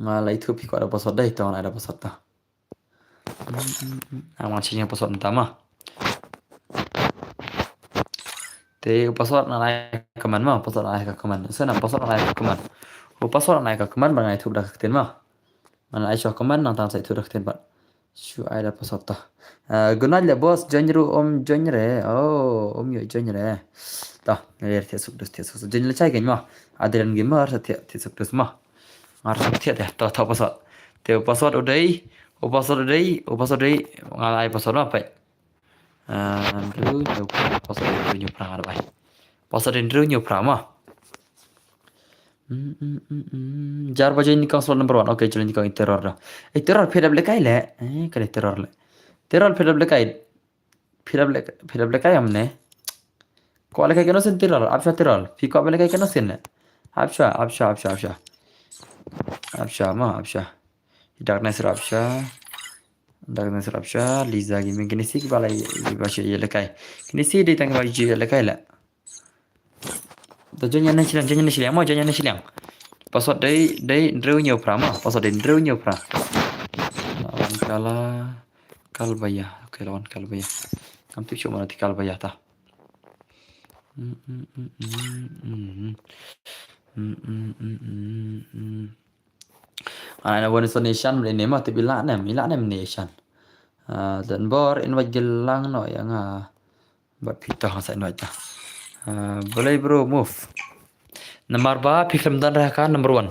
Nga la itu phi ko ada password de, to ada password to. Ang man sing password ta ma. Te u password na lai ka command ma, password na lai ka command. Sa na password na lai ka command. U password na lai ka command ba ngai thup da ka ktien ma. Man ai shu command nang tang sa i thup da ka ktien pat. Shu ai da password ta. Ah, good night le boss, join ru um join re. Oh, um yu join re. Ta, ngai thiah suk dus thiah suk. Join le chai kein ma. Adrian Gamer sa thiah thiah suk dus ma. Ngar sa thiah de. Ta ta password. Te u password u dei, u password u dei, u password u dei. Nga ai password ma pai. Ah, Andrew New Pra, password Andrew New Pra nga da bai. Password Andrew New Pra ma. Mm, mm, mm, mm. Jar ba join ni kong slot number one. Okay, join ni kong i terror da. Eh, terror phi da lekai le. Eh, ka dei terror le. Terror phi da lekai. Phi da lekai, phi da lekai am ne. Ko lekai kano sin terror, apsha terror. Phi ko lekai kano sin le. Apsha, apsha, apsha, apsha. Apsha ma, apsha. Darkness rapsha. Darkness rapsha. Liza Gaming kini si ki ba lai, ki ba shi ïa lekai. Kini si dei tang ki ba shi ïa lekai la. Da join ïa na shiliang, join ïa na shiliang, mo join ïa na shiliang. Password dei, dei Andrew New Pra ma. Password dei Andrew New Pra. Lawan kala, Kalbaya. Okay, lawan Kalbaya. Kam tip shu mana ti Kalbaya ta. Mm, mm, mm, mm, mm. Mm, mm, mm, mm, mm. Ana wan son ishan ne ma te bila nem, ila nem ne ishan. Ah, dan bor invite gilang no ïa nga. Bad phi ta sa invite ta. Ah, boleh bro move. Namar ba phi khlem don re ka number one.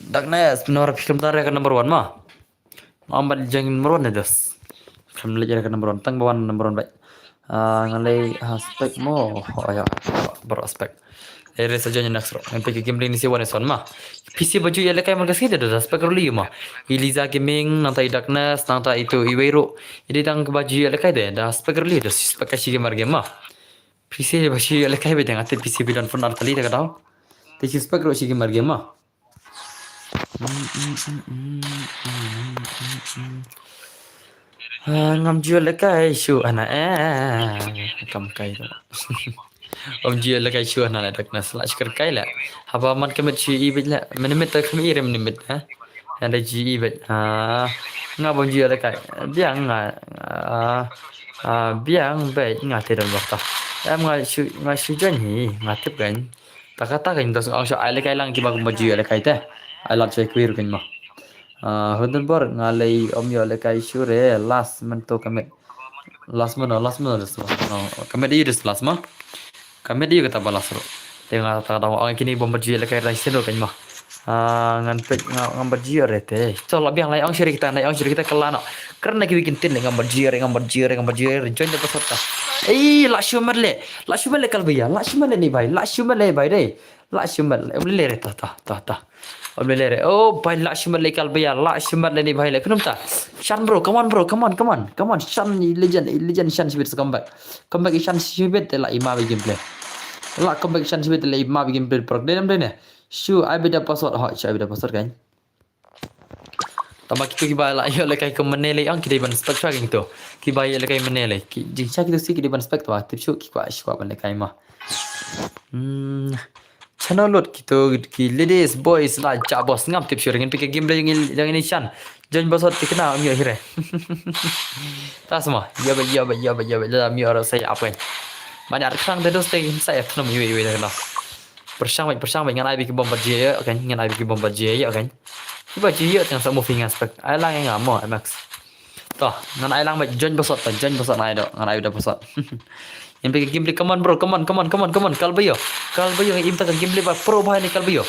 Darkness, namar phi khlem don re ka number one ma. Am bad jeng number one ne dos. Khlem leh re ka number one, tang ba wan number one bai. Ah, nga lei ha spec mo. Oh ya, baroh spec. Ere sa join next ro. Ngan pek game ni si wan son ma. P C ba ju ïa lekai man ka si da da spec ro li ma. Eliza Gaming, nangta i Darkness, nangta itu i Wei ro. Ide dang ba ju ïa lekai de, da spec ro li da spec ka shi gamer game ma. P C ba ju ïa lekai be dang ate P C bi don phone ar tali da ka dau. Te shi spec ro shi gamer game ma. Ah, ngam ju ïa lekai shu ana eh kam kai to. Om ju ïa lekai shu ana le Darkness la shkar kai le. Haba man ka met shu i bit le. Minimit ta kam i re minimit ha. Ada ju i bit. Ah, nga bom ju ïa lekai. Biang nga. Ah, ah, biang bit nga te dam ta. Em nga shu, nga shu join hi, nga tip kan. Ta kata kan dos ong shu ai lekai lang kiba kumba ju ïa lekai te. Ai lat chai kwir kan ma. Ah, hunden bor nga lei om ïa lekai shu re last man to ka met. Last man, last man, last man. Ka met i des last ma. Ka met i kata ba last ro. Te nga ta dang ong kini bom ba ju ïa lekai rai sen ro kan ma. Ah, ngan pek nga ngam ba ju ïa re te. To la biang lai ong shiri kita, lai ong shiri kita kala no. Karena ki weekend tin ngam ba ju ïa re, ngam ba ju ïa re, ngam ba ju ïa re. Join da password ta. Ei, la shu mat le. La shu mat le Kalbaya. La shu mat le ni bai. La shu mat le bai de. La shu mat le. Om le re ta ta ta ta. Om le re. Oh, bai la shu mat le Kalbaya. La shu mat le ni bai le. Kunum ta. Shan bro, come on bro, come on, come on. Come on, Shan legend, legend Shan Shibit come back. Come back Shan Shibit la ima be gameplay. La comeback shan shibit le ma bigim bit prok. Dei nam dei ne. Shu ai bit da password. Ho, shu ai bit da password kan. Tama kito kiba la ïoh lehkai kumne lei ong ki dei ban spek shuwa kito. Kiba ïoh lehkai kumne lei. Ki jingsha kito si ki dei ban spek tama tip shu ki kwah shu kwah ban lehkai ma. Hmm. Channel lut kito ki ladies boys la ja boss ngam tip shu ringin pika game lei jong ini shan. Join boss tikna am ïoh hire. Tas ma. Ïoh ba ïoh ba ïoh ba ïoh ba la ïoh ra sai apa. Mane ar khang de dos te sai thnum ïoh ïoh na. Pyrshang bad pyrshang bad ngan ai biki bom bad jia ïoh kan ngan ai biki bom bad jia ïoh kan. Kiba jia ïoh tang sa mo fingan spek. Ai lang nga mo max. To, ngan ai lang ba join password, to join password ngan ai do, ngan ai da password. Yang pika game play, come on bro, come on, come on, come on, come on, kal ba ïoh. Kal ba ïoh, im ta ka game play ba pro bha ni kal ba ïoh.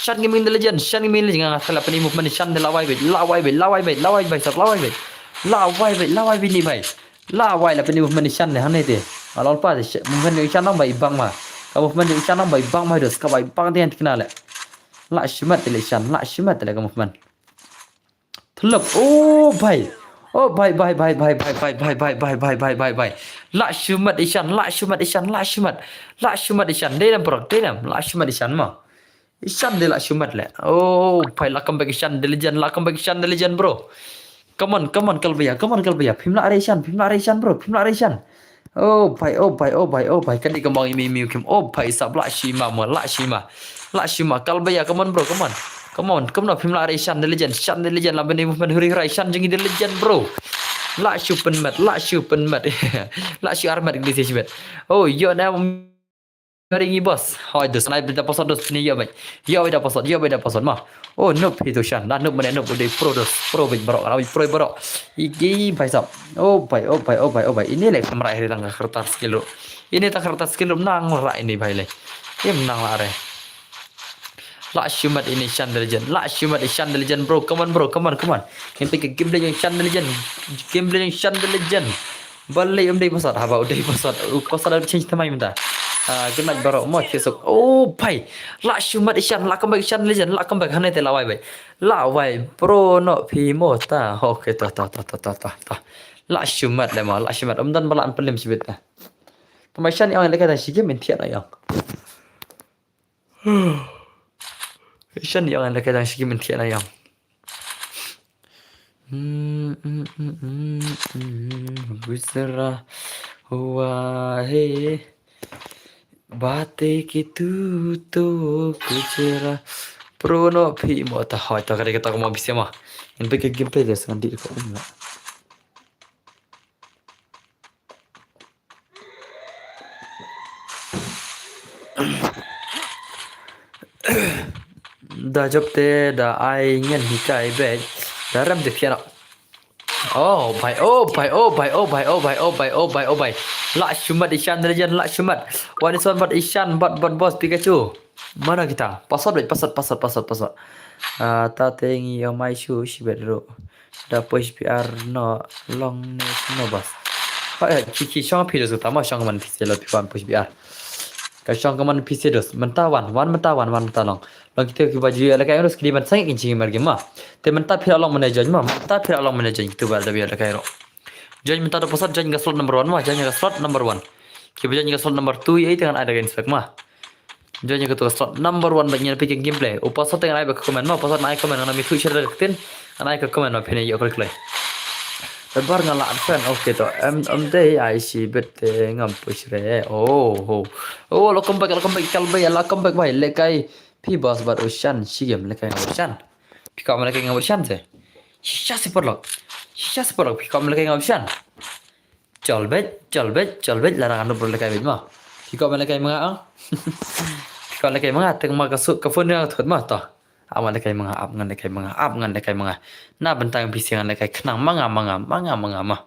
Shan Gaming The Legend, Shan Gaming The Legend, nga kala pynïoh movement shan de la wai bad, la wai bad, la wai bad, la wai bad, sab la wai bad. La wai bad, la wai bad ni bhai. La wai la pynïoh movement shan de hangne te. Alol pa de, sh-, movement shan nang bai bang ma. Ka movement shan nang bai bang ma dos, ka bai bang de han tikna le. La shimat de le shan, la shimat de le ka movement. Thlop. Oh bhai. Oh bhai bhai bhai bhai bhai bhai bhai bhai bhai bhai bhai bhai bhai. La shumat ishan, la shumat ishan, la shumat. La shumat ishan. Dei dam prok, dei dam. La shumat ishan ma. Ishan dei la shumat le. Oh bhai la comeback ishan dei legend, la comeback ishan dei legend bro. Come on, come on Kalbaya, come on Kalbaya. Phim la are ishan, phim la are ishan bro, phim la are ishan. Oh bhai, oh bhai, oh bhai, oh bhai. Kani ka mong imi imi kim. Oh bhai sab la shima mo, la shima. La shima Kalbaya, come on bro, come on. Come on, come on, phim la are shan the legend, shan the legend, la bani movement huri huri shan jing the legend bro. La shu pen mat, la shu pen mat. La shu ar mat gdi se shibet. Oh, yo na ring i boss. Hoi dos, nai bida pasot dos pini yo bai. Yo bida pasot, yo bida pasot ma. Oh, noob hi tu shan. Dah noob mane noob udah pro dos. Pro big bro. Rawi pro bro. Iki bhai sab. Oh bhai, oh bhai, oh bhai, oh bhai. Ini lek kamera akhir tang kertas skill. Ini tang kertas skill nang ra ini bhai le. Im nang la re. La shumat ini shan the legend. La shumat i shan the legend bro. Come on bro, come on, come on. Yang pergi gameplay yang shan the legend. Gameplay yang shan the legend. Balai um dei pasat haba u dei pasat. U pasat ada change tamai minta. Ah, kena barok mo kisuk. Oh bhai. La shumat ishan, la comeback ishan legend, la comeback hane te la wai bai. La wai bro no phi mo ta. Okay ta ta ta ta ta ta. La shumat le ma, la shumat. Um dan bala an pelim sibit ta. Tamai shan yang le ka ta shigim in thiat yang. Shan yang le ka ta shigim in thiat yang. Guzra hua hai baate ki tu to guzra. Pro no phi mo ta hoi ta kare ka ta ko mo bisi ma. In pe ke gameplay le sang di ko um la. Da jop te da ai ngen hikai be da ram de piano. Oh bhai, oh bhai, oh bhai, oh bhai, oh bhai, oh bhai, oh bhai, oh bhai. La shumat ishan the legend, la shumat. Wan iswan bat ishan bat bat boss Pikachu. Mana kita? Pasot bhai, pasot, pasot, pasot, pasot. Ah, ta te ngi yo mai shu shibet ro. Da push B R no long ne no boss. Hai, ki ki shong phi da su tama shong man phi se lo phi wan push B R. Ka shong ka man phi se dos. Mynta wan, wan mynta wan, wan mynta long. Long kita ki ba ju ya la kai ros ki di ban sang kin ching mar gi ma. Te mynta phi long mane join ma. Mynta phi long mane join tu ba da bi la kai ro. Join mynta da pasat join ka slot number one ma, join ka slot number one. Ki ba join ka slot number two ai te ngan ai da ka inspect ma. Join ka tu ka slot number one ba ngi na picking gameplay. U pasat te ngan ai ba ka comment ma, pasat na ai comment ngan mi tu share da ka tin. Ngan ai ka comment ma phi ne yo klik lai. Bar nga la friend, okay to. Em em dei ai shibet te ngam push re. Oh ho. Oh, la comeback, la comeback Kalbaya, la comeback bhai. Le kai phi boss bat u shan shigem le kai u shan. Phi ka ma le kai ngam u shan se. Shisha se porlok. Shisha se porlok phi ka ma le kai ngam u shan. Chol bej, chol bej, chol bej la rang anu bro le kai bej ma. Phi ka ma le kai ma nga. Phi ka le kai ma nga teng ma ka su ka phone nga thot ma to. Ap ngan le kai ma nga, ap ngan le kai ma nga, ap ngan le kai ma nga. Na bentang phi se ngan le kai khnang ma nga, ma nga, ma nga, ma nga ma.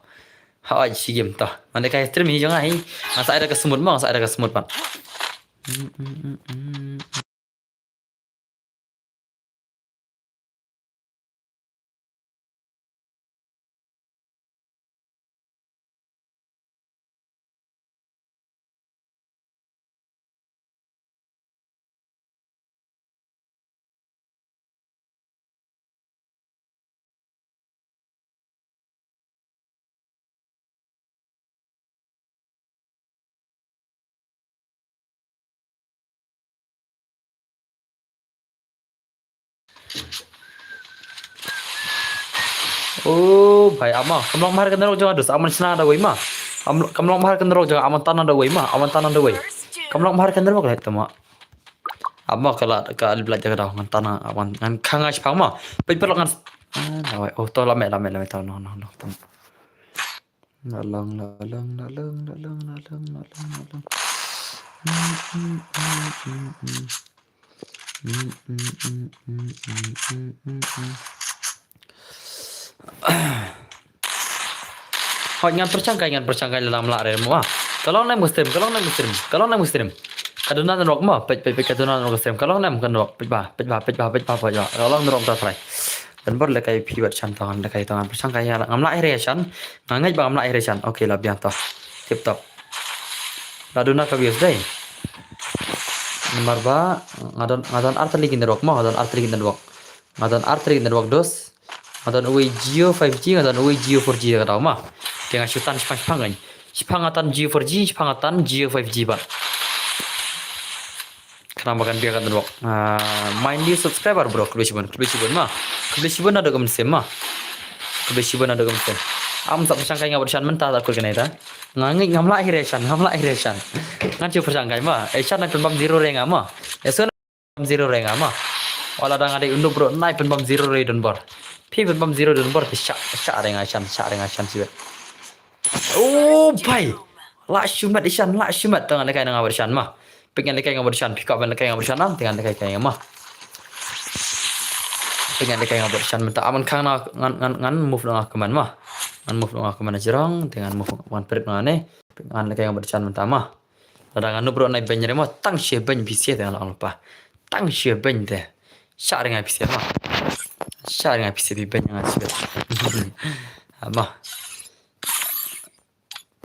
Ha oi shigem to. Ngan le kai stream hi jong nga hi. Nga sa ai da ka smooth ma, nga sa ai da ka smooth pat. Oh, bhai, ama. Kam long mahar ka nrok jong nga dus. Aman shna da wei ma. Am, kam long mahar ka nrok jong nga. Aman tana da wei ma. Aman tana da wei. Kam long mahar ka nrok lah tama. Ama kala ka aliblat jaga daw ngan tana aman ngan khang ngai shipang ma. Peit paralok ngan. Ah, da wei. Oh, to lame lame lame to no no no. To. Lalang lalang lalang lalang lalang lalang lalang. Hoi ngan pyrshang kai ngan pyrshang kai lalang mlak re mo. Ka long nem ka stream, ka long nem ka stream, ka long nem ka stream. Ka duna nrok mo, peit peit peit ka duna nrok ka stream. Ka long nem ka nrok, peit ba, peit ba, peit ba, peit ba, peit ba. Ka long nrok ta trai. Don bor le kai phi wat shan tong, le kai tong pyrshang kai ngam lah ire shan. Nga ngeit ba ngam lah ire shan. Okay la biang to. Tip top. La duna ka views dei. Namar ba nga don nga don artylli ki nrok mo, nga don artylli ki nrok. Nga don artylli ki nrok dos. Nga don uwei Jio five G, nga don uwei Jio four G ka daw ma. Te nga shu tan shipang shipang kan. Shipang nga tan Jio four G, shipang nga tan Jio five G ba. Khnang ba kan biang ka network. Ah, my new subscriber bro, khublei shibun, khublei shibun ma. Khublei shibun naduh ka mynsiem ma. Khublei shibun naduh ka mynsiem. Am sa pyrshang kai nga bad shan mynta ta kut kane ta. Nga ngeit ngam lah hi re shan, ngam lah hi re shan. Ngan shu pyrshang kai ma. Eh shan nang pynbam zero re nga ma. Eh so nang pynbam zero re nga ma. Wala dang ada undup bro, nai pynbam zero re don bor. Phi pynbam zero don bor, phi shah, shah re nga shan, shah re nga shan siwet. Oh, bai. Lah shimet ishan, lah shimet. Tengah lekai nga bad ishan ma. Pik ngan lekai nga bad ishan, pik ban lekai nga bad ishan am, tengah lekai kai nga ma. Pik ngan lekai nga bad ishan mynta aman khang na ngan ngan ngan move nga keman ma. Ngan move nga keman jirong, tengah move wan perit nga ne. Pik ngan lekai nga bad ishan mynta ma. Lada ngan nubro nai ben re ma, tang shi ben bisi tengah lang lepa. Tang shi ben te. Shah ringa bisi ma. Shah ringa bisi bi ben nga shi. Ma.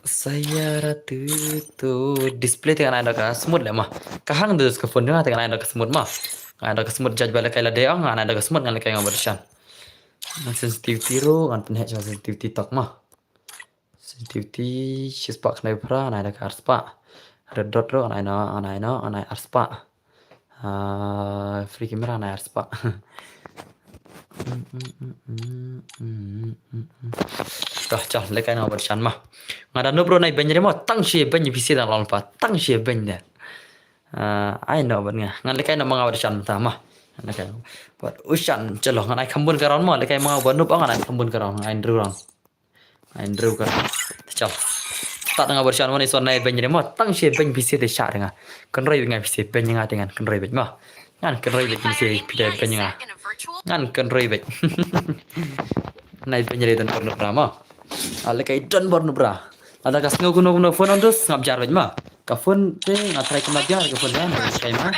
Sayara tu tu display te ngan ai da ka smooth le ma. Ka hang dus ka phone nga te ngan ai da ka smooth ma. Ngan ai da ka smooth judge ba le kai la de ang ngan ai da ka smooth ngan le kai nga bad shan. Ngan sensitivity ro ngan pynheh sensitivity tok ma. Sensitivity shispah khnai phra ngan ai da ka arspah. Red dot ro ngan ai no ngan ai no ngan ai arspah. Ah, free camera na arspah. Toh, chal, lekai nga bad shan ma. Nga da nubro nai ben re ma, tang shi ben bisi da lon pa, tang shi ben de. Ah, ai no bad nga. Ngan lekai no ma nga bad shan ta ma. Ngan lekai. Bad ushan, chalo, ngan ai khambun ka round ma, lekai ma nga bad nup ngan ai khambun ka round, ngan ai dru round. Andrew ka. Chal. Tat nga bad shan wan ison nai ben re ma. Tang shi ben bisi te shah nga. Kynroi nga bisi ben nga te ngan kynroi ben ma. Ngan kynroi ben bisi pide ben nga. Ngan kynroi ben. Nai ben re don bor nubra ma. Ale kai don bor nubra. Ada ka sngew kuno kuno phone on dus ngap jar ben ma. Ka phone te nga try kumba biang ka phone te nga try ma.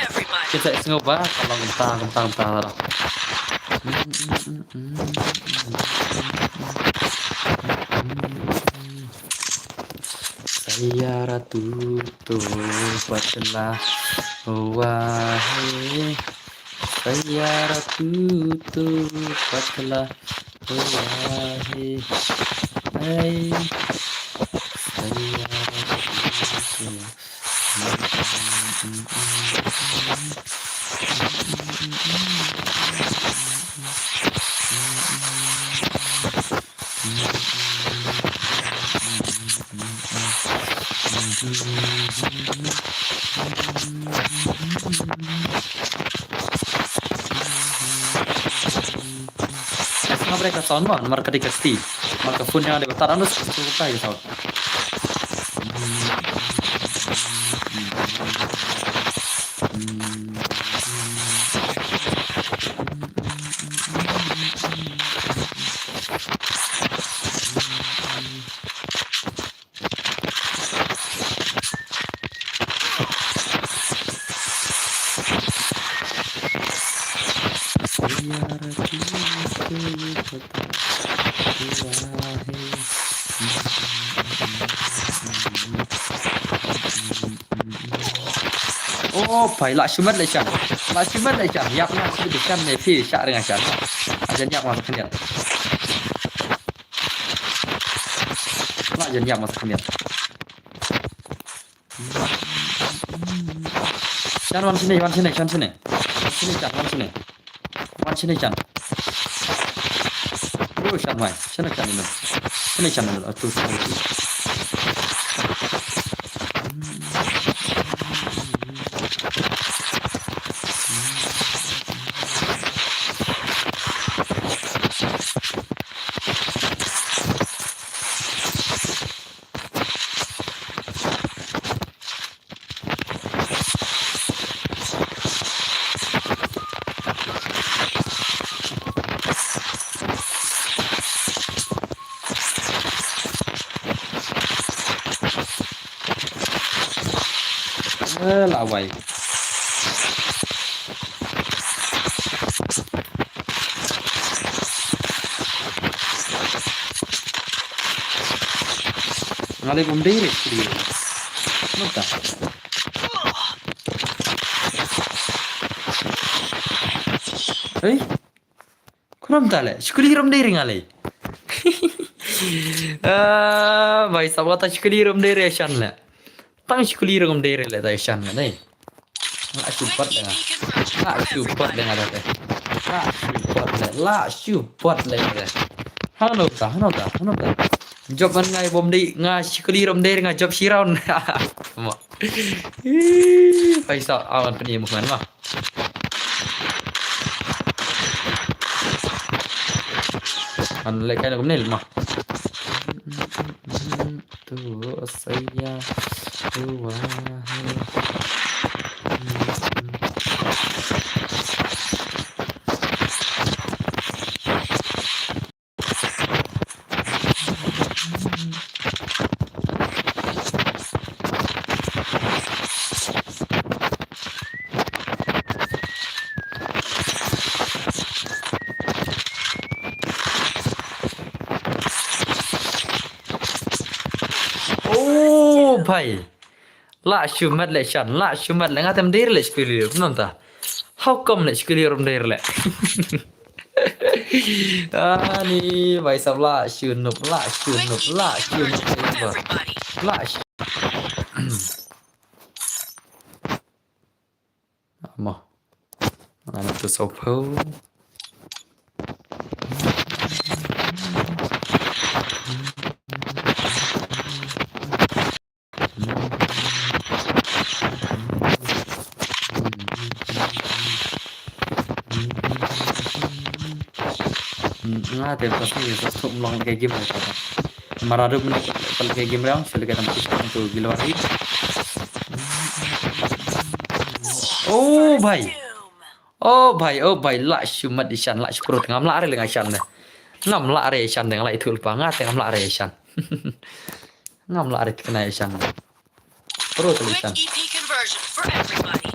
Kita sngew ba ka long kumta kumta kumta lah. Sayara tu tu patla wahe. Sayara tu tu patla wahe. Hai. Sayara tu tu. Ka sound ba namar ka dei ka sti. Namar ka phone ïa nga dei ba tad, anu ka sound. Oh, pai lah shumat lah shan. Lah shumat lah shan. Yak lah shumat lah shan ne phi sha ring shan. Ajan yak masa kenyat. Lah ajan yak masa kenyat. Shan wan sini, wan sini, shan sini. Wan sini, shan, wan sini. Wan shane shan. Oh, shan wai. Shane shan ino. Shane shan ino. Atu. Eh, la wai. Nga leh bom dei re, shkeli. Nota. Hei. Kumno mynta leh? Shkeli rum dei re nga leh. Ah, bhai sahab, kata shkeli rum dei re shan leh. Tang shkeli rum dei re leh ta shan leh dei. Nga shu pat leh nga. Nga shu pat leh nga leh. Nga shu pat leh. Nga shu pat leh nga leh. Hano ta, hano ta, hano ta. Job man ngai bom dei, nga shkeli rum dei re nga job shi round. Mo. Ih, paisa awan pynïaid mo man ma. An leh kai na kumne ma. Tu saya tu wah. Oh, bhai. Lah shu met leh shan, lah shu met leh nga tem der leh shkeli nonta. How come leh shkeli rum der leh? Ani, bhai sahab lah shu nup, lah shu nup, lah shu nup. Lah shu. Mo. Nga na tu sopho. Nga te pas ni sa thum long ke game re ta. Mara rup ni pal ke game re ong, sel ke tam tu gilwari. Oh bhai. Oh bhai, oh bhai, lah shu mat i shan, lah shu krut, ngam lah re leng i shan de. Ngam lah re i shan de, nga lah i thul pa, nga te ngam lah re i shan. Ngam lah re kena i shan de. Pro tu i shan. Quick E P conversion for everybody.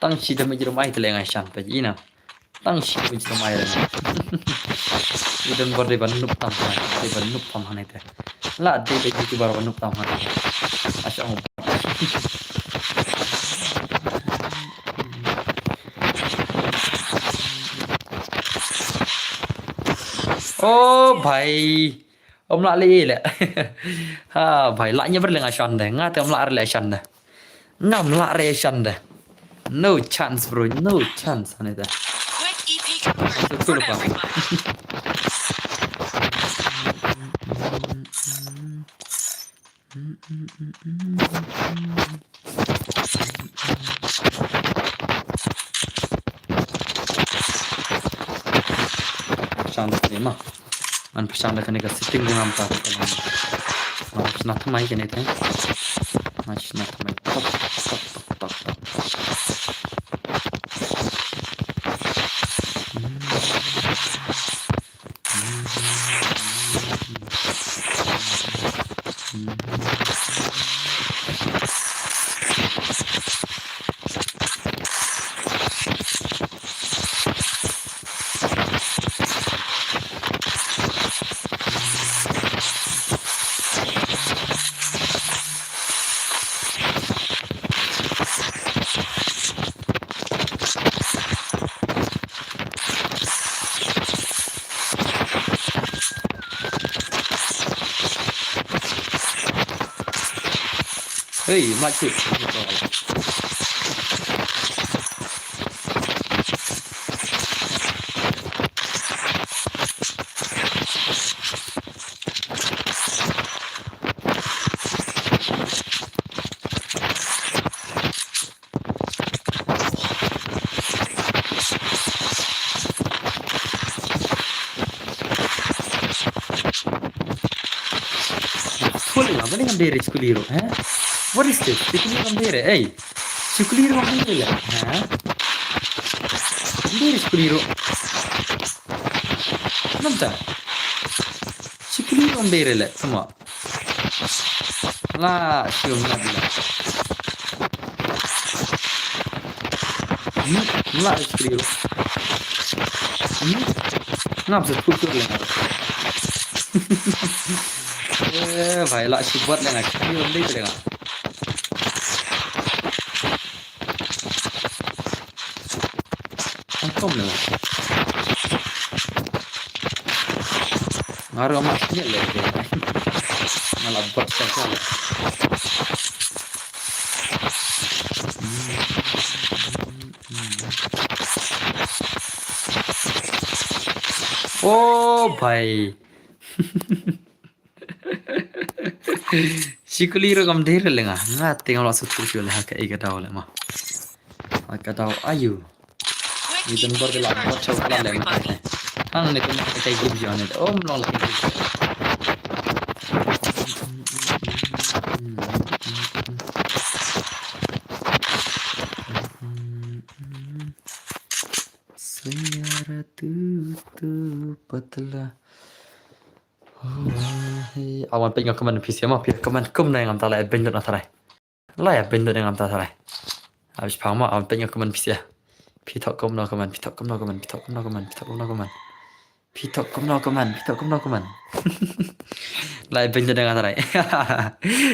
Tang shi da ma jrong ai te leng i shan pa ji na. Tang shi da ma jrong ai leng. I don bor de ban nup tam ha, de ban nup tam ha ne te. La de de YouTuber ban nup tam ha ne te. Asha ong. Oh bhai. Om lah leh leh. Ha bhai, lah nyep re leng i shan de. Nga te om lah re leh i shan de. Ngam lah re i shan de. No chance bro, no chance ani de. Quick E P conversion for everybody. Pyrshang da kane ma. Ngan pyrshang da kane ka setting jong nga mynta. Ngan shna thymmai kane te. Ngan shna thymmai. Tok, tok, tok, tok, tok. Hey, mlak tu. Pulling up, ngam dei re shikuli ruh, eh? What is this? Shikuli ruh ngam dei re, eh? Shikuli ruh ngam dei re, eh? Ngam dei re shikuli ruh. Namta? Shikuli ruh ngam dei re le, semua. La, siom na bila. Hmm, la, shikuli ruh. Hmm, ngam sa thut thut le. Eh, bhai, la, shibot le nga, shikuli ruh ngam dei re le nga. Ang kom na. Nga ruh nga sngewthuh leh de. Nga la bot sa sa. Oh, bhai. Shikuli ruh ngam dei re le nga. Nga te ngam lah sngewthuh shuh le ha kaei ka daw le ma. Ha ka daw ayu. Ni don bor de la bor chau kala le ma. Hang ne kum ka kai group jo ne. Om long le kai group. Sayara tu tu patla. Oh, hey. Awan peit nga comment phi sia ma, phi comment kumno ngam ta la beiñ lut na tharai. La ïa beiñ lut ngam ta tharai. Awan peit nga comment phi sia. Phi thok kumno comment, phi thok kumno comment, phi thok kumno comment, phi thok kumno comment. Phi thok kumno comment, phi thok kumno comment. La ïa beiñ lut ngam ta tharai.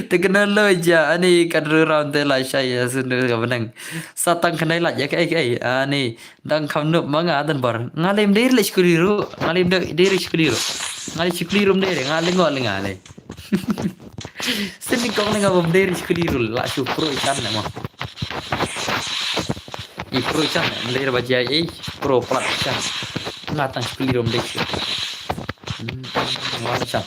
Te kena lo ja ani kan ru raun te la shai ya sun ka benang. Sa tang kena la ja kai kai. Ani Dang kham nup ma nga don bor. Nga lem dei re shikuli ruh. Nga lem dei re shikuli ruh. Nga lem shikuli ruh dei re. Nga lem ngol nga lem. Sini kong nga bom dei re shikuli ruh. La shu pro ikan na mo. I pro ikan na. Dei re ba jia i pro plat ikan. Nga tang shikuli ruh dei. Hmm, nga ikan.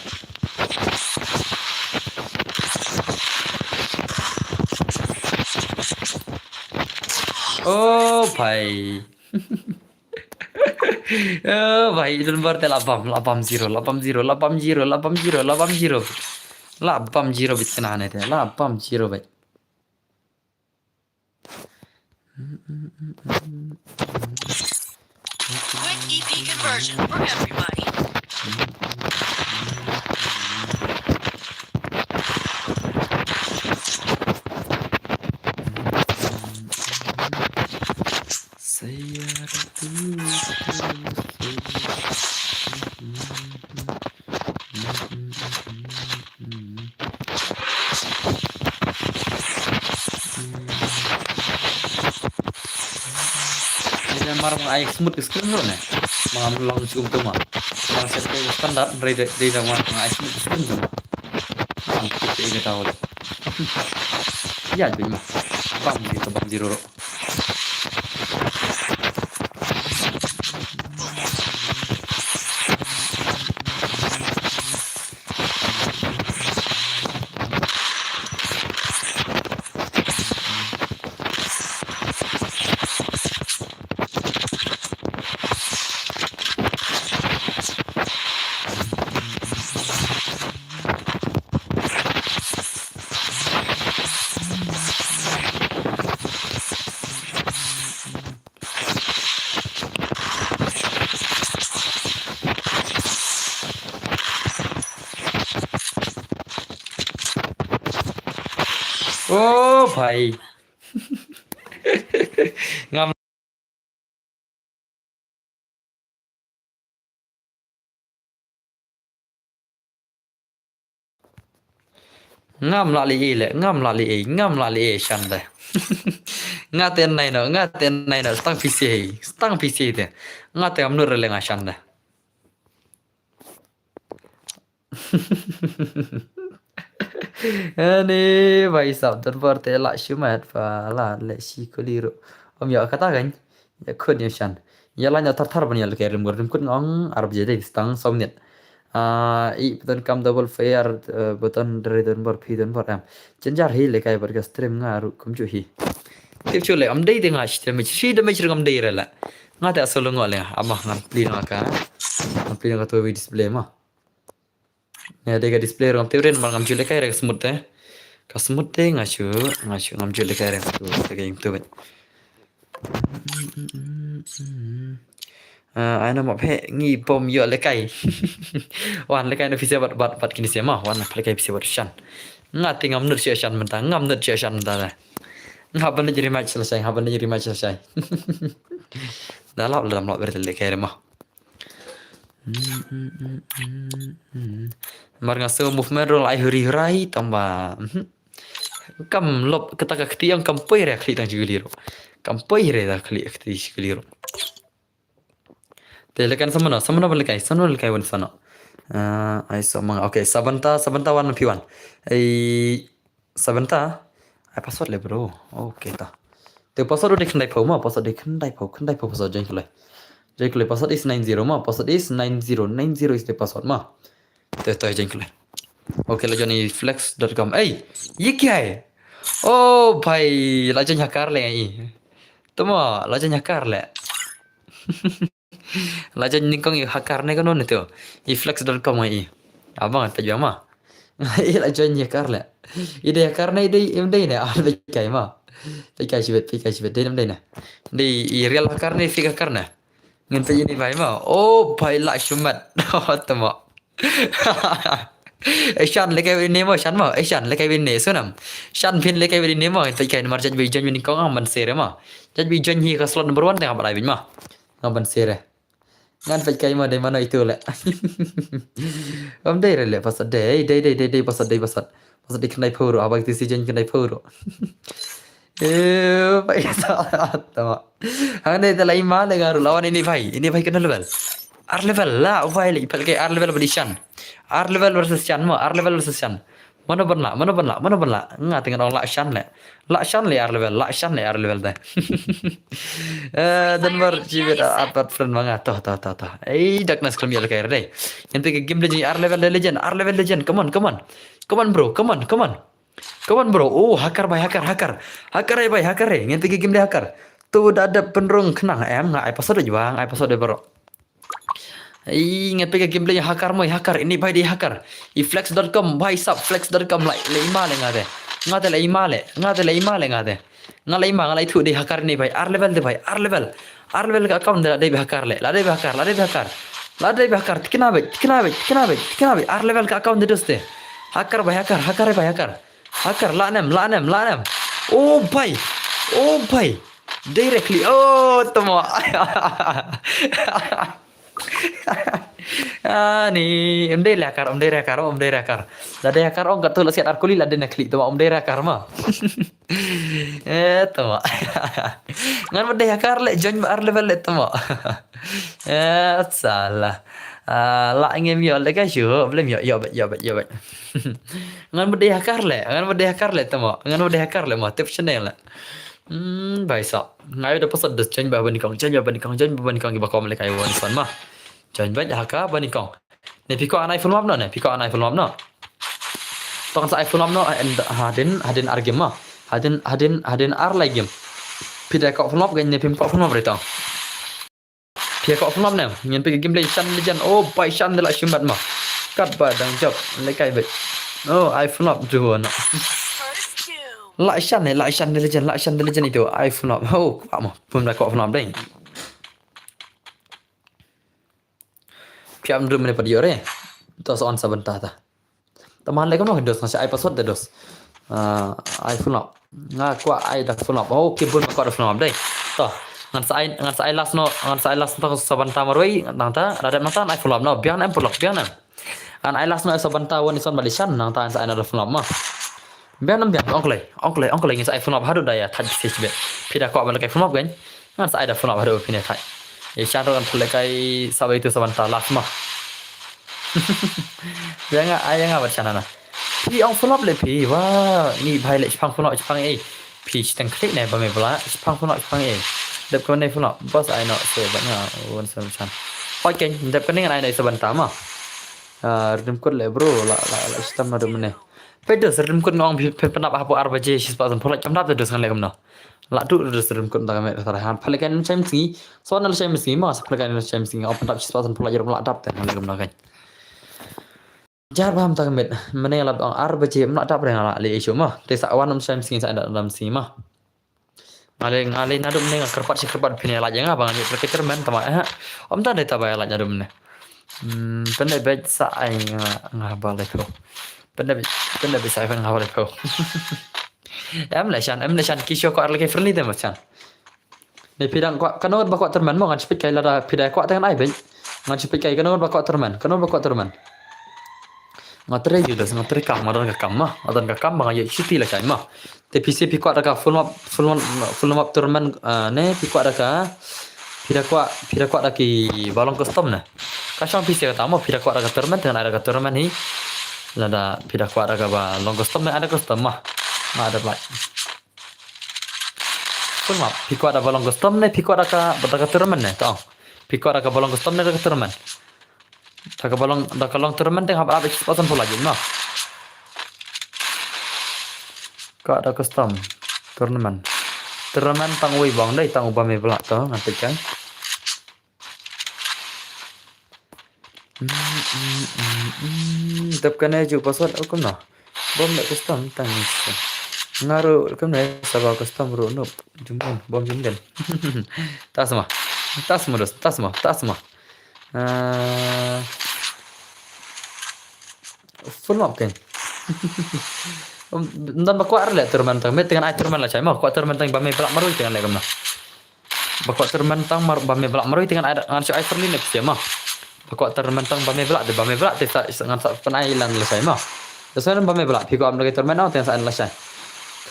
Oh, bhai. Oh, bhai, idun bar te la bam, la bam zero, la bam zero, la bam zero, la bam zero, la bam zero. La bam zero bit kena ne te, la bam zero bit. Quick E P conversion for everybody. Saya ratu. Ida mar ma ai smooth screen ruh ne. Ma ngam long sum tu ma. Mar set ke standard re de de mar ma ai smooth screen tu ma. Ngam kit ke ida tahu. Ya jui ma. Bam di tu bam di ruh. Oh, bhai. Ngam Ngam lah lei ei le, ngam lah lei ei, ngam lah lei ei shan de. Nga te nai no, nga te nai no, stang phi se hei, stang phi se te. Nga te ngam nud re le nga shan de. Ani, bhai sahab, don bor te lah shimet, ba lah leh shi kuli ruh. Ym ïoh kata kan. Ïa khun ïa shan. Ïa la ïa thar thar ban ïa lehkai rim rim kut ngong ar baje dei stang saw minit. Ah, i button kam double fire, eh, button dere don bor phi don bor em. Jynjar hi lehkai bad ka stream nga ruh kumjuh hi. Tip shu leh ym dei dei nga shi damage, shi damage ruh ngam dei re la. Nga te asal ngol le. Ama ngan pli nga ka. Ngan pli nga ka tu display ma. Ne dei ka display ruh ngam tip re namar ngam ju lehkai re ka smooth te. Ka smooth te nga shu, nga shu ngam ju lehkai re ka tu, ka game tu. Ah, ai na map he ngi bom ïoh lehkai. Wan lehkai na phi sha bad bad bad kine sha ma. Wan lehkai phi sha bad shan. Nga te ngam nud sha shan mynta, ngam nud sha shan mynta. Nga ban leh rematch lashai, nga ban leh rematch lashai. Da lap la dam lap ber lehkai re ma. Mar nga shu movement ruh la ai huri hurai tang ba. Mhm. Kam lop kata ka kti ïa nga kam poi re khlieh tang jingli ruh. Kam poi re da khlieh kti jingli ruh. Te lehkai samano, samano ba lehkai, samano lehkai wan sano. Ah, ai so manga. Okay, sabanta, sabanta wan phi wan. Ai sabanta. Ai password le bro. Okay ta. Te password dei khyndai phew ma, password dei khyndai phew, khyndai phew password jeng khlai. Jeng khlai password is nine zero ma, password is nine zero, nine zero is the password ma. Te te jeng khlai. Okay, la join i flex dot com. Ei, ye kya hai? Oh bhai, la join hacker le i. Tuma, la join hacker le. La join nyngkong i hacker ne kano ne to. I flex dot com i. Abang ta jua ma. I la join i hacker le. I dei hacker ne i dei im dei ne. Ah, peit kai ma. Peit kai shibit, peit kai shibit dei im dei ne. Dei i real hacker ne fake hacker ne. Ngan peit ini bhai ma. Oh bhai la shumat. Tama. Ei shan lehkai ne ma shan ma. Ei shan lehkai ne sunam. Shan phin lehkai ne ma. Peit kai namar judge bi join nyngkong ang ban sere ma. Judge bi join hi ka slot number one te ngam pat ai beit ma. Ngam ban sere. Ngan peit kai ma dei mano itu le. Ym dei re le password dei, dei, dei, dei, dei password dei password. Password dei khyndai phew ruh, haba kti si join khyndai phew ruh. Eh, peit sa tama. Hangne te la ima le nga ruh lawan ini bhai, ini bhai kano level. Ar level la, bhai le peit kai ar level bad i shan. Ar level versus shan ma, ar level versus shan. Mano ban lah, mano ban lah, mano ban lah. Nga te ngan ong lah shan le. Lah shan le ar level, lah shan le ar level te. Eh, dan bar jibit at pat friend ma nga. Toh, toh, toh, toh. Ei, darkness khlem ïa lehkai re dei. Ngan peit ka game dei ar level dei legend, ar level legend. Come on, come on. Come on bro, come on, come on. Come on bro. Oh, hacker bhai, hacker, hacker. Hacker ai bhai, hacker ai. Ngan peit ka game dei hacker. Tu da dep pynrung khnang em nga ai password dei bang, ai password dei bro. Ei, ngan peit ka game dei hacker mo, hacker. Ini bhai dei hacker. I flex dot com, bhai sahab flex dot com la, la ima le nga te. Nga te la ima le, nga te la ima le nga te. Nga la ima, nga la ithuh dei hacker ini bhai. Ar level dei bhai, ar level. Ar level ka account dei la dei bhai hacker le. La dei bhai hacker, la dei bhai hacker. La dei bhai hacker, tikna bhai, tikna bhai, tikna bhai, tikna bhai. Ar level ka account dei doste. Hacker bhai, hacker, hacker bhai, hacker. Hacker, la nem, la nem, la nem. Oh bhai. Oh bhai. Directly. Oh, tama. Ani, ym dei le hacker, ym dei le hacker, ym dei le hacker. Da dei hacker ong katto la siat ar kuli la dei na khlieh tama, ym dei le hacker ma. Eh, tama. Ngan ba dei hacker le join ba ar level le tama. Eh, salah. Ah, la ngim ïoh le ka shu, blem ïoh, ïoh beit, ïoh beit, ïoh beit. Ngan ba dei hacker le, ngan ba dei hacker le tama, ngan ba dei hacker le ma, tip channel le. Hmm, bhai sahab. Nga ïoh da password da join ba banyngkong, join ba banyngkong, join ba banyngkong, ba kom lehkai wan san ma. Join ba ha ka banyngkong. Ne phi kwah an ai full map no, ne phi kwah an ai full map no. Tang sa ai full map no, en hadien, hadien ar game ma. Hadien, hadien, hadien ar lai game. Phi da kwah full map, ne phim kwah full map re tang. Phi kwah full map ne, ngin peit ka game dei shan legend. Oh, bhai shan dei la shim bad ma. Kat ba dang jop, lehkai beit. Oh, ai full map tu na. La shan ne, la shan dei legend, la shan dei legend itu, ai full map. Oh, kwah ma, pun da kwah full map dei. Phi am dum ne pat ïoh re. To sa on sa bynta ta. Tama leh kumno dos, nga sa ai password da dos. Ah, ai full map. Nga kwah ai da full map. Oh, ki bun kwah da full map dei. To, ngan sa ai, ngan sa ai last no, ngan sa ai last no sa bynta marwei, nangta, da dep nangta ai full map no, biang em pulok, biang em. Ngan ai last no sa bynta wan ison bali shan, nangta ngan sa ai na da full map ma. Biang em biang, ong klei, ong klei, ong klei ngan sa ai full map haduh da ïa thait stage be. Phi da kwah ba lehkai full map kan. Ngan sa ai da full map haduh phi ne thait. Ïa shan ruh ngan lehkai sa ba itu sa bynta last ma. Ïa nga, ai ïa nga bad shan na. Phi ong full up le phi. Wa, ni bhai le shipang full up shipang eh. Phi shiteng klik ne ba me bla shipang full up shipang eh. Dep ko ne full up. Boss ai no se ba nga wan se chan. Hoi ken dep ko ne ngan ai no se ban ta ma. Ah, redeem code le bro la la la shitam na dum ne. Pe dos redeem code ngong phi phi penap hapo ar baje shi spot full up cham dap dos ngan le kumno. La tu dos redeem code ta me ta han. Phale kan cham sngi. So na cham sngi ma phale kan cham sngi. Open up shi spot full up yer la dap te ngan le kumno kan. Jar bam ta ka met mene la bang ar baje mla dap reng la le isu ma. Te sa wan um sam sing sa da dam sing ma. Ngale ngale nadum ne nga kerpat si kerpat pine la janga bang ni perketer men tama eh. Om ta de ta ba la nadum ne. Hmm, pende bej sa ai nga nga ba le ko. Pende bej pende bej sa ai nga ba le ko. Em le shan em le shan kisho ko ar le ke friendly te ma shan. Ne phi dang kwah kano ba kwah termen mo ngan shu peit kai lada phi dang kwah te ngan ai beit. Ngan shu peit kai kano ba kwah termen, kano ba kwah termen. Nga tre ju das nga tre kam ma don ka kam ma, ma don ka kam ba nga ïa shuti la kai ma. Te phi se phi kwah da ka full map full map full map termen ne phi kwah da ka phi da kwah phi da kwah da ki ba long custom ne. Ka shong phi se ka ta mo phi da kwah da ka termen te ngan ai da ka termen hi. Lada phi da kwah da ka ba long custom ne ai da custom ma. Nga da blai. Full map. Phi kwah da ba long custom ne phi kwah da ka da ka tournament ne. Tong. Phi kwah da ka ba long custom ne da ka tournament. Da ka ba long da ka long tournament te hap hap expansion pula jin ma. Kwah da custom tournament. Tournament tang wei bang dei tang uba me bla to ngan peit kai. Tep kane ju password o kumno. Bom le custom tang ni. Nga ru kumne saba custom ru nup. Jumden bom jumden. Tasma. Tasma dos tasma tasma. Ah, full map ken. Ndan ba kwah le tournament tang me tengan ai tournament la chai ma kwah tournament tang ba me bla maru tengan le kumno. Ba kwah termen tang mar ba me bla marui tengan ai ngan shu ai terlin ne pisa ma. Ba kwah termen tang ba me bla te ba me bla te sa ngan sa pen ai lan la sai ma. Te sa ba me bla phi ko am lagi termen au tengan sa an la sai.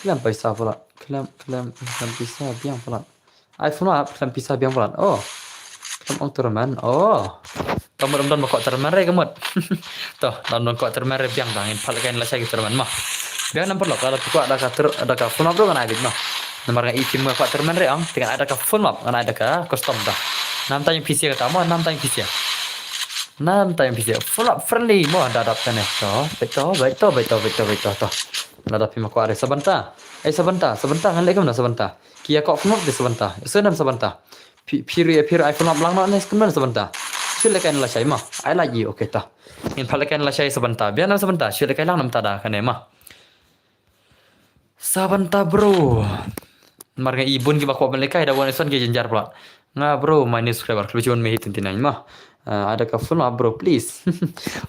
Khlem paisa pula. Khlem khlem khlem pisa biang pula. Ai phone ap khlem pisa biang pula. Oh. Khlem ong termen. Oh. Kamut um don ba kwah termen re kamut. To, don don kwah termen re biang tang in phal kain la sai termen ma. Biang nam perlu kalau kwah da ka ter da ka phone ap ro kan ai bit ma. Namar nga i team nga kwah termen re ang, tengan ai da ka full map, ngan ai da ka custom da. Nam tang pisia kata mo, nam tang pisia. Nam tang pisia. Full map friendly mo da dap tane. To, beto, beto, beto, beto, beto, to. Lada pima kwah re sabanta. Eh sabanta, sabanta ngan le kumno sabanta. Kia kwah full map de sabanta. Senam sabanta. Phi phi ri phi ri ai full map lang no ne kumno sabanta. Sile kain la sai ma. Ai la ji okay ta. In phale kain la sai sabanta. Biang nam sabanta. Sile kain lang nam ta da kane ma. Sabanta bro. Mar nga i bun ki ba kwah ban lekai da wan son ki jynjar pula. Nga bro my new subscriber klu chun me hit twenty nine ma. Ah, ada ka phone ma bro please.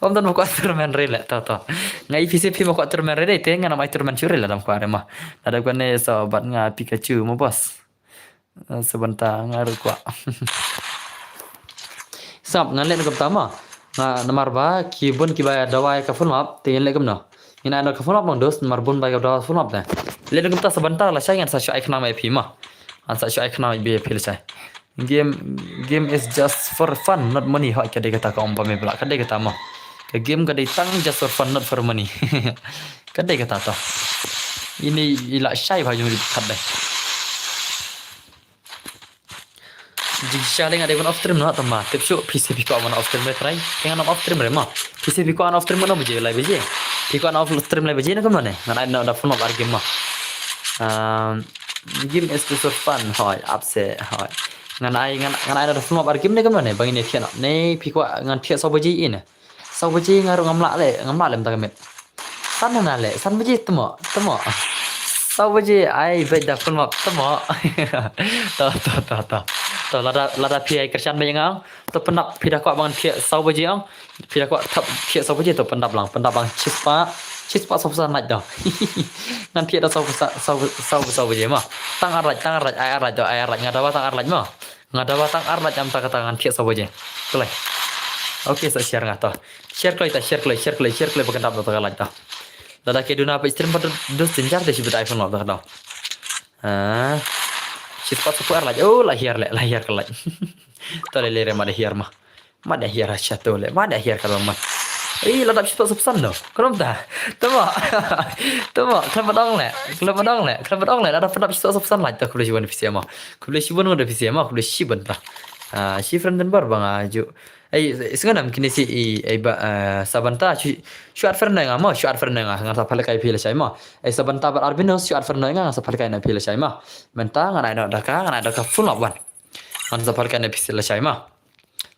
Om dan ma kwah termen re le to to. Nga i pisi phi ma kwah termen re de te nga na mai termen churi le dam kwah re ma. Ada kwah ne so bat nga Pikachu mo boss. Ah, sabanta nga ru kwah. Sap ngan le na kumta ma. Nga namar ba ki bun ki ba dawai ka phone map te ngan le kumno. Ngin ai na ka phone map mang dos namar bun ba ka dawai phone map te. Le na kumta sabanta la sai ngan sa shu ai khnang mai phi ma. Ngan sa shu ai khnang mai phi la sai. Game game is just for fun not money hoi ka dei kata ka ong ba me bla ka dei kata ma. Ka game ka dei tang just for fun not for money. Ka dei kata to. Ini ila sai ba jong ri khat dei. Jingsha le nga dei ban off stream no tama tip shu pisi piko man off stream re trai. Tengan off stream re ma. Pisi piko an off stream no buje lai buje. Piko an off stream lai buje na kamane. Ngan ai no da phone ar game ma. Um, game is just for fun hoi apse hoi. Ngan ai ngan ngan ai no da phone ar game ne kamane bangin ne khian ne piko ngan khian so buje ine. Saw baje nga ruh ngam lah leh, ngam lah leh mynta ka miet. San na leh, san baje temo, temo. Saw baje ai beit da phone map temo. To to to to. To lada lada phi ai kyrshan beit nga. To pyndap phi da kwah ban thiah saw baje ong. Phi da kwah thap thiah saw baje to pyndap lang, pyndap lang shispah. Shispah saw phew san lait to. Ngan thiah da saw phew san saw saw saw baje mo. Tang ar lait, tang ar lait, ai ar lait to, ai ar lait nga dawa tang ar lait mo. Nga dawa tang ar lait am ta kata ngan thiah saw baje. Kloi. Okay sa share nga to. Share kloi ta share kloi share kloi share kloi ba kan dap ta ka lait ta. Lada ke duna pa stream pa dus jinjar de shi bit iPhone lo ta ka dau. Ah. Shi pat sa ar lait. Oh la hiar le la hiar ka lait. To le le re ma de hiar ma. Ma de hiar ha sha to le ma de hiar ka lo ma. Ei, la dap shi spot sapsan no. Khlem ta. Tama. Tama, khlem pat ong le. Khlem pat ong le. Khlem pat ong le. La dap, la dap shi spot sapsan la. Khublei shibun phi sha ma. Khublei shibun da phi sha ma. Khublei shibun ta. Ah, shi friend Denver ba nga ju. Ei, sngew nam kine shi i, ei ba, eh, sa bynta, shu, shu add friend nga ma, shu add friend nga, ngan sa pynlehkai phi lashai ma. Ei, sa bynta bad Arvinus, shu add friend nga, ngan sa pynlehkai na phi lashai ma. Mynta, ngan ai noh da ka, ngan ai da ka full up wan. Ngan sa pynlehkai na phi lashai ma.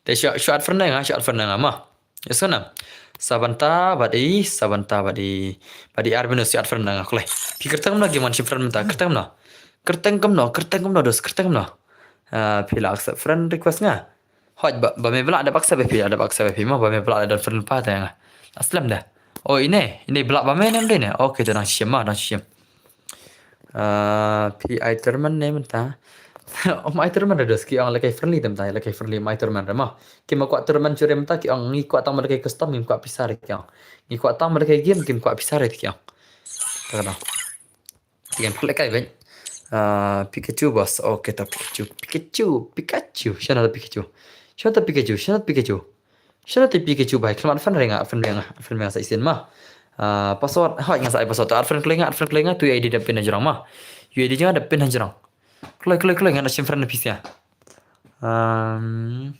Te shu, shu add friend nga, shu add friend nga ma. Sngew nam. Sa bynta bad i, sa bynta bad i, bad i Arvinus, shu add friend nga, kloi. Phi kyrteng kumno, ki mon shim friend mynta, kyrteng kumno. Kyrteng kumno, kyrteng kumno, dos, kyrteng kumno. Ah, phi la accept friend request nga. Hooid, ba, ba me Blak da accept phi, da accept phi ma, ba me Blak da don friend pa te nga. Aslem da. Oh, ine, ine Blak ba me nam de ne. Okay, to nang shim ma, nang shim. Ah, phi ai terman ne mynta. Om ai terman da dos ki ong lehkai friendly te mynta, lehkai friendly om ai terman da ma. Ki ma kwah terman chure mynta ki ong ngi kwah tang ma lehkai custom ngi kwah pisa re ki ong. Ngi kwah tang ma lehkai game ki kwah pisa re ki ong. Ta ka dang. Tigan phalek kai ben. Ah, Pikachu boss. Okay, ta Pikachu. Pikachu, Pikachu. Shana ta Pikachu. Shana ta Pikachu. Shana ta Pikachu. Shana ta Pikachu bai. Khlem add friend re nga, add friend re nga, add friend re nga sa isin ma. Ah, password. Hooid ngan sa ai password. Add friend kloi nga, add friend kloi nga. Tu U I D da pin hajrong ma. U I D jong nga da pin hajrong. Kloi, kloi, kloi ngan da shim friend pisa. Um,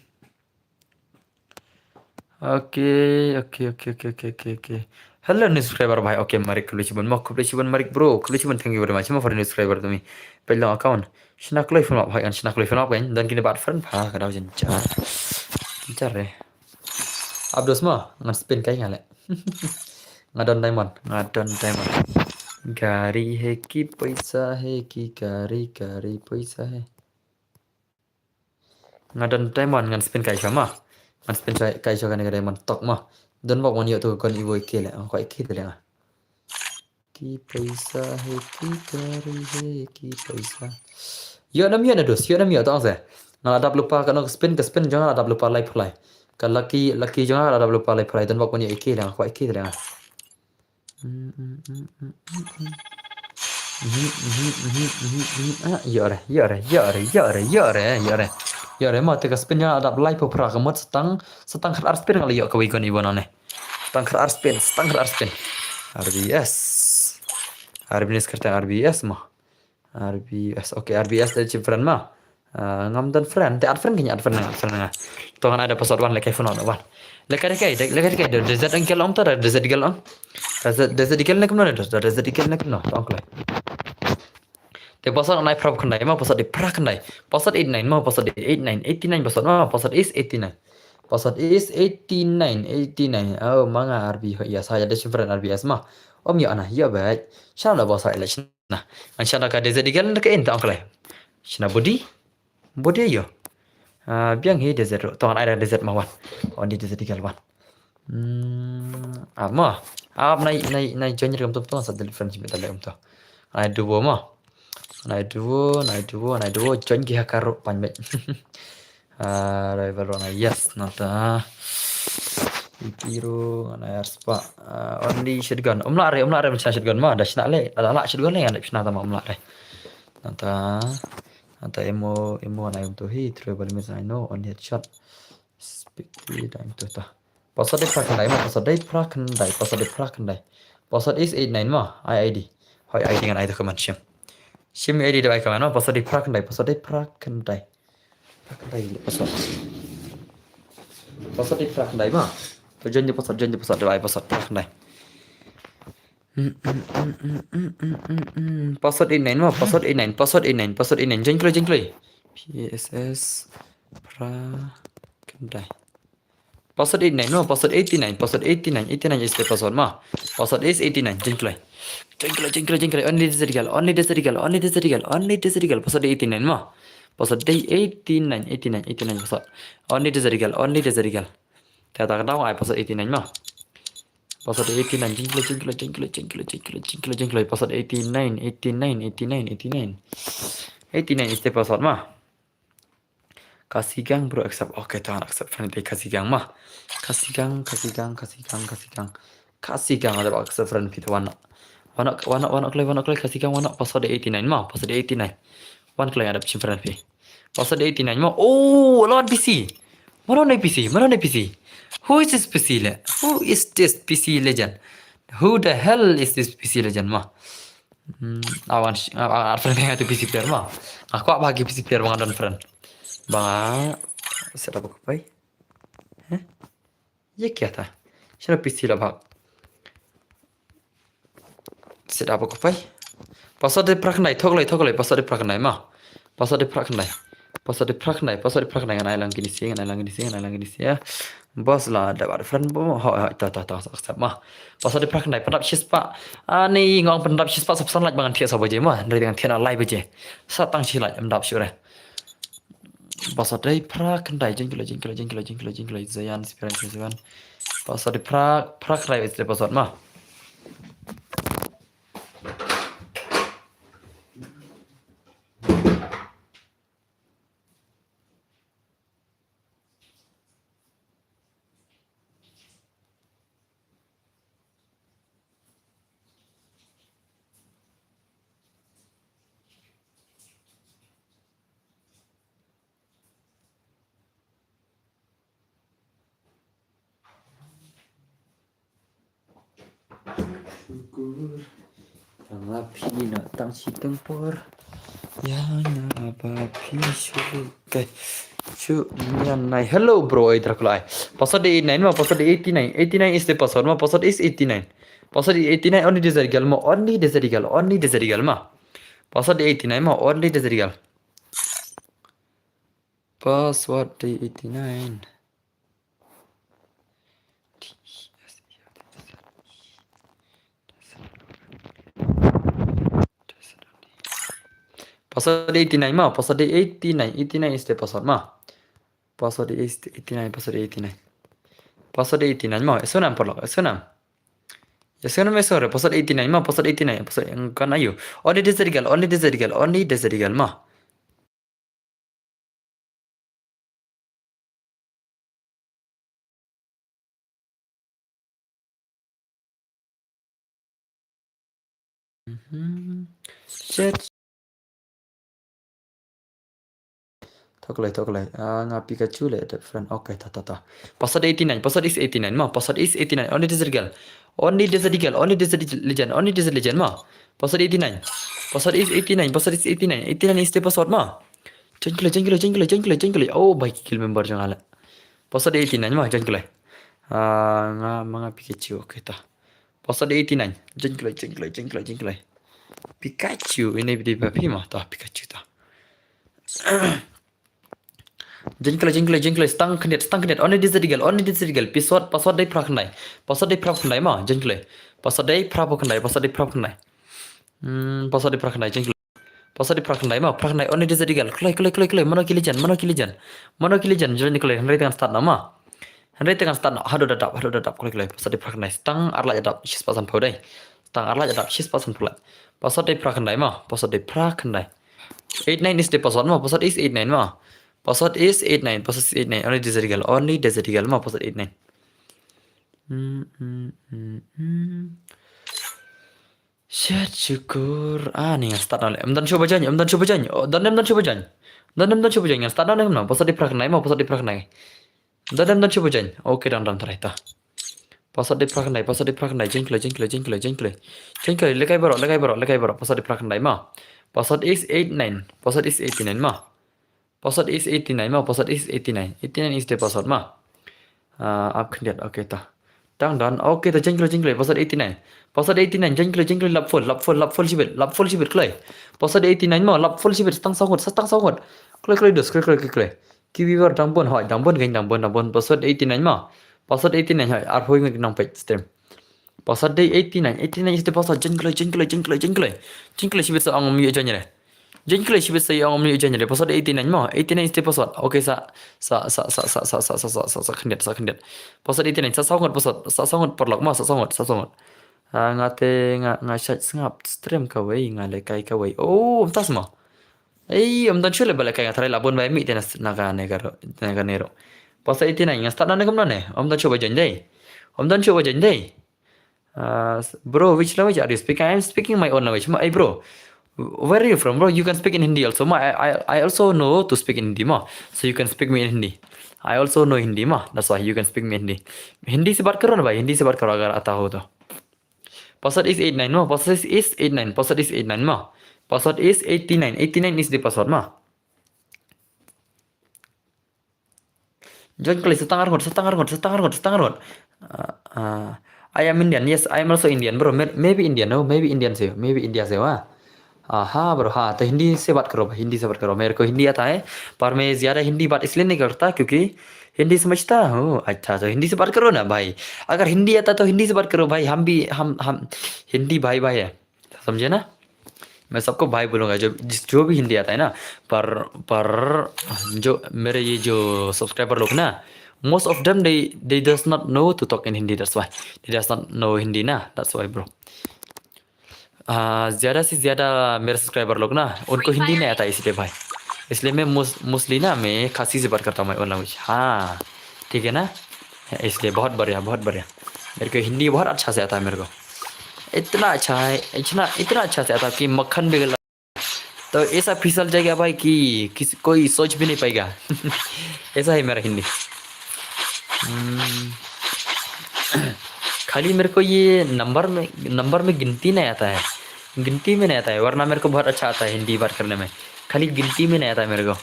Okay, okay, okay, okay, okay, okay, okay. Hello, new subscriber bhai. Okay, Marik, khublei shibun mo, khublei shibun Marik bro, khublei shibun, thank you very much mo for new subscriber to me. Peit long account. Shna kloi film up, hai kan shna kloi film up kan. Don kine bad friend pha ka dau jynjar. Jynjar re. Abdos mo, ngan spin kai nga le. Nga don diamond, nga don diamond. Gari hai ki paisa hai ki gari, gari paisa hai. Nga don diamond ngan spin kai sha ma. Ngan spin kai, kai sha kane ka diamond tok ma. Don bok wan ïoh to kon iwoi ke le. Ang kwai ke te le nga. Ki paisa hai ki gari hai ki paisa. Ïoh nam ïoh na dos, ïoh nam ïoh to ang se. Nga la dap lupa ka no ka spin, ka spin jong nga la dap lupa lai phlai. Ka lucky, lucky jong nga la dap lupa lai phlai. Don bok wan ïoh ke le nga, kwai ke te le nga. Ah, ïoh re, ïoh re, ïoh re, ïoh re, ïoh re, ïoh re. Ïoh re, ma te ka spin ïa dap lai phew phra ka mut sa tang, sa tang khatar spin nga la ïoh kawei kon i bon ne. Sa tang khatar spin, sa tang khatar spin. R B S. R B S kyrteng R B S ma. R B S, okay, R B S da shim friend ma. Ah, ngam don friend, te add friend kane, add friend nga, add friend nga. To ngan ai da password wan, lehkai phone wan. Lehkai, lehkai, lehkai, lehkai, da Z Eagle ong to, da Z Eagle ong. Da Z, da Z Eagle ne kumno ne, da Z Eagle ne kumno, to ong kloi. Te password ngan ai phra khyndai ma, password dei phra khyndai. Password eight nine ma, password dei eight nine, eighty nine password ma, password is eighty nine. Password is eighty nine, eighty nine. Oh, ma nga R B, yes, ha ïa da shim friend R B S ma. Om ïa na, ïa bad. Sha da boss election. Nah, ngan shna ka desert eagle na ka in ta ong kloi. Shna body. Body ïa. Ah, biang hi desert ro. To ngan ai da desert ma wan. Only desert eagle wan. Hmm, ah, ma. Ah, nai, nai, nai join ri kumto, to sa delete friend shim ta le kumto. Nai duo ma. Nai duo, nai duo, nai duo. Join ki ha ka ro pan met. Ah, rival ro na, yes, nata. Ipiro, na yar spa. Ah, only shotgun. Um lah re, um lah re, shna shotgun ma, da shna le, da lah shotgun le, ngan shna tama um lah re. Nata, nata emo, emo na yum tu hi, tribal miss I know, only headshot. Speak to you, da yum tu ta. Password dei phra khyndai ma, password dei phra khyndai, password dei phra khyndai. Password is eight nine ma, I I D. Hoi I D ngan ai tu command shim. Shim I D da ai command ma, password dei phra khyndai, password dei phra khyndai. Phra khyndai le password. Password dei phra khyndai ma. To join the password, join the password, dei password phra khyndai. Password eight nine ma, password eight nine, password eight nine, password eight nine. Join kloi, join kloi. P S S phra khyndai. Password eight nine, no, password eighty nine, password eighty nine, eighty nine is the password ma. Password is eighty nine, join kloi. Join kloi, join kloi, join kloi. Only desert eagle, only desert eagle, only desert eagle, only desert eagle. Password eighty nine ma. Password dei eighty nine, eighty nine, eighty nine password. Only desert eagle, only desert eagle. Ta ta ka dau ai password eighty nine ma. Password eighty nine, join kloi, join kloi, join kloi, join kloi, join kloi, join kloi, join kloi. Password eighty nine, eighty nine, eighty nine, eighty nine. Eighty nine is the password ma. Khasi Gang bro accept. Okay, to ngan accept friend phi Khasi Gang ma. Khasi Gang, Khasi Gang, Khasi Gang, Khasi Gang. Khasi Gang ada accept friend phi to wan. Wan, wan, wan kloi, wan kloi Khasi Gang wan, password eighty nine ma, password eighty nine. Wan kloi ada shim friend phi. Password eighty nine ma. Oh, lawan P C. Mano ne P C? Mano ne P C? Who is this P C le? Who is this P C legend? Who the hell is this P C legend ma? Hmm, awan, awan, friend tu P C player ma. Aku apa lagi P C player bang don friend. Bang, set up aku pai. Heh? Ye kya tha? Shara P C la bhag. Set up ko pai. Password de phra khyndai, thok lai, thok lai, password de phra khyndai ma. Password de phra khyndai. Password de phra khyndai, password de phra khyndai, ngan ai lang kini si, ngan ai lang kini si, ngan ai lang kini si, ya. Boss la, da bad friend bo, ho, ho, ta, ta, ta, accept ma. Password de phra khyndai, pyndap shispah. Ani ngong pyndap shispah, sa phew san like ba ngan thiah saw baje ma. Hynrei ngan thiah na lai baje. Sa tang shi like, ym dap shuh re. Password de phra khyndai, jingkylli, jingkylli, jingkylli, jingkylli, jingkylli, Zayan, Spirit, Zayan. Password de phra, phra khyndai, is de password ma. Shukur. Tang la phi na tang shi tang por. Ya na ba phi shu kai. Shu nyan nai. Hello bro, ai Dracula ai. Password de eighty nine ma, password de eighty nine. Eighty nine is de password ma, password is eighty nine. Password de eighty nine, only desert girl ma, only desert girl, only desert girl ma. Password de eighty nine ma, only desert girl. Password de eighty nine. Password eighty nine ma, password eighty nine, eighty nine is de password ma. Password is eighty nine, password eighty nine. Password eighty nine ma, eso nam paralok, eso nam. Eso nam eso re, password eighty nine ma, password eighty nine, password yang kan ayu. Only desert girl, only desert girl, only desert girl ma. Mhm. Shit. Thok lai, thok lai. Ah, nga Pikachu le, the friend. Okay, ta, ta, ta. Password eighty nine, password is eighty nine ma, password is eighty nine. Only desert girl. Only desert girl, only desert legend, only desert legend ma. Password eighty nine. Password is eighty nine, password is eighty nine. Eighty nine is de password ma. Jingkylli, jingkylli, jingkylli, jingkylli, jingkylli. Oh, bai ki guild member jong nga le. Password eighty nine ma, jingkylli. Ah, nga ma nga Pikachu, okay ta. Password eighty nine. Jingkylli, jingkylli, jingkylli, jingkylli. Pikachu, ini di ba phi ma ta Pikachu ta. Jingkylli, jingkylli, jingkylli, stang khyndiat, stang khyndiat. Only desert girl, only desert girl. Password, password de phra khyndai. Password de phra khyndai ma, jingkylli. Password de phra khyndai, password de phra khyndai. Hmm, password de phra khyndai, jingkylli. Password de phra khyndai ma, phra khyndai, only desert girl. Kloi, kloi, kloi, kloi, mano ki legend, mano ki legend. Mano ki legend, jingkylli, hynrei te ngan start noh ma. Hynrei te ngan start noh, haduh da dap, haduh da dap, kloi, kloi. Password de phra khyndai, stang ar lait da dap, shispah san phew dei. Stang ar lait da dap, shispah san phew lait. Password de phra khyndai ma, password de phra khyndai. Eight nine is de password ma, password is eight nine ma. Password is eight nine, password is eight nine, only desert girl, only desert girl ma, password eight nine. Hmm, hmm, hmm, hmm. Shit, shukur. Ah, ni nga start noh le. Ym don shuh ba join, ym don shuh ba join. Oh, don, ym don shuh ba join. Don, ym don shuh ba join. Nga start noh le, ym don. Password de phra khyndai ma, password de phra khyndai. Don, ym don shuh ba join. Okay, don, don, try ta. Password de phra khyndai, password de phra khyndai. Jingkylli, jingkylli, jingkylli, jingkylli. Jingkylli, lehkai baroh, lehkai baroh, lehkai baroh. Password de phra khyndai ma. Password is eight nine. Password is eighty nine ma. Password is eighty nine ma, password is eighty nine. Eighty nine is de password ma. Ah, ap khyndiat, okay ta. Tang don, okay ta, jingkylli, jingkylli, password eighty nine. Password eighty nine, jingkylli, jingkylli, lap full, lap full, lap full shibit, lap full shibit, kloi. Password eighty nine ma, lap full shibit, stang saw ngut, stang saw ngut. Kloi, kloi, dos, kloi, kloi, kloi, kloi. Ki viewer dang bun, hoi, dang bun, gan dang bun, dang bun. Password eighty nine ma. Password eighty nine, hoi, arphew ngut nang peit stream. Password de eighty nine, eighty nine is de password, jingkylli, jingkylli, jingkylli, jingkylli. Jingkylli shibit sa ong ym ïoh join re. Jingkylli shibit sa ong ym ïoh join re. Password eighty nine ma, eighty nine is de password. Okay, sa, sa, sa khyndiat, sa khyndiat. Password eighty nine, sa saw ngut password, sa saw ngut paralok ma, sa saw ngut, sa saw ngut. Ah, nga te, nga, nga shait sngap stream kawei, nga lehkai kawei. Oh, mynta sma. Ei, ym don shuh le ba lehkai, nga tharai la bun ba mih te na, na kane ka ro, na kane ro. Password eighty nine, nga start noh ne kumno ne. Ym don shuh ba join dei. Ym don shuh ba join dei. Uh, s-, bro, which language are you speaking? I am speaking my own language. Ma, hey, bro, where are you from, bro? You can speak in Hindi also. Ma, I, I, I also know to speak in Hindi, ma. So you can speak me in Hindi. I also know Hindi ma. That's why you can speak me Hindi. Hindi se baat karo na bhai, Hindi se baat karo agar aata ho to. Password is eight nine ma. Password is eight nine. Password is eight nine ma. Password is eighty nine. Eighty nine is the password ma. Join kali, sa tang arngut, sa tang arngut, sa tang arngut, sa tang arngut. Uh, uh, I am Indian. Yes, I am also Indian, bro. May- Maybe Indian, no? Maybe Indian se, maybe India se, wah. हाँ ब्रो, हाँ, तो हिंदी से बात करो भाई, हिंदी से बात करो। मेरे को हिंदी आता है, पर मैं ज़्यादा हिंदी बात इसलिए नहीं करता क्योंकि हिंदी समझता हूँ। अच्छा, तो हिंदी से बात करो ना भाई, अगर हिंदी आता तो हिंदी से बात करो भाई। हम भी, हम हम हिंदी भाई भाई है, समझे ना? मैं सबको भाई बोलूँगा, जो जिस जो भी हिंदी आता है ना। पर पर जो मेरे ये जो सब्सक्राइबर लोग ना, most of them they they does not know to talk in Hindi, that's why they does not know Hindi ना, that's why bro। हाँ, ज़्यादा से ज़्यादा मेरे सब्सक्राइबर लोग ना, उनको हिंदी नहीं आता है इसलिए भाई। इसलिए मैं मोस्टली ना मैं खासी से बात करता हूँ, my own language। हाँ, ठीक है ना? इसलिए बहुत बढ़िया, बहुत बढ़िया। मेरे को हिंदी बहुत अच्छा से आता है मेरे को। इतना अच्छा है, इतना इतना अच्छा से आता है कि मक्खन भी गला। तो ऐसा फिसल जाएगा भाई कि किसी कोई सोच भी नहीं पाएगा। ऐसा है मेरा हिंदी। हम्म। खाली मेरे को ये नंबर में नंबर में गिनती नहीं आता है, गिनती में नहीं आता है, वरना मेरे को बहुत अच्छा आता है हिंदी बात करने में। खाली गिनती में नहीं आता है मेरे को।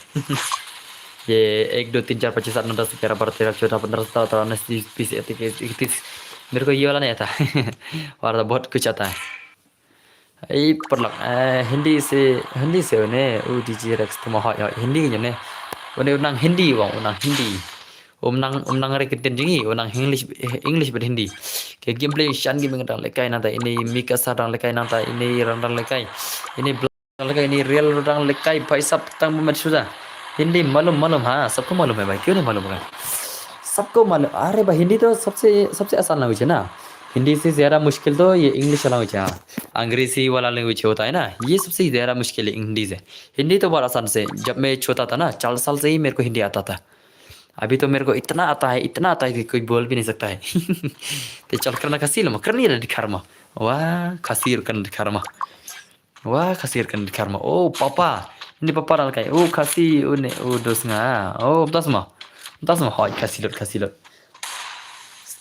ये एक दो तीन चार पाँच छः सात आठ नौ दस ग्यारह बारह तेरह चौदह पन्द्रह सत्रह अठारह उन्नीस बीस इक्कीस बाईस तेईस इकतीस, मेरे को ये वाला नहीं आता है। और तो बहुत कुछ आता है। Ei, paralok, eh, Hindi se, Hindi se une, u D J Rex tuma hoi hoi, Hindi ne une. Une u nang Hindi bang, u nang Hindi. Um nang, um nang re keten jingi, u nang English, English bad Hindi. Ke gameplay shan gaming dang lekai nangta, ini Mikasa dang lekai nangta, ini rang dang lekai. Ini Bla dang lekai, ini Real dang lekai, bhai sab tang mumet suda. हिंदी मालूम, मालूम, हाँ, सबको मालूम है भाई, क्यों नहीं मालूम है? सबको मालूम। अरे भाई, हिंदी तो सबसे सबसे आसान लैंग्वेज है ना। हिंदी से ज़्यादा मुश्किल तो ये इंग्लिश वाला लैंग्वेज है। हाँ, अंग्रेजी वाला लैंग्वेज होता है ना, ये सबसे ज़्यादा मुश्किल है हिंदी से। हिंदी तो बहुत आसान से, जब मैं छोटा था ना, चार साल से ही मेरे को हिंदी आता था। अभी तो मेरे को इतना आता है, इतना आता है कि कोई बोल भी नहीं सकता है। तो चल करना खासी लमा, करनी है दिखा रमा। वाह, खासी करना दिखा रमा। Wah, khasi kan dikar ma. Oh, papa. Ini papa dang lekai. Oh, khasi, oh ne, oh dos nga. Oh, tas ma. Tas ma, hoi, khasi lot, khasi lot.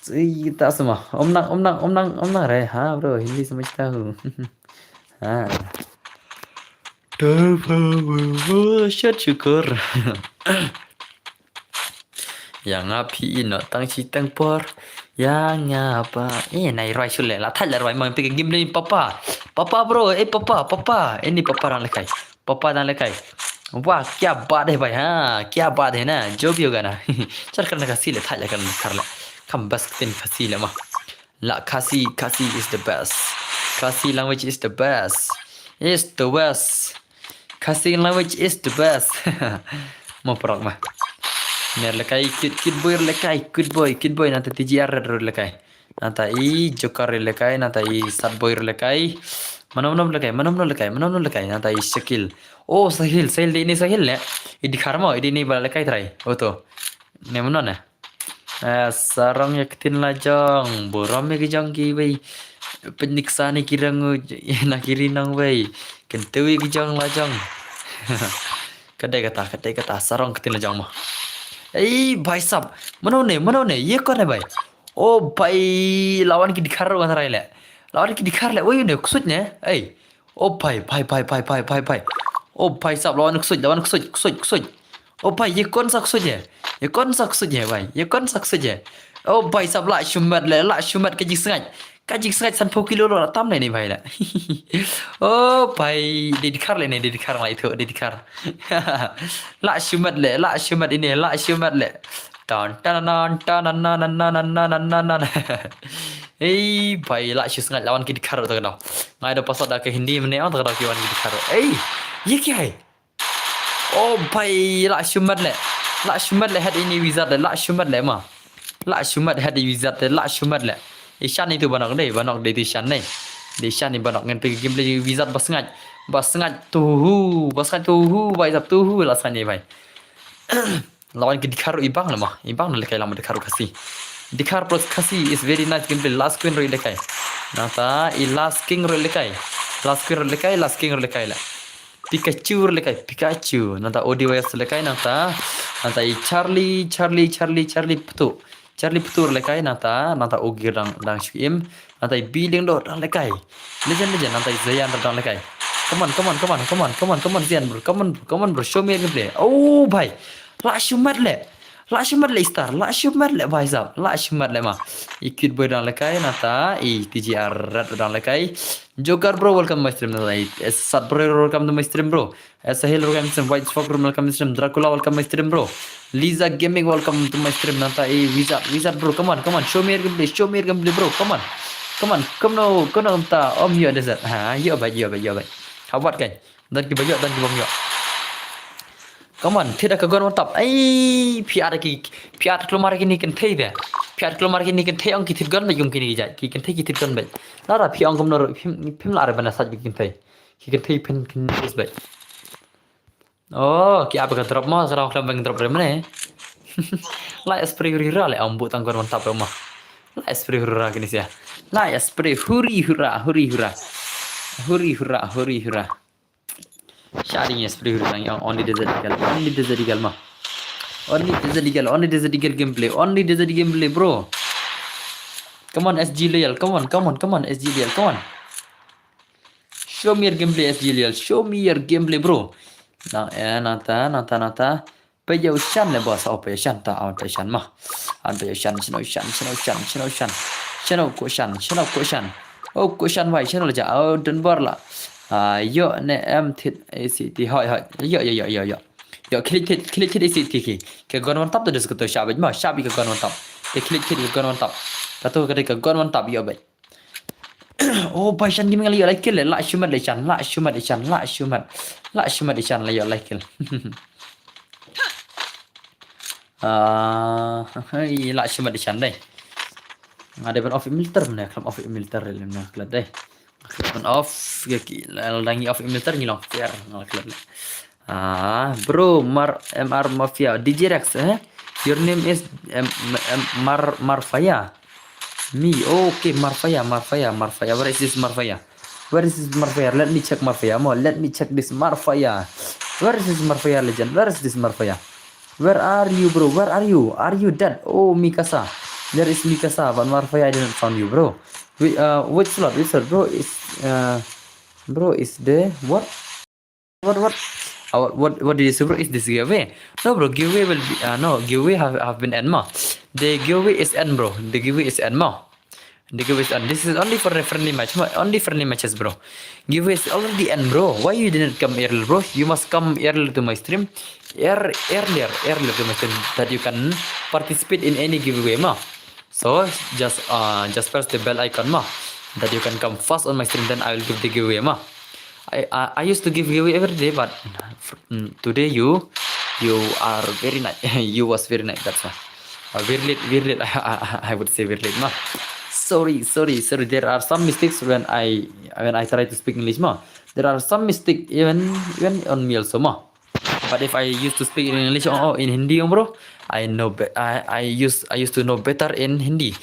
Ih, tas ma. Om nang, om nang, om nang, om nang re. Ha, bro, Hindi samajhta hu. Ha. Shukr. Ïa nga phi ïehnoh tang shi tang por. Ïa nga ba. Eh, nai rwai shuh leh. La thait la rwai mang phi ka game ni papa. Papa bro, eh papa, papa. Eh ni papa dang lekai. Papa dang lekai. Wah, kya baat hai bhai, ha? Kya baat hai na? Jo bhi hoga na. Chal kar na Khasi leh, thait la kar na kar leh. Kham best ktien Khasi leh ma. La Khasi, Khasi is the best. Khasi language is the best. Is the best. Khasi language is the best. Mo prok ma. Ner lekai, kid, kid boy lekai, kid boy, kid boy, nangta T G R red lekai. Nangta i Joker lekai, nangta i Sad boy lekai. Mano mano lekai, mano mano lekai, mano mano lekai, nangta i Shakil. Oh, Sahil, Sahil di ini Sahil ne. I dikhar mo, i di ini bala lekai trai. Oh to. Ne mano ne. Eh, sarong ïa ktien lajong, burom ïa ki jong kiwei. Pynïksa ne ki rong, na ki ri nongwei. Kyntu ïa ki jong lajong. Kadei kata, kadei kata, sarong ktien lajong mo. Ei, bhai sab. Mano ne, mano ne, ye kon ne bhai. Oh bhai, la wan ki dikhar wan rai leh. La wan ki dikhar leh, wei ne, ksuid ne. Ei. Oh bhai, bhai, bhai. Oh bhai sab, la wan ksuid, la wan ksuid, ksuid, ksuid. Oh bhai, ye kon sa ksuid ye. Ye kon sa ksuid ye bhai. Ye kon sa ksuid ye. Oh bhai sab, la shumat leh, la shumat ka jingsngaid. Ka jingsngaid sanphew kilo lo tam leh ni bhai leh. Oh bhai, dei dikhar leh ni, dei dikhar leh itu, dei dikhar. La shumat leh, la shumat ini, la shumat leh. Ton ton ton ton ton ton ton ton ton ton. Ei bhai, la shu sngaid la wan ki dikhar to ka dau. Ngai da pasat da ka Hindi mane ong to ka dau ki wan ki dikhar. Ei, ye kya hai? Oh bhai, la shumat leh. La shumat leh head ini wizard leh, la shumat leh ma. La shumat head ini wizard leh, la shumat leh. Ishan itu banok dei, banok dei itu ishan dei. Dei ishan ni banok ngan pergi gameplay wizard ba sngaid. Ba sngaid tuhu, ba sngaid tuhu, ba isap tuhu la sngaid ni bhai. Lawan ki dikhar i bang lama, i bang lekai lama dikhar Khasi. Dikhar plus Khasi is very nice gameplay. Last queen roi lekai. Nangta i last king roi lekai. Last queen roi lekai, last king roi lekai la. Pikachu roi lekai, Pikachu. Nangta O D Y S lekai, nangta Nangta i Charlie, Charlie, Charlie, Charlie Ptu. Charlie Ptu ruh lehkai, nangta, nangta Ogi dang, dang shu im. Nangta i Billing Dor dang lehkai. Legend, legend, nangta i Zayan dang lehkai. Come on, come on, come on, come on, come on, come on, Zayan bro. Come on, bro, come on, bro. Show me your gameplay. Oh, bhai. Lah shu mat leh. Lah shu mat leh, star. Lah shu mat leh, bhai sahab. Lah shu mat leh ma. I Cute Boy dang lehkai, nangta i T G R Red dang lehkai. Joker bro, welcome my stream, nangta i Sat bro, welcome to my stream bro. Eh, Sahil, welcome to stream. White Fox, welcome to stream. Dracula, welcome to stream, bro. Lisa Gaming, welcome to my stream. Nangta i Wizard, Wizard, bro. Come on, come on. Show me your gameplay. Show me your gameplay, bro. Come on. Come on. Come now, come now, ta. Om yo desert. Ha, yo bhai, yo bhai, yo bhai. Hawat kai. Dan ki bhai yo, dan ki bom yo. Come on, thied ka gun one tap. Ai, phi ar ki, phi ar klumar ki ni kan thei de. Phi ar klumar ki ni kan thei ong ki thied gun bhai ong ki ni jai. Ki kan thei ki thied gun bhai. Nara phi ong kum nor phim, phim la ar bana sat ki kan thei. Ki kan thei phin kan use bhai. Oh, ki ap ka drop mo, ka rong khlem bang drop re mane. Lai spray huri hura le, am bu tang kon mantap mo. Lai spray huri hura kini sia. Lai spray huri hura, huri hura. Huri hura, huri hura. Shari nya spray huri hura yang only desert eagle, only desert eagle ma. Only desert eagle, only desert eagle gameplay, only desert eagle gameplay, bro. Come on, S G Loyal, come on, come on, come on, S G Loyal, come on. Show me your gameplay, S G Loyal. Show me your gameplay, bro. Nang, eh, nangta, nangta, nangta. Pei ïa u Shan le boss, oh, pei ïa u Shan ta, oh, pei ïa u Shan ma. An pei ïa u Shan, shano u Shan, shano u Shan, shano u Shan, shano u Shan, shano u Shan. Oh, u Shan wai, shano la ja, oh, don bor la. Ah, yo ne em thit A C T, hoi, hoi. Yo, yo, yo, yo, yo. Yo, klik thit, klik thit A C T ki. Ka gun one tap tu des ka tu shabit ma, shabit ka gun one tap. Te klik thit ka gun one tap. Ka tu ka dei ka gun one tap, yo, bet. Oh, bai Shan Gaming la ïoh lai kill le. Lah shu mat le Shan, lah shu mat le Shan, lah shu mat. Lah shu mat le Shan la ïoh lai kill. Ah, hai, lah shu mat le Shan dei. Nga dei ban off emulator mane, khlem off emulator le mane klet dei. Klet ban off, ya ki, la dang ngi off emulator ngi long fair, nga klet le. Ah, bro, Mar, M R Mafia, D J Rex, eh? Your name is, em, em, Mar, Marfaya. Me, okay, Marfaya, Marfaya, Marfaya. Where is this Marfaya? Where is this Marfaya? Let me check Marfaya. Mo, let me check this Marfaya. Where is this Marfaya legend? Where is this Marfaya? Where are you, bro? Where are you? Are you dead? Oh, Mikasa. There is Mikasa, but Marfaya, I didn't found you, bro. Wait, uh, which slot? Which slot, bro? Is, uh, bro, is there what? What, what? Uh, what, what, what did you say, bro? Is this giveaway? No, bro, giveaway will be, uh, no, giveaway have, have been end ma. The giveaway is end, bro. The giveaway is end ma. The giveaway is end. This is only for the friendly match ma. Only friendly matches, bro. Giveaway is already end, bro. Why you didn't come earlier, bro? You must come earlier to my stream. Ear-, earlier, earlier to my stream that you can participate in any giveaway ma. So just, uh, just press the bell icon ma. That you can come fast on my stream, then I will give the giveaway ma. I, I, I used to give giveaway every day, but, mm, today you, you are very nice. You was very nice, that's why. Uh, very late, very late. I, I, I would say very late ma. Sorry, sorry, sorry. There are some mistakes when I, when I try to speak English ma. There are some mistake even, even on me also ma. But if I used to speak in English, oh, oh, in Hindi, oh, bro, I know be-, I, I used, I used to know better in Hindi.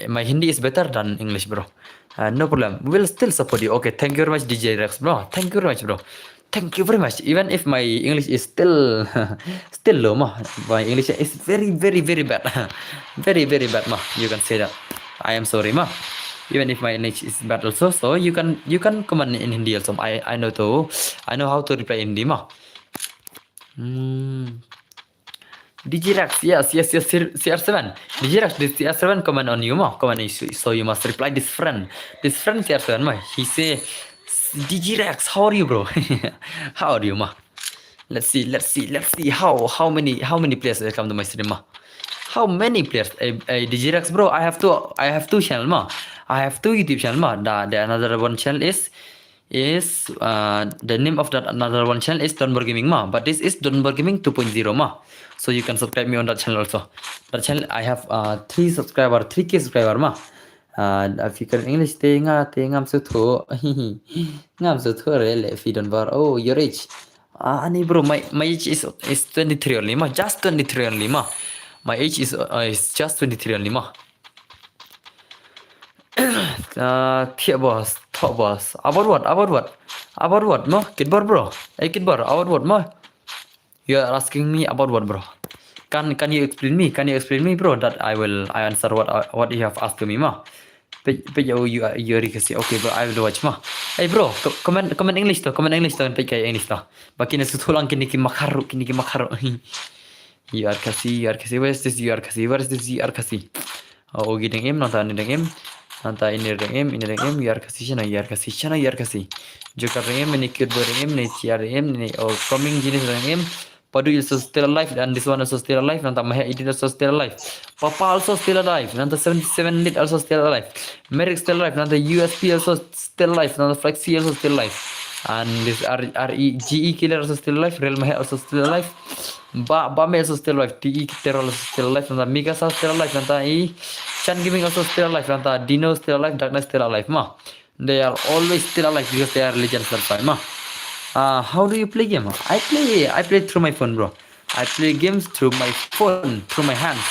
My Hindi is better than English, bro. Uh, no problem. We'll still support you. Okay, thank you very much, D J Rex, bro. Thank you very much, bro. Thank you very much. Even if my English is still, still low, ma. My English is very, very, very bad. Very, very bad, ma. You can say that. I am sorry, ma. Even if my English is bad also, so you can, you can comment in Hindi also. I, I know to, I know how to reply in Hindi, ma. Hmm. D J Rex, yes, yes, yes, C R seven. D J Rex, this C R seven comment on you, ma. Comment on you. So you must reply this friend. This friend C R seven, ma. He say, "D J Rex, how are you, bro?" How are you, ma? Let's see, let's see, let's see how, how many, how many players will come to my stream, ma. How many players? Eh, eh, D J Rex, bro, I have two, I have two channel, ma. I have two YouTube channel, ma. The, the another one channel is is, uh, the name of that another one channel is Donbor Gaming, ma. But this is Donbor Gaming two point zero, ma. So you can subscribe me on that channel also. That channel I have, uh, three subscriber, three K subscriber, ma. Uh, if you can English, te nga, te ngam suthu, ngam suthu re le fi Donbor. Oh, your age. Ah, ani bro, my, my age is, is twenty-three only, ma. Just twenty-three only, ma. My age is, uh, is just twenty-three only, ma. Uh, thiah boss, thok boss. About what? About what? About what, ma? Kitbor, bro. Eh, Kitbor, about what, ma? You are asking me about what, bro? Can can you explain me? Can you explain me, bro? That I will I answer what what you have asked to me, ma. Pej pej oh you are you are Khasi. Okay, bro, I will watch, ma. Hey, bro, co- comment comment English to, comment English to, pej kai English to. Ba kine su thulang kine ki makhar, kine ki makhar. You are Khasi, you are Khasi. Where is this you are Khasi? Where is this you are Khasi? Oh, Ogi dang im, nangta ini dang im. Nangta ini dang im, ini dang im. You are Khasi, shana you are Khasi, shana you are Khasi. Joker dang im, ini cute boy dang im, ini Tia dang im, ini oh coming genius dang im. Padu is also still alive, and this one also still alive, nangta Mahek Edit also still alive. Papa also still alive, nangta seventy-seven Lit also still alive. Merrick still alive, nangta U S P also still alive, nangta Flexi also still alive. And this R R E G E Killer also still alive, Real Mahek also still alive. Ba Ba Me also still alive, T E Terror also still alive, nangta Mikasa still alive, nangta i Chan Gaming also still alive, nangta Dino still alive, Darkness still alive, ma. They are always still alive because they are legends, that's why, ma. Uh, how do you play game? I play I play through my phone, bro. I play games through my phone, through my hands.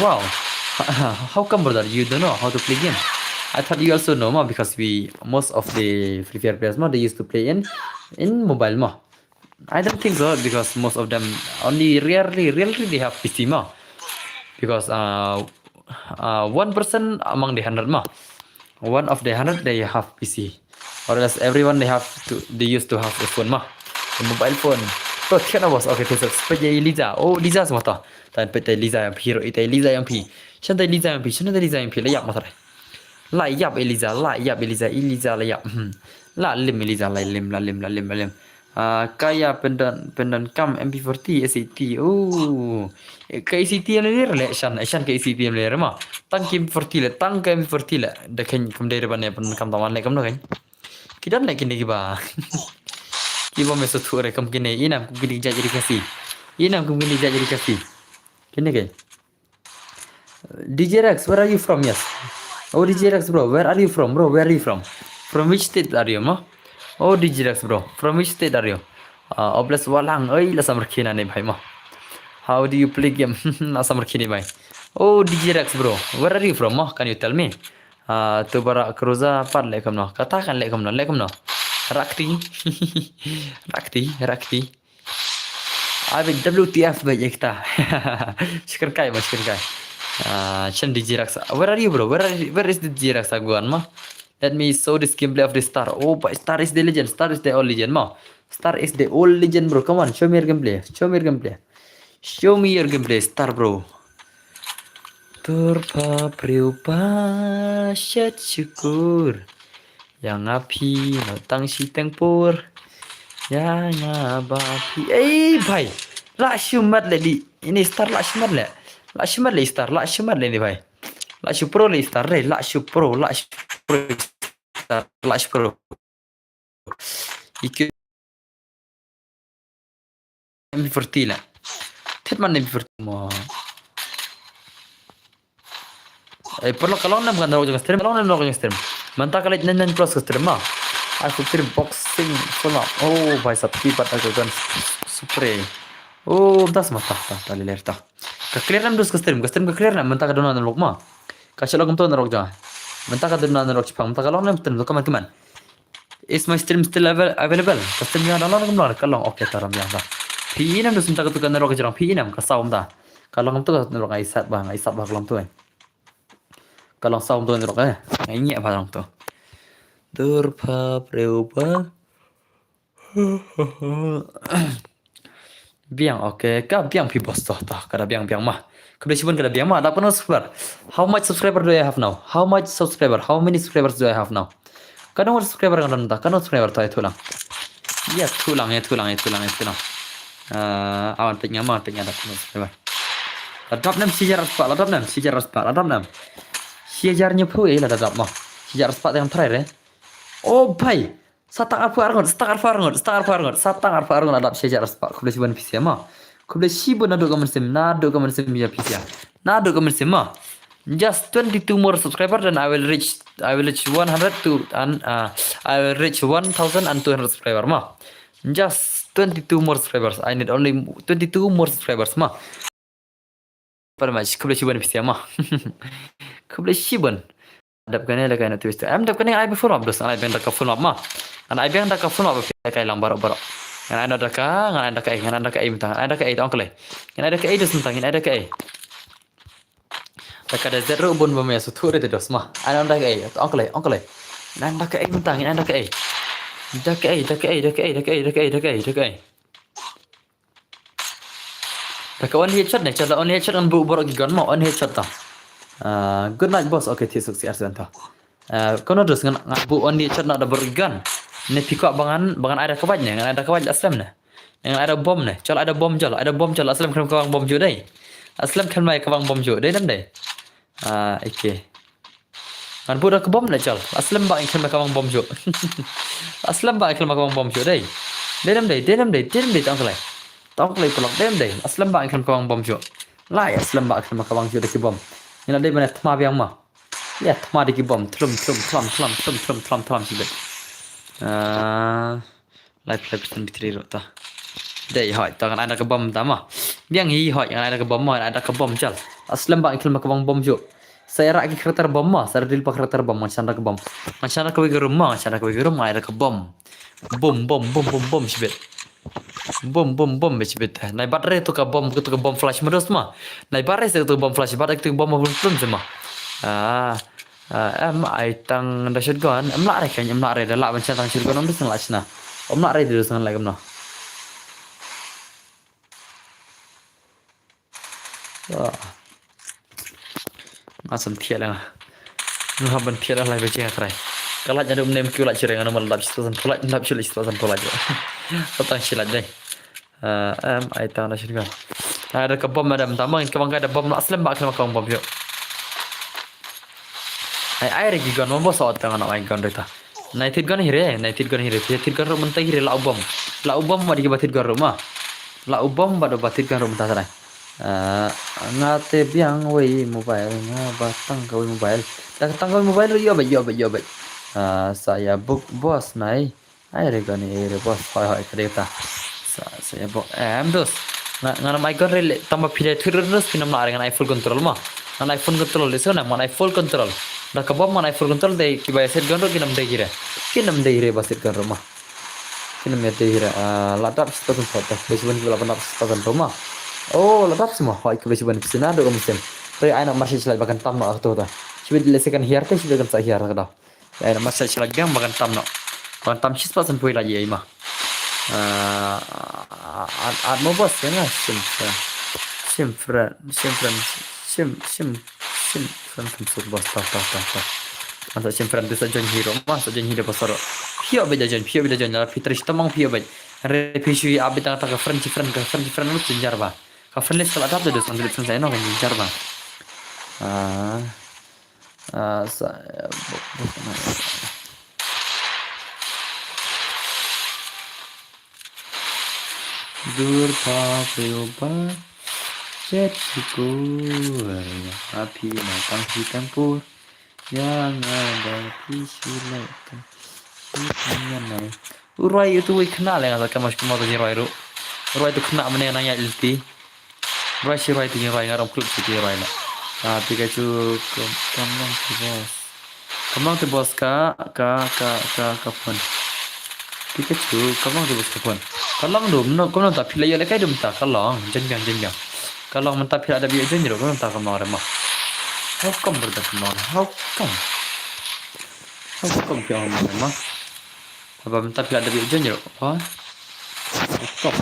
Wow. How come, brother? You don't know how to play game? I thought you also know, ma, because we most of the Free Fire players, ma, they used to play in in mobile, ma. I don't think so because most of them only rarely, rarely they have P C, ma. Because uh, uh, one percent among the hundred, ma. One of the hundred they have P C. Or else everyone they have to they used to have a phone, ma. A mobile phone. To thiana was okay, this is Eliza. Oh, Eliza semata. Tan peta Eliza yang phi ro ita Eliza yang phi. Shanta Eliza yang phi. Shanta Eliza yang phi. La ïap mata. La ïap Eliza, la ïap Eliza, Eliza la ïap. Hmm. La lim Eliza, la lim, la lim, la lim, la lim. Ah, kaya pendon pendon kam M P forty S A T. Oh. Ka S A T em le le shan, shan ka S A T em le ma. Tang ka M P forty le, tang ka M P forty le. Da khein kam dei ban ne pendon kam taman le kam no khein. Ki don le kine kiba. Kiba me so thu re kam kine inam kum kine jait ri Khasi. Inam kum kine jait ri Khasi. Kine ke. D J Rex, where are you from? Yes. Oh, D J Rex, bro, where are you from, bro? Where are you from? From which state are you, ma? Oh, D J Rex, bro, from which state are you? Uh, Oblast Walang, oi, la samar khina ne bhai, ma. How do you play game? La samar khini bhai. Oh, D J Rex, bro, where are you from, ma? Can you tell me? Uh, tu bara Cruza pat le kamno. Kata kan le kamno, le kamno. Rakti. Rakti, rakti. Abi W T F ba ekta. Shikar kai ma shikar kai. Ah, chan D J Raksa. Where are you, bro? Where are you? Where is the D J Raksa? Guan ma. Let me show this gameplay of the Star. Oh, but Star is the legend. Star is the all legend ma. Star is the all legend, bro. Come on, show me your gameplay. Show me your gameplay. Show me your gameplay, Star, bro. Tur pa priu pa shet syukur. Yang api no tang shi teng pur. Yang aba pi. Eh, bhai. La shumat le di. Ini Star la shumat le. La shumat le Star. La shumat le ni bhai. La shu pro le Star le. La shu pro. La shu pro. Star. La shu pro. Iki M P forty la. Thet man M P forty mo. Eh, paralok ka long nem ka narok jong stream, ka long nem narok jong stream. Mynta ka leit nine nine plus ka stream ma. Aku stream boxing full ma. Oh, bhai sab ki pat aku kan spray. Oh, das ma ta ta ta ler ta. Ka clear nem dus ka stream, ka stream ka clear nem mynta ka dona narok ma. Ka shalok to narok ja. Mynta ka dona narok chipang, mynta ka long nem stream ka man ki man. Is my stream still avail- available? Ka stream ïa da long kumno ka long. Okay, ta ram ïa da. Phi inem da sim ta ka tu ka narok ka jrong phi inem ka saum da. Ka long tu ka narok ai sat ba ai sat ba ka long tu. Ka long saum tu narok eh. Ai ngi ba long tu. Dur pa preu pa. Biang, okay, ka biang phi boss to, to, ka da biang biang ma. Khublei shibun ka da biang ma, da pano subscriber. How much subscriber do I have now? How much subscriber? How many subscribers do I have now? Ka dong subscriber ka dong ta, ka dong subscriber to ai thulang. Ya thulang, ya thulang, ya thulang, ya thulang. Ah, awan pek nga ma, pek nga da pano subscriber. La dap nem sijar aspa, la dap nem sijar aspa, la dap nem. Sijar nyepu eh la dap ma. Sijar aspa tang trai re. Oh bhai. Satang arphew arngut, satang arphew arngut, satang arphew arngut, satang arphew arngut adap shi hajar spah. Khublei shibun phi sia ma. Khublei shibun naduh ka mynsiem, naduh ka mynsiem ïa phi sia. Naduh ka mynsiem ma. Just twenty-two more subscriber then I will reach, I will reach one hundred to and uh, I will reach one thousand and two hundred subscriber ma. Just twenty-two more subscribers. I need only twenty-two more subscribers ma. Very much. Khublei shibun phi sia ma. Khublei shibun. Dap kane la kai na twist. Em dap kane ai before map dos, ai beng da ka full map ma. An ai beng da ka full map phi kai lang barok barok. Ngan ai noh da ka, ngan ai da ka ei, ngan ai da ka ei mynta, ngan ai da ka ei, to ong khlei. Ngan ai da ka ei dos mynta, ngan ai da ka ei. Da ka desert ruh bun bym ïa sngewthuh re te dos ma. Ai noh da ka ei, to ong khlei, ong khlei. Ngan ai da ka ei mynta, ngan ai da ka ei. Da ka ei, da ka ei, da ka ei, da ka ei, da ka ei, da ka ei, da ka ei. Da ka only headshot ne, chal, only headshot ngan buh baroh ki gun mo, only headshot ta. Ah, good night boss. Okay, thiah suk C R seven ta. Ah, kano dos ngan, ngan buh only headshot na da baroh ki gun. Ne phi kwah ba ngan, ba ngan ai da ka bike ne, ngan ai da ka bike la slem ne. Ne ngan ai da bom ne, chal ai da bom chal, ai da bom chal, la slem khlem ka bang bom ju dei. La slem khlem ka bang bom ju dei, dem dei. Ah, okay. Ngan buh da ka bom ne chal. La slem ba ngan khlem ka bang bom ju. La slem ba ngan khlem ka bang bom ju dei. Dei dem dei, dei dem dei, dei dem dei, tang khlei. Tang khlei pelok dem dei. La slem ba ngan khlem ka bang bom ju. Lai, la slem ba ngan khlem ka bang ju da ki bom. Ina dei bane thma biang ma. Ya, thma da ki bom. Thlum, thlum, thlam, thlam, thlum, thlum, thlam, thlam, sibit. Ah. Live, live, ten bitri ruh ta. Dei hoi, ta ngan ai da ka bom ta ma. Biang hi hoi, ngan ai da ka bom ma, ngan ai da ka bom chal. La slem ba ngan khlem ka bang bom ju. Sa ïa rah ki character bom ma, sa ïa rah dil pa character bom, ngan shan da ka bom. Ngan shan da ka wei ka room ma, ngan shan da ka wei ka room, ngan ai da ka bom. Bom, bom, bom, bom, bom, shibit. Bom, bom, bom, shibit. Nai bat re tu ka bom, tu ka bom flash ma dos ma. Nai bat re tu ka bom flash, bat re tu ka bom, bom, bom, ma. Ah. Ah, em ai tang da shotgun, em lah re kan, em lah re da lah ban shna tang shotgun, em da shna lah shna. Em lah re da shna lah kumno. Ah. Nga sam thiah lang. Nga ban thiah lang lai ba jing trai. Ka lah nya dum nem kyu lah shireng anu mal lap shit pasan pulai, lap shit pasan pulai. Patang shilat dai. Ah, em ai tang da shotgun. Ai da ka bom, madam, tang bang ka bang ka da bom, la slem ba khlem ka bang bom ju. Ai ai re ki gun mo boss, ot tang na ai gun re ta. Nai thit gun hi re, nai thit gun hi re, thit gun ruh mynta hi re, la u bom. La u bom ba di ki ba thit gun ruh ma. La u bom ba da ba thit gun ruh mynta trai. Ah, nga te biang wei mobile, nga ba tang ka wei mobile. Da ka tang ka wei mobile ruh ïoh beit, ïoh beit, ïoh beit. Ah, sa ïa buk boss nai. Ai re gun, ai re boss, hoi hoi ka dei ta. Sa, sa ïa bok, em dos. Nga, ngan ai gun re le, tang ba phi dei thir dos, phin ym lah re, ngan ai full control ma. Ngan ai full control, dei sa ngan ai full control. Da ka bom ngan ai full control, dei ki ba ïa set gun ruh kin ym dei hi re. Kin ym dei hi re ba set gun ruh ma. Kin ym dei hi re, ah, la dap shisien pat, khublei shibun ki ba la dap shisien pat ruh ma. Oh, la dap shisien ma, hoi khublei shibun phi sna do rum shisien. Re ai na mar shi shlai ba kan tam na to ta. Shibit le second hiar te, shibit kan sa hiar ka da. Ai na masa shalak biang ba kan tam noh. Ba kan tam shispah sanphew la ïa ma. Ah, at, at mo boss ïa nga, shim friend. Shim friend, shim friend, shim, shim, shim friend kan suk boss, ta, ta, ta, ta. Masa shim friend tu sa join hero, ma sa join hero boss ro. Phi ïoh beit da join, phi ïoh beit da join, la phi trei shi tamang phi ïoh beit. Re phi shu ïa beit tang ta ka friend shi friend, ka friend shi friend lu jynjar ba. Ka friend list ka la dap da dus, kan dap sa ïa no kan jynjar ba. Ah. Ah, sa, eh, bok, bok, na. Dur ba briew ba shet shukur, ïa nga phi na tang shi tang pur, ïa nga ba phi shu leh tang shi tang ïa nai. U rwai utu wei khynnah leh nga sa kynmaw shi kynmaw ta jingrwai ruh. U rwai tu khynnah mynne nang ïaid lynti. Rwai shi rwai tu jingrwai nga ram khlem shi jingrwai la. Ah, Pikachu kam, kam long tu boss. Kam long tu boss ka, ka, ka, ka, ka phone. Pikachu, kam long tu boss ka phone. Ka long dum, no, kam long ta phi la ïoh lehkai dum ta, ka long, jan biang, jan biang. Ka long mynta phi la dap ïoh jan ruh, kam long ta kam long re ma. How come brother kam long re? How come? How come phi ong re ma? Haba mynta phi la dep ïoh join ruh. Wa. Stop.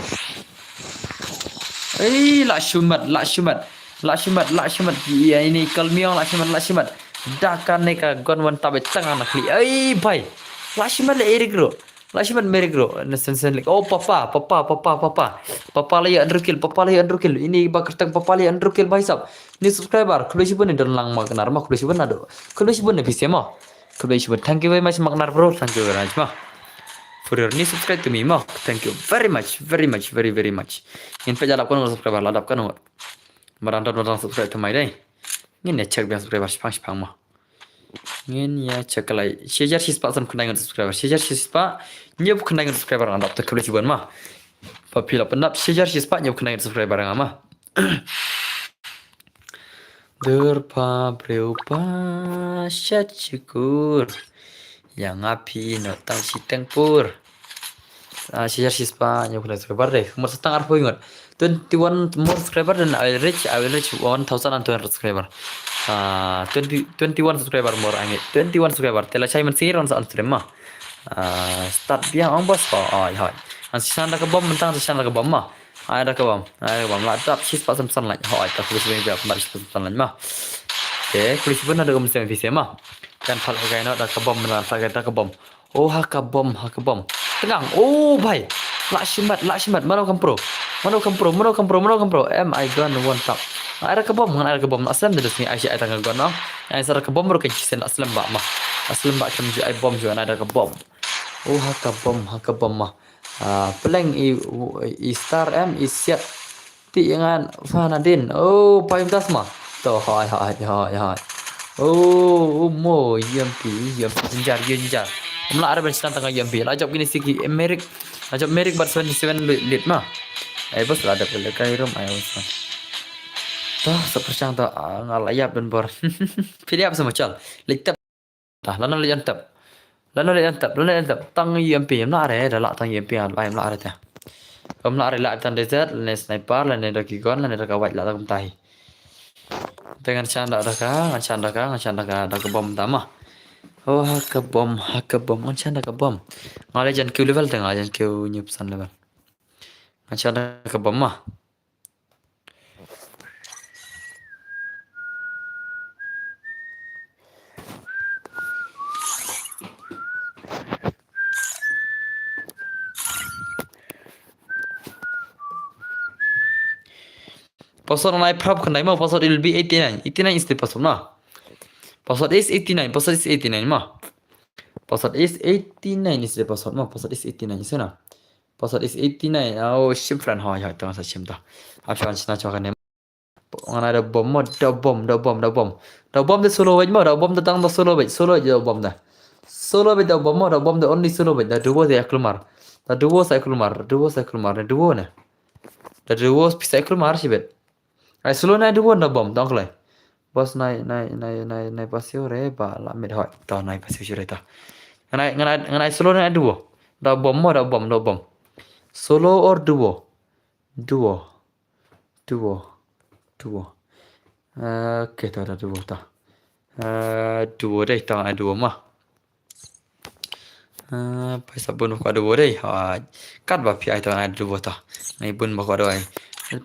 Ei, la shu mat, la shu mat. La shu mat, la shu mat. Ïa ini kalmiong la shu mat, la shu mat. Da kane ka gun wan ta ba tang na khlieh. Ei, bhai. La shu mat le Eric ruh. La shu mat Eric ruh. Na sen sen lek. Oh, papa, papa, papa, papa. Papa la ïa andrew kill, papa la ïa andrew kill. Ini ba kyrteng papa la ïa andrew kill, bhai sab. Ni subscriber, khublei shibun ni don lang ma knar ma, khublei shibun nado. Khublei shibun ni phi se ma. Khublei shibun. Thank you very much, Magnar bro. Thank you very much, ma. For your new subscribe to me, ma. Thank you very much, very much, very, very much. Ngin peit la dap katno subscriber, la dap katno. Madan dot madan subscribe to my day. Ngin ïa check biang subscriber shipang shipang ma. Ngin ïa check lai. Shi hajar shispah san khyndai ngut subscriber. Shi hajar shispah hynñiew phew khyndai ngut subscriber nga dap te khublei shibun ma. Ba phi la pyndap shi hajar shispah hynñiew phew khyndai ngut subscriber nga ma. Dur ba briew ba shet shukur. Ïa nga phi na tang shi teng pur. Ah, shi hajar shi spah hynñiewphew lai subscriber de. Kumno sa tang arphew ngut. Twenty-one more subscriber, then I will reach, I will reach one thousand and two hundred subscriber. Ah, twenty, twenty-one subscriber more I need. Twenty-one subscriber. Te la shai mynsiem ruh ngan sa on stream ma. Ah, start biang ong bos ko. Ai hoi. Ngan sa shna da ka bom, mynta ngan sa shna da ka bom ma. Ai da ka bom. Ai da ka bom. La dap shi spah san phew san like. Hoi, ta khublei shibun, la dap shi spah san phew san like ma. Te khublei shibun, la da ka bom, sa phi sa ma. Kan phah ka kai noh da ka bom, mynta phah ka kai da ka bom. Oh, ha ka bom, ha ka bom. Tang. Oh, bhai. Lah shimet, lah shimet. Mano kam pro? Mano kam pro? Mano kam pro? Mano kam pro? Em, ai gun one tap. Ngan ai da ka bom, ngan ai da ka bom. Aslem da dus ngi ai shi ai tang ka gun, no? Ai sa da ka bom ruh kan shisien aslem ba ma. Aslem ba kam ju ai bom ju, ngan ai da ka bom. Oh, ha ka bom, ha ka bom ma. Ah, pleng i, i star em, i siat. Ti ïa ngan Fanadin. Oh, payung tas ma. To, hai, hai, hai, hai. Oh, oh, mo, U M P, U M P, jynjar, jynjar. Ym lah re ban shna tang U M P. La jop kine siki, Merrick. La jop Merrick bad seven seven lit, lit ma. Ai, bos la dep le kai rum, ai, bos. To, sa pyrshang to, ah, nga la ïap don bor. Phi ïap sa ma chal. Leit tep. Ta, lano leit tep. Lano leit tep, lano leit tep. Tang U M P, ym lah re, da lah tang U M P, ym lah re te. Ym lah re lah tang desert, lane sniper, lane da ki gun, lane da ka white lah tang kumta hi. Te ngan shna da ka, ngan shna da ka, ngan shna da ka, da ka bom ta ma. Oh, ha ka bom, ha ka bom, ngan shna da ka bom. Nga la jan kiew level te nga la jan kiew hynñiewphew san level. Ngan shna da ka bom ma. Password nai prap khandai ma, password will be eighty-nine. Eighty-nine is the password ma. Password is eighty-nine, password is eighty-nine ma. Password is eighty-nine is the password ma, password is eighty-nine is na. Password is eighty-nine. Oh, shim friend, hoi, hoi, tang sa shim ta. Hap shan shna chwa kane. Ngan ai da bom mo, da bom, da bom, da bom. Da bom da solo bait mo, da bom da tang da solo bait, solo bait da bom da. Solo bait da bom mo, da bom da only solo bait, da duo sa ïa kulmar. Da duo sa ïa kulmar, da duo sa ïa kulmar, da duo ne. Da duo pisa ïa kulmar shibit. Ai solo nai duo da bom, tang klai. Bos nai, nai, nai, nai, nai pasio re, ba la mit hoi. Ta nai pasio shi re ta. Ngan ai, ngan ai, ngan ai solo nai duo. Da bom mo, da bom, da bom. Solo or duo? Duo. Duo. Duo. Eh, okay, ta da duo ta. Eh, duo dei, ta ai duo ma. Eh, paisa bun ba kwah duo dei. Ha, kat ba phi ai ta ai duo ta. Ngai bun ba kwah duo ai.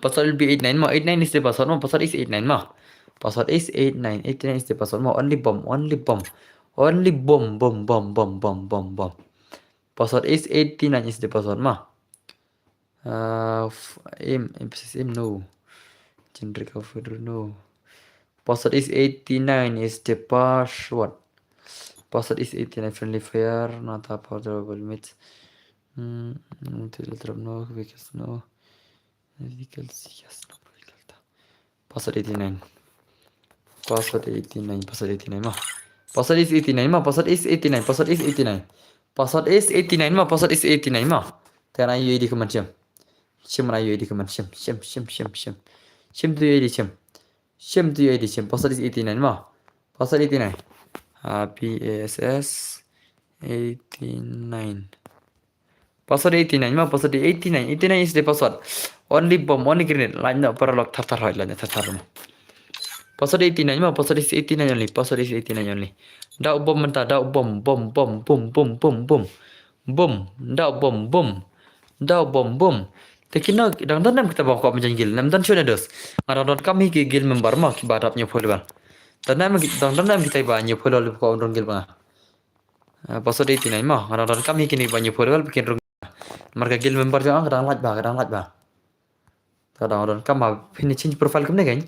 Password will be eight nine ma. Eight nine is the password ma. Password is eight nine ma. Password is eight nine. Eight nine is the password ma. Only bom, only bom. Only bom, bom, bom, bom, bom, bom, bom. Password is eighty-nine is the password ma. Uh, f-, aim, emphasis aim, no. Generic of no. Password is eighty-nine is the password. Password is eighty-nine, friendly fire, not a power double mate. Hmm, no, vehicles, no. Vehicles, yes, no, vehicles. Password eighty-nine. Password eighty-nine, password eighty-nine ma. Password is eighty-nine ma, password is eighty-nine, password is eighty-nine. Password is eighty-nine ma, password is eighty-nine ma. Te ngan ai U I D command shim. Shim ngan ai U I D command shim, shim, shim, shim, shim. Shim to U I D shim. Shim to U I D shim. Password is eighty-nine ma. Password eighty-nine. Ah, P A S S eighty-nine. Password eighty-nine ma, password eighty-nine. Eighty-nine is the password. Only bomb, only grenade. Lain na paralok thar thar hoi, lain na thar thar ma. Password eighty-nine ma, password is eighty-nine only. Password is eighty-nine only. Dau bom mynta, dau bom, bom, bom, bom, bom, bom, bom. Bom, dau bom, bom. Dau bom, bom. Te kino dang don em kita ba kwah pynjah guild. Nam don shuh na dos. Nga dang don kam hi ki guild member ma kiba dap hynñiewphew level. Dang don em ki, dang don em kita ba hynñiewphew level ba kwah rung guild ba nga. Ah, password eighty-nine ma, nga dang don kam hi kine ba hynñiewphew level ba kin rung. Namar ka guild member jong nga ka dang lait ba, ka dang lait ba. Ka dang don kam ba phin change profile kumne kan.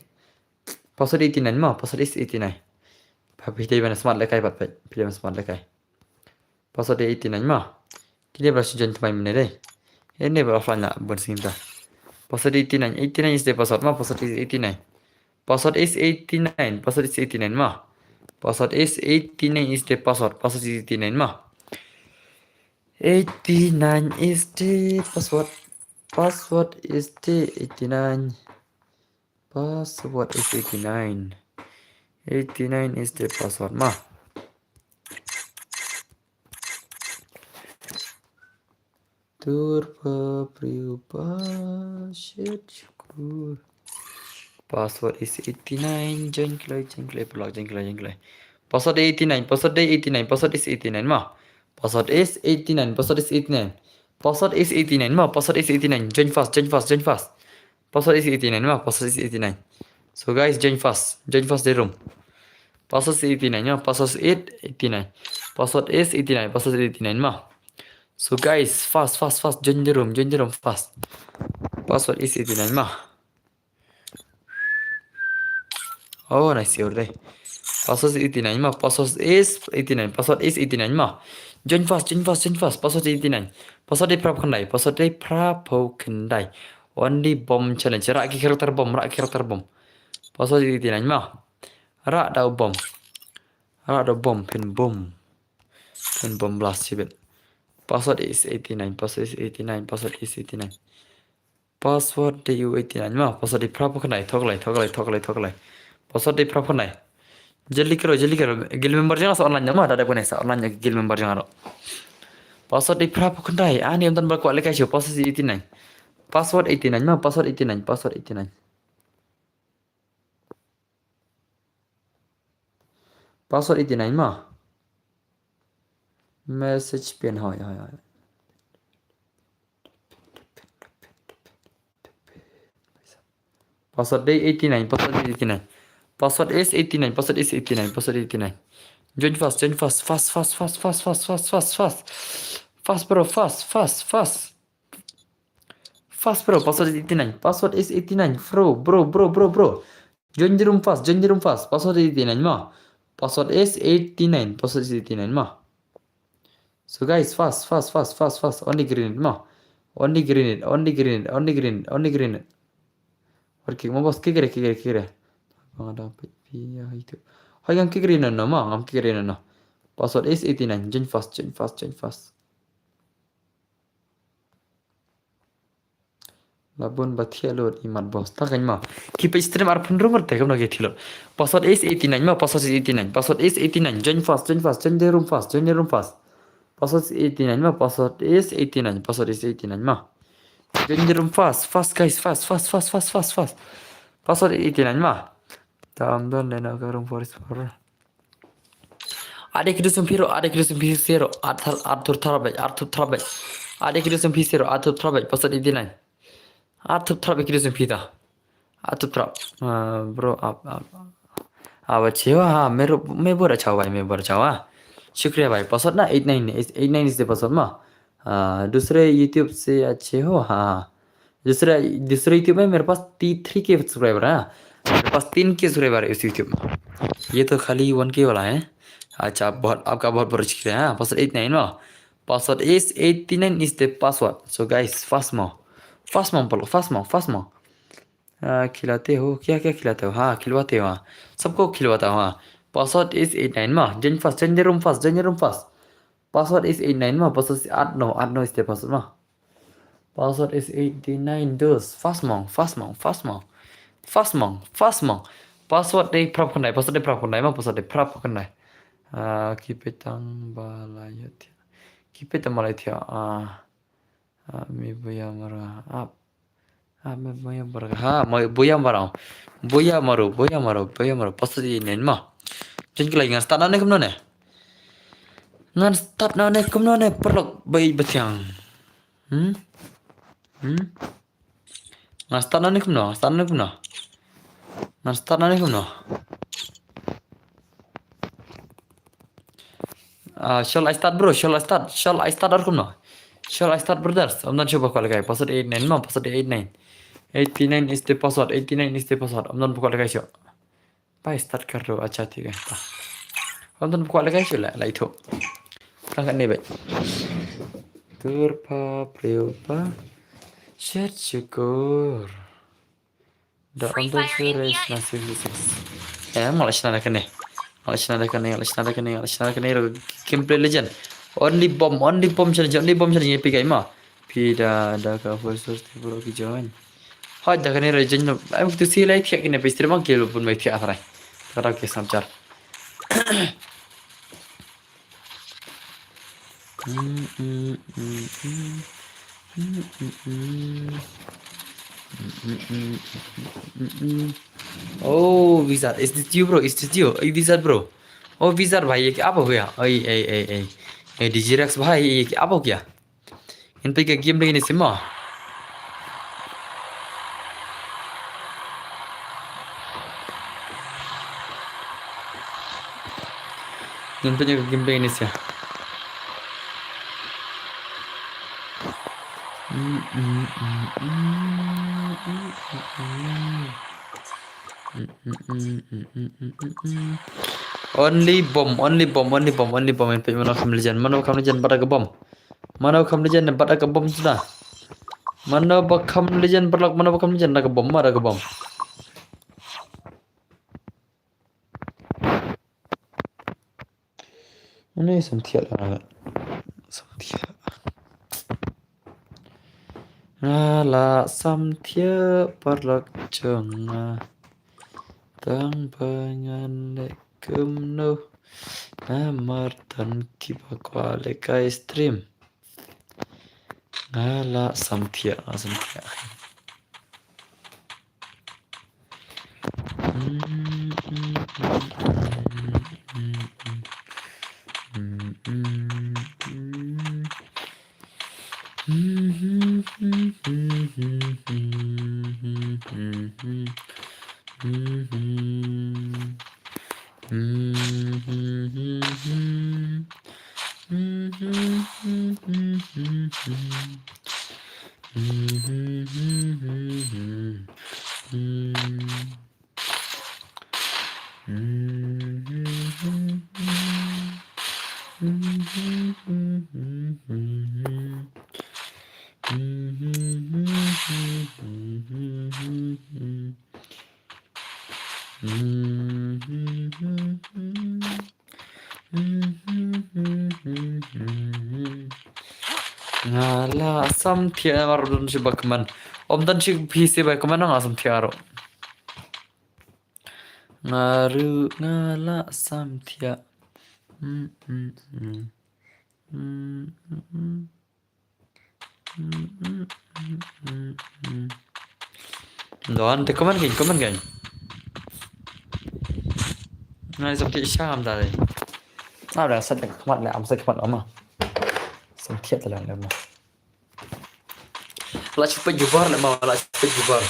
Password eighty-nine ma, password is eighty-nine. Ba phi dei ban smart lehkai pat phi, phi dei ban smart lehkai. Password eighty-nine ma. Kine ba shu join thymmai mynne dei. Ine ba offline la bun sngewthuh. Password eighty-nine, eighty-nine is the password ma, password is eighty-nine. Password is eighty-nine, password is eighty-nine ma. Password is eighty-nine is the password, password is eighty-nine ma. Eighty-nine is the password, password is the eighty-nine. Password is eighty-nine. Eighty-nine is the password ma. Tur pa priu pa shet shukur. Password is eighty nine. Join kloi, join kloi, paralok, join kloi, join kloi. Password eighty nine, password is eighty nine, password is eighty nine ma. Password is eighty nine, password is eighty nine. Password is eighty nine ma, password is eighty nine. Join fast, join fast, join fast. Password is eighty nine ma, password is eighty nine. So guys, join fast, join fast the room. Password is eighty nine ma, password is eighty nine. Password is eighty nine, password is eighty nine ma. So guys, fast, fast, fast, join the room, join the room fast. Password is eighty nine ma. Oh, nice, you're there. Password is eighty nine ma, password is eighty nine, password is eighty nine ma. Join fast, join fast, join fast. Password is eighty nine. Password is phra phew khyndai, password is phra phew khyndai. Only bomb challenge. Rah ki character bomb, rah ki character bomb. Password is eighty nine ma. Rah da u bomb. Rah da u bomb, phin bomb. Phin bomb blast shibit. Password is eighty nine, password is eighty nine, password is eighty nine. Password dei u eighty nine ma, password dei phra phew khyndai, thok lai, thok lai, thok lai, thok lai. Password dei phra phew khyndai. Jylliew kyrpad, jylliew kyrpad. Guild member jong nga sa online ma, da dep kane sa online guild member jong nga ruh. Password dei phra phew khyndai, ani ym don ba kwah lehkai shuh, password eighty nine. Password eighty nine ma, password eighty nine, password eighty nine. Password eighty nine ma. Message pin, hoi, hoi, hoi. Password dei eighty nine, password dei eighty nine. Password is eighty nine, password is eighty nine, password eighty nine. Join fast, join fast, fast, fast, fast, fast, fast, fast, fast, fast. Fast, bro, fast, fast, fast. Fast, bro, password is eighty nine, password is eighty nine, bro, bro, bro, bro, bro. Join the room fast, join the room fast, password is eighty nine ma. Password is eighty nine, password is eighty nine ma. So guys, fast, fast, fast, fast, fast. Only grenade ma. Only grenade, only grenade, only grenade, only grenade. Or kick ma boss, kick re, kick re, kick re. Bang ada pi pi ya itu. Hoi ngam kick re no no ma, ngam kick re no no. Password is eighty nine. Join fast, join fast, join fast. La bun ba thiah lut i mat boss. Ta kan ma. Ki page stream ar pun rung te kam lagi thiah lut. Password is eighty nine ma, password is eighty nine. Password is eighty nine. Join fast, join fast, join the room fast, join the room fast. Password is eighty nine ma, password is eighty nine. Password is eighty nine ma. Join the room fast, fast guys, fast, fast, fast, fast, fast, fast. Password is eighty nine ma. Tam don lena ka room forest for. Ade kidu sempiro, ade kidu sempiro, ade thar, ade thar bai, ade thar bai. Ade kidu sempiro, ade thar bai, password eighty nine. Ade thar bai kidu sempita. Ade thar. Ah, bro, आप, आप, आप अच्छे हो? हाँ, मेरे, मैं बहुत अच्छा हूँ भाई, मैं बहुत अच्छा हूँ, हाँ। शुक्रिया भाई, password ना eight nine, eight nine is the password मा। Ah, दूसरे YouTube से अच्छे हो? हाँ, हाँ। दूसरा, दूसरे YouTube में मेरे पास ती-, three K subscriber है, हाँ। मेरे पास तीन K subscriber है इस YouTube में। ये तो खाली one K वाला है। अच्छा, आप बहुत, आपका बहुत बहुत शुक्रिया, हाँ। Password eight nine मा। Password is eighty nine is the password. So guys, fast mo. Fast mo, bolo, fast mo, fast mo. Ah, खिलाते हो, क्या क्या खिलाते हो? हाँ, खिलवाते हो, हाँ। सबको खिलवाता हूँ, हाँ। Password is eight nine मा। Join fast, join the room fast, join the room fast. Password is eight nine मा, password is eight nine, eight nine is the password मा. Password is eighty nine, dus. Fast mong, fast mong, fast mong. Fast mong, fast mong. Password dei phra phew khyndai, password dei phra phew khyndai मा, password dei phra phew khyndai. Ah, keep it tang ba la ya tia. Keep it tang ba la tia. Ah, ah, mi buya mara. Ah, Ah, me, me, bar-, ha, me, buya marau. Buya maru, buya maru, buya maru. Password eight nine ma. Jen kilai ngan start na ne kumno ne? Ngan start na ne kumno ne, paralok bai batiang. Hmm? Hmm? Ngan start na ne kumno, ngan start na ne kumno? Ngan start na ne kumno? Ah, shall I start, bro? Shall I start? Shall I start or kumno? Shall I start, brothers? Ym don shuh ba kwah lehkai. Password eight nine ma, password eight nine. Eighty nine is the password, eighty nine is the password. Ym don ba kwah lehkai shuh. Bai start kar do, acha, thik hai. Ym don ba kwah lehkai shuh la, la ithuh. Tang katne bai. Tur pa, priu pa. Shet shukur. Da ym don shuh re, shna six v six. Eh, nga la shna da kane. Nga la shna da kane, nga la shna da kane, nga la shna da kane, ro gameplay legend. Only bomb, only bomb challenge, only bomb challenge, epic ai ma. Phi da, da ka full source te bro ki join. Hoi da kane re join no. Em tu si lai thiak kane pe stream ang ke lo pun mai thiak athrai. Kata ke samchar. Hmm, hmm, hmm, hmm. Oh, Wizard, is this you, bro? Is this you? Hey, Wizard, bro. Oh, Wizard, भाई, ये क्या, आप हो गया? ए, ए, ए, ए, ए, Digirex भाई, ये क्या, आप हो गया? इन पे क्या गेम लेने से माँ? Nin pynjah ka gameplay ni sia. Only bomb, only bomb, only bomb, only bomb. Nin pynjah mano kham legend, mano kham legend bad ka bomb. Mano kham legend bad ka bomb suda. Mano ba kham legend bad mano ba kham legend da ka bomb, ma da ka bomb. Ani samthiah la. Samthiah. Nga la samthiah paralok jong nga. Tang ba ngan leh kumno. Namar don kiba kwah leh kai stream. Nga la samthiah, nga samthiah. Nga la samthiah, nga ruh don shuh ba kmen. Ym don shuh phi shuh ba kmen, nga samthiah ruh. Nga ruh nga la samthiah. Mm, mm, mm. Mm, mm, mm. Don te comment kein, comment kein. Nga samthiah sha kam ta dei. Nga da sat da khmat le, am sat khmat ma. Samthiah ta lang le ma. La shu peit jubar le ma, la shu peit jubar.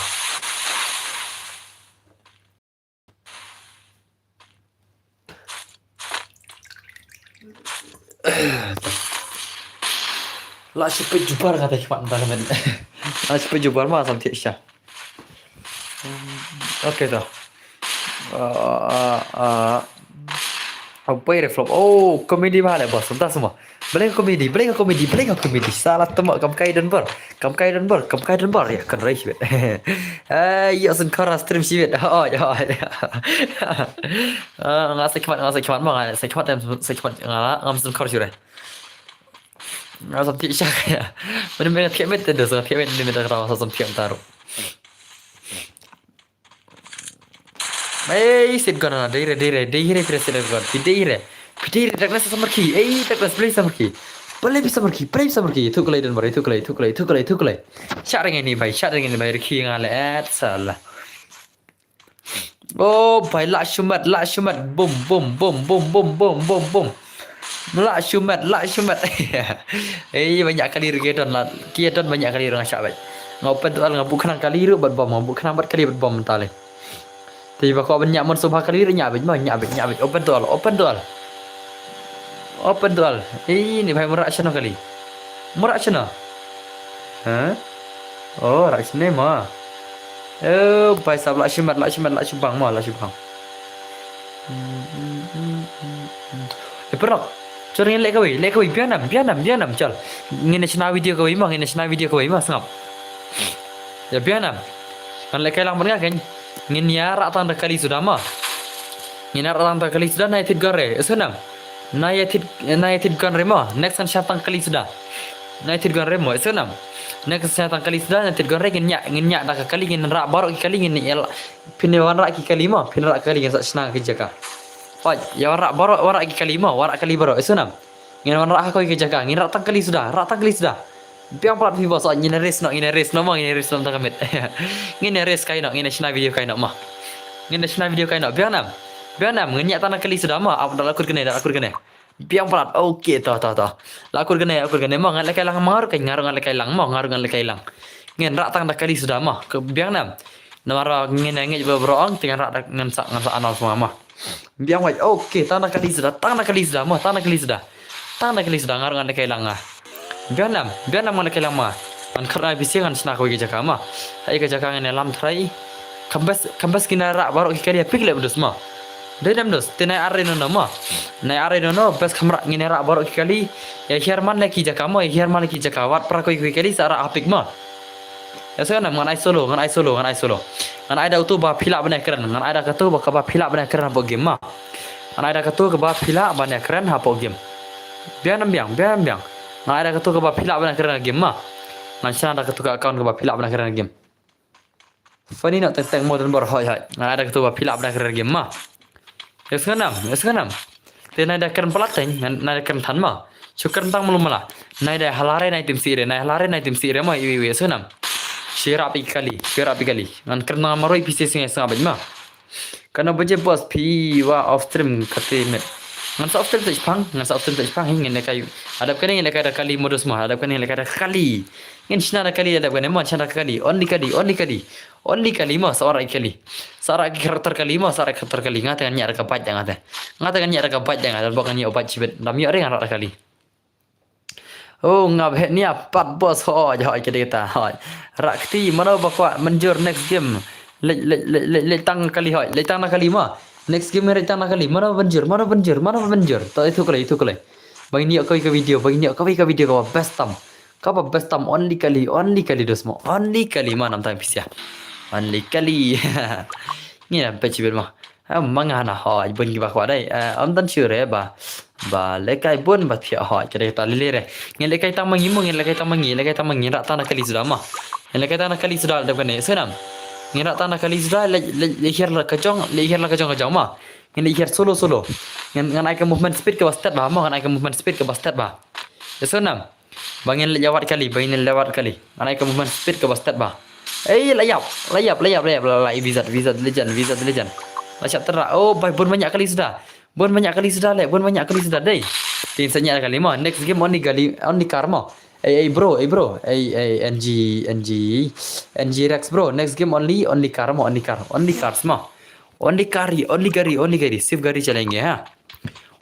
La shu peit jubar kata khmat ta men. La shu peit jubar ma samthiah sha. Okay to. Ah, ah, ah. Apai re flop. Oh, comedy ba le bos. Entah semua. Balei ka comedy, balei ka comedy, balei ka comedy. Salah temak kam kai don bor. Kam kai don bor, kam kai don bor. Ya kan rai shibit. Eh, ya sun kara stream shibit. Oh, ya, ya. Ah, nga sa khmat, nga sa khmat ma, nga sa khmat, sa khmat nga la, ngam sun kar shurai. Nga samthiah sha ya. Mene mene thiah met te dos, thiah met mene kara sa samthiah taruh. Ei, sit gon na, dei re, dei re, dei re, phi re sit gon, phi dei re. Phi dei re, darkness samar ki, ei, darkness, play samar ki. Play phi samar ki, play samar ki, thuklei don bor, thuklei, thuklei, thuklei, thuklei. Shah reng ni bai, shah reng ni bai, rikhi nga le, et sala. Oh, bai, lah shumat, lah shumat, boom, boom, boom. Lah shumat, lah shumat. Ei, banyak kali rikhi don lah, ki don banyak kali rang shah bai. Nga open to all, nga buh khnang kali ruh bad bom, nga buh khnang bad kali bad bom ta le. Te ba ko ban ñiah mon subha kali re, ñiah beit ma, ñiah beit, ñiah beit. Open to all, open to all. Open to all. Ih, ni bhai murah shano kali. Murah shano. Ha? Oh, rah shane ma. Oh, bhai sab lah shimat, lah shimat, lah shibang ma, lah shibang. Eh, paralok. Chal ngin leh kawei, leh kawei. Biang nam, biang nam, biang nam, chal. Ngin shna video kawei ma, ngin shna video kawei ma, sngap. Ïa biang nam. Ngan leh kai lang ban nga kein. Ngin ïa rah tang da kali suda ma. Ngin ïa rah tang da kali suda, na ïa thied gun re. Ïa sngap nam. Na ïa thied, na ïa thied gun re ma. Next ngan shah tang kali suda. Na ïa thied gun re ma. Ïa sngap nam. Next ngan shah tang kali suda, na ïa thied gun re ngin ñiah, ngin ñiah da ka kali, ngin rah baroh ki kali, ngin ïa la-, phin ïa wanrah ki kali ma. Phin rah kali ngin sa shna ki jaka. Hooid, ïa wanrah baroh, wanrah ki kali ma. Wanrah kali baroh. Ïa sngap nam. Ngin wanrah ha kawei ka jaka, ngin rah tang kali suda, rah tang kali suda. Biang palat phi boss, oh, ngin race noh, ngin race noh mo, ngin race noh tang ka miet. Ngin race kai noh, ngin shna video kai noh mo. Ngin shna video kai noh, biang nam. Biang nam, ngin ïa tang na kali suda mo, ap da la kut kane, da la kut kane. Biang palat, okay, to, to, to. La kut kane, la kut kane mo, ngan lehkai lang mo, nga ruh ngan lehkai lang mo, nga ruh ngan lehkai lang. Ngin rah tang da kali suda mo, biang nam. Namar ngin ngeit ba bro ong, te ngan rah da ngan sa, ngan sa announce mo mo. Biang wait, okay, tang na kali suda, tang na kali suda mo, tang na kali suda. Tang na kali suda, nga ruh ngan lehkai lang nga. Biang nam, biang nam ngan lehkai lang mo. Ngan kyrmen phi sha ngan shna kawei ka jaka mo. Ha ka jaka ngin lam trai. Kam best, kam best ngin rah baroh ki kali ha pik leh bdus mo. Dei nam dus, te nai ar rai noh mo. Nai ar rai noh, best kam rah ngin rah baroh ki kali. Ïa hiar man leh ki jaka mo, ïa hiar man leh ki jaka. Wat pra kawei kawei kali sa rah ha pik mo. Ïa sngewbha nam, ngan ai solo, ngan ai solo, ngan ai solo. Ngan ai da utu ba phi lah ban ïakren, ngan ai da katu ba kaba phi lah ban ïakren hapoh game mo. Ngan ai da katu kaba phi lah ban ïakren hapoh game. Biang nam biang, biang nam biang. Ngan ai da katu kaba phi lah ban ïakren ha game mo. Ngan shna da katu ka account kaba phi lah ban ïakren ha game. Funny noh teng teng mo don bor hoi hoi. Ngan ai da katu ba phi lah ban ïakren ha game mo. Ïa sngewbha nam, ïa sngewbha nam. Te nai da kren palat teng, ngan, nai da kren than mo. Shu kren tang malu mala. Nai da halare nai tim sire, nai halare nai tim sire mo, iwi iwi, ïa sngewbha nam. Shira pi kali, shira pi kali. Ngan kren tang maroi phi shisha sngewbha bad mo. Kano baje boss phi wa off stream kate met. Ngan sa off stream te shipang, ngan sa off stream te shipang, hi ngin lehkai. Hadap kane ngin lehkai da kali modus mo, hadap kane ngin lehkai da kali. Ngin shna da kali hadap kane mo, shna da kali, only kali, only kali. Only kali mo, sa rah kali. Sa rah ki character kali mo, sa rah character kali. Nga te ngan ñiah da ka bike da nga te. Nga te ngan ñiah da ka bike da nga, da bok ngan ñiah bike shibit. Dam ñiah ring rah da kali. Oh, nga bhet nia pat boss, hoi, hoi, kede kita, hoi. Rah kti, mano ba kwah mynjur next game. Leit, leit, leit, leit, leit tang kali, hoi. Leit tang na kali mo. Next game leit tang na kali. Mano mynjur, mano mynjur, mano mynjur. To itu kali, itu kali. Bagi ni kawei ka video, bagi ni kawei ka video kaba best tam. Kaba best tam only kali, only kali dos mo. Only kali mo nam tang pisa. Only kali. Ngi na pechibet mo. Ha, manga na ho, bun kiba kwah dai. Eh, am tan sure ba. Ba lehkai bun ba thiah ho, kede ta lele re. Ngin lehkai tang mangi mo, ngin lehkai tang mangi, lehkai tang mangi, rah tang na kali suda mo. Ngin lehkai tang na kali suda da kane, senam. Ngin rah tang na kali suda, le, le, le hiar la ka jong, le hiar la ka jong ka jong mo. Ngin le hiar solo solo. Ngin, ngan ai ka movement speed kaba stet ba mo, ngan ai ka movement speed kaba stet ba. Ya senam. Ba ngin leit ïa wad kali, ba ngin leit ïa wad kali. Ngan ai ka movement speed kaba stet ba. Ei, la ïap, la ïap, la ïap, la ïap, la, la, ei, V Z, V Z Legend, V Z Legend. La shah tyrrah. Oh, bai, bun banyak kali suda. Bun banyak kali suda, le, bun banyak kali suda, dei. Tin sa ñiah kali mo. Next game only gali, only car mo. Ei, ei, bro, ei, bro. Ei, ei, N G, N G, N G Rex, bro. Next game only, only car mo, only car. Only cars mo. Only gari, only gari, only gari. Sirf gari chalenge, ha.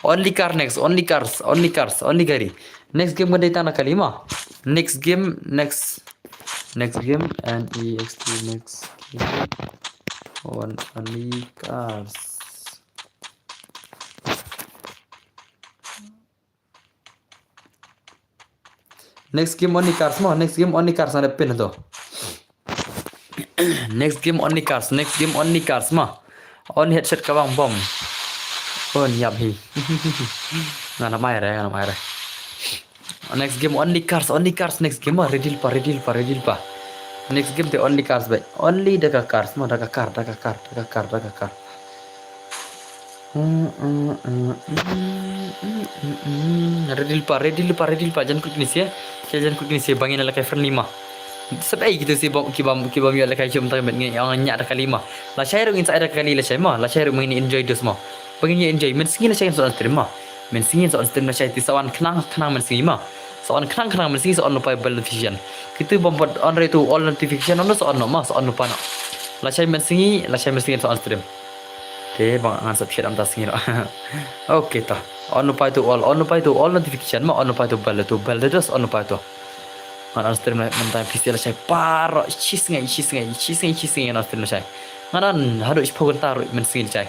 Only car next, only cars, only cars, only gari. Next game kan dei tang na kali mo. Next game, next, next game, N E X T, next game. On, only cars. Next game only cars mo, next game only cars, ada pin to. Next game only cars, next game only cars mo. On headset ka bang bom. On yap hi. Ngana mai re, ngana mai re. Next game only cars, only cars, next game mo, ready pa, ready pa, ready pa. Next game te only cars bai. Only da ka cars mo, da ka car, da ka car, da ka car, da ka car. Ready lypa, ready lypa, ready lypa, jan kut kine sha. Sha jan kut kine sha, ba ngin lehkai friendly mo. Sep ei kito sha bom, ki bom, ki bom ïoh lehkai jom tang met ngi ong ñiah da kali mo. Lashai ruh ngin sa ai da kali lashai mo, lashai ruh ngin enjoy dos mo. Ba ngin enjoy, mynsngi lashai ngin sa on stream mo. Mynsngi ngin sa on stream lashai te sa wan khnang khnang mynsngi mo. Sa wan khnang khnang mynsngi sa on lypa bell notification. Kito bym pat on re tu all notification on sa on noh mo, sa on lypa noh. Lashai mynsngi, lashai mynsngi ngin sa on stream. Te ba ngan sa thied am ta sngi noh. Okay ta. On lypa tu all, on lypa tu all notification mo, on lypa tu bell tu bell dos on lypa tu. Ngan on stream mynta pisa lashai baroh shisngi, shisngi, shisngi, shisngi ngan on stream lashai. Ngan on haduh shiphew kynta ruh mynsngi lashai.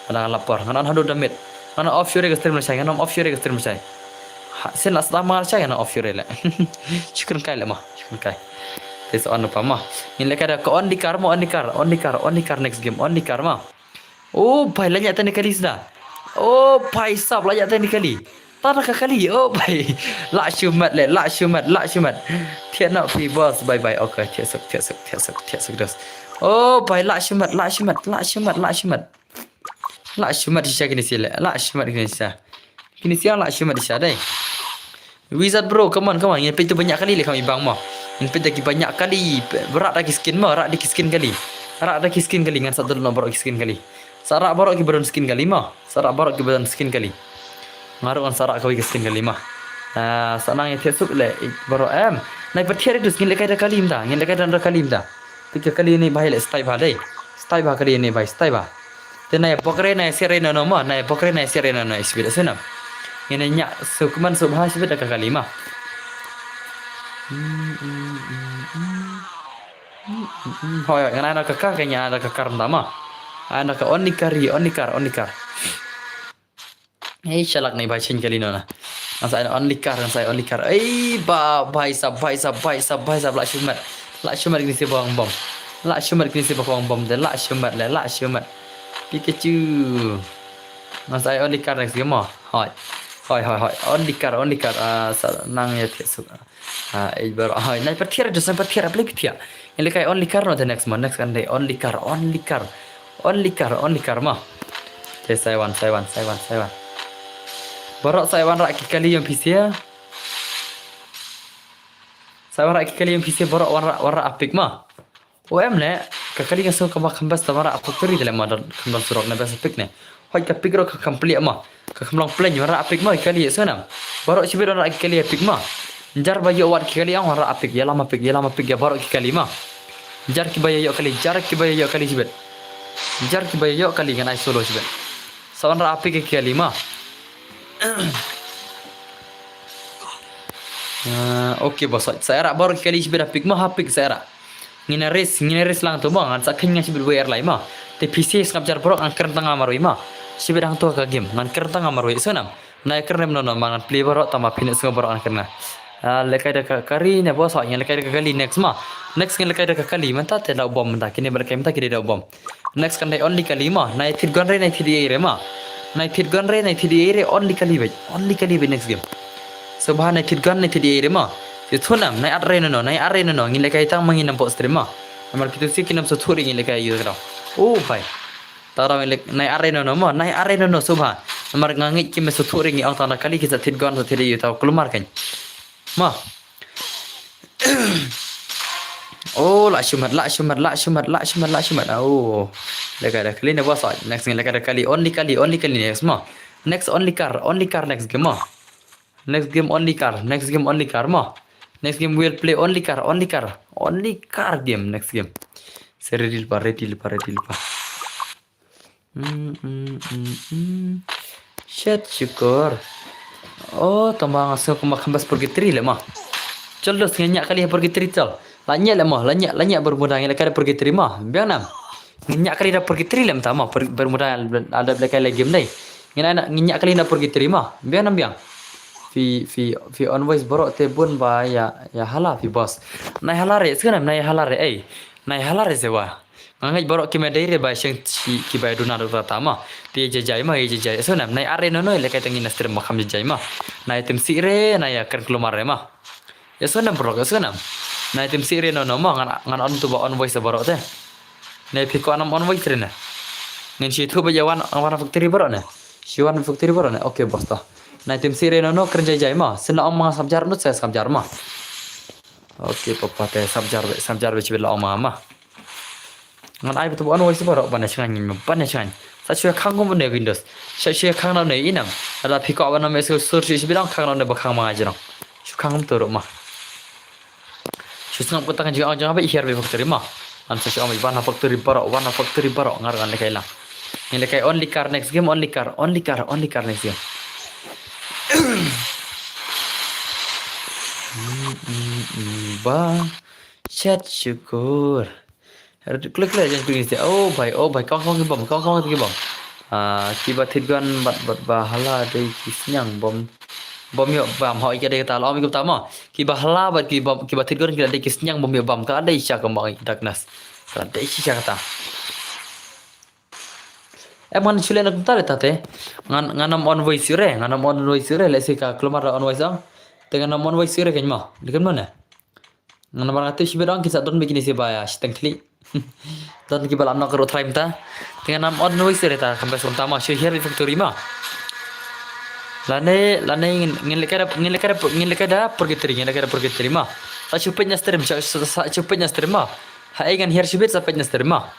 Ngan on lapor, ngan on haduh da miet. Ngan on off shore ka stream lashai, ngan on off shore ka stream lashai. Ha, sien la sdang ma lashai ngan on off shore le. Shukran kai le mo, shukran kai. Te sa on lypa mo. Ngin lehkai da ka only car mo, only car, only car, only car next game, only car mo. Oh, bhai, la ñiah tang na kali suda. Oh, bhai sab, la ñiah tang na kali. Tang na ka kali, oh, bhai. Lah shu mat le, lah shu mat, lah shu mat. Thiah noh phi boss, bye bye. Okay, thiah suk, thiah suk, thiah suk, thiah suk dos. Oh, bhai, lah shu mat, lah shu mat, lah shu mat, lah shu mat. Lah shu mat shisha kine sha le, lah shu mat kine sha. Kine sha lah shu mat shisha dei. Wizard bro, come on, come on. Ngin peit tu ba ñiah kali leh kam i bang mo. Ngin peit da ki ba ñiah kali, rah da ki skin mo, rah da ki skin kali. Rah da ki skin kali, ngan sa download baroh ki skin kali. Sa rah baroh ki ba don skin kali mo. Sa rah baroh ki ba don skin kali. Nga ruh ngan sa rah kawei ka skin kali mo. Ah, sa nang ïa thiah suk leh, eh, baroh em. Nai pat thiah ri dus, ngin lehkai da kali mynta, ngin lehkai da kali mynta. Te ka kali ne bha leh, style bha dei. Style bha kali ne bha, style bha. Te nai bok re, nai siat re no no mo, nai bok re, nai siat re no no, i sibit snem. Ngin ñiah suk man suk bha sibit da ka kali mo. Hmm, hmm, hmm, hmm. Hmm, hmm, hmm. Hoi, hoi, ngan ai na ka kar, ka ñiah ai na ka kar mynta mo. Ai na ka only kar, only kar, only kar. Ei, shalak nai bai shin kali no na. Ngan sa ai only kar, ngan sa ai only kar. Ei, ba, bhai sab, bhai sab, bhai sab, bhai sab, lah shimet. Lah shimet kini si bawang bom. Lah shimet kini si bawang bom de, lah shimet le, lah shimet. Pikachu. Ngan sa ai only kar next game mo. Hoi. Hoi, hoi, hoi. Only kar, only kar. Ah, sa nang ïa thiah suk. Ah, eh, baroh. Hoi, nai pat thiah, just nai pat thiah, play pat thiah. Ngin lehkai only kar no the next mo, next kan dei only kar, only kar. Only kar, only kar mo. Te sa ai wan, sa ai wan, sa ai wan, sa ai wan. Baroh sa ai wan rah ki kali ïong phi sha. Sa ai wan rah ki kali ïong phi sha baroh wan rah, wan rah ha pick mo. O em ne, ka kali nga sngew kaba kham best da wan rah ha factory te leh mo, don kham don surok ne best ha pick ne. Hoi ka pick ruh ka kham plie mo. Ka kham long plain wan rah ha pick mo ki kali ïa sngew nam. Baroh shibit wan rah ki kali ha pick mo. Jar ba ïoh wat ki kali ong wan rah ha pick, ïalam ha pick, ïalam ha pick ïa baroh ki kali mo. Jar kiba ïoh ïoh kali, jar kiba ïoh ïoh kali shibit. Jar kiba ïoh ïoh kali ngan ai solo shibit. Sa wan rah ha pick ki kali mo. Ah, okay boss, sa ai rah baroh ki kali shibit ha pick mo, ha pick sa ai rah. Ngin ïa race, ngin ïa race lang tu mo, ngan sa kheiñ nga shibit wei ar lai mo. Te phi sha sngap jar baroh ngan kren tang nga marwei mo. Shibit hangto ka game, ngan kren tang nga marwei sngew nam. Nai kren rem no no, ma ngan plie baroh, tang ma phi ne sngew baroh ngan kren nga. Ah, lehkai da ka kali ne boss, ngin lehkai da ka kali next mo. Next ngin lehkai da ka kali, mynta te da u bom mynta, kine ba lehkai mynta ki dei da u bom. Next kan dei only kali mo, nai thied gon re, nai thied ei re mo. Nai thied gon re, nai thied ei re, only kali beit, only kali beit next game. Sngewbha nai thied gon, nai thied ei re mo. Ïathuh nam, nai at re no no, nai at re no no, ngin lehkai tang ma ngin ym pok stream mo. Namar kitu sha kin ym sngewthuh re ngin lehkai ïa ka dong. Oh bhai. Tara nai at re no no mo, nai at re no no sngewbha. Namar nga ngeit kim sngewthuh re ngi ong tang da kali ki sa thied gon sa thied ei, tara kulmar kan. Mo. Oh, lah shimet, lah shimet, lah shimet, lah shimet, lah shimet. Oh. Lehkai da kali ne boss. Next ngin lehkai da kali, only kali, only kali next mo. Next only kar, only kar next game mo. Next game only kar, next game only kar mo. Next game will play only kar, only kar. Only kar game next game. Sa ready lypa, ready lypa, ready lypa. Hmm, hmm, hmm, hmm. Shet shukor. Oh, tang ba nga sngew kumba kham best purgatory leh mo. Chol dos ngin ñiah kali ha purgatory chol. Lah ñiah leh mo, lah ñiah, lah ñiah Bermuda ngin lehkai da purgatory mo. Biang nam. Ngin ñiah kali da purgatory leh mynta mo, pur-, Bermuda ada lehkai leh game dei. Ngin ai na, ngin ñiah kali da purgatory mo. Biang nam biang. Phi, phi, phi on voice baroh te bun ba ïa, ïa hala phi boss. Nai hala re, sngew nam nai hala re, ei. Nai hala re sewa. Nga ngeit baroh kim dei re ba sheng shi kiba duna dok ta mo. Te ïa jai jai mo, ïa jai jai. Sngew nam, nai at re no no, lehkai tang ngin ïa stream mo kham jai jai mo. Nai tim sih re, nai ïa kren kulmar re mo. Ïa sngew nam baroh, ïa sngew nam. Nai tim sih re no no mo, ngan, ngan on tu ba on voice baroh te. Nai phi kwah nam on voice re ne. Ngin shi tu ba ïa wan, wan factory baroh ne. Shi wan factory baroh ne. Okay boss to. Nai tim sih re no no, kren jai jai mo. Sngap ong ma sngap jar, nut sa sngap jar mo. Okay papa te sngap jar, sngap jar ba shibit lah ong ma mo. Ngan ai ba tu ba on voice baroh ban ïa shngaiñ, ban ïa shngaiñ. Sa shu ïa khang kum ne Windows. Sa shu ïa khang na ne i nam. Lada phi kwah ban ïa sur sur shu shu bidang khang na ne ba khang ma nga jrong. Shu khang kum tu ruh mo. Shu sngap ka tang jingong jingong ba i hiar ba factory mo. Ngan sa shu ong ba wan ha factory baroh, wan ha factory baroh ngar ngan lehkai lang. Ngin lehkai only car next game, only car, only car, only car next game. Hmm, hmm, hmm, ba. Shet shukor. Klik klik jan klik ni. Oh bhai, oh bhai, kong kong ki bom, kong kong ki bom. Ah, kiba thied gon bad bad ba hala dei ki sniang bom. Bom ïoh bam, hoi ka dei kata, la ong ïa kata mo. Kiba hala bad ki bom, kiba thied gon ki la dei ki sniang bom ïoh bam, ka la dei sha ka mo darkness. Ka la dei sha kata. Em ngan shu leh na kumta leh ta te. Ngan, ngan ym on voice re, ngan ym on voice re, lehse ka kulmar la on voice ong. Te ngan ym on voice re kein mo. Dei kein mo ne. Ngan ym ban nga tip shibit ong kin sa don beit kine se ba ïa shiteng khlieh. Don kiba la nok ruh trai mynta. Te ngan ym on voice re ta kham best kumta mo. Shu hiar beit factory mo. Lane, lane ngin, ngin leh ka da, ngin leh ka da, ngin leh ka da purgatory, ngin leh ka da purgatory ma. Sa shu peit na stream, sa, sa, sa shu peit na stream ma. Haei ngan hiar shibit sa peit na stream ma.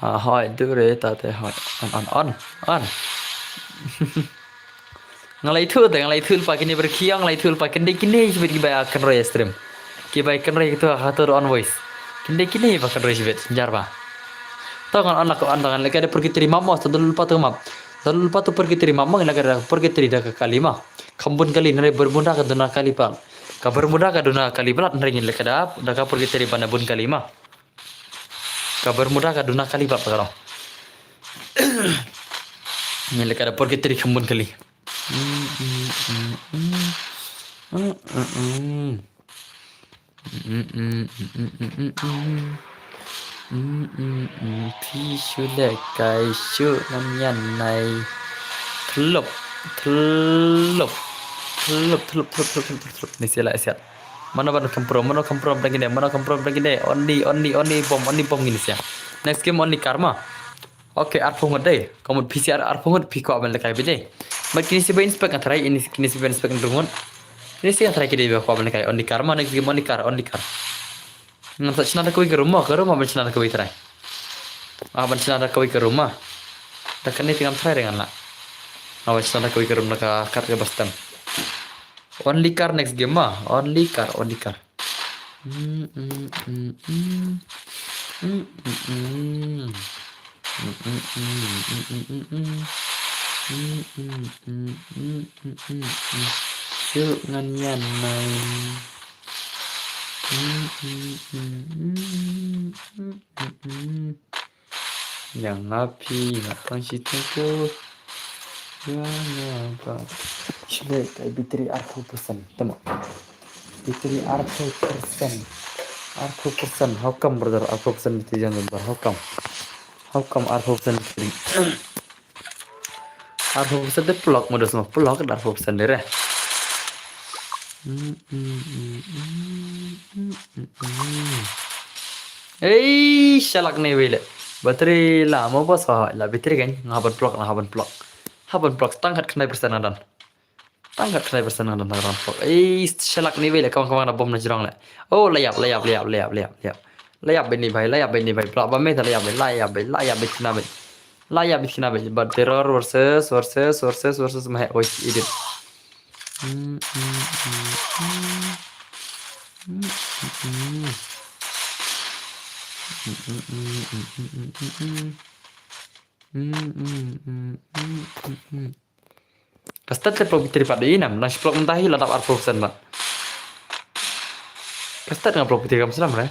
Ah, hoi, dur eh, ta te, hoi. On, on, on, on. Nga la ithuh te, nga la ithuh lypa kine bar khiang, nga la ithuh lypa kine, kine shibit kiba ïa kynroi stream. Kiba ïa kynroi kito ha to on voice. Kine, kine ba kynroi shibit, jar ba. To ngan on la ka on, to ngan leh ka da purgatory map mo, to dul lypa to map. Dul lypa to purgatory map mo, ngan leh ka da purgatory da ka kali ma. Kham bun kali, nare Bermuda ka duna kali pat. Ka Bermuda ka duna kali pat, nare ngin leh ka da, da ka purgatory ban bun kali ma. Ka Bermuda ka duna kali pat ka dong. Ngin leh ka da purgatory kham bun kali. Phi shu leh kai shu ngan ïa nai. Thlup, thlup, thlup, thlup, thlup, thlup, thlup, thlup. Ni siat la siat. Mano ban kham pro, mano kham pro bang kine, mano kham pro bang kine. Only, only, only bomb, only bomb ngin ïa. Next game only karma. Okay, arphew ngut dei. Ka mut P C R arphew ngut phi kwah ban lehkai beit dei. Bad kine shi ba inspect nga tharai, ini kine shi ba inspect nga rung ngut. Kine shi nga tharai ki dei ba kwah ban lehkai only karma, next game only kar, only kar. Ngam sa shna da kawei ka room mo, ka room ban shna da kawei tharai. Ah, ban shna da kawei ka room ma. Da kane te ngam tharai re ngan lah. Ah, ban shna da kawei ka room da ka kat ka ba stem. Only kar next game ma, only kar, only kar. Shu ngan ïa nai. Ïa nga phi nga tang shi tengko. Ïa nga ba. Shu leh kai battery arphew percent. Tama. Battery arphew percent. Arphew percent. How come, brother? Arphew percent battery jam jam. How come? How come arphew percent battery? Arphew percent de plug modus mo, plug da arphew percent de re. Ei, shalak ne wele. Battery la mo bos ha, la battery kan, nga ban plug, nga ban plug. Ha ban plug, tang khat khnai percent nga don. Tang khat khnai percent nga don, nga don plug. Ei, shalak ne wele, kawang kawang na bom na jrong le. Oh, la ïap, la ïap, la ïap, la ïap, la ïap, la ïap. La ïap bini bhai, la ïap bini bhai, plug ba me ta la ïap bini, la ïap bini, la ïap bini khnai bini. La ïap bini khnai bini, but terror versus, versus, versus, versus, mah, oi, edit. Ka start te plug battery pat dei nam, nang shi plug mynta hi la dap arphew percent bad. Ka start nga plug battery kam sdang re.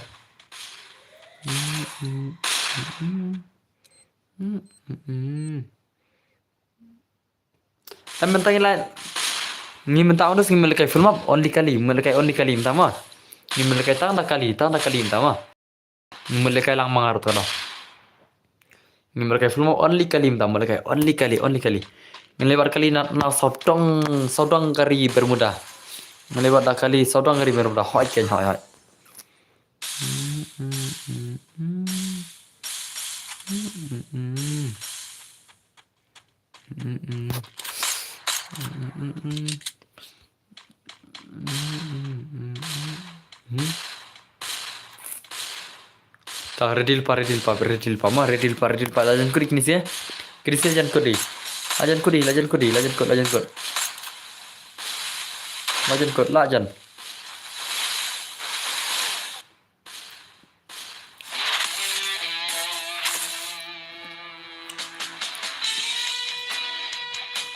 Em, mynta ngi la, ngi mynta on ngi melekai full map, only kali, melekai only kali mynta ma. Ngi melekai tang da kali, tang da kali mynta ma. Ngi melekai lang mangar to no. Ngi melekai full map only kali mynta, melekai only kali, only kali. Ngi lebar kali na, na sawdong, sawdong kari Bermuda. Ngi lebar da kali sawdong kari Bermuda. Hoi ken, hoi, hoi. Ta ready lypa, ready lypa, ready lypa, ma, ready lypa, ready lypa, la jan kut kine shi. Kine shi jan kut. La jan kut, la jan kut, la jan kut, la jan kut. La jan kut, la jan.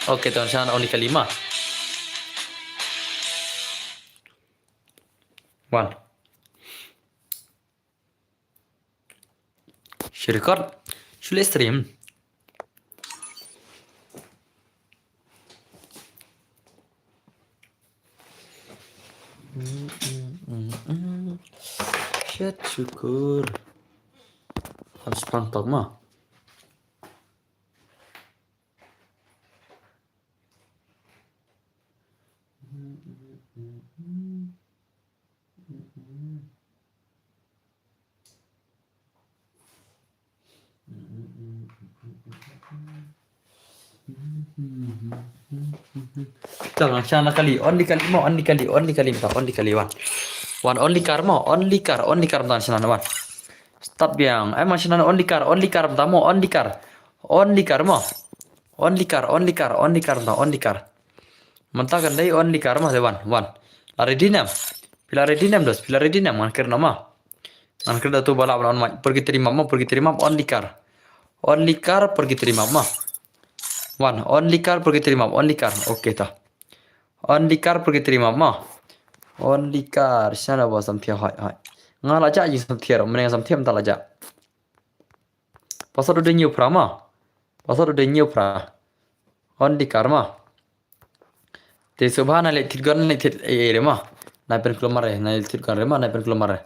Okay, to shan only kali ma. One. Shu record, shu leh stream. Shet shukur. Harus pantau mah. Tang, shna na kali, only kali mo, only kali, only kali mynta, only kali wan. Wan only car mo, only car, only car mynta shna wan. Start biang. Ai ma shna only car, only car mynta mo, only car. Only car mo. Only car, only car, only car mynta, only car. Mynta kan dei only car mo, dei wan, wan. La ready ne em? Phi la ready ne em, dos? Phi la ready ne em? Ngan kren mo. Ngan kren da tu ba lah ban on mic. Purgatory map mo, purgatory map, only car. Only car, purgatory map mo. Wan, only car, purgatory map, only car. Okay ta. Only car, purgatory map mo. Only car, shna ba samthiah, hoi, hoi. Nga la jah ïa samthiah, mane samthiah mynta la jah. Password u dei hynñiew phra mo. Password u dei hynñiew phra. Only car mo. Te sngewbha nai leit thied gon, nai leit thied ei ei re mo. Nai pynkulmar re, nai leit thied gon re mo, nai pynkulmar re.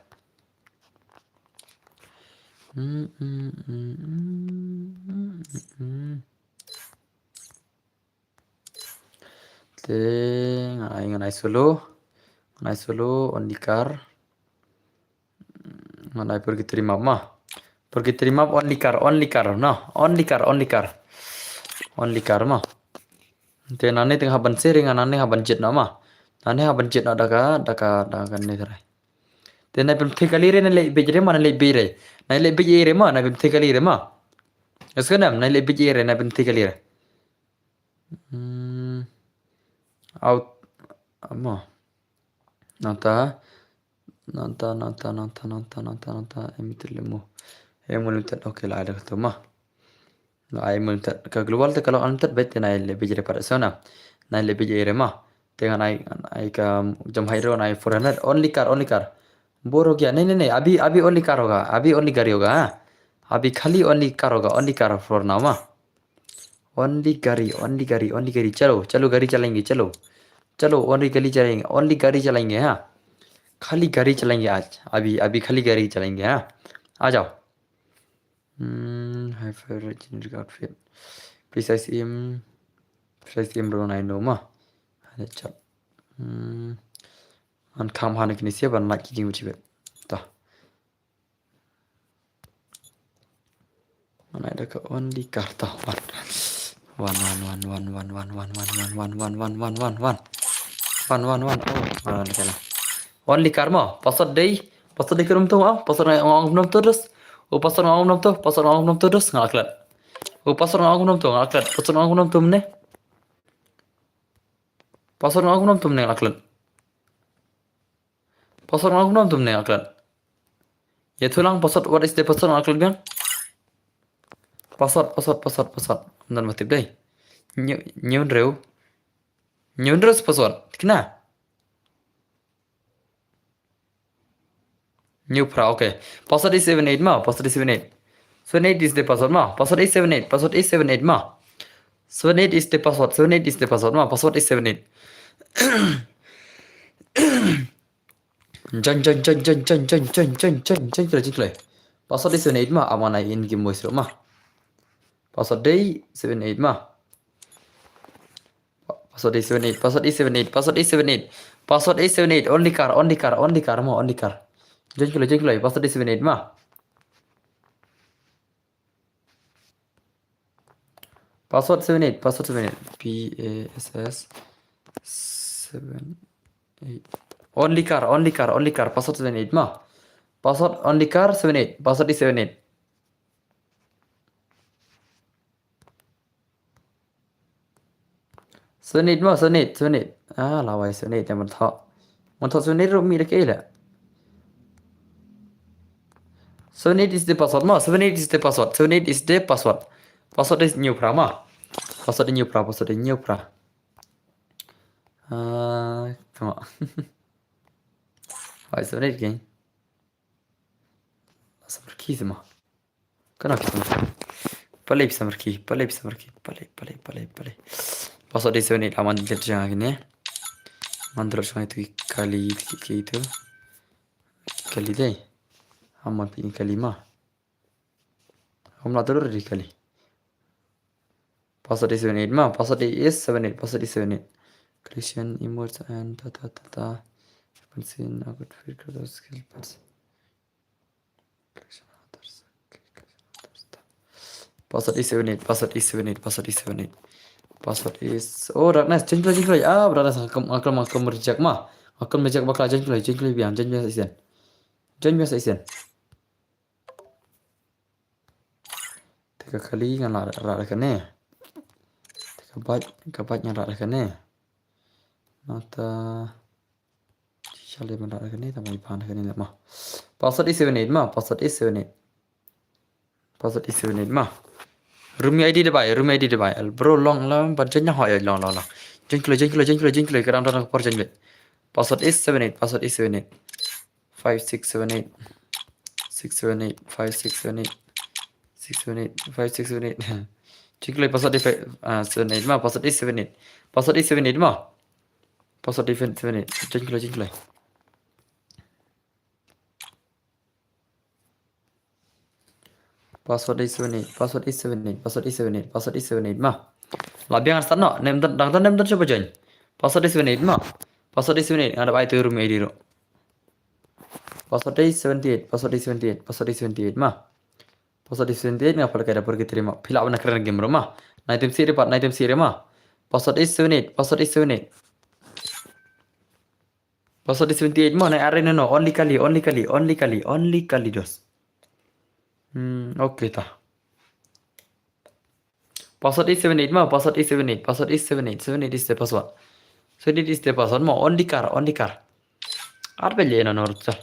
Hmm, hmm, hmm, hmm, hmm, hmm. Te ngan ai, ngan ai solo. Ngan ai solo, only car. Ngan ai purgatory map mo. Purgatory map, only car, only car, no. Only car, only car. Only car mo. Te nangne te nga hap ban sharing, nangne hap ban jied noh mo. Nangne hap ban jied noh da ka, da ka, da kane trai. Te nai pynthikali re, nai leit beit re mo, nai leit beit re. Nai leit beit re mo, nai pynthikali re mo. Ïohsngew ne em, nai leit beit re, nai pynthikali re. Hmm. Out. Mo. Nangta. Nangta, nangta, nangta, nangta, nangta, nangta. Em, itu lemo. Em, limited. Okay, la ai da kato mo. La ai limited. Ka global te ka long unlimited, bad te nai leit beit re pat, ïohsngew ne em. Nai leit beit re mo. Te ngan ai, ngan ai ka jam hydro, ngan ai four hundred. Only car, only car. Bor ho gaya. Nahi, nahi, nahi. Abhi, abhi only car hoga. Abhi only gari hoga, ha. Abhi khali only car hoga. Only car for now mo. Only gari, only gari, only gari. Chalo, chalo gari chalayenge, chalo. Chalo, only gari chalayenge, only gari chalayenge, ha. Khali gari chalayenge aaj. Abhi, abhi khali gari chalayenge, ha. Aa jao. Hmm, high fire generic outfit. Precise aim. Precise aim ruh nai no mo. Hane chap. Hmm. An kham hane kine sia ban lait ki jingwit shibit. Ta. Mana ada ka only car ta. Wan. Wan, wan, wan. Wan, wan, wan. Oh, wan, wan, wan. Only car mo. Password dei. Password dei kumno to, ah? Password nga ong kumno to, dos. Oh, password nga ong kumno to. Password nga ong kumno to, dos. Nga la klet. Oh, password nga ong kumno to, nga la klet. Password nga ong kumno to mynne. Password nga ong kumno to mynne, nga la klet. Password nga ong kumno to mynne, nga la klet. Ïathuh lang password, what is the password, nga la klet biang. Password, password, password, password. Ym don ba tip dei. Hynñiew, hynñiew hynriew. Hynñiew hynriew password. Thikna. Hynñiew phra, okay. Password is seven eight mo, password is seven eight. Seven eight is the password mo, password is seven eight, password is seven eight mo. Seven eight is the password, seven eight is the password mo, password is seven eight. Jan, jan, jan, jan, jan, jan, jan, jan, jan, khlei, jan, khlei. Password dei seven eight mo, ama nai in game voice ruh mo. Password dei seven eight mo. Password dei seven eight, password dei seven eight, password dei seven eight. Password dei seven eight, only car, only car, only car mo, only car. Jan, khlei, jan, khlei, password dei seven eight mo. Password seven eight, password seven eight. P A S S seven eight. Only car, only car, only car. Password seven eight mo. Password only car seven eight. Password is seven eight. Seven eight mo, seven eight, seven eight. Ah, lawei seven eight ïa mynta. Mynta seven eight ruh mih da kaei leh. Seven eight is the password mo, seven eight is the password, seven eight is the password. Password is hynñiew phra mo. Password is hynñiew phra, password is hynñiew phra. Ah, come on. Why seven eight again? Samar ki sama. Kana ki samar ki. Palei samar ki, palei samar ki, palei, palei, palei, palei. Password dei seven eight, aman der jang kine. Man der jang itu kali, itu, itu. Kali dei. Aman pi kali mo. Am la der di kali. Password is seven eight mo, password is seven eight, password is seven eight. Collection, emotes and ta, ta, ta, ta. Weapon scene, a good fit, skill person. Collection, others. Okay, collection, others, ta. Password is seven eight, password is seven eight, password is seven eight. Password is, oh, Darkness, join kloi, join kloi. Ah, Darkness, nga khlem, nga khlem, nga khlem reject ma. Nga khlem reject bakla, join kloi, join kloi biang, join biang sa shisien. Join biang sa shisien. Te ka kali ngan rah, rah da kane. Te ka bike, ka bike ngan rah da kane. Nangta Shisha leh ban rah da kane, tang ban pan da kane leh ma. Password is seven eight ma, password is seven eight. Password is seven eight ma. Room I D da bai, room I D da bai. Bro, long la ban join na, hoi, long, long, long. Join kloi, join kloi, join kloi, join kloi. Ka dang don ka por join beit. Password is seven eight, password is seven eight. Five six seven eight. Six seven eight, five six seven eight. Six seven eight, five six seven eight. Join kloi, password is five, ah, seven eight ma, password is seven eight. Password is seven eight ma. Password is seven eight. Join kloi, join kloi. Password is seven eight, password is seven eight, password is seven eight, password is seven eight ma. La biang start noh, name don, dang don name don shuh ba join. Password is seven eight ma. Password is seven eight, nga da bai tu room I D ruh. Password is seventy eight, password is seventy eight, password is seventy eight ma. Password is seventy eight, nga pala kai da por ki terima. Phi lah ban kren game ruh ma. Nine time six re pat, nine time six re ma. Password is seven eight, password is seven eight. Password is seventy eight ma, nai are no, no, only kali, only kali, only kali, only kali dos. Hmm, okay ta. Password is seven eight ma, password is seven eight, password is seven eight, seven eight is the password. Seven eight is the password ma, only kar, only kar. Ar bel ye no, no, ta.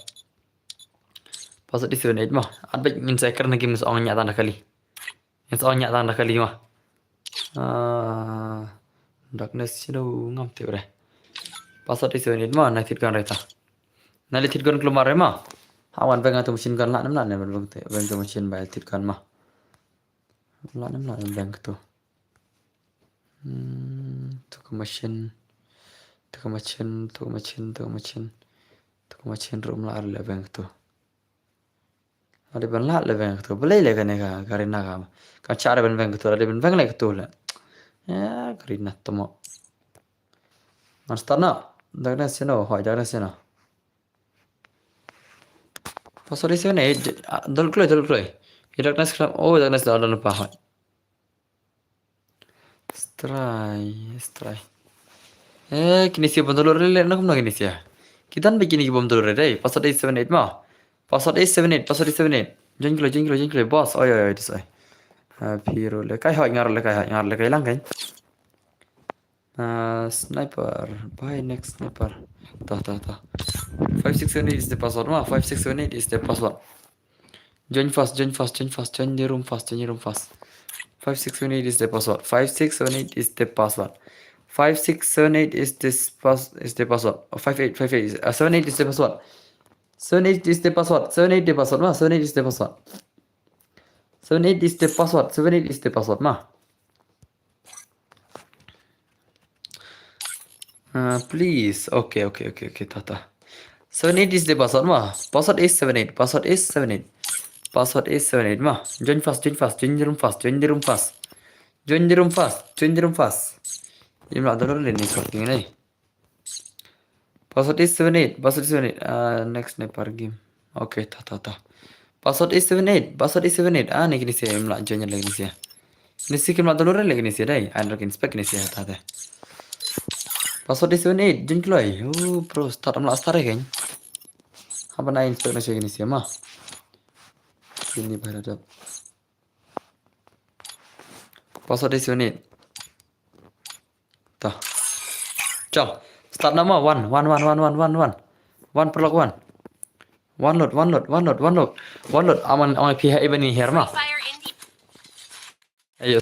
Password is seven eight ma, ar bel ngin sa kren game sa ong nya tang da kali. Ngin sa ong nya tang da kali ma. Ah, Darkness sino ngam tip re. Password is seven eight ma, nai thied gun re ta. Nai le thied gun klumar re ma. Ha wan beng tu machine gun la nem la nem beng tu, beng tu machine ba thied gun ma. La nem la nem beng tu. Hmm, tu ka machine. Tu ka machine, tu ka machine, tu ka machine. Tu ka machine room la ar le beng tu. Ade ban lad le beng katu. Balei le kane ka, ka Rina ka. Ka cha re ban beng katu, ade ban beng le katu le. Ya, ka Rina tomo. Ngan start na. Darkness sino, hoi Darkness sino. Oh, sorry, seven eight. Ah, dol kloi, dol kloi. Ki Darkness khlem, oh, Darkness dol, dol pa hoi. Strai, strai. Eh, kine sia bom dolo re le, na kumno kine sia. Ki don ba kine ki bom dolo re dei. Password eight seven eight ma. Password eight seven eight, password eight seven eight. Join kloi, join kloi, join kloi. Boss, oi, oi, oi, dis oi. Ah, phi ruh le kai hoi, nga ruh le kai hoi, nga ruh le kai lang kai. Ah, sniper, buy next sniper. Ta, ta, ta. Five six seven eight is the password ma. Five six seven eight is the password. Join fast, join fast, join fast, join the room fast, join the room fast. Five six seven eight is the password. Five six seven eight is the password. Five six seven eight is this pass, is the password. Oh, five eight, five eight is, uh, seven eight is the password. Seven eight is the password. Seven eight the password ma. Seven eight is the password. Seven eight is the password. Seven eight is the password ma. Uh, please. Okay, okay, okay, okay. Ta, ta. Seven eight is the password ma. Password is seven eight. Password is seven eight. Password is seven eight ma. Join fast, join fast, join the room fast, join the room fast. Join the room fast, join the room fast. Im la dolo le ni sorting nei. Password is seven eight, password is seven eight. Uh, next sniper game. Okay, ta, ta, ta. Password is seven eight, password is seven eight. Ah, ni kine sia im la join le kine sia. Kine sia kim la dolo re le kine sia dei. An rek inspect kine sia ta dei. Password is seven eight, join kloi. Oh, bro, start am la start re kan. Haba na inspect na sia kine sia ma. Kine ba da. Password is seven eight. Ta. Chal. Start na ma. One, one, one, one, one, one, one. One, paralok, one. One load, one load, one load, one load. One load. Aman, aman, phi ha even here ma. Ayo.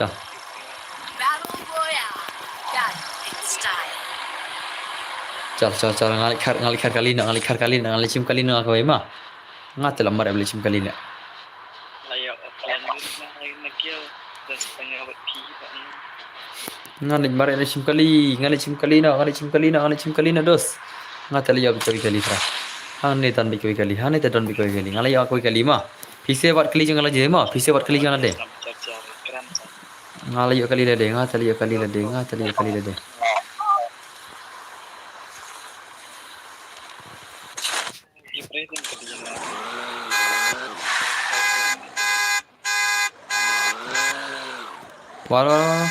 Chal. Battle Royale. Battle in style. Chal, chal, chal, nga leit khar, nga leit khar kali noh, nga leit khar kali noh, nga leit shim kali noh nga kawei ma. Nga te lambar em leit shim kali noh. Nga leit mar em leit shim kali, nga leit shim kali noh, nga leit shim kali noh, nga leit shim kali noh dos. Nga te leit ïoh bad kawei kali tra. Hangne don bad kawei kali, hangne te don bad kawei kali. Nga leit ïoh kawei kali ma. Phi save bad kali jong nga lade ma, phi save bad kali jong nga lade. Nga leit ïoh kali lade, nga te leit ïoh kali lade, nga te leit ïoh kali lade. Wala.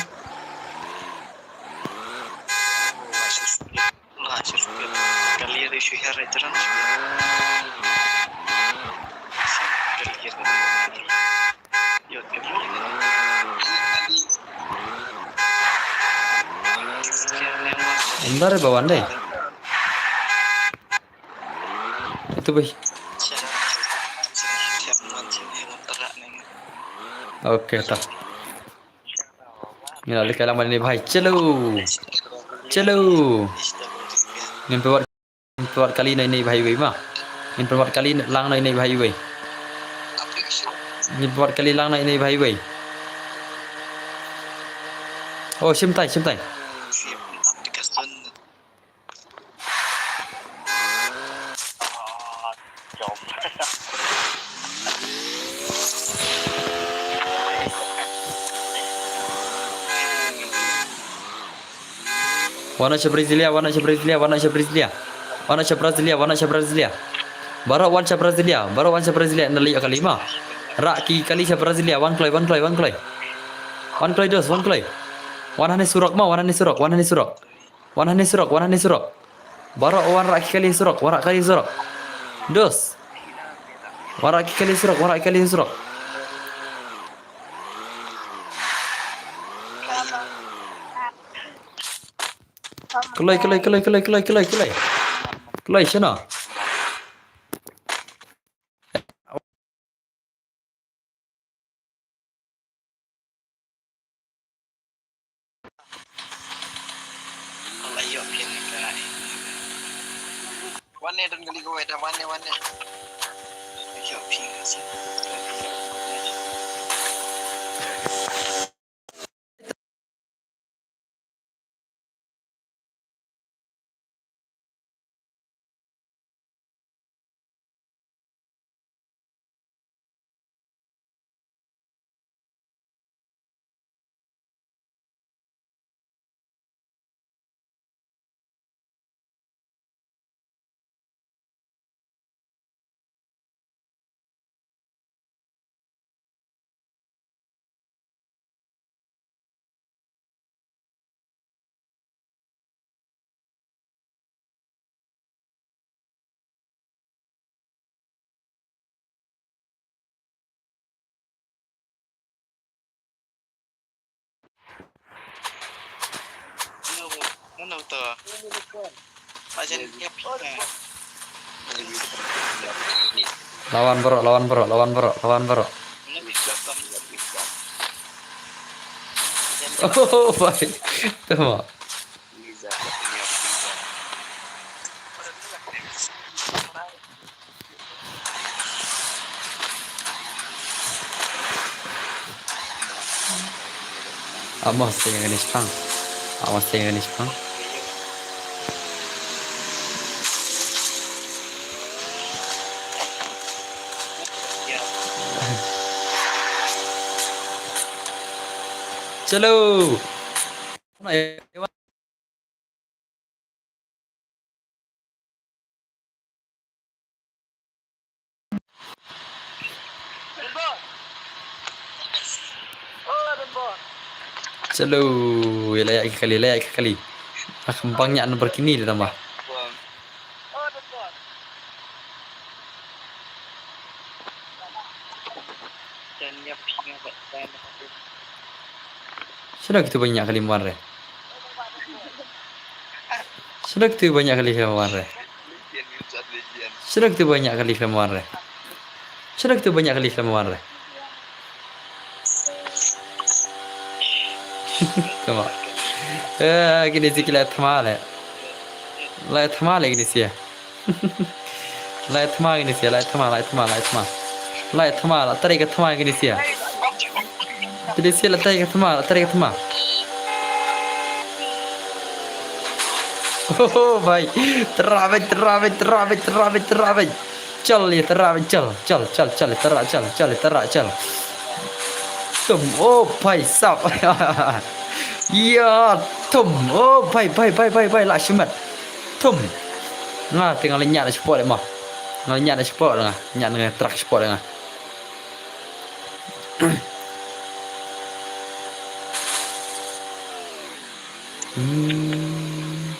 Andar ba wan dei. Itu bai. Okay, ta. Ngi la leit kai lang ma ine i bhai. Chalo. Chalo. Ngin pynwad, ngin pynwad kali na ine i bhai iwei ma. Ngin pynwad kali lang na ine i bhai iwei. Ngin pynwad kali lang na ine i bhai iwei. Oh, shim tai, shim tai. Wan noh sha Brasilia, wan noh sha Brasilia, wan noh sha Brasilia. Wan noh sha Brasilia, wan noh sha Brasilia. Baroh wan sha Brasilia, baroh wan sha Brasilia, ynda leit ïoh kali ma. Rah ki kali sha Brasilia, wan kloi, wan kloi, wan kloi. Wan kloi dos, wan kloi. Wan hangne surok ma, wan hangne surok, wan hangne surok. Wan hangne surok, wan hangne surok. Baroh wan rah ki kali surok, wan rah kali surok. Dos. Wan rah ki kali surok, wan rah ki kali surok. Kloi, kloi, kloi, kloi, kloi, kloi, kloi. Kloi, shano? Wan ne, don kali kawei da, wan ne, wan ne. Lawan bro, lawan bro, lawan bro, lawan bro. Oh, bhai. Tama. Amos te ngan ispang. Amos te ngan ispang. Chalo. Chalo, ïa la ïa ki kali, la ïa ki kali. Ak bang ïa number kini le tama. Sino kitu banyak kali muar re? Sino kitu banyak kali muar re? Sino kitu banyak kali muar re? Sino kitu banyak kali muar re? Tama. Eh, kini sikila tama le. Lai thma le kine sia. Lai thma kine sia, lai thma, lai thma, lai thma. Lai thma, la trei ka thma kine sia. Kine sia la trei ka thma, la trei ka thma. Oh, bhai. Tara bhai, tara bhai, tara bhai, tara bhai, tara bhai. Chal ye, tara bhai, chal, chal, chal, chal, tara, chal, chal, tara, chal. Tum, oh, bhai sab. Ya, tum, oh, bhai, bhai, bhai, bhai, bhai, la shimet. Tum. Nga te nga la ñiad na spot de ma. Nga la ñiad na spot de nga. Ñiad na truck spot de nga. Hmm.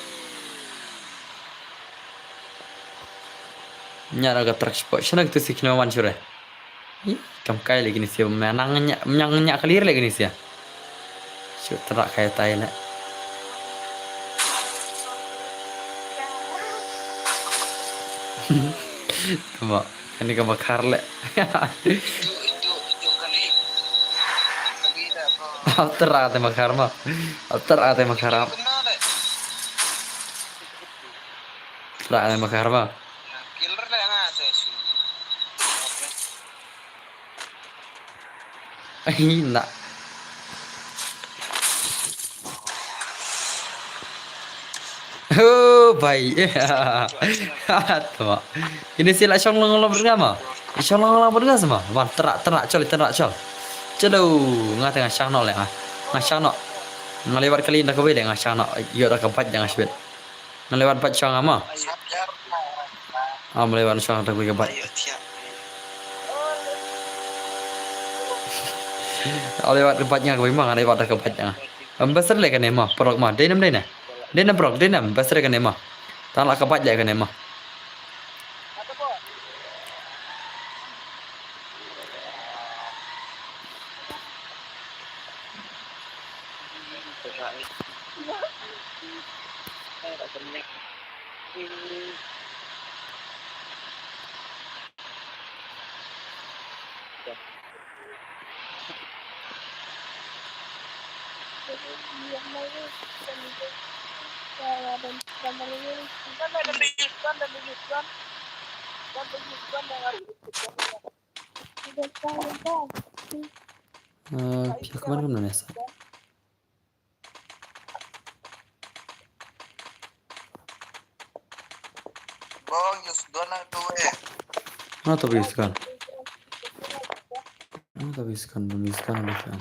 Ñiad na ka truck spot. Shana kito si kino wan shure. Ih, kam kai le kine sia, ma nang ñiad, nang ñiad clear le kine sia. Shu tara kai tai le. Kaba, ani kaba khar le. Alter ate makhar ma. Alter ate makhar ma. Tara ate makhar ma. Ai, na. Oh, bhai. Tama. Ini sila shong long long berga ma. Shong long long berga sama. Wan, tara, tara, chol, tara, chol. Chalo, nga te nga shang nok le nga. Nga shang nok. Nga lewat kali nda kawei le nga shang nok. Yo da ka bait da nga shbit. Nga lewat bait shang ama. Ah, nga lewat shang da kawei ka bait. Nga lewat ka bait nga kawei ma, nga lewat da ka bait nga. Ambassador le kane ma, prok ma. Dei nam dei na. Dei nam prok, dei nam, ambassador kane ma. Tang la ka bait le kane ma. Eh, phi ïa kmen kumno ne sa? Bong, use gun na tu eh. Nga to use gun. Nga to use gun, use gun, use gun.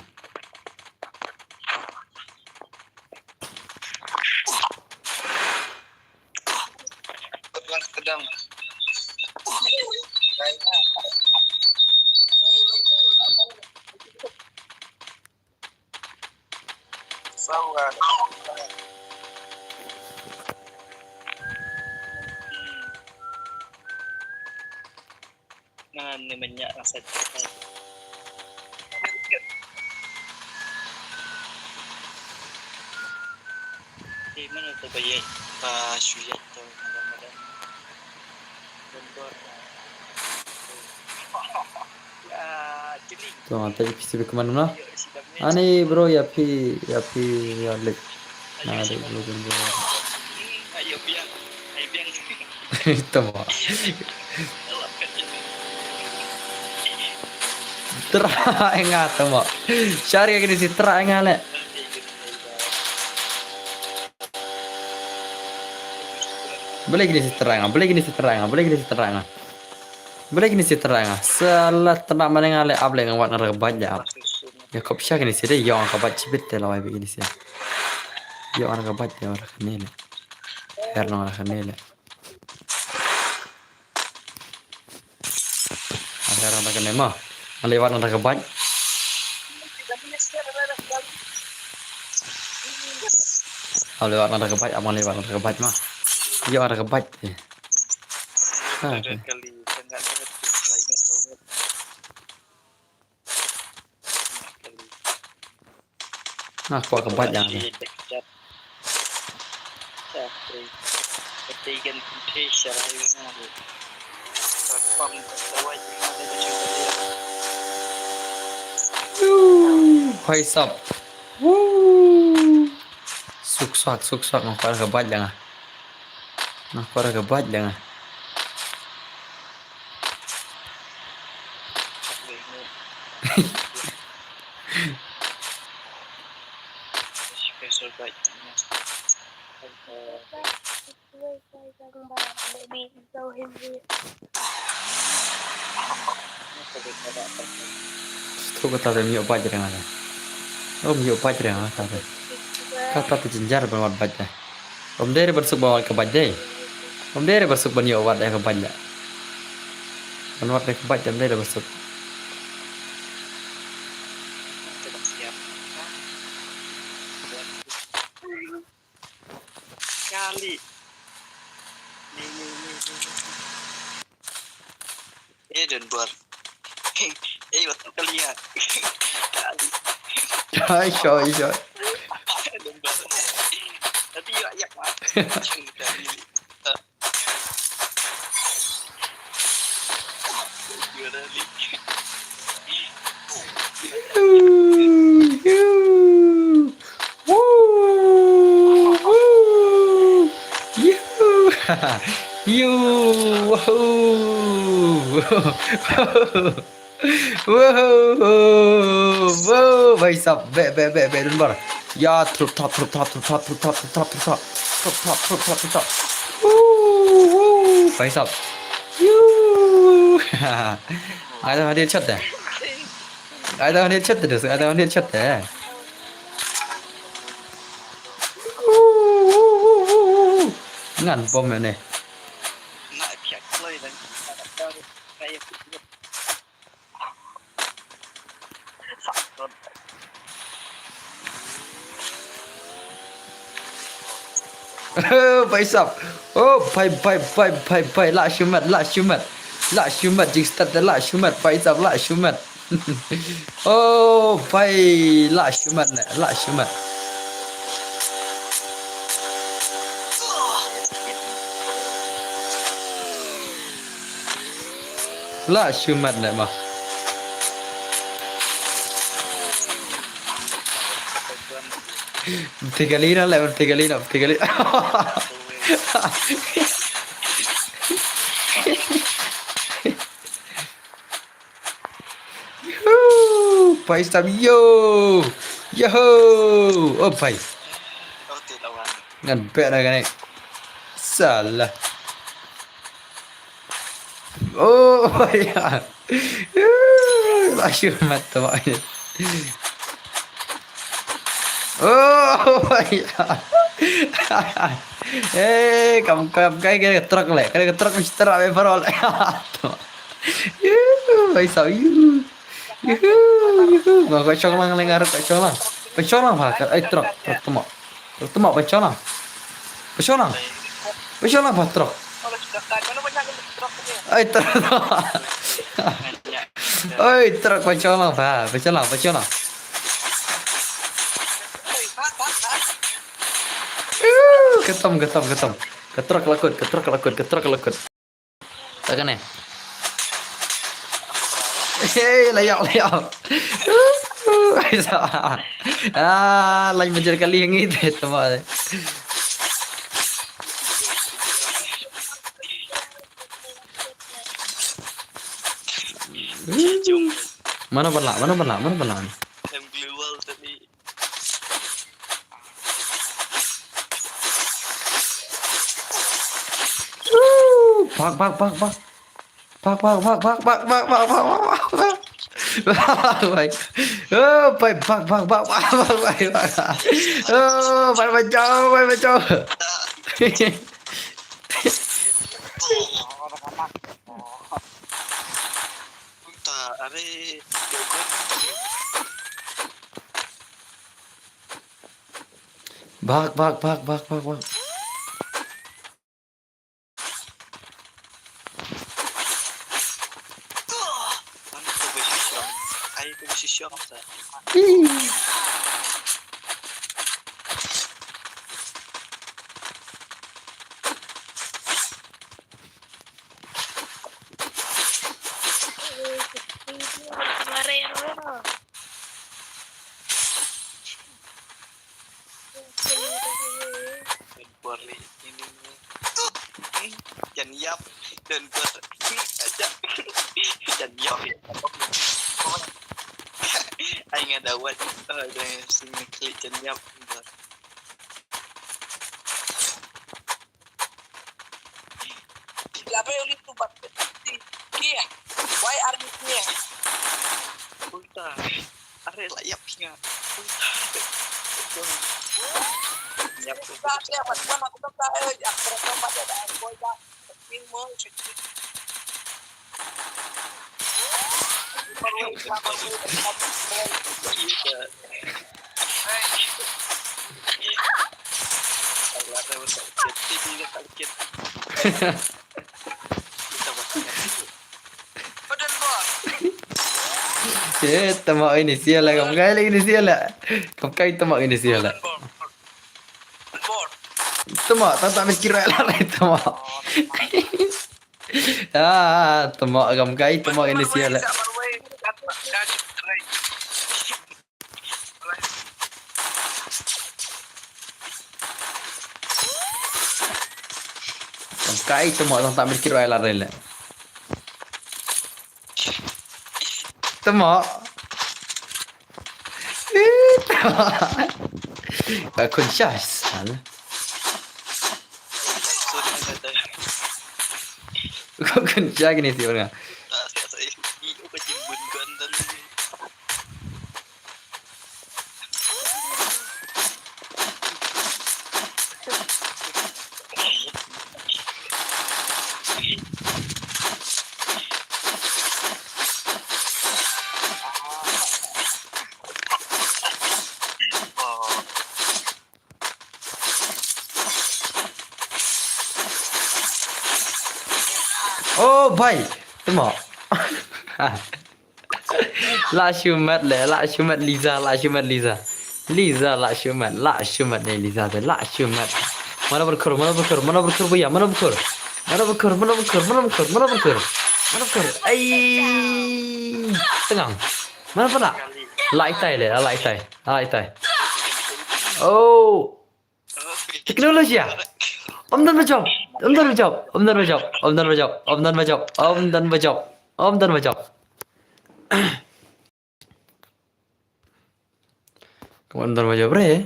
Nga ne menya nga sa. Ti mana tu bayar ba shuya tu malam-malam. Lembor. Ya, jeling. Tu mata P C B kemana mana? Ani bro ya phi ya phi ya lek. Nah, ada bro bro. Ayo biang. Ayo biang. Tama. Tara nga tama. Shari kini si tara nga le. Beli kini si tara nga, beli kini si tara nga, beli kini si tara nga. Beli kini si tara nga. Sala tara mana nga le ap le nga wat nga bait ya ap. Ya kop sha kini si de yong ka bait chibit te lawai be kini si. Yong ka bait ya ora kene le. Her no ora kene le. Aher na ka nema. Nga lewat na ka bait. Nga lewat na ka bait, ama lewat na ka bait ma. Yo na ka bait. Ha. Nga kwah ka bait ïa nga. Woo! Bhai sab. Woo! Suk sak, suk sak, nga kwah ka bait ïa nga. Nga kwah ka bike lang ah. Special bike. Stroke kata te ym ïoh bike reng kata. Ym ïoh bike reng kata te. Kata te jynjar ban wad bike te. Ym dei re ban suk ban wad ka bike dei. Ym dei re ban suk ban ïoh wad ïa ka bike la. Ban wad ïa ka bike te ym dei re ban suk. Kali. Ni, ni, ni, ni, ni. Eh, don bor. Eh, wat kali ya. Kali. Hai, shoy, shoy. Don bor. Tapi ya, ya, Mat. Kali. Yuh, yuh. Woo, woo. Yuh. Yuh. Woohoo. Woohoo. Woo. Bhai sahab. Beh, beh, beh, beh, don bor. Ya, trup, trup, trup. Trup, trup, trup, trup. Woo, woo. Bhai sahab. Yuh. Ai, dah hadir chat dah. Ai, dah hadir chat dah. Ai, dah hadir chat dah. Ngan bom ïa ne. Bhai sahab. Oh, bhai, bhai, bhai, bhai, bhai. Lah shimet, lah shimet. Lah shimet, jingstad, lah shimet. Bhai sahab, lah shimet. Oh, bhai, lah shimet ne, lah shimet. Lah shimet ne ma. Tiga lina le, tiga lina, tiga lina. Yuhu! Bhai sahab, yo! Yoho! Oh, bhai. Ngan beh na kane. Salah. Oh, bhai. Lah shimet to, bhai. Oh, bhai. Eh, kam, kam, kai, kai, truck le. Kai, truck mesti truck, eh, parol. Yuh, bhai sahab, yuh. Yuh, yuh. Ba, ba, shong lang, lengar, ba, shong lang. Ba, shong lang, ba, ai, truck, truck, tama. Truck, tama, ba, shong lang. Ba, shong lang. Ba, shong lang, ba, truck. Ai, truck. Ai, truck, ba, shong lang, ba, ba, shong lang, ba, shong lang. Yuh, khatam, khatam, khatam. Ka truck la kut, ka truck la kut, ka truck la kut. Ta kane. Hey, la ïoh, la ïoh. Ah, lain bynta kali ngi te tama. Mano ban lah, mano ban lah, mano ban lah. Bak, bak, bak, bak. Bak, bak, bak, bak. Bak, bak. Oh, bhai, bak, bak, bak, bak, bak, bhai, bak. Oh, bhai, bhai, jauh, bhai, bhai, jauh. Bak, bak, bak, bak, bak, bak. Don Bor. Jan yap. Ai nga dawan. Ai dah sing klik jan yap. Laba uli tu bat. Kia. Why are you here? Ulta. Are la yap nga. Ulta. Yap. Ulta, siapa? Tuan aku tak tahu. Aku tak tahu pada dah. Boy dah. Eh, tama ini sial lah, kam kai lagi ni sial lah. Kam kai tama ini sial lah. Tama, tata miskira lah, tama. Ah, tama kam kai, tama ini sial lah. Kam kai, tama, tata miskira lah, lah. Tama. Ka khun shah sal. Ka khun shah kini si orang. Oh, bhai. Tama. La shumat le, la shumat Liza, la shumat Liza. Liza la shumat, la shumat ne Liza te, la shumat. Mana berkur, mana berkur, mana berkur buya, mana berkur. Mana berkur, mana berkur, mana berkur, mana berkur. Mana berkur. Ai. Tengang. Mana pala? Lai tai le, lai tai. Lai tai. Oh. Teknologi ya. Om dan bajop. Om dan bajop. Om dan bajop. Om dan bajop. Om dan bajop. Om dan bajop. Om dan bajop. Om dan bajop re.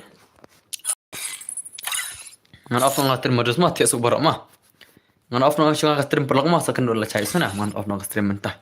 Ngan off nga stream modus ma tiak suk barok ma. Ngan off nga shunga ka stream pelak ma sa kendor la chai sana. Ngan off nga stream mentah.